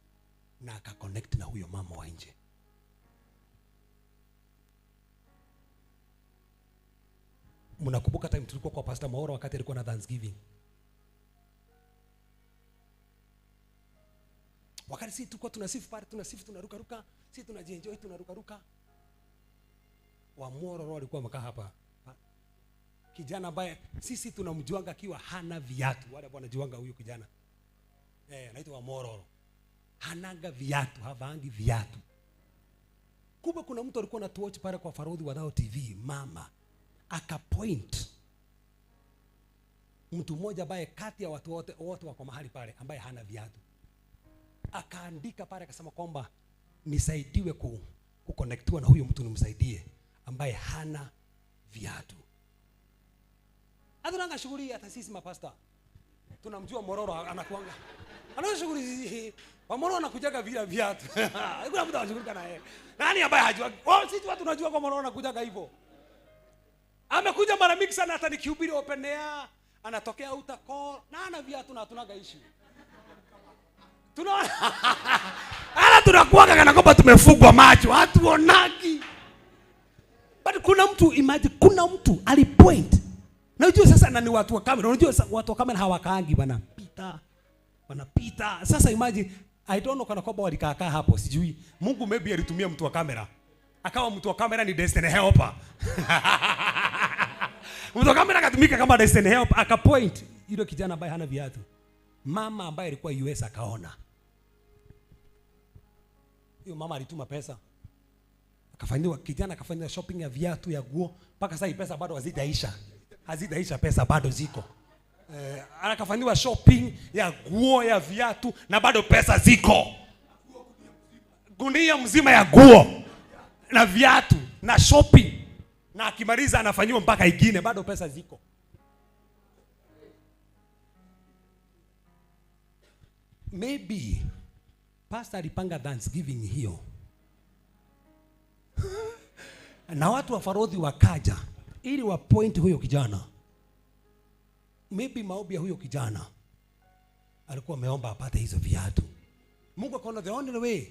na akaconnect na huyo mama wa nje. Mnakumbuka time tulikuwa kwa Pastor Maoro wakati alikuwa na Thanksgiving? Wakati sisi tulikuwa tunasifu pale, tunasifu tunaruka ruka, sisi tunajienjoy tunaruka ruka. Wa Mororo alikuwa amekaa hapa. Kijana ambaye sisi tunamjuanga akiwa hana viatu. Wale ambao wanajuanga huyu kijana. Anaitwa wa Mororo. Hananga viatu, havaangi viatu. Kumbe kuna mtu alikuwa anatuwatch pale kwa Farodhi wa Thao TV, mama akapoint mtu mmoja ambaye kati ya watu wote wako mahali pale ambaye hana viatu. Akaandika pale akasema kwamba nisaidiwe kuconnectiwa na huyo mtu, nimsaidie ambaye hana viatu. Hatunanga shughuli hata sisi mapasta. Tunamjua Mororo anakuanga. Ana shughuli hizi. Wa Mororo anakujaga bila viatu. Hakuna mtu anashughulika na yeye. Nani ambaye hajua? Oh, sisi watu tunajua kwa Mororo anakujaga hivyo. Amekuja mara mingi sana, hata nikihubiri open air, anatokea utakor na ana viatu na hatunaga issue. Tunaona ala tunakuaga kana kwamba tumefungwa macho, hatuonagi. But kuna mtu, imagine kuna mtu alipoint. Na unajua sasa, na ni watu wa kamera, unajua watu wa kamera hawakaangi, wanapita. Wanapita. Sasa imagine, I don't know kana kwamba walikaa hapo, sijui. Mungu maybe alitumia mtu wa kamera. Akawa mtu wa kamera ni destiny helper. Mtu wa kamera akatumika kama destiny helper, akapoint yule kijana ambaye hana viatu. Mama ambaye alikuwa US akaona. Hiyo mama alituma pesa. Akafanyiwa kijana, akafanya shopping ya viatu, ya nguo, mpaka sasa pesa bado hazijaisha. Hazijaisha, pesa bado ziko. Akafanyiwa shopping ya nguo, ya viatu, na bado pesa ziko. Gunia mzima ya nguo na viatu na shopping, na akimaliza anafanyiwa mpaka ingine, bado pesa ziko. Maybe pastor alipanga Thanksgiving hiyo na watu wa Farodhi wakaja ili wa point huyo kijana. Maybe maombi ya huyo kijana alikuwa ameomba apate hizo viatu. Mungu akaona the only way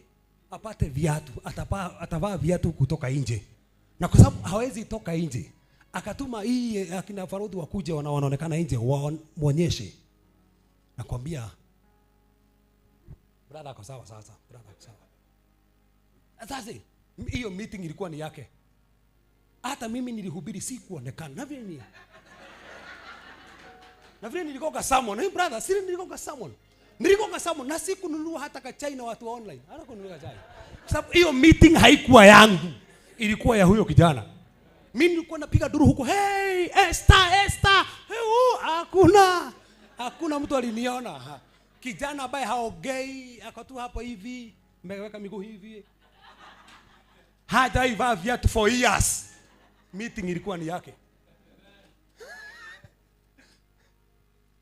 apate viatu, atavaa viatu kutoka nje. Na kwa sababu hawezi toka nje, akatuma hii akina Farodhi wakuje, wanaonekana nje, waonyeshe. Nakwambia brother ako sawa sasa, brother ako sawa. Sasa hiyo meeting ilikuwa ni yake. Hata mimi nilihubiri sikuonekana. Na vile nilikoka salmon. Hey brother, si nilikoka salmon. Nilikoka salmon na sikununua hata ka chai na watu wa online. Hata kununua chai. Kwa sababu hiyo meeting haikuwa yangu. Ilikuwa ya huyo kijana. Mimi nilikuwa napiga duru huko. Hey, Esther, Esther. Hey, hakuna. Hakuna mtu aliniona. Kijana ambaye haogei, akatu hapo hivi, ameweka miguu hivi. Hajaivaa viatu for years. Meeting ilikuwa ni yake.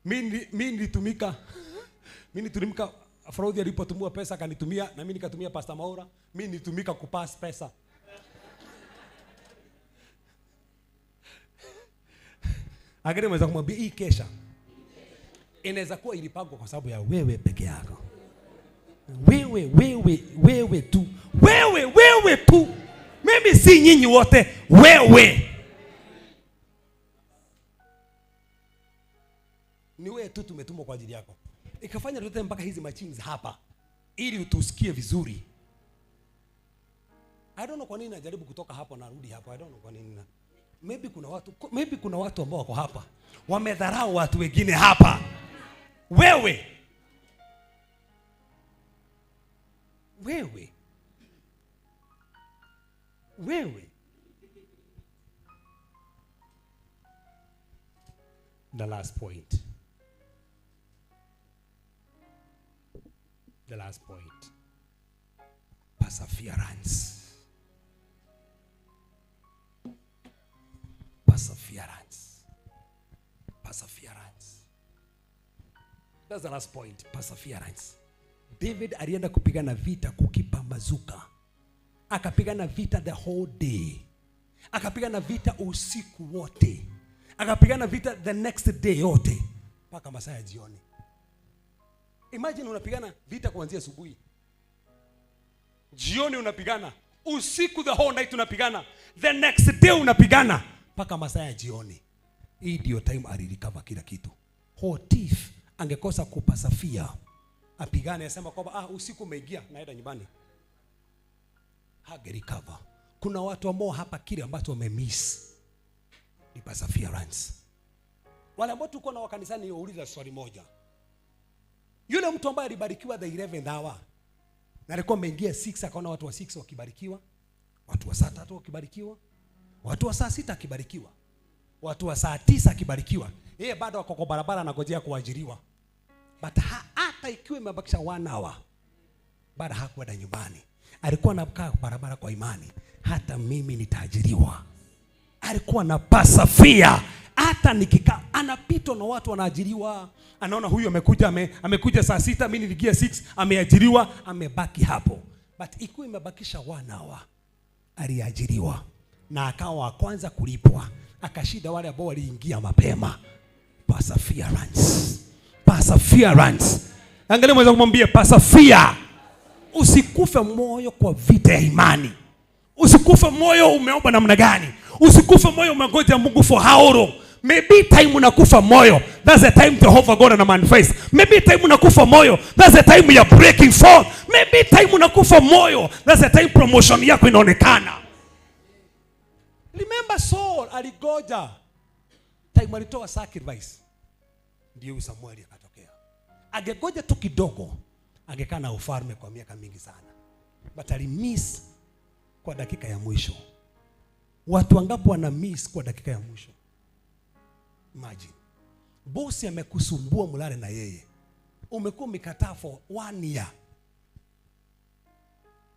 Mimi nilitumika. Mimi nilitumika, Fraudi alipotumia pesa akanitumia, na mimi nikatumia Pastor Maura. Mimi nilitumika kupass pesa. Agere mweza kumwambia hii kesha inaweza kuwa ilipangwa kwa sababu ya wewe peke yako. Wewe, wewe, wewe tu. Wewe, wewe tu. Mimi si nyinyi wote, wewe. Ni wewe tu tumetumwa kwa ajili yako. Ikafanya tulete mpaka hizi machines hapa ili utusikie vizuri. I don't know kwa nini najaribu kutoka hapo na rudi hapo. I don't know kwa nini. Maybe kuna watu ambao wako hapa wamedharau watu wengine hapa. Wewe Wewe. Wewe. The last point. The last point. Perseverance. Perseverance. Perseverance. That's the last point. Perseverance. David alienda kupigana vita kukipambazuka. Akapigana vita the whole day. Akapigana vita usiku wote. Akapigana vita the next day yote mpaka masaa ya jioni. Imagine unapigana vita kuanzia asubuhi. Jioni unapigana, usiku the whole night unapigana, the next day unapigana mpaka masaa ya jioni. Hii ndio time alirecover kila kitu. Hotif angekosa kupasafia, apigane asema kwamba usiku umeingia naenda nyumbani. Hagerecover. Kuna watu ambao hapa kile ambacho wamemiss ni perseverance. Wale ambao tuko na wakanisani wauliza swali moja. Yule mtu ambaye alibarikiwa the 11th hour na alikuwa ameingia 6, akaona watu wa 6 wakibarikiwa, watu wa saa 3 wakibarikiwa, watu wa saa 6 akibarikiwa, watu wa saa 9 akibarikiwa. Yeye bado ako kwa barabara anangojea kuajiriwa. But hata ikiwa imebakisha 1 hour, bado hakwenda nyumbani. Alikuwa anakaa barabara kwa imani, hata mimi nitaajiriwa. Alikuwa na persevere. Hata nikikaa anapitwa na watu wanaajiriwa, anaona huyu amekuja amekuja saa 6, mimi niliingia 6, ameajiriwa, amebaki hapo. But ikiwa imebakisha 1 hour, aliajiriwa na akawa wa kwanza kulipwa, akashinda wale ambao waliingia mapema. Perseverance. Perseverance. Angalia mwenzako kumwambia persevere. Usikufe moyo kwa vita ya imani. Usikufe moyo umeomba namna gani. Usikufe moyo umengoja Mungu for how long. Maybe time unakufa moyo, that's the time Jehovah God ana manifest. Maybe time unakufa moyo, that's the time you are breaking forth. Maybe time unakufa moyo, that's the time promotion yako inaonekana. Remember Saul aligoja time alitoa sacrifice, ndio Samuel akatokea. Angegoja tu kidogo, angekaa na ufalme kwa miaka mingi sana. But alimiss kwa dakika ya mwisho. Watu wangapi wana miss kwa dakika ya mwisho? Imagine. Bosi amekusumbua mulale na yeye. Umekuwa umekataa for 1 year.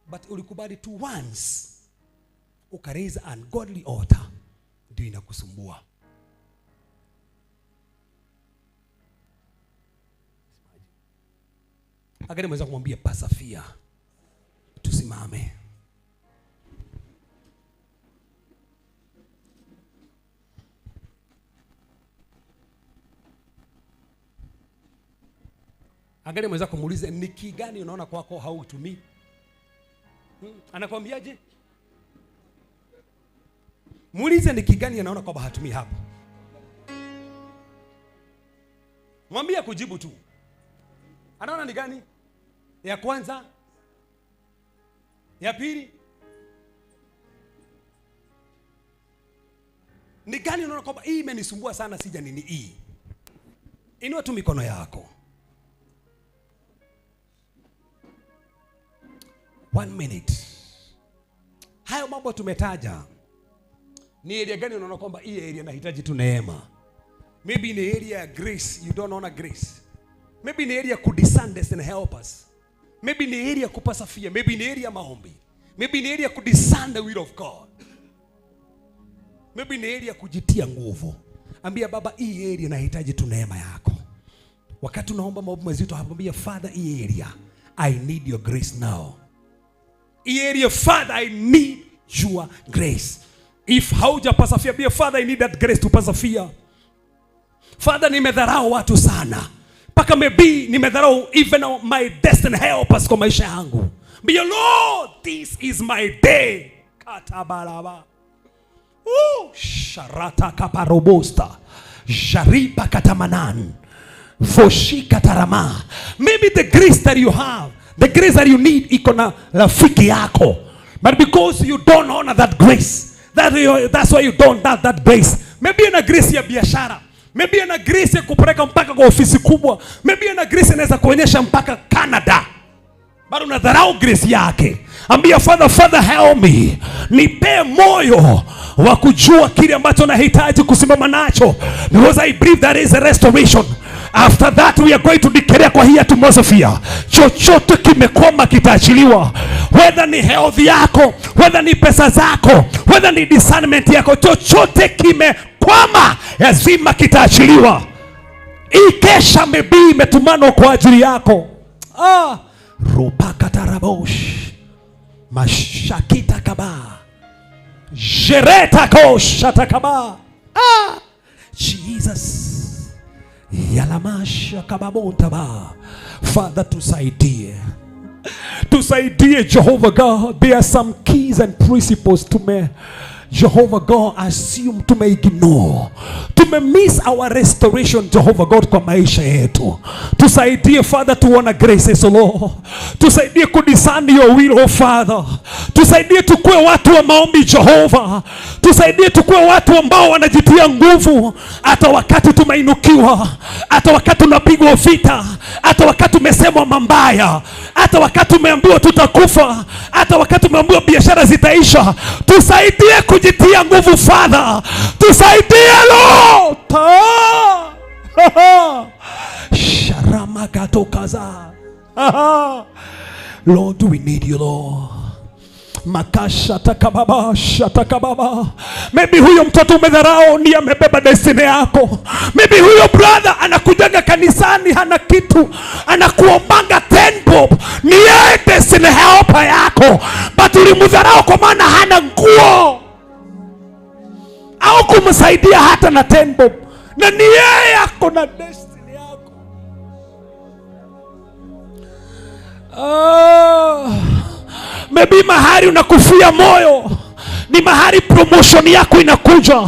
But ulikubali tu once. Ukaraise ungodly altar. Ndio inakusumbua. Agani mweza kumwambia persevere. Tusimame. Angalia mwenzako muulize ni ki gani unaona kwako hautumii? Anakuambiaje? Muulize ni ki gani anaona kwamba hatumii hapo. Mwambie kujibu tu. Anaona ni gani? Ya kwanza? Ya pili? Ni gani unaona kwamba hii imenisumbua sana sija nini hii? Inua tu mikono yako. 1 minute. Hayo mambo tumetaja. Ni area gani unaona kwamba hii area inahitaji tu neema? Maybe ni area ya grace, you don't honor grace. Maybe ni area ku discern and help us. Maybe ni area kupasafia, maybe ni area maombi. Maybe ni area ku discern the will of God. Maybe ni area kujitia nguvu. Ambia Baba, hii area inahitaji tu neema yako. Wakati unaomba maombi mazito hapo, ambia Father, hii area I need your grace now. Hii area Father, I need your grace. If haujapasafia, be Father, I need that grace to persevere. Father, nimedharau watu sana. Paka maybe nimedharau even my destiny helpers kwa maisha yangu. Be Lord, this is my day. Katabalaba. Sharata kaparobosta. Jaripa katamanan. Foshika tarama. Maybe the grace that you have, the grace that you need, iko na rafiki yako. But because you don't honor that grace, that's why you don't have that grace. Maybe una grace ya biashara. Maybe una grace ya kupeleka mpaka kwa ofisi kubwa. Maybe una grace inaweza kuonyesha mpaka Canada.
Bado unadharau grace yake. Ambia Father, Father help me. Nipe moyo wa kujua kile ambacho nahitaji kusimama nacho. Because I believe there is a restoration. After that we are going to declare kwa hii atmosphere. Chochote kimekwama kitaachiliwa. Whether ni health yako, whether ni pesa zako, whether ni discernment yako, chochote kimekwama lazima kitaachiliwa. Hii kesha maybe imetumanwa kwa ajili yako. Rupakatarabosh mashakita kaba jereta koshatakaba. Jesus yalamasha kababontaba. Father, tusaidie. Tusaidie Jehovah God. There are some keys and principles to me. Jehovah God, assume tume ignore. Tume miss our restoration, Jehovah God, kwa maisha yetu. Tusaidie Father tuona graces, O Lord. Tusaidie kudiscern your will, O Father. Tusaidie tukue watu wa maombi, Jehovah. Tusaidie tukue watu ambao wanajitia nguvu hata wakati tumeinukiwa, hata wakati tunapigwa vita, hata wakati tumesemwa mambaya, hata wakati tumeambiwa tutakufa, hata wakati tumeambiwa biashara zitaisha. Tusaidie kujitia nguvu, Father. Tusaidie Lord. Sharama katokaza. Lord, we need you, Lord. Makasha takababa shatakababa. Maybe huyo mtoto umedharau ndiye amebeba destiny yako. Maybe huyo brother anakujaga kanisani hana kitu, anakuombanga 10 bob, ni yeye destiny helper yako, but ulimdharau kwa maana hana nguo au kumsaidia hata na 10 bob, na ni yeye ako na destiny yako. Maybe mahali unakufia moyo ni mahali promotion yako inakuja.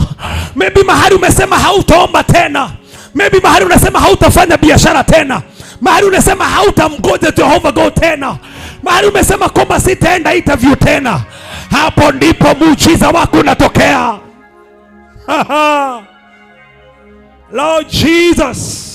Maybe mahali umesema hautaomba tena. Maybe mahali unasema hautafanya biashara tena. Mahali unasema hautamgoja Jehovah God tena. Mahali umesema kwamba sitaenda interview tena. Hapo ndipo muujiza wako unatokea. Lord Jesus.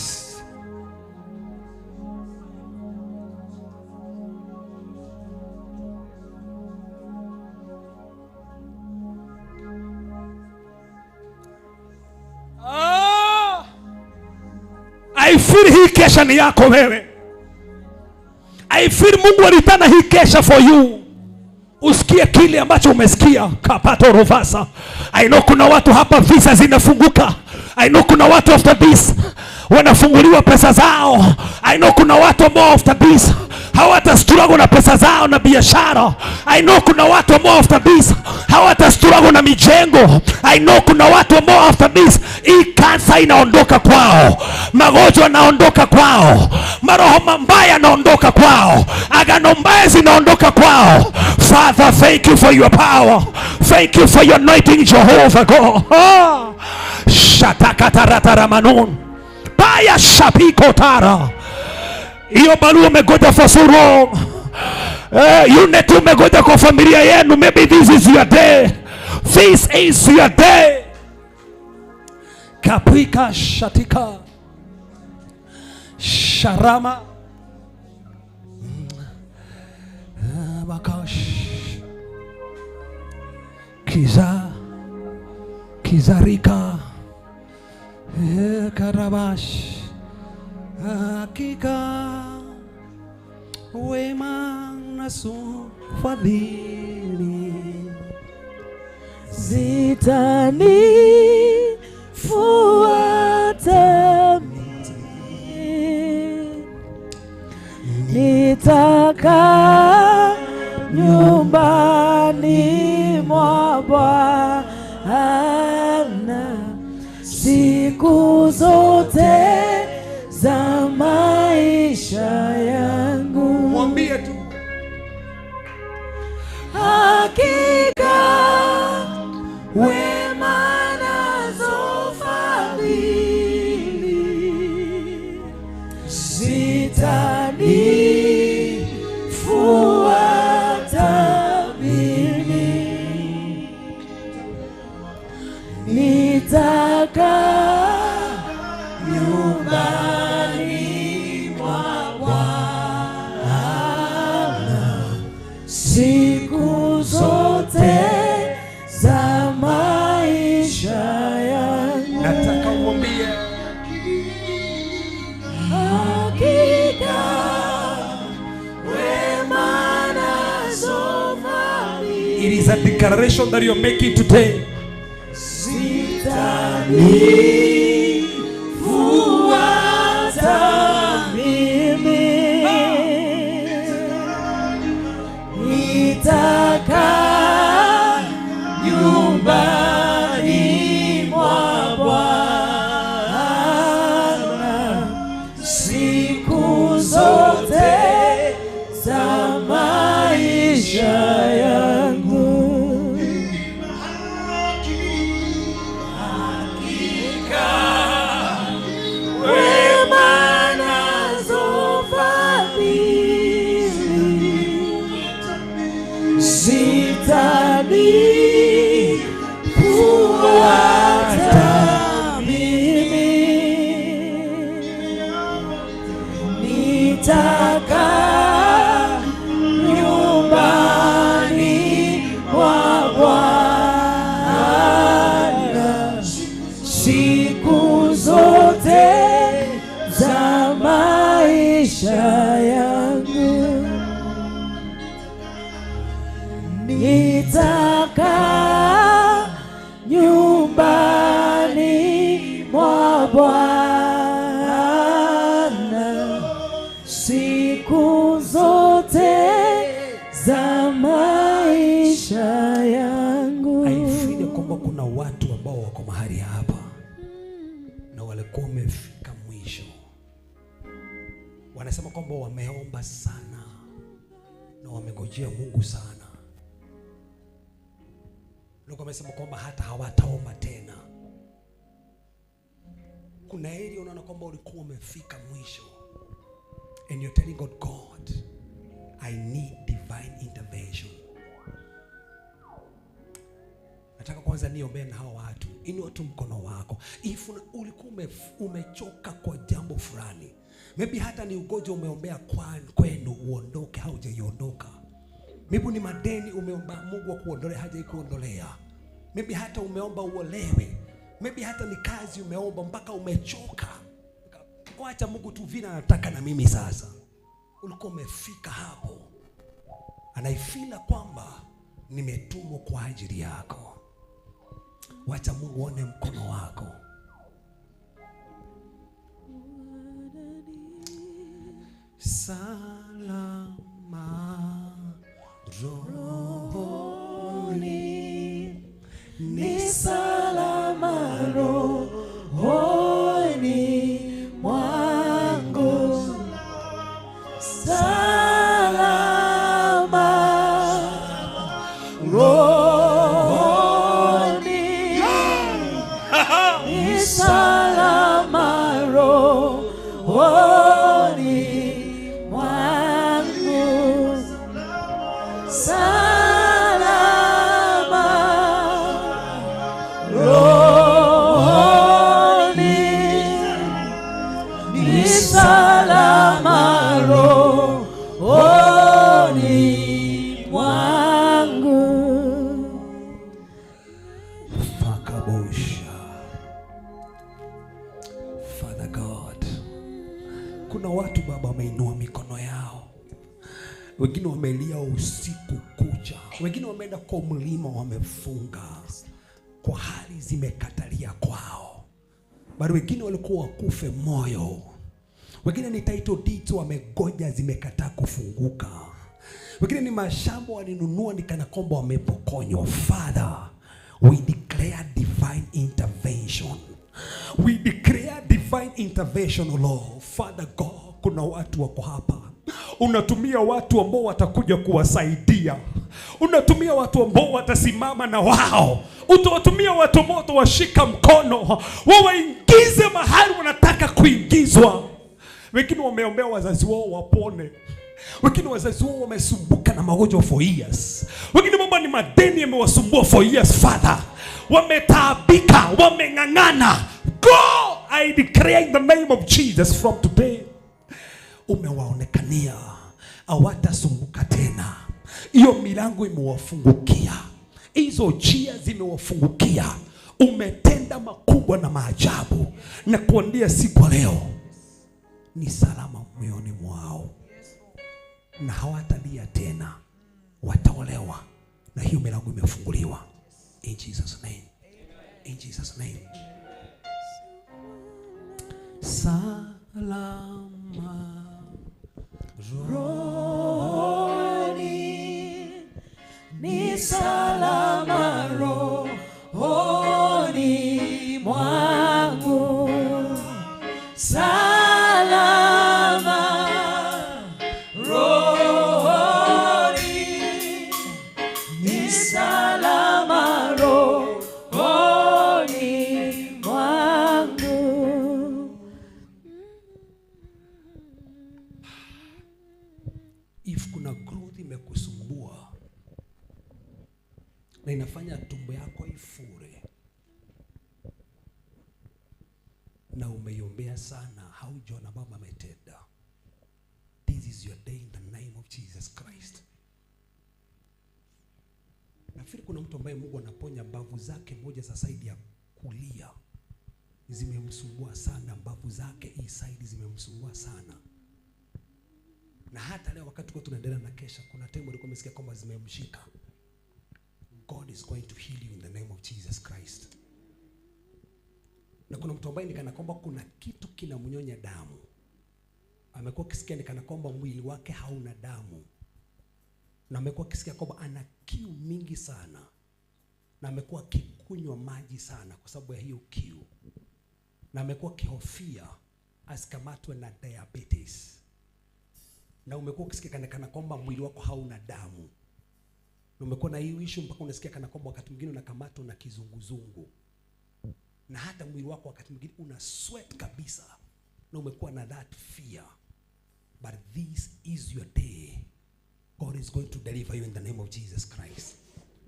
I feel hii kesha ni yako wewe. I feel Mungu alitana hii kesha for you. Usikie kile ambacho umesikia. Kapato rovasa. I know kuna watu hapa visa zinafunguka. I know kuna watu after this wanafunguliwa pesa zao. I know kuna watu ambao after this hawata struggle na pesa zao na biashara. I know kuna watu ambao after this hawata struggle na mijengo. I know kuna watu ambao after this hii kansa inaondoka kwao, magonjwa yanaondoka kwao, maroho mabaya yanaondoka kwao, agano mbaya zinaondoka kwao. Father, thank you for your power. Thank you for your anointing, Jehovah God. Shatakataramanun baya shapiko tara. Hiyo barua umegoja for so long. Unit umegoja kwa familia yenu. Maybe this is your day. This is your day. Kapika shatika sharama bakash kiza kizarika karabash. Hakika wema na fadhili
zitanifuata mimi, nitakaa nyumbani mwa Bwana siku zote za maisha yangu.
Mwambie tu
hakika wema nazo fadhili zitanifuata mimi, nitakaa nyumbani mwa Bwana
It is a declaration that you're making today.
Zitanifuata mimi, nitakaa nyumbani mwa Bwana siku zote za maisha yangu. Hakika wema nazo fadhili zitanifuata mimi, nitakaa nyumbani mwa Bwana siku zote za maisha yangu, nitakaa nyumbani mwa Bwana siku zote za maisha yangu.
I feel ya kwamba kuna watu ambao wako mahali hapa na walikuwa wamefika mwisho. Wanasema kwamba wameomba sana na wamegojea Mungu sana. Walikuwa wamesema kwamba hata hawataomba tena. Kuna area unaona kwamba ulikuwa umefika mwisho. And you're telling God, God, I need divine intervention. Nataka kwanza niombee na hawa watu. Inua tu mkono wako. If ulikuwa umechoka kwa jambo fulani, maybe hata ni ugonjwa umeombea kwenu uondoke, haujaiondoka. Maybe ni madeni umeomba Mungu akuondolee, hajaikuondolea. Maybe hata umeomba uolewe. Maybe hata ni kazi umeomba mpaka umechoka. Wacha Mungu tu vile anataka na mimi sasa. Ulikuwa umefika hapo. Anaifila kwamba nimetumwa kwa ajili yako. Wacha Mungu aone mkono wako. Salama rohoni,
ni salama rohoni mwangu, salama rohoni, ni salama rohoni mwangu, salama rohoni, ni salama rohoni mwangu.
Fakabosha. Father God, kuna watu Baba wameinua mikono yao, wengine wamelia usiku kucha, wengine wameenda kwa mlima wamefunga, kwa hali zimekatalia kwao, bado wengine walikuwa wakufe moyo, wengine ni title deeds wamegoja zimekataa kufunguka, wengine ni mashamba walinunua ni kana kwamba wamepokonywa. Father, we declare divine intervention. We declare divine intervention, O Lord. Father God, kuna watu wako hapa. Unatumia watu ambao watakuja kuwasaidia. Unatumia watu ambao watasimama na wao. Utawatumia watu moto washika mkono, wawaingize mahali wanataka kuingizwa. Wengine wameombea wazazi wao wapone. Wengine wazazi wao wamesumbuka na magonjwa for years. Wengine mambo ni madeni yamewasumbua for years, Father. Wametaabika, wameng'ang'ana. Go! I declare in the name of Jesus from today, umewaonekania, hawatasumbuka tena. Hiyo milango imewafungukia, hizo njia zimewafungukia. Umetenda makubwa na maajabu, na kuandia siku ya leo ni salama moyoni mwao, na hawatalia tena, wataolewa Na hiyo milango imefunguliwa. In Jesus name. In Jesus name. Salama
rohoni, ni salama rohoni mwangu. Salama rohoni, ni salama rohoni mwangu.
If kuna growth imekusumbua na inafanya tumbo yako ifure na umeiombea sana, haujaona Baba ametenda, this is your day in the name of Jesus Christ. Nafikiri kuna mtu ambaye Mungu anaponya mbavu zake moja za side ya kulia zimemsumbua sana, mbavu zake hii side zimemsumbua sana. Na hata leo wakati kwa tunaendelea na kesha, kuna time ulikuwa umesikia kwamba zimemshika. God is going to heal you in the name of Jesus Christ. Na kuna mtu ambaye ni kana kwamba kuna kitu kinamnyonya damu. Amekuwa akisikia ni kana kwamba mwili wake hauna damu. Na amekuwa akisikia kwamba ana kiu mingi sana. Na amekuwa akikunywa maji sana kwa sababu ya hiyo kiu. Na amekuwa akihofia asikamatwe na diabetes. Na umekuwa ukisikia kana kwamba mwili wako hauna damu. Na umekuwa na hiyo issue mpaka unasikia kana kwamba wakati mwingine unakamatwa na kizunguzungu. Na hata mwili wako wakati mwingine una sweat kabisa. Na umekuwa na that fear. But this is your day. God is going to deliver you in the name of Jesus Christ.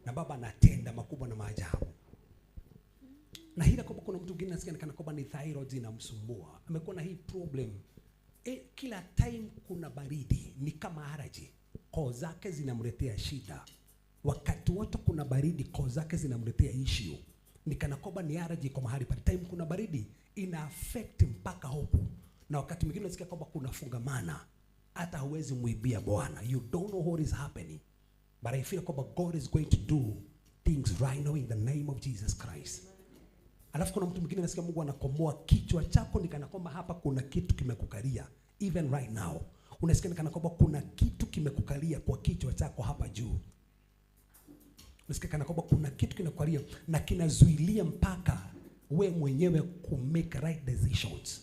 Na Baba anatenda makubwa na maajabu. Na hila kwamba kuna mtu mwingine anasikia kana kwamba ni thyroid inamsumbua. Amekuwa na hii problem. Kila time kuna baridi ni kama allergy. Koo zake zinamletea shida. Wakati wote kuna baridi koo zake zinamletea issue. Ni kana kwamba ni allergy kwa mahali pale. Time kuna baridi ina affect mpaka huku. Na wakati mwingine unasikia kwamba kuna fungamana. Hata huwezi muibia Bwana. You don't know what is happening. But I feel kwamba God is going to do things right now in the name of Jesus Christ. Alafu kuna mtu mwingine anasikia Mungu anakomoa kichwa chako ni kana kwamba hapa kuna kitu kimekukalia. Even right now unasikia ni kana kwamba kuna kitu kimekukalia kwa kichwa chako hapa juu. Unasikia kana kwamba kuna kitu kinakukalia na kinazuilia mpaka we mwenyewe ku make right decisions.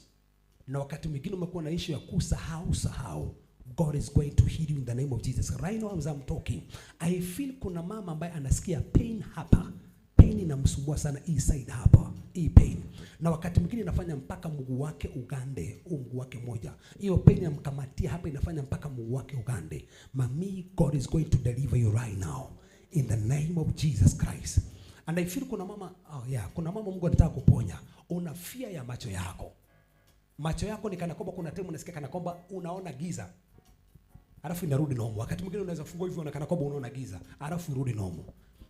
Na wakati mwingine umekuwa na issue ya kusahau sahau. God is going to heal you in the name of Jesus. Right now as I'm talking, I feel kuna mama ambaye anasikia pain hapa. Pain inamsumbua sana hii side hapa, hii pain. Na wakati mwingine inafanya mpaka mguu wake ugande, mguu wake moja. Hiyo pain inamkamatia hapa inafanya mpaka mguu wake ugande. Mami, God is going to deliver you right now in the name of Jesus Christ. And I feel kuna mama, oh yeah, kuna mama Mungu anataka kuponya. Una fear ya macho yako. Macho yako ni kana kwamba kuna time unasikia kana kwamba unaona giza. Alafu inarudi normal. Wakati mwingine unaweza fungua hivi unaona kana kwamba unaona giza, alafu irudi normal.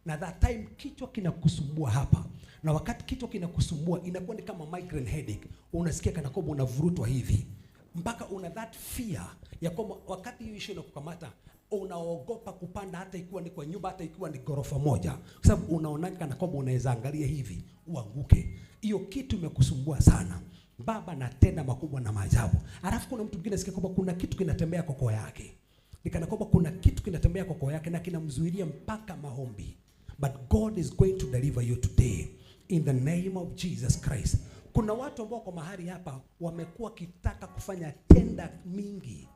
Na that time kichwa kinakusumbua hapa. Na wakati kichwa kinakusumbua inakuwa ni kama migraine headache. Unasikia kana kwamba unavurutwa hivi. Mpaka una that fear ya kwamba wakati hiyo issue inakukamata unaogopa kupanda hata ikiwa ni kwa nyumba, hata ikiwa ni ghorofa moja. Kwa sababu unaona kana kwamba unaweza angalia hivi uanguke. Hiyo kitu imekusumbua sana. Baba anatenda makubwa na maajabu. Alafu kuna mtu mwingine anasikia kwamba kuna kitu kinatembea kwa koo yake. Ni kana kwamba kuna kitu kinatembea kwa koo yake na kinamzuilia mpaka maombi. But God is going to deliver you today in the name of Jesus Christ. Kuna watu ambao kwa mahali hapa wamekuwa kitaka kufanya tenda mingi.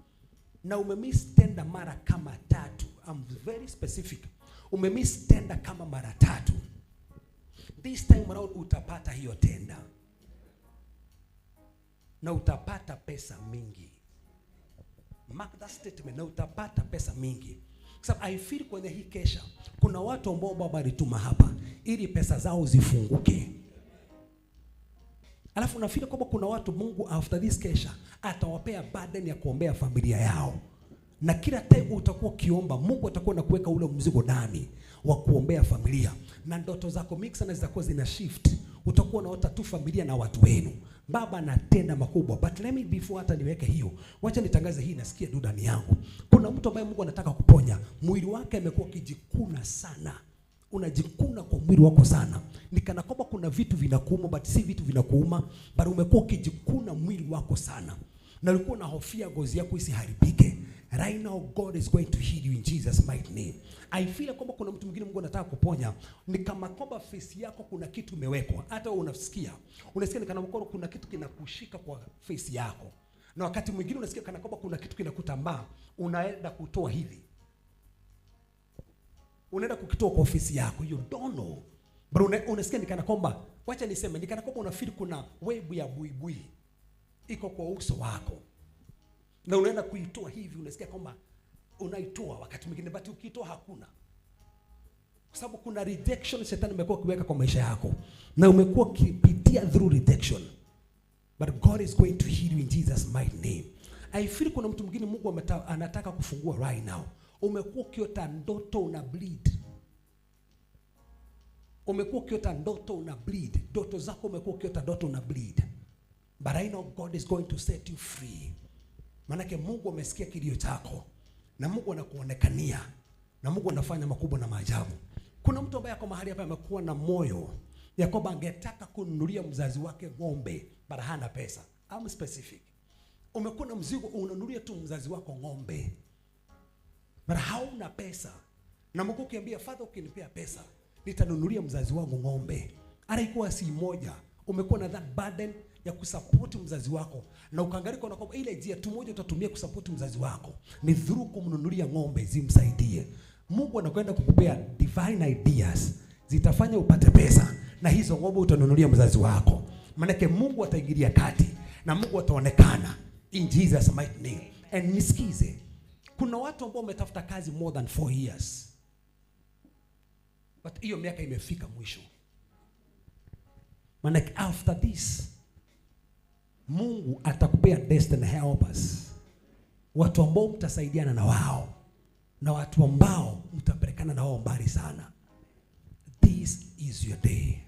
Na umemiss tenda mara kama tatu. I'm very specific. Umemiss tenda kama mara tatu. This time around utapata hiyo tenda. Na utapata pesa mingi. Mark that statement. Na utapata pesa mingi. Kwa I feel kwenye hii kesha kuna watu ambao Baba alituma hapa ili pesa zao zifunguke. Alafu nafikiri kwamba kuna watu Mungu after this kesha atawapea burden ya kuombea familia yao. Na kila time utakuwa ukiomba Mungu atakuwa anakuweka ule mzigo ndani wa kuombea familia. Na ndoto zako mingi sana zitakuwa zina shift. Utakuwa unaota tu familia na watu wenu. Baba anatenda makubwa. But let me, before hata niweke hiyo, wacha nitangaze hii, nasikia tu ndani yangu. Kuna mtu ambaye Mungu anataka kuponya. Mwili wake amekuwa kijikuna sana. Unajikuna kwa mwili wako sana. Ni kana kwamba kuna vitu vinakuuma, but si vitu vinakuuma, but umekuwa ukijikuna mwili wako sana. Na ulikuwa unahofia ngozi yako isiharibike. Right now God is going to heal you in Jesus mighty name. I feel kwamba kuna mtu mwingine Mungu anataka kuponya. Ni kama kwamba face yako kuna kitu imewekwa. Hata wewe unasikia. Unasikia ni kana kwamba kuna kitu kinakushika kwa face yako. Na wakati mwingine unasikia kana kwamba kuna kitu kinakutambaa, unaenda kutoa hivi. Unaenda kukitoa kwa ofisi yako, you don't know. But unasikia ni kana kwamba, wacha niseme, ni kana kwamba unafeel kuna webu ya buibui iko kwa uso wako. Na unaenda kuitoa hivi, unasikia kwamba unaitoa wakati mwingine, but ukitoa hakuna. Kwa sababu kuna rejection shetani amekuwa akiweka kwa maisha yako. Na umekuwa ukipitia through rejection. But God is going to heal you in Jesus mighty name. I feel kuna mtu mwingine Mungu anataka kufungua right now. Umekuwa ukiota ndoto una bleed. Umekuwa ukiota ndoto una bleed. Ndoto zako umekuwa ukiota ndoto una bleed. But I know God is going to set you free. Manake Mungu amesikia kilio chako. Na Mungu anakuonekania. Na Mungu anafanya makubwa na maajabu. Kuna mtu ambaye ako mahali hapa amekuwa na moyo ya kwamba angetaka kununulia mzazi wake ng'ombe, but hana pesa. I'm specific. Umekuwa na mzigo unanunulia tu mzazi wako ng'ombe, but hauna pesa. Na Mungu ukiambia, Father ukinipea pesa nitanunulia mzazi wangu ng'ombe. Hata ikuwa si moja, umekuwa na that burden ya kusupport mzazi wako, na ukaangalia na kwamba ile njia tu moja utatumia kusupport mzazi wako ni through kumnunulia ng'ombe zimsaidie. Mungu anakwenda kukupea divine ideas zitafanya upate pesa, na hizo ng'ombe utanunulia mzazi wako. Maanake Mungu ataingilia kati na Mungu ataonekana in Jesus mighty name. And nisikize, kuna watu ambao wametafuta kazi more than 4 years, but hiyo miaka imefika mwisho. Maanake after this Mungu atakupea destiny helpers, watu ambao mtasaidiana na wao, na watu ambao mtapelekana na wao mbali sana. This is your day.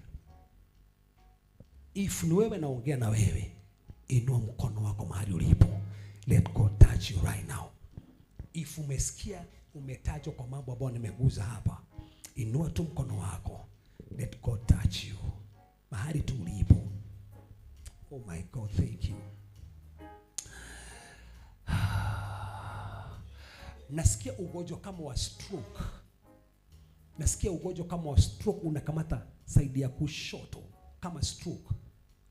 If ni wewe naongea na wewe, inua mkono wako mahali ulipo. Let God touch you right now. If umesikia umetajwa kwa mambo ambayo nimeguza hapa, inua tu mkono wako. Let God touch you mahali tu ulipo. Oh my God, thank you. Nasikia ugonjwa kama wa stroke. Nasikia ugonjwa kama wa stroke unakamata saidi ya kushoto kama stroke.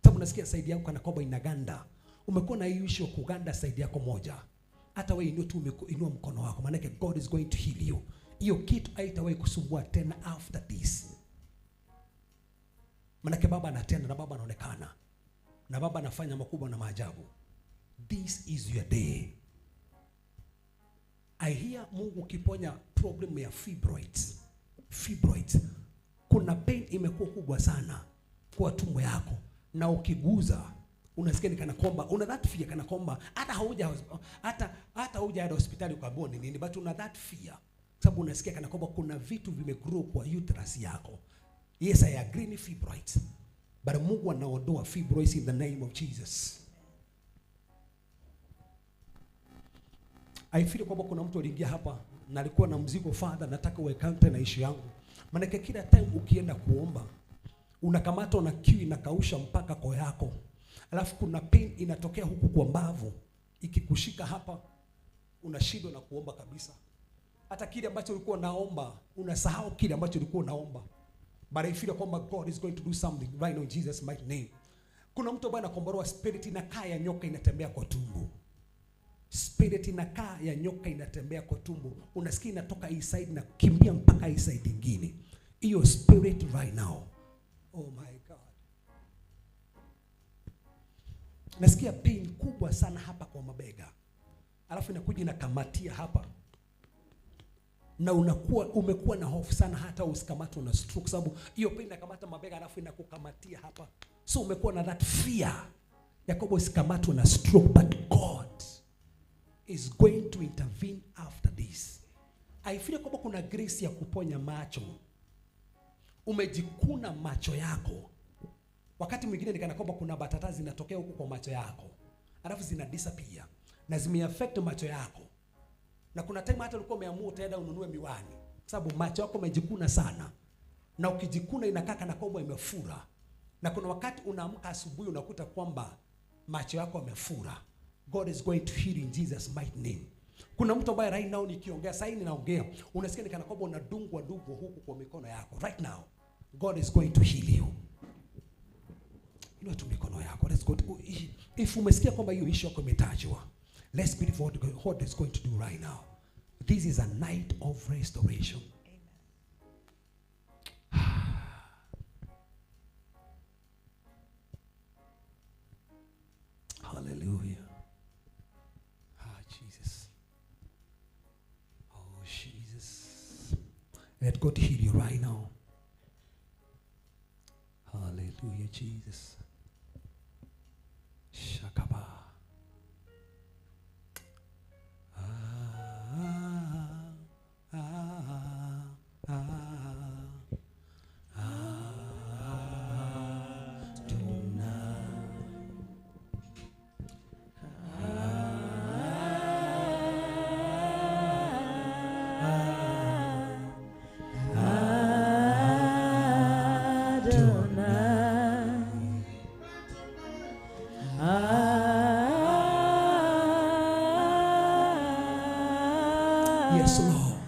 Sababu nasikia saidi yako kana kwamba inaganda. Umekuwa na hiyo issue kuganda saidi yako moja. Hata wewe inua tu, inua mkono wako, maana God is going to heal you. Hiyo kitu haitawahi kusumbua tena after this. Maana Baba anatenda na Baba anaonekana. Na Baba anafanya makubwa na maajabu. This is your day. I hear Mungu ukiponya problem ya fibroids. Fibroids. Kuna pain imekuwa kubwa sana kwa tumbo yako, na ukiguza unasikia ni kana kwamba una that fear, kana kwamba hata hauja hata hujaenda hospitali ukaambiwa ni nini, but una that fear sababu unasikia kana kwamba kuna vitu vimegrow kwa uterus yako. Yes, I agree ni fibroids. But Mungu anaondoa fibroids in the name of Jesus. I feel kwamba kuna mtu aliingia hapa na alikuwa na mzigo, Father nataka uencounter na issue yangu. Maana kila time ukienda kuomba unakamatwa na kiu inakausha mpaka koo yako. Alafu kuna pain inatokea huku kwa mbavu, ikikushika hapa unashindwa na kuomba kabisa. Hata kile ambacho ulikuwa unaomba unasahau kile ambacho ulikuwa unaomba. But I feel kwamba God is going to do something right now in Jesus mighty name. Kuna mtu ambaye anakombolewa spirit inakaa ya nyoka inatembea kwa tumbo. Spirit inakaa ya nyoka inatembea kwa tumbo. Unasikia inatoka hii side na kimbia mpaka hii side nyingine. Hiyo spirit right now. Oh my God. Nasikia pain kubwa sana hapa kwa mabega. Alafu inakuja inakamatia hapa. Na unakuwa umekuwa na hofu sana hata usikamatwe na stroke, sababu hiyo pain inakamata mabega alafu inakukamatia hapa. So umekuwa na that fear Yakobo usikamatwe na stroke, but God is going to intervene after this. I feel kwamba kuna grace ya kuponya macho. Umejikuna macho yako. Wakati mwingine ni kana kwamba kuna batata zinatokea huku kwa macho yako, alafu zina disappear na zimeaffect macho yako, na kuna time hata ulikuwa umeamua utaenda ununue miwani kwa sababu macho yako yamejikuna sana, na ukijikuna inakaa kana kwamba imefura, na kuna wakati unaamka asubuhi unakuta kwamba macho yako yamefura. God is going to heal in Jesus mighty name. Kuna mtu ambaye right now nikiongea sasa, ninaongea, unasikia ni kana kwamba unadungwa dungwa huku kwa mikono yako. Right now God is going to heal you. Inua tu mikono yako. Let's go to, if umesikia kwamba hiyo issue yako imetajwa, let's believe what God is going to do right now. This is a night of restoration. Hallelujah. Ah, Jesus. Oh, Jesus. Let God heal you right now. Hallelujah, Jesus. Shakaba. Ah, ah, ah, ah, Adonai.
Adonai.
Yes, Lord.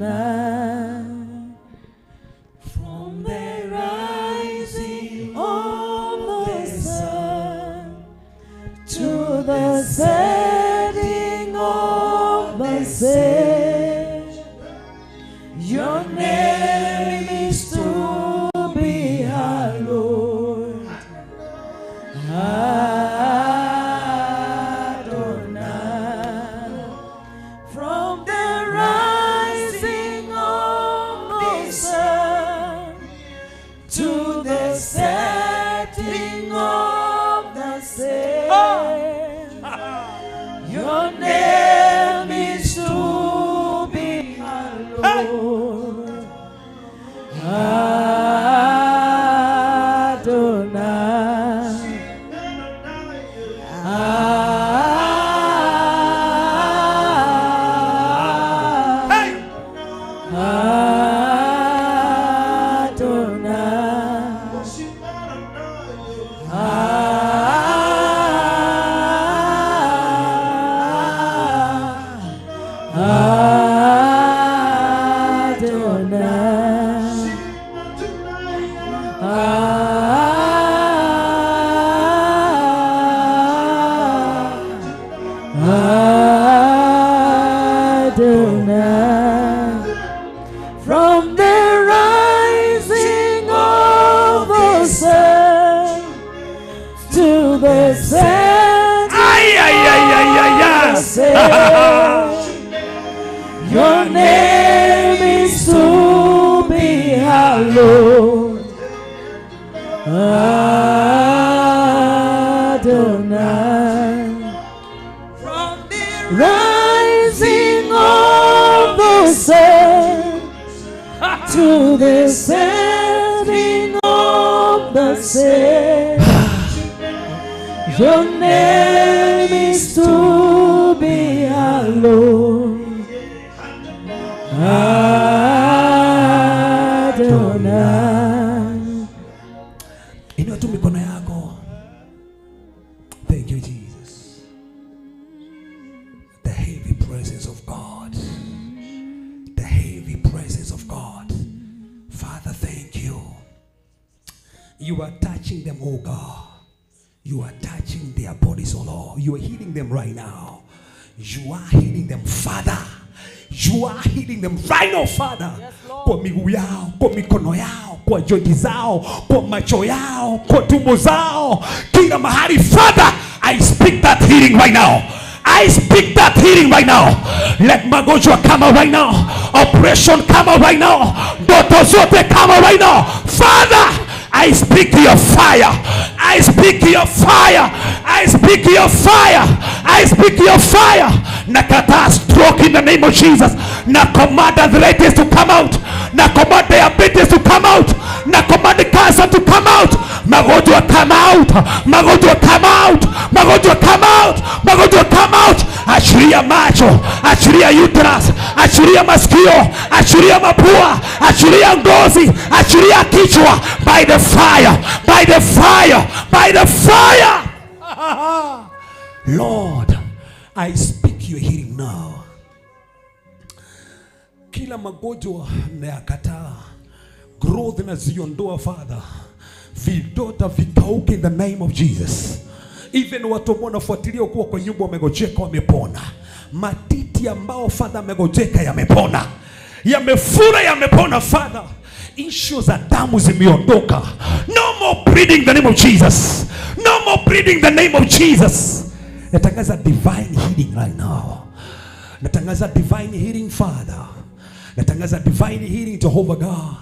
Adonai. From the rising of the sun to the setting of the same, your name is to be hallowed. Adonai. From the rising of the sun to the setting of the same, your name is to be hallowed. Adonai. Adonai. Adonai. Adonai. From the rising of the sun to the setting
Ay, ay, ay, ay, ay,
of the
ay.
same, your name is to be hallowed. Adonai. From the rising of the sun to the setting of the same, your name is to be hallowed. Adonai.
Inua tu mikono yako. Thank you, Jesus. The heavy presence of God. The heavy presence of God. Father, thank you. You are touching them, oh God. You are touching their bodies, oh Lord. You are healing them right now. You are healing them, Father. You are healing them right now, Father. Kwa miguu yao, kwa mikono yao, kwa jointi zao, kwa macho yao, kwa tumbo zao, kila mahali. Father, I speak that healing right now. I speak that healing right now. Let magonjwa come out right now. Oppression come out right now. Ndoto zote come out right now. Father, I speak your fire. I speak your fire. I speak your fire. I speak your fire.
Nakataa stroke in the name of Jesus. Na command arthritis to come out. Na command diabetes to come out. Na command cancer to come out. Magonjwa come out. Magonjwa come out. Magonjwa come out. Magonjwa come out. Achilia macho, achilia uterus, achilia masikio, achilia mapua, achilia ngozi, achilia kichwa, by the fire, by the fire, by the fire. Lord, I speak your healing now. Kila magonjwa nayakataa, growth naziondoa Father, vidonda vikauke in the name of Jesus. Even watu ambao wanafuatilia kuwa kwa nyumba wamegojeka wamepona. Matiti ambao Father amegojeka yamepona, yamefura yamepona Father. Issue za damu zimeondoka. No more bleeding in the name of Jesus. No more bleeding in the name of Jesus. Natangaza divine healing right now. Natangaza divine healing Father. Natangaza divine healing Jehovah God.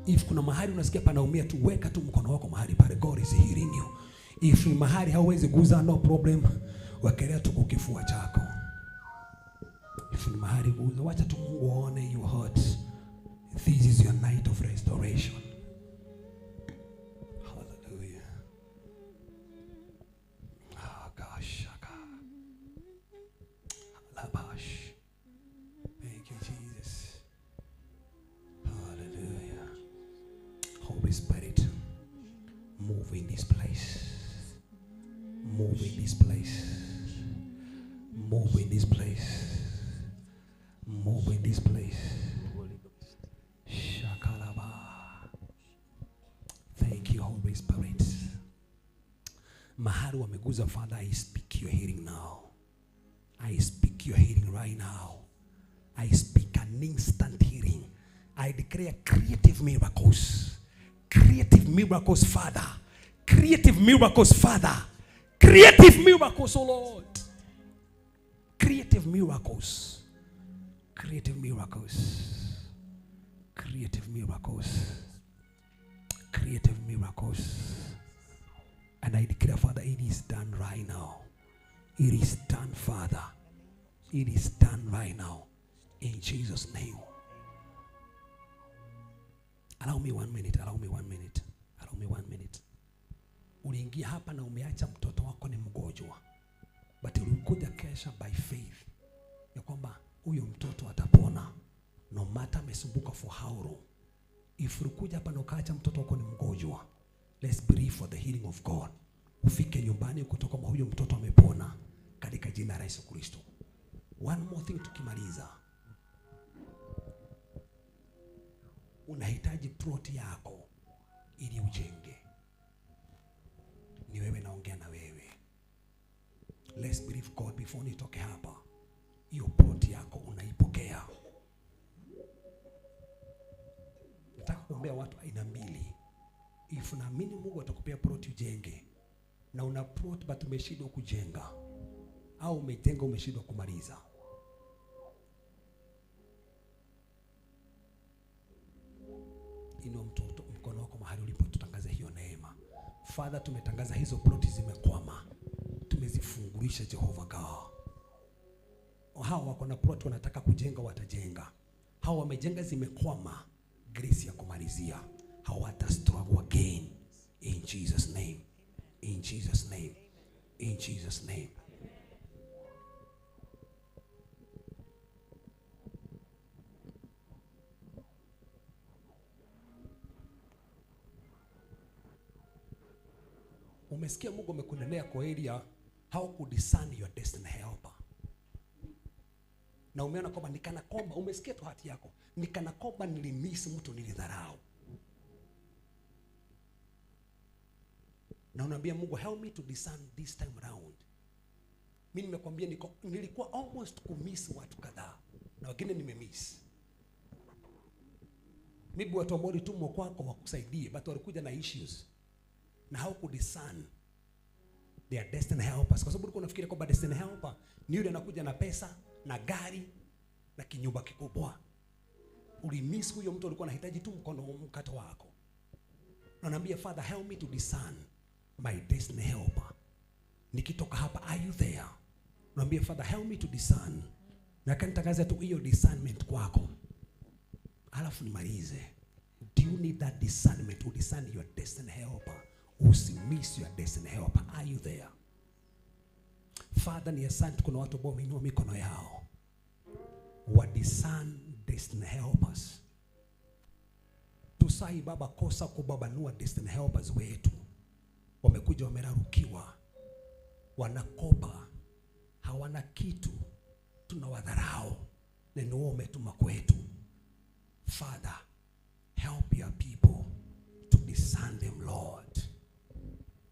If kuna mahali unasikia panaumia tu, weka tu mkono wako mahali pale. God is healing you. If ni mahali hauwezi guza, no problem, wekelea tu kifua chako. If ni mahali guza, wacha tu Mungu aone your heart. This is your night of restoration. Hallelujah. Ah, gosh. Labash. Thank you, Jesus. Hallelujah. Holy Spirit, move in this place. Move in this place. Move in this place. Move in this place. Shakalaba. Thank you, Holy Spirit. Mahali wameguza, Father, I speak your healing now. I speak your healing right now. I speak an instant healing. I declare creative miracles. Creative miracles, Father. Creative miracles, Father. Creative miracles, oh Lord. Creative miracles. Creative miracles. Creative miracles. Creative miracles. And I declare, Father, it is done right now. It is done, Father. It is done right now. In Jesus' name. Allow me 1 minute. Allow me 1 minute. Allow me 1 minute. Uliingia hapa na umeacha mtoto wako ni mgonjwa. But ulikuja kesha by faith ya kwamba huyo mtoto atapona, no matter amesumbuka for how long. If ulikuja hapa na ukaacha mtoto wako ni mgonjwa, let's believe for the healing of God. Ufike nyumbani kutoka kwa huyo mtoto amepona katika jina la Yesu Kristo. One more thing tukimaliza. Unahitaji plot yako ili ujenge. Ni wewe naongea na wewe. Let's believe God before nitoke hapa. Hiyo plot yako unaipokea. Nataka kuombea watu aina mbili. If unaamini Mungu atakupea plot ujenge, na una plot but umeshindwa kujenga, au umejenga umeshindwa kumaliza, inua mtoto mkono wako mahali ulipo, tutangaze hiyo neema. Father, tumetangaza hizo ploti zimekwama, tumezifungulisha Jehovah God. Hao wako na plot wanataka kujenga watajenga. Hao wamejenga zimekwama, grace ya kumalizia. Hawata struggle again. In Jesus name. In Jesus name. In Jesus name. Umesikia Mungu amekunenea kwa area how could discern your destiny helper. Na umeona kwamba nikana kwamba umesikia tu hati yako, nikana kwamba nilimiss mtu, nilidharau. Na unaambia Mungu, help me to discern this time round. Mimi nimekwambia nilikuwa almost kumiss watu kadhaa, na wengine nimemiss. Maybe watu ambao walitumwa kwako wakusaidie, but walikuja na issues. Na how could discern their destiny helpers? Kwa sababu ulikuwa unafikiria kwamba destiny helper ni yule anakuja na pesa na gari na kinyumba kikubwa. Ulimiss huyo mtu, alikuwa anahitaji tu mkono mkato wako. Na naambia Father, help me to discern my destiny helper. Nikitoka hapa, are you there?
Unaambia Father, help me to discern. Na kanitangaza tu hiyo discernment kwako. Alafu nimalize. Do you need that discernment to discern your destiny helper? Usimiss your destiny helper. Are you there? Father, ni asante, kuna watu ambao wameinua mikono yao. Wa discern destiny helpers. Tusai Baba kosa kubabanua destiny helpers wetu. Wamekuja wamerarukiwa. Wanakopa. Hawana kitu. Tunawadharau. Neno wao umetuma kwetu. Father, help your people to discern them, Lord.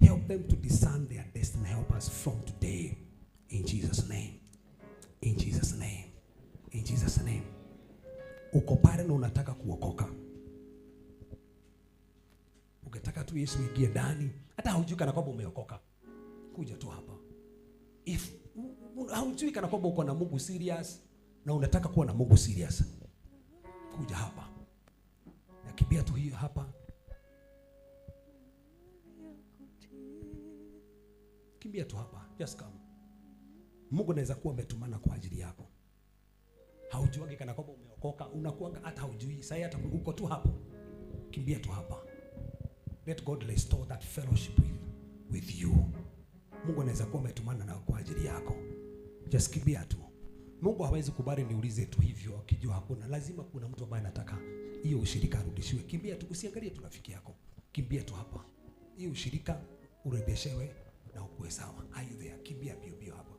Help them to discern their destiny helpers from today. In Jesus' name. In Jesus' name. In Jesus' name. Uko pale na unataka kuokoka. Ungetaka tu Yesu ingie ndani, hata haujui kana kwamba umeokoka. Kuja tu hapa. If haujui kana kwamba uko na Mungu serious na unataka kuwa na Mungu serious, kuja hapa. Nakimbia tu hiyo hapa. Kimbia tu hapa. Just come. Mungu anaweza kuwa ametumana kwa ajili yako. Haujuagi kana kwamba umeokoka, unakuanga hata haujui. Sasa hata uko tu hapo. Kimbia tu hapa. Let God restore that fellowship with you. Mungu anaweza kuwa ametumana na kwa ajili yako. Just kimbia tu. Mungu hawezi kubali niulize tu hivyo akijua hakuna. Lazima kuna mtu ambaye anataka hiyo ushirika arudishiwe. Kimbia tu, usiangalie tu rafiki yako. Kimbia tu hapa. Hiyo ushirika urejeshewe na ukuwe sawa. Are you there? Kimbia bio bio hapa.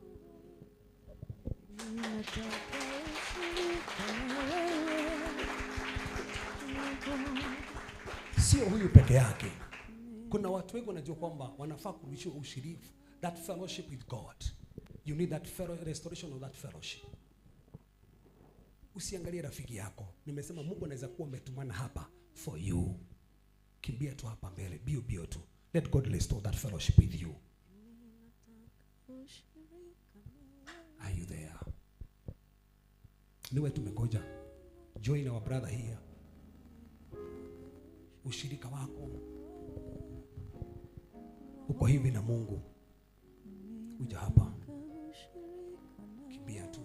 Sio huyu peke yake. Kuna watu wengi wanajua kwamba wanafaa kurudishiwa ushirika, that fellowship with God. You need that restoration of that fellowship. Usiangalie rafiki yako. Nimesema Mungu anaweza kuwa ametumana hapa for you. Kimbia tu hapa mbele, bio bio tu. Let God restore that fellowship with you. Are you there? Niwe tumengoja. Join our brother here. Ushirika wako uko hivi na Mungu. Kuja hapa. Kimbia tu.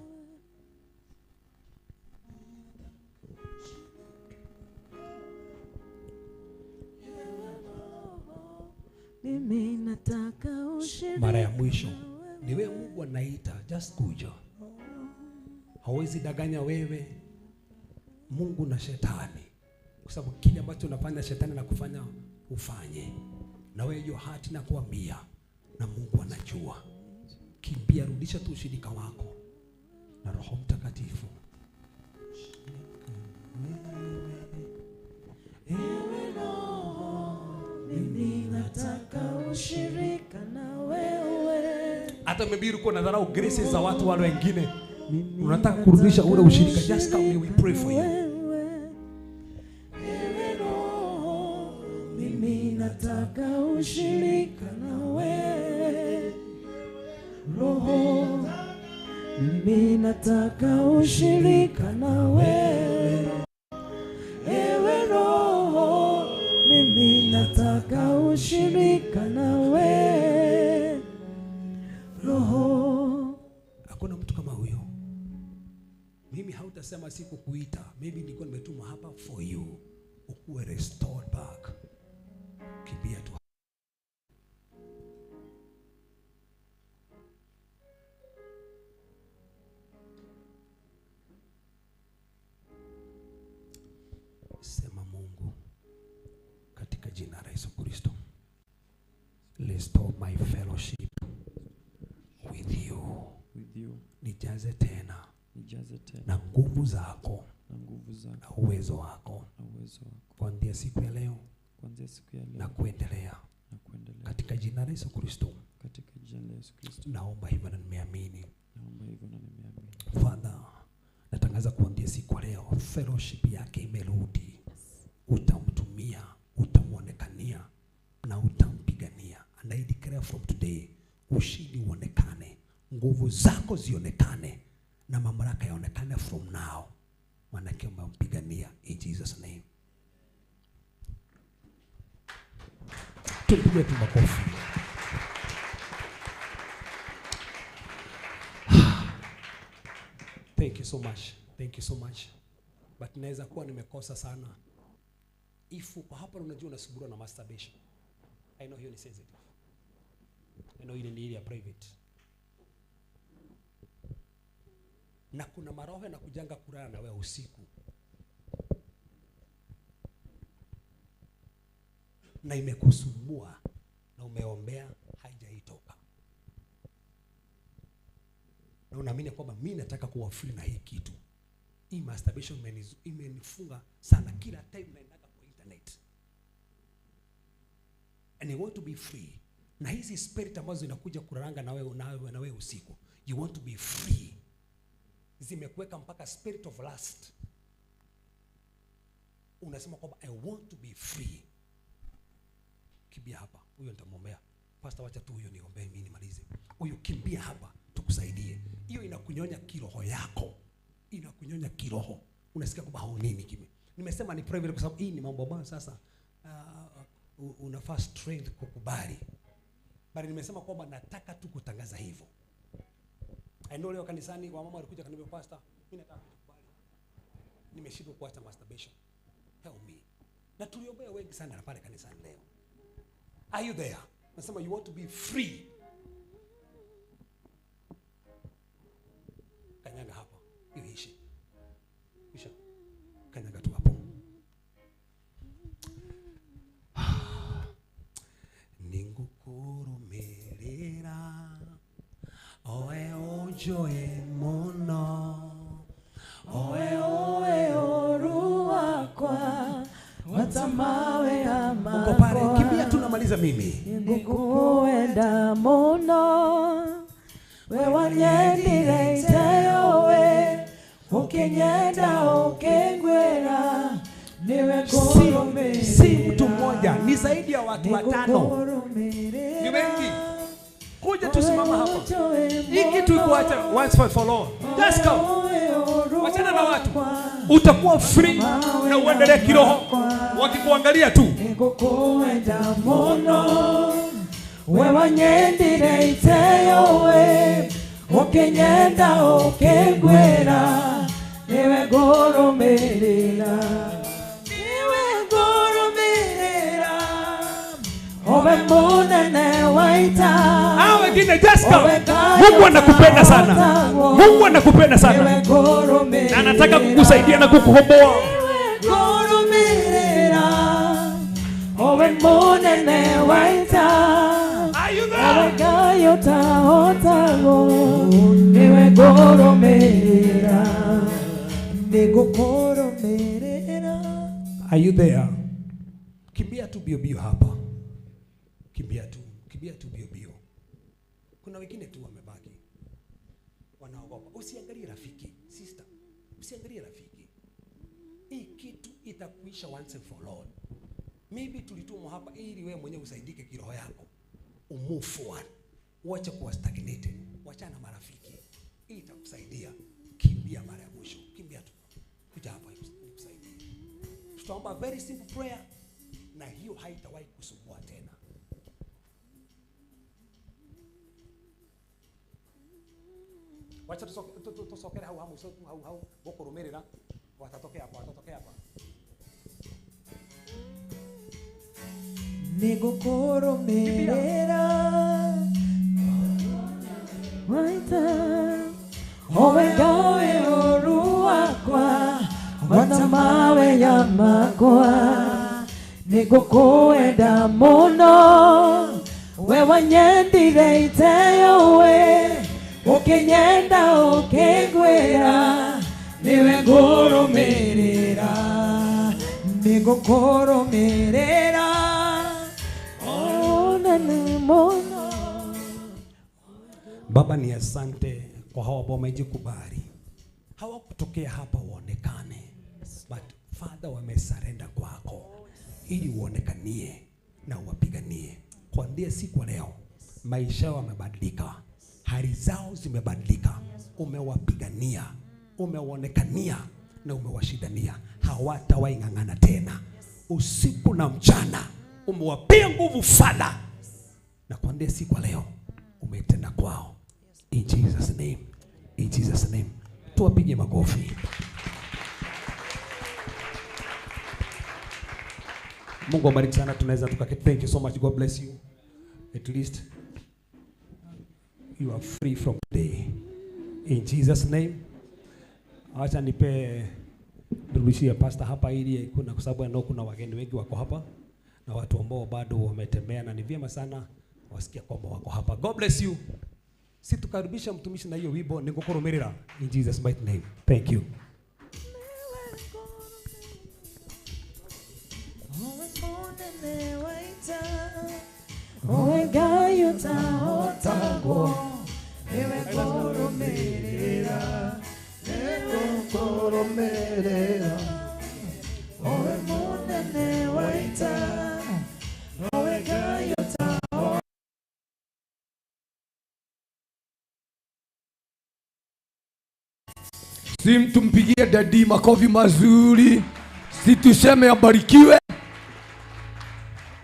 Mimi nataka ushirika.
Mara ya mwisho ni wewe Mungu anaita, just kuja. Hawezi danganya wewe Mungu na shetani. Kwa sababu kile ambacho unafanya shetani anakufanya ufanye. Na wewe hiyo heart nakuambia na Mungu anajua. Kimbia, rudisha tu ushirika wako na Roho Mtakatifu.
Ewe Roho, mimi nataka ushirika na wewe.
Hata maybe ulikuwa unadharau graces za watu wale wengine. Unataka kurudisha ule ushirika. Just come, we pray for you.
Ewe Roho, mimi nataka ushirika na wewe. Roho, mimi nataka ushirika na wewe. Ewe Roho, mimi nataka ushirika na wewe. Roho.
Hakuna mtu kama huyo. Mimi hautasema sikukuita. Maybe nilikuwa nimetuma hapa for you. Ukuwe restored back. Kimbia tu. Sema Mungu, katika jina la Yesu Kristo, restore my fellowship with you.
With you.
Nijaze tena.
Nijaze tena.
Na nguvu zako.
Na nguvu zako.
Na uwezo wako.
Na uwezo wako.
Kuanzia siku ya leo.
Kuanzia siku ya leo.
Na kuendelea.
Na kuendelea.
Katika jina la Yesu Kristo.
Katika jina la Yesu Kristo.
Naomba hivyo na nimeamini.
Naomba hivyo na nimeamini.
Father, natangaza kuanzia siku ya leo fellowship yake imerudi. Utamtumia, utamuonekania na utampigania. And I declare from today, ushindi uonekane, nguvu zako zionekane na mamlaka yaonekane from now. Maana umempigania in Jesus name. Tupige tu makofi. so much. Thank you so much. But naweza kuwa nimekosa sana. If uko hapa na unajua unasumbuliwa na masturbation. I know hiyo ni sensitive. I know ile ni ile ya private. Na kuna maroho yanakujanga kulala na wewe usiku. Na imekusumbua na umeombea haijaitoka. Na unaamini kwamba mimi nataka kuwa free na hii kitu. Hii masturbation imenifunga sana, kila time naendaga kwa internet. And you want to be free. Na hizi spirit ambazo zinakuja kuraranga na wewe na wewe usiku. You want to be free. Zimekuweka mpaka spirit of lust. Unasema kwamba I want to be free. Kimbia hapa, huyo nitamwombea. Pastor, wacha tu huyo niombee mimi nimalize. Huyo kimbia hapa tukusaidie. Hiyo inakunyonya kiroho yako. Inakunyonya kiroho. Unasikia kwamba hao nini kime. Nimesema ni private kwa sababu hii ni mambo ambayo sasa unafaa strength kukubali. Bali nimesema kwamba nataka tu kutangaza hivyo. I know leo kanisani wamama walikuja kaniambia, pastor, mimi nataka kukubali. Nimeshindwa kuacha masturbation. Help me. Na tuliombea wengi sana pale kanisani leo. Are you there? Nasema you want to be free. Kanyaga hapa. Hiyo ishi. Isha. Kanyaga tu hapo. Ningukurumirira oe ojoe mono
oe oe oruakwa watamawe ama.
Uko pale, kimbia tu namaliza mimi.
Ningukuenda mono we wanyendire iteyowe ukinyenda ukengwera niwe kurumirira.
Si mtu mmoja, ni zaidi ya watu watano. Ni wengi. Kuja tusimama hapa. Hii kitu ikuacha once for all. Just come. Wachana na watu. Utakuwa free na uendelee kiroho. Wakikuangalia tu.
Nikukuenda mono we wanyendire iteyowe ukinyenda ukengwera niwe gurumirira. Niwe gurumirira owe munene waita.
Hao wengine just come. Mungu anakupenda sana. Mungu anakupenda sana. Na anataka kukusaidia na kukukomboa.
Gurumirira owe munene waita.
Are you there?
Owe gayota otago niwe gurumirira. Nigukurumirira.
Are you there? Kimbia tu bio bio hapa. Kimbia tu bio bio. Kuna wengine tu wamebaki. Wanaogopa. Usiangalie rafiki, sister. Usiangalie rafiki. Hii kitu itakuisha once and for all. Maybe tulitumwa hapa ili wewe mwenyewe usaidike kiroho yako. Move forward. Wacha kuwa stagnated. Wachana marafiki. Hii itakusaidia. Kimbia mara ya mwisho. Kimbia tu. Kuja hapa nikusaidie. Tutaomba very simple prayer na hiyo haitawahi kusumbua tena. Wacha tusokere hau hau hau hau gukurumirira watatokea hapa watatokea hapa.
Nigukurumirira waita owe gawe oruakwa watamawe yamakwa nigukuenda muno we wanyendire iteyowe ukinyenda ukingwira niwe ngurumirira nigukurumirira onane muno.
Baba, ni asante kwa hawa ambao wamejikubali. Hawakutokea hapa waonekane, but Father, wamesarenda kwako ili uonekanie na uwapiganie. Kuanzia siku leo maisha yao yamebadilika, hali zao zimebadilika. Umewapigania, umewaonekania na umewashindania. Hawatawahi ng'ang'ana tena. Usiku na mchana umewapea nguvu Father, na kuanzia siku leo umetenda kwao. In Jesus name, in Jesus name. Tuwapige makofi. Mungu awabariki sana, tunaweza tukaketi. Thank you so much. God bless you. At least you are free from today. In Jesus name. Acha nipe nirudishie pastor hapa ili kuna, kwa sababu ndio kuna wageni wengi wako hapa na watu ambao bado wametembea, na ni vyema sana wasikia kwamba wako hapa. God bless you. Si tukaribisha mtumishi na hiyo wimbo nikukurumirira in Jesus mighty name. Thank you.
Si mtumpigie dadi makofi mazuri, si tuseme abarikiwe.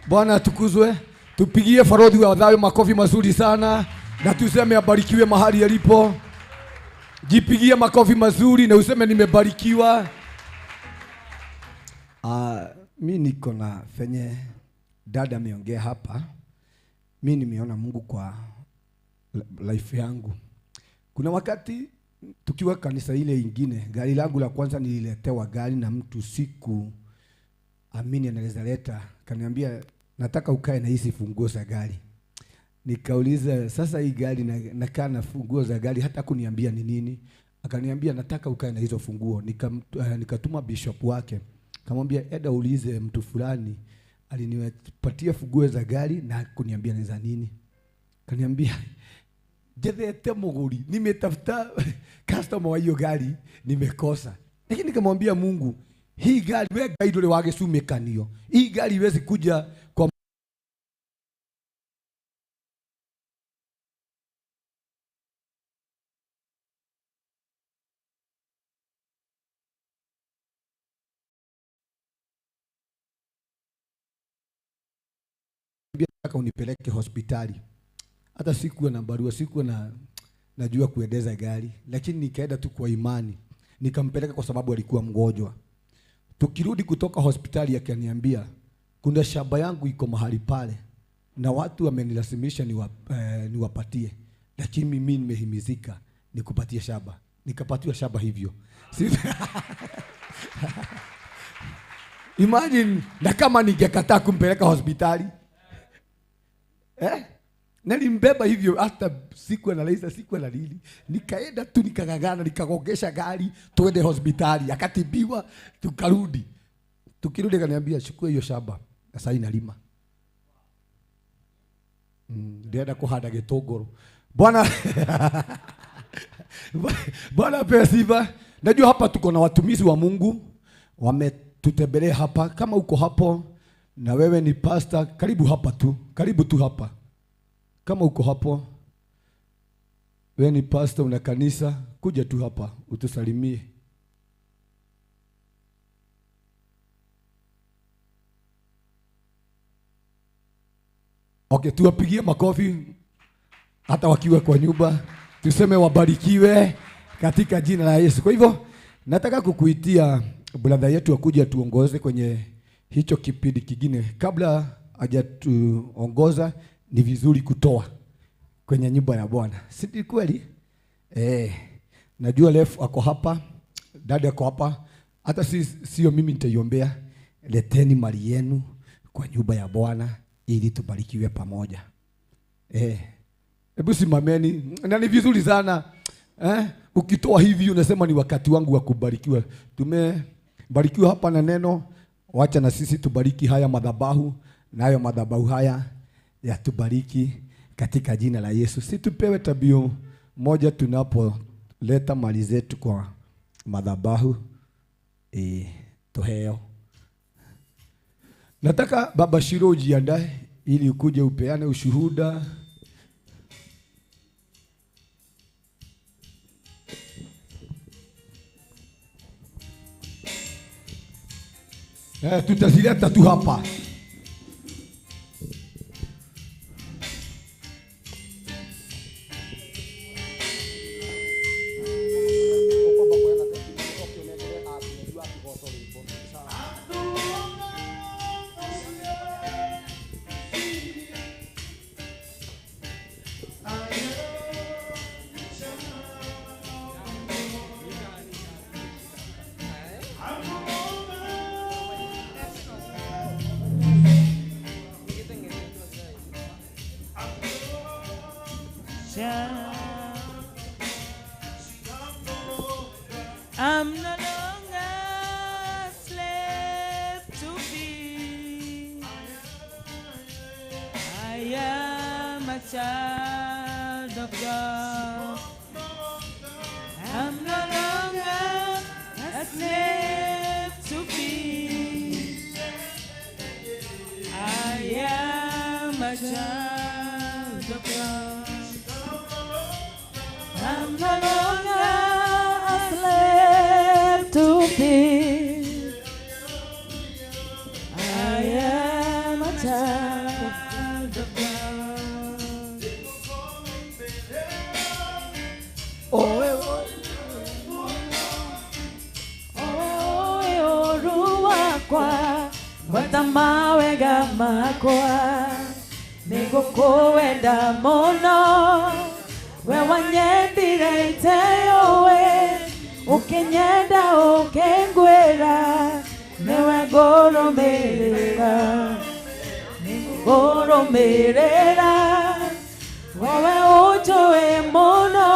Bwana atukuzwe. Tupigie Farodhi wa Thayo makofi mazuri sana na tuseme abarikiwe mahali alipo. Jipigie makofi mazuri na useme nimebarikiwa.
Mi niko na fenye dada ameongea hapa. Mi nimeona Mungu kwa life yangu. Kuna wakati tukiwa kanisa ile ingine, gari langu la kwanza nililetewa gari na mtu siku amini anaweza leta, kaniambia nataka ukae na hizi funguo za gari. Nikauliza sasa hii gari nakaa na funguo za gari, hata kuniambia ni nini. Akaniambia nataka ukae na hizo funguo. Nikatuma bishop wake, kamwambia eda ulize mtu fulani alinipatia funguo za gari na kuniambia ni za nini. Kaniambia jethete muguri, nimetafuta customer wa hiyo gari nimekosa. Lakini nikamwambia Mungu, hii gari we gari ndore wagecumikanio, hii gari iwezi kuja kwa unipeleke hospitali. Hata sikuwa na barua, sikuwa na najua kuendeza gari, lakini nikaenda tu kwa imani. Nikampeleka kwa sababu alikuwa mgonjwa. Tukirudi kutoka hospitali akaniambia kuna shamba yangu iko mahali pale na watu wamenilazimisha niwapatie, lakini mimi nimehimizika nikupatie shamba. Nikapatiwa shamba hivyo. Imagine, na kama ningekataa kumpeleka hospitali. Nilimbeba hivyo, hata siku na laisa, siku na lili. Nikaenda tu nikagagana, nikagogesha gari tuende hospitali, akatibiwa, tukarudi. Tukirudi akaniambia chukua hiyo shamba na sasa inalima. Ndienda kuhanda gitunguru. Bwana Bwana apewe sifa. Najua hapa tuko na watumishi wa Mungu wametutembelea hapa. Kama uko hapo na wewe ni pastor, karibu hapa tu. Karibu tu hapa. Kama uko hapo, wewe ni pastor una kanisa, kuja tu hapa utusalimie. Okay, tuwapigie makofi hata wakiwa kwa nyumba, tuseme wabarikiwe katika jina la Yesu. Kwa hivyo nataka kukuitia brother yetu akuja tuongoze kwenye hicho kipindi kingine. Kabla hajatuongoza, ni vizuri kutoa kwenye nyumba ya Bwana. Si ni kweli? Najua Lef ako hapa, dada ako hapa. Hata sio mimi nitaiombea. Leteni mali yenu kwa nyumba ya Bwana ili tubarikiwe pamoja. Hebu simameni. Na ni vizuri sana. Ukitoa hivi unasema ni wakati wangu wa kubarikiwa. Tumebarikiwa hapa na neno. Wacha na sisi tubariki haya madhabahu, nayo madhabahu haya yatubariki katika jina la Yesu. Si tupewe tabio moja tunapoleta mali zetu kwa madhabahu, toheo. Nataka Baba Shiro ujiandae ili ukuje upeane ushuhuda. Tutazileta tu hapa.
child. I'm no longer slave to be. I am a child of God. I'm no longer a slave to be. I am a child of God. I'm no longer a slave to be. I am a child of God. Oh, oh, Watamawe makwa nĩngũkũwenda mũno we wanyendire iteyowe ũkĩnyenda ũkĩngwĩra nĩwe ngũrũmĩrĩra nĩngũrũmĩrĩra wewe ũnjũĩ mũno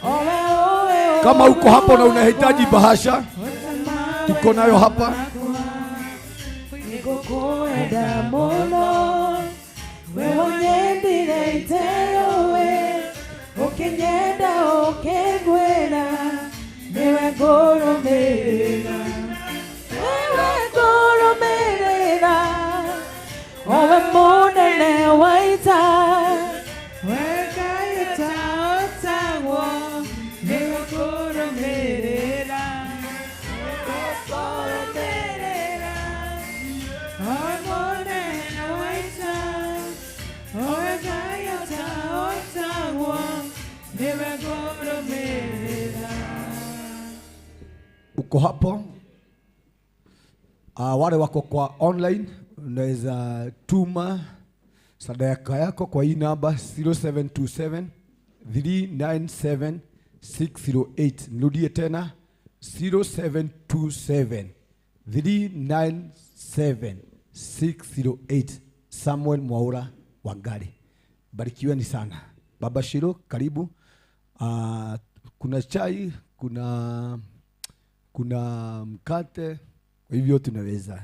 owe ũĩ.
Kama uko hapo na unahitaji bahasha, tuko nayo hapa.
Nĩngũkwenda mũno we wanyendire iteyowe ũkĩnyenda ũkĩngwĩra nĩwe ngũrũmĩrĩra nĩwe ngũrũmĩrĩra owe mũnene wa ita we Ngai ũtaotagwo nĩwe ngũrũmĩrĩra ngũrũmĩrĩra owe mũnene wa ita owe Ngai ũtaotagwo nĩwe ngũrũmĩrĩra.
Uko hapo? Wale wako kwa online unaweza tuma sadaka yako kwa hii namba 0727 397 608. Nirudie tena 0727 397 608. Samuel Mwaura Wangari. Barikiweni sana. Baba Shiro, karibu. Kuna chai, kuna mkate, kwa hivyo tunaweza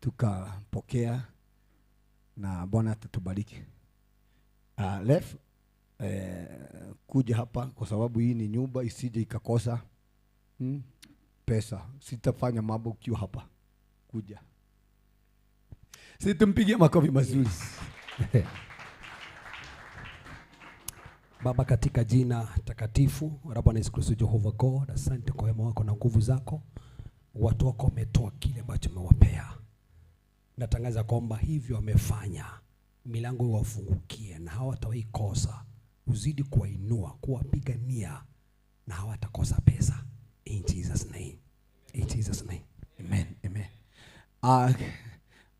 tukapokea na Bwana atatubariki. Lef, kuja hapa kwa sababu hii ni nyumba isije ikakosa pesa. Sitafanya mambo ukiwa hapa. Kuja. Situmpigie makofi mazuri.
Baba, katika jina takatifu la Bwana Yesu Kristo Jehova God, asante kwa wema wako na nguvu zako. Watu wako wametoa kile ambacho umewapea. Natangaza kwamba hivyo wamefanya, milango iwafungukie na hawatawahi kosa. Uzidi kuwainua, kuwapigania na hawatakosa pesa. In Jesus name. In Jesus name.
Amen. Amen.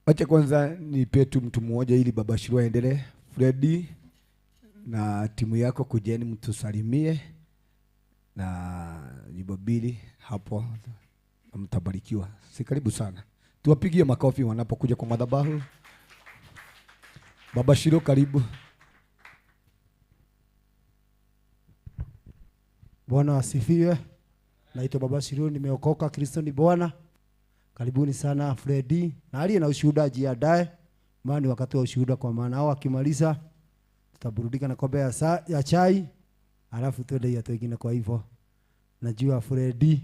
Wacha kwanza nipe tu mtu mmoja ili Baba Shiro aendelee. Freddy na timu yako kujeni mtusalimie na Jumapili hapo mtabarikiwa. Si karibu sana. Tuwapigie makofi wanapokuja kwa madhabahu. Baba Shiro, karibu.
Bwana asifiwe. Naitwa Baba Shiro, nimeokoka, Kristo ni Bwana. Karibuni sana Freddy. Na aliye na ushuhuda ajiandae, maana ni wakati wa ushuhuda, kwa maana hao akimaliza tutaburudika na kombe ya chai, alafu twende ya twengine. Kwa hivyo najua Freddy,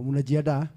mnajiandaa.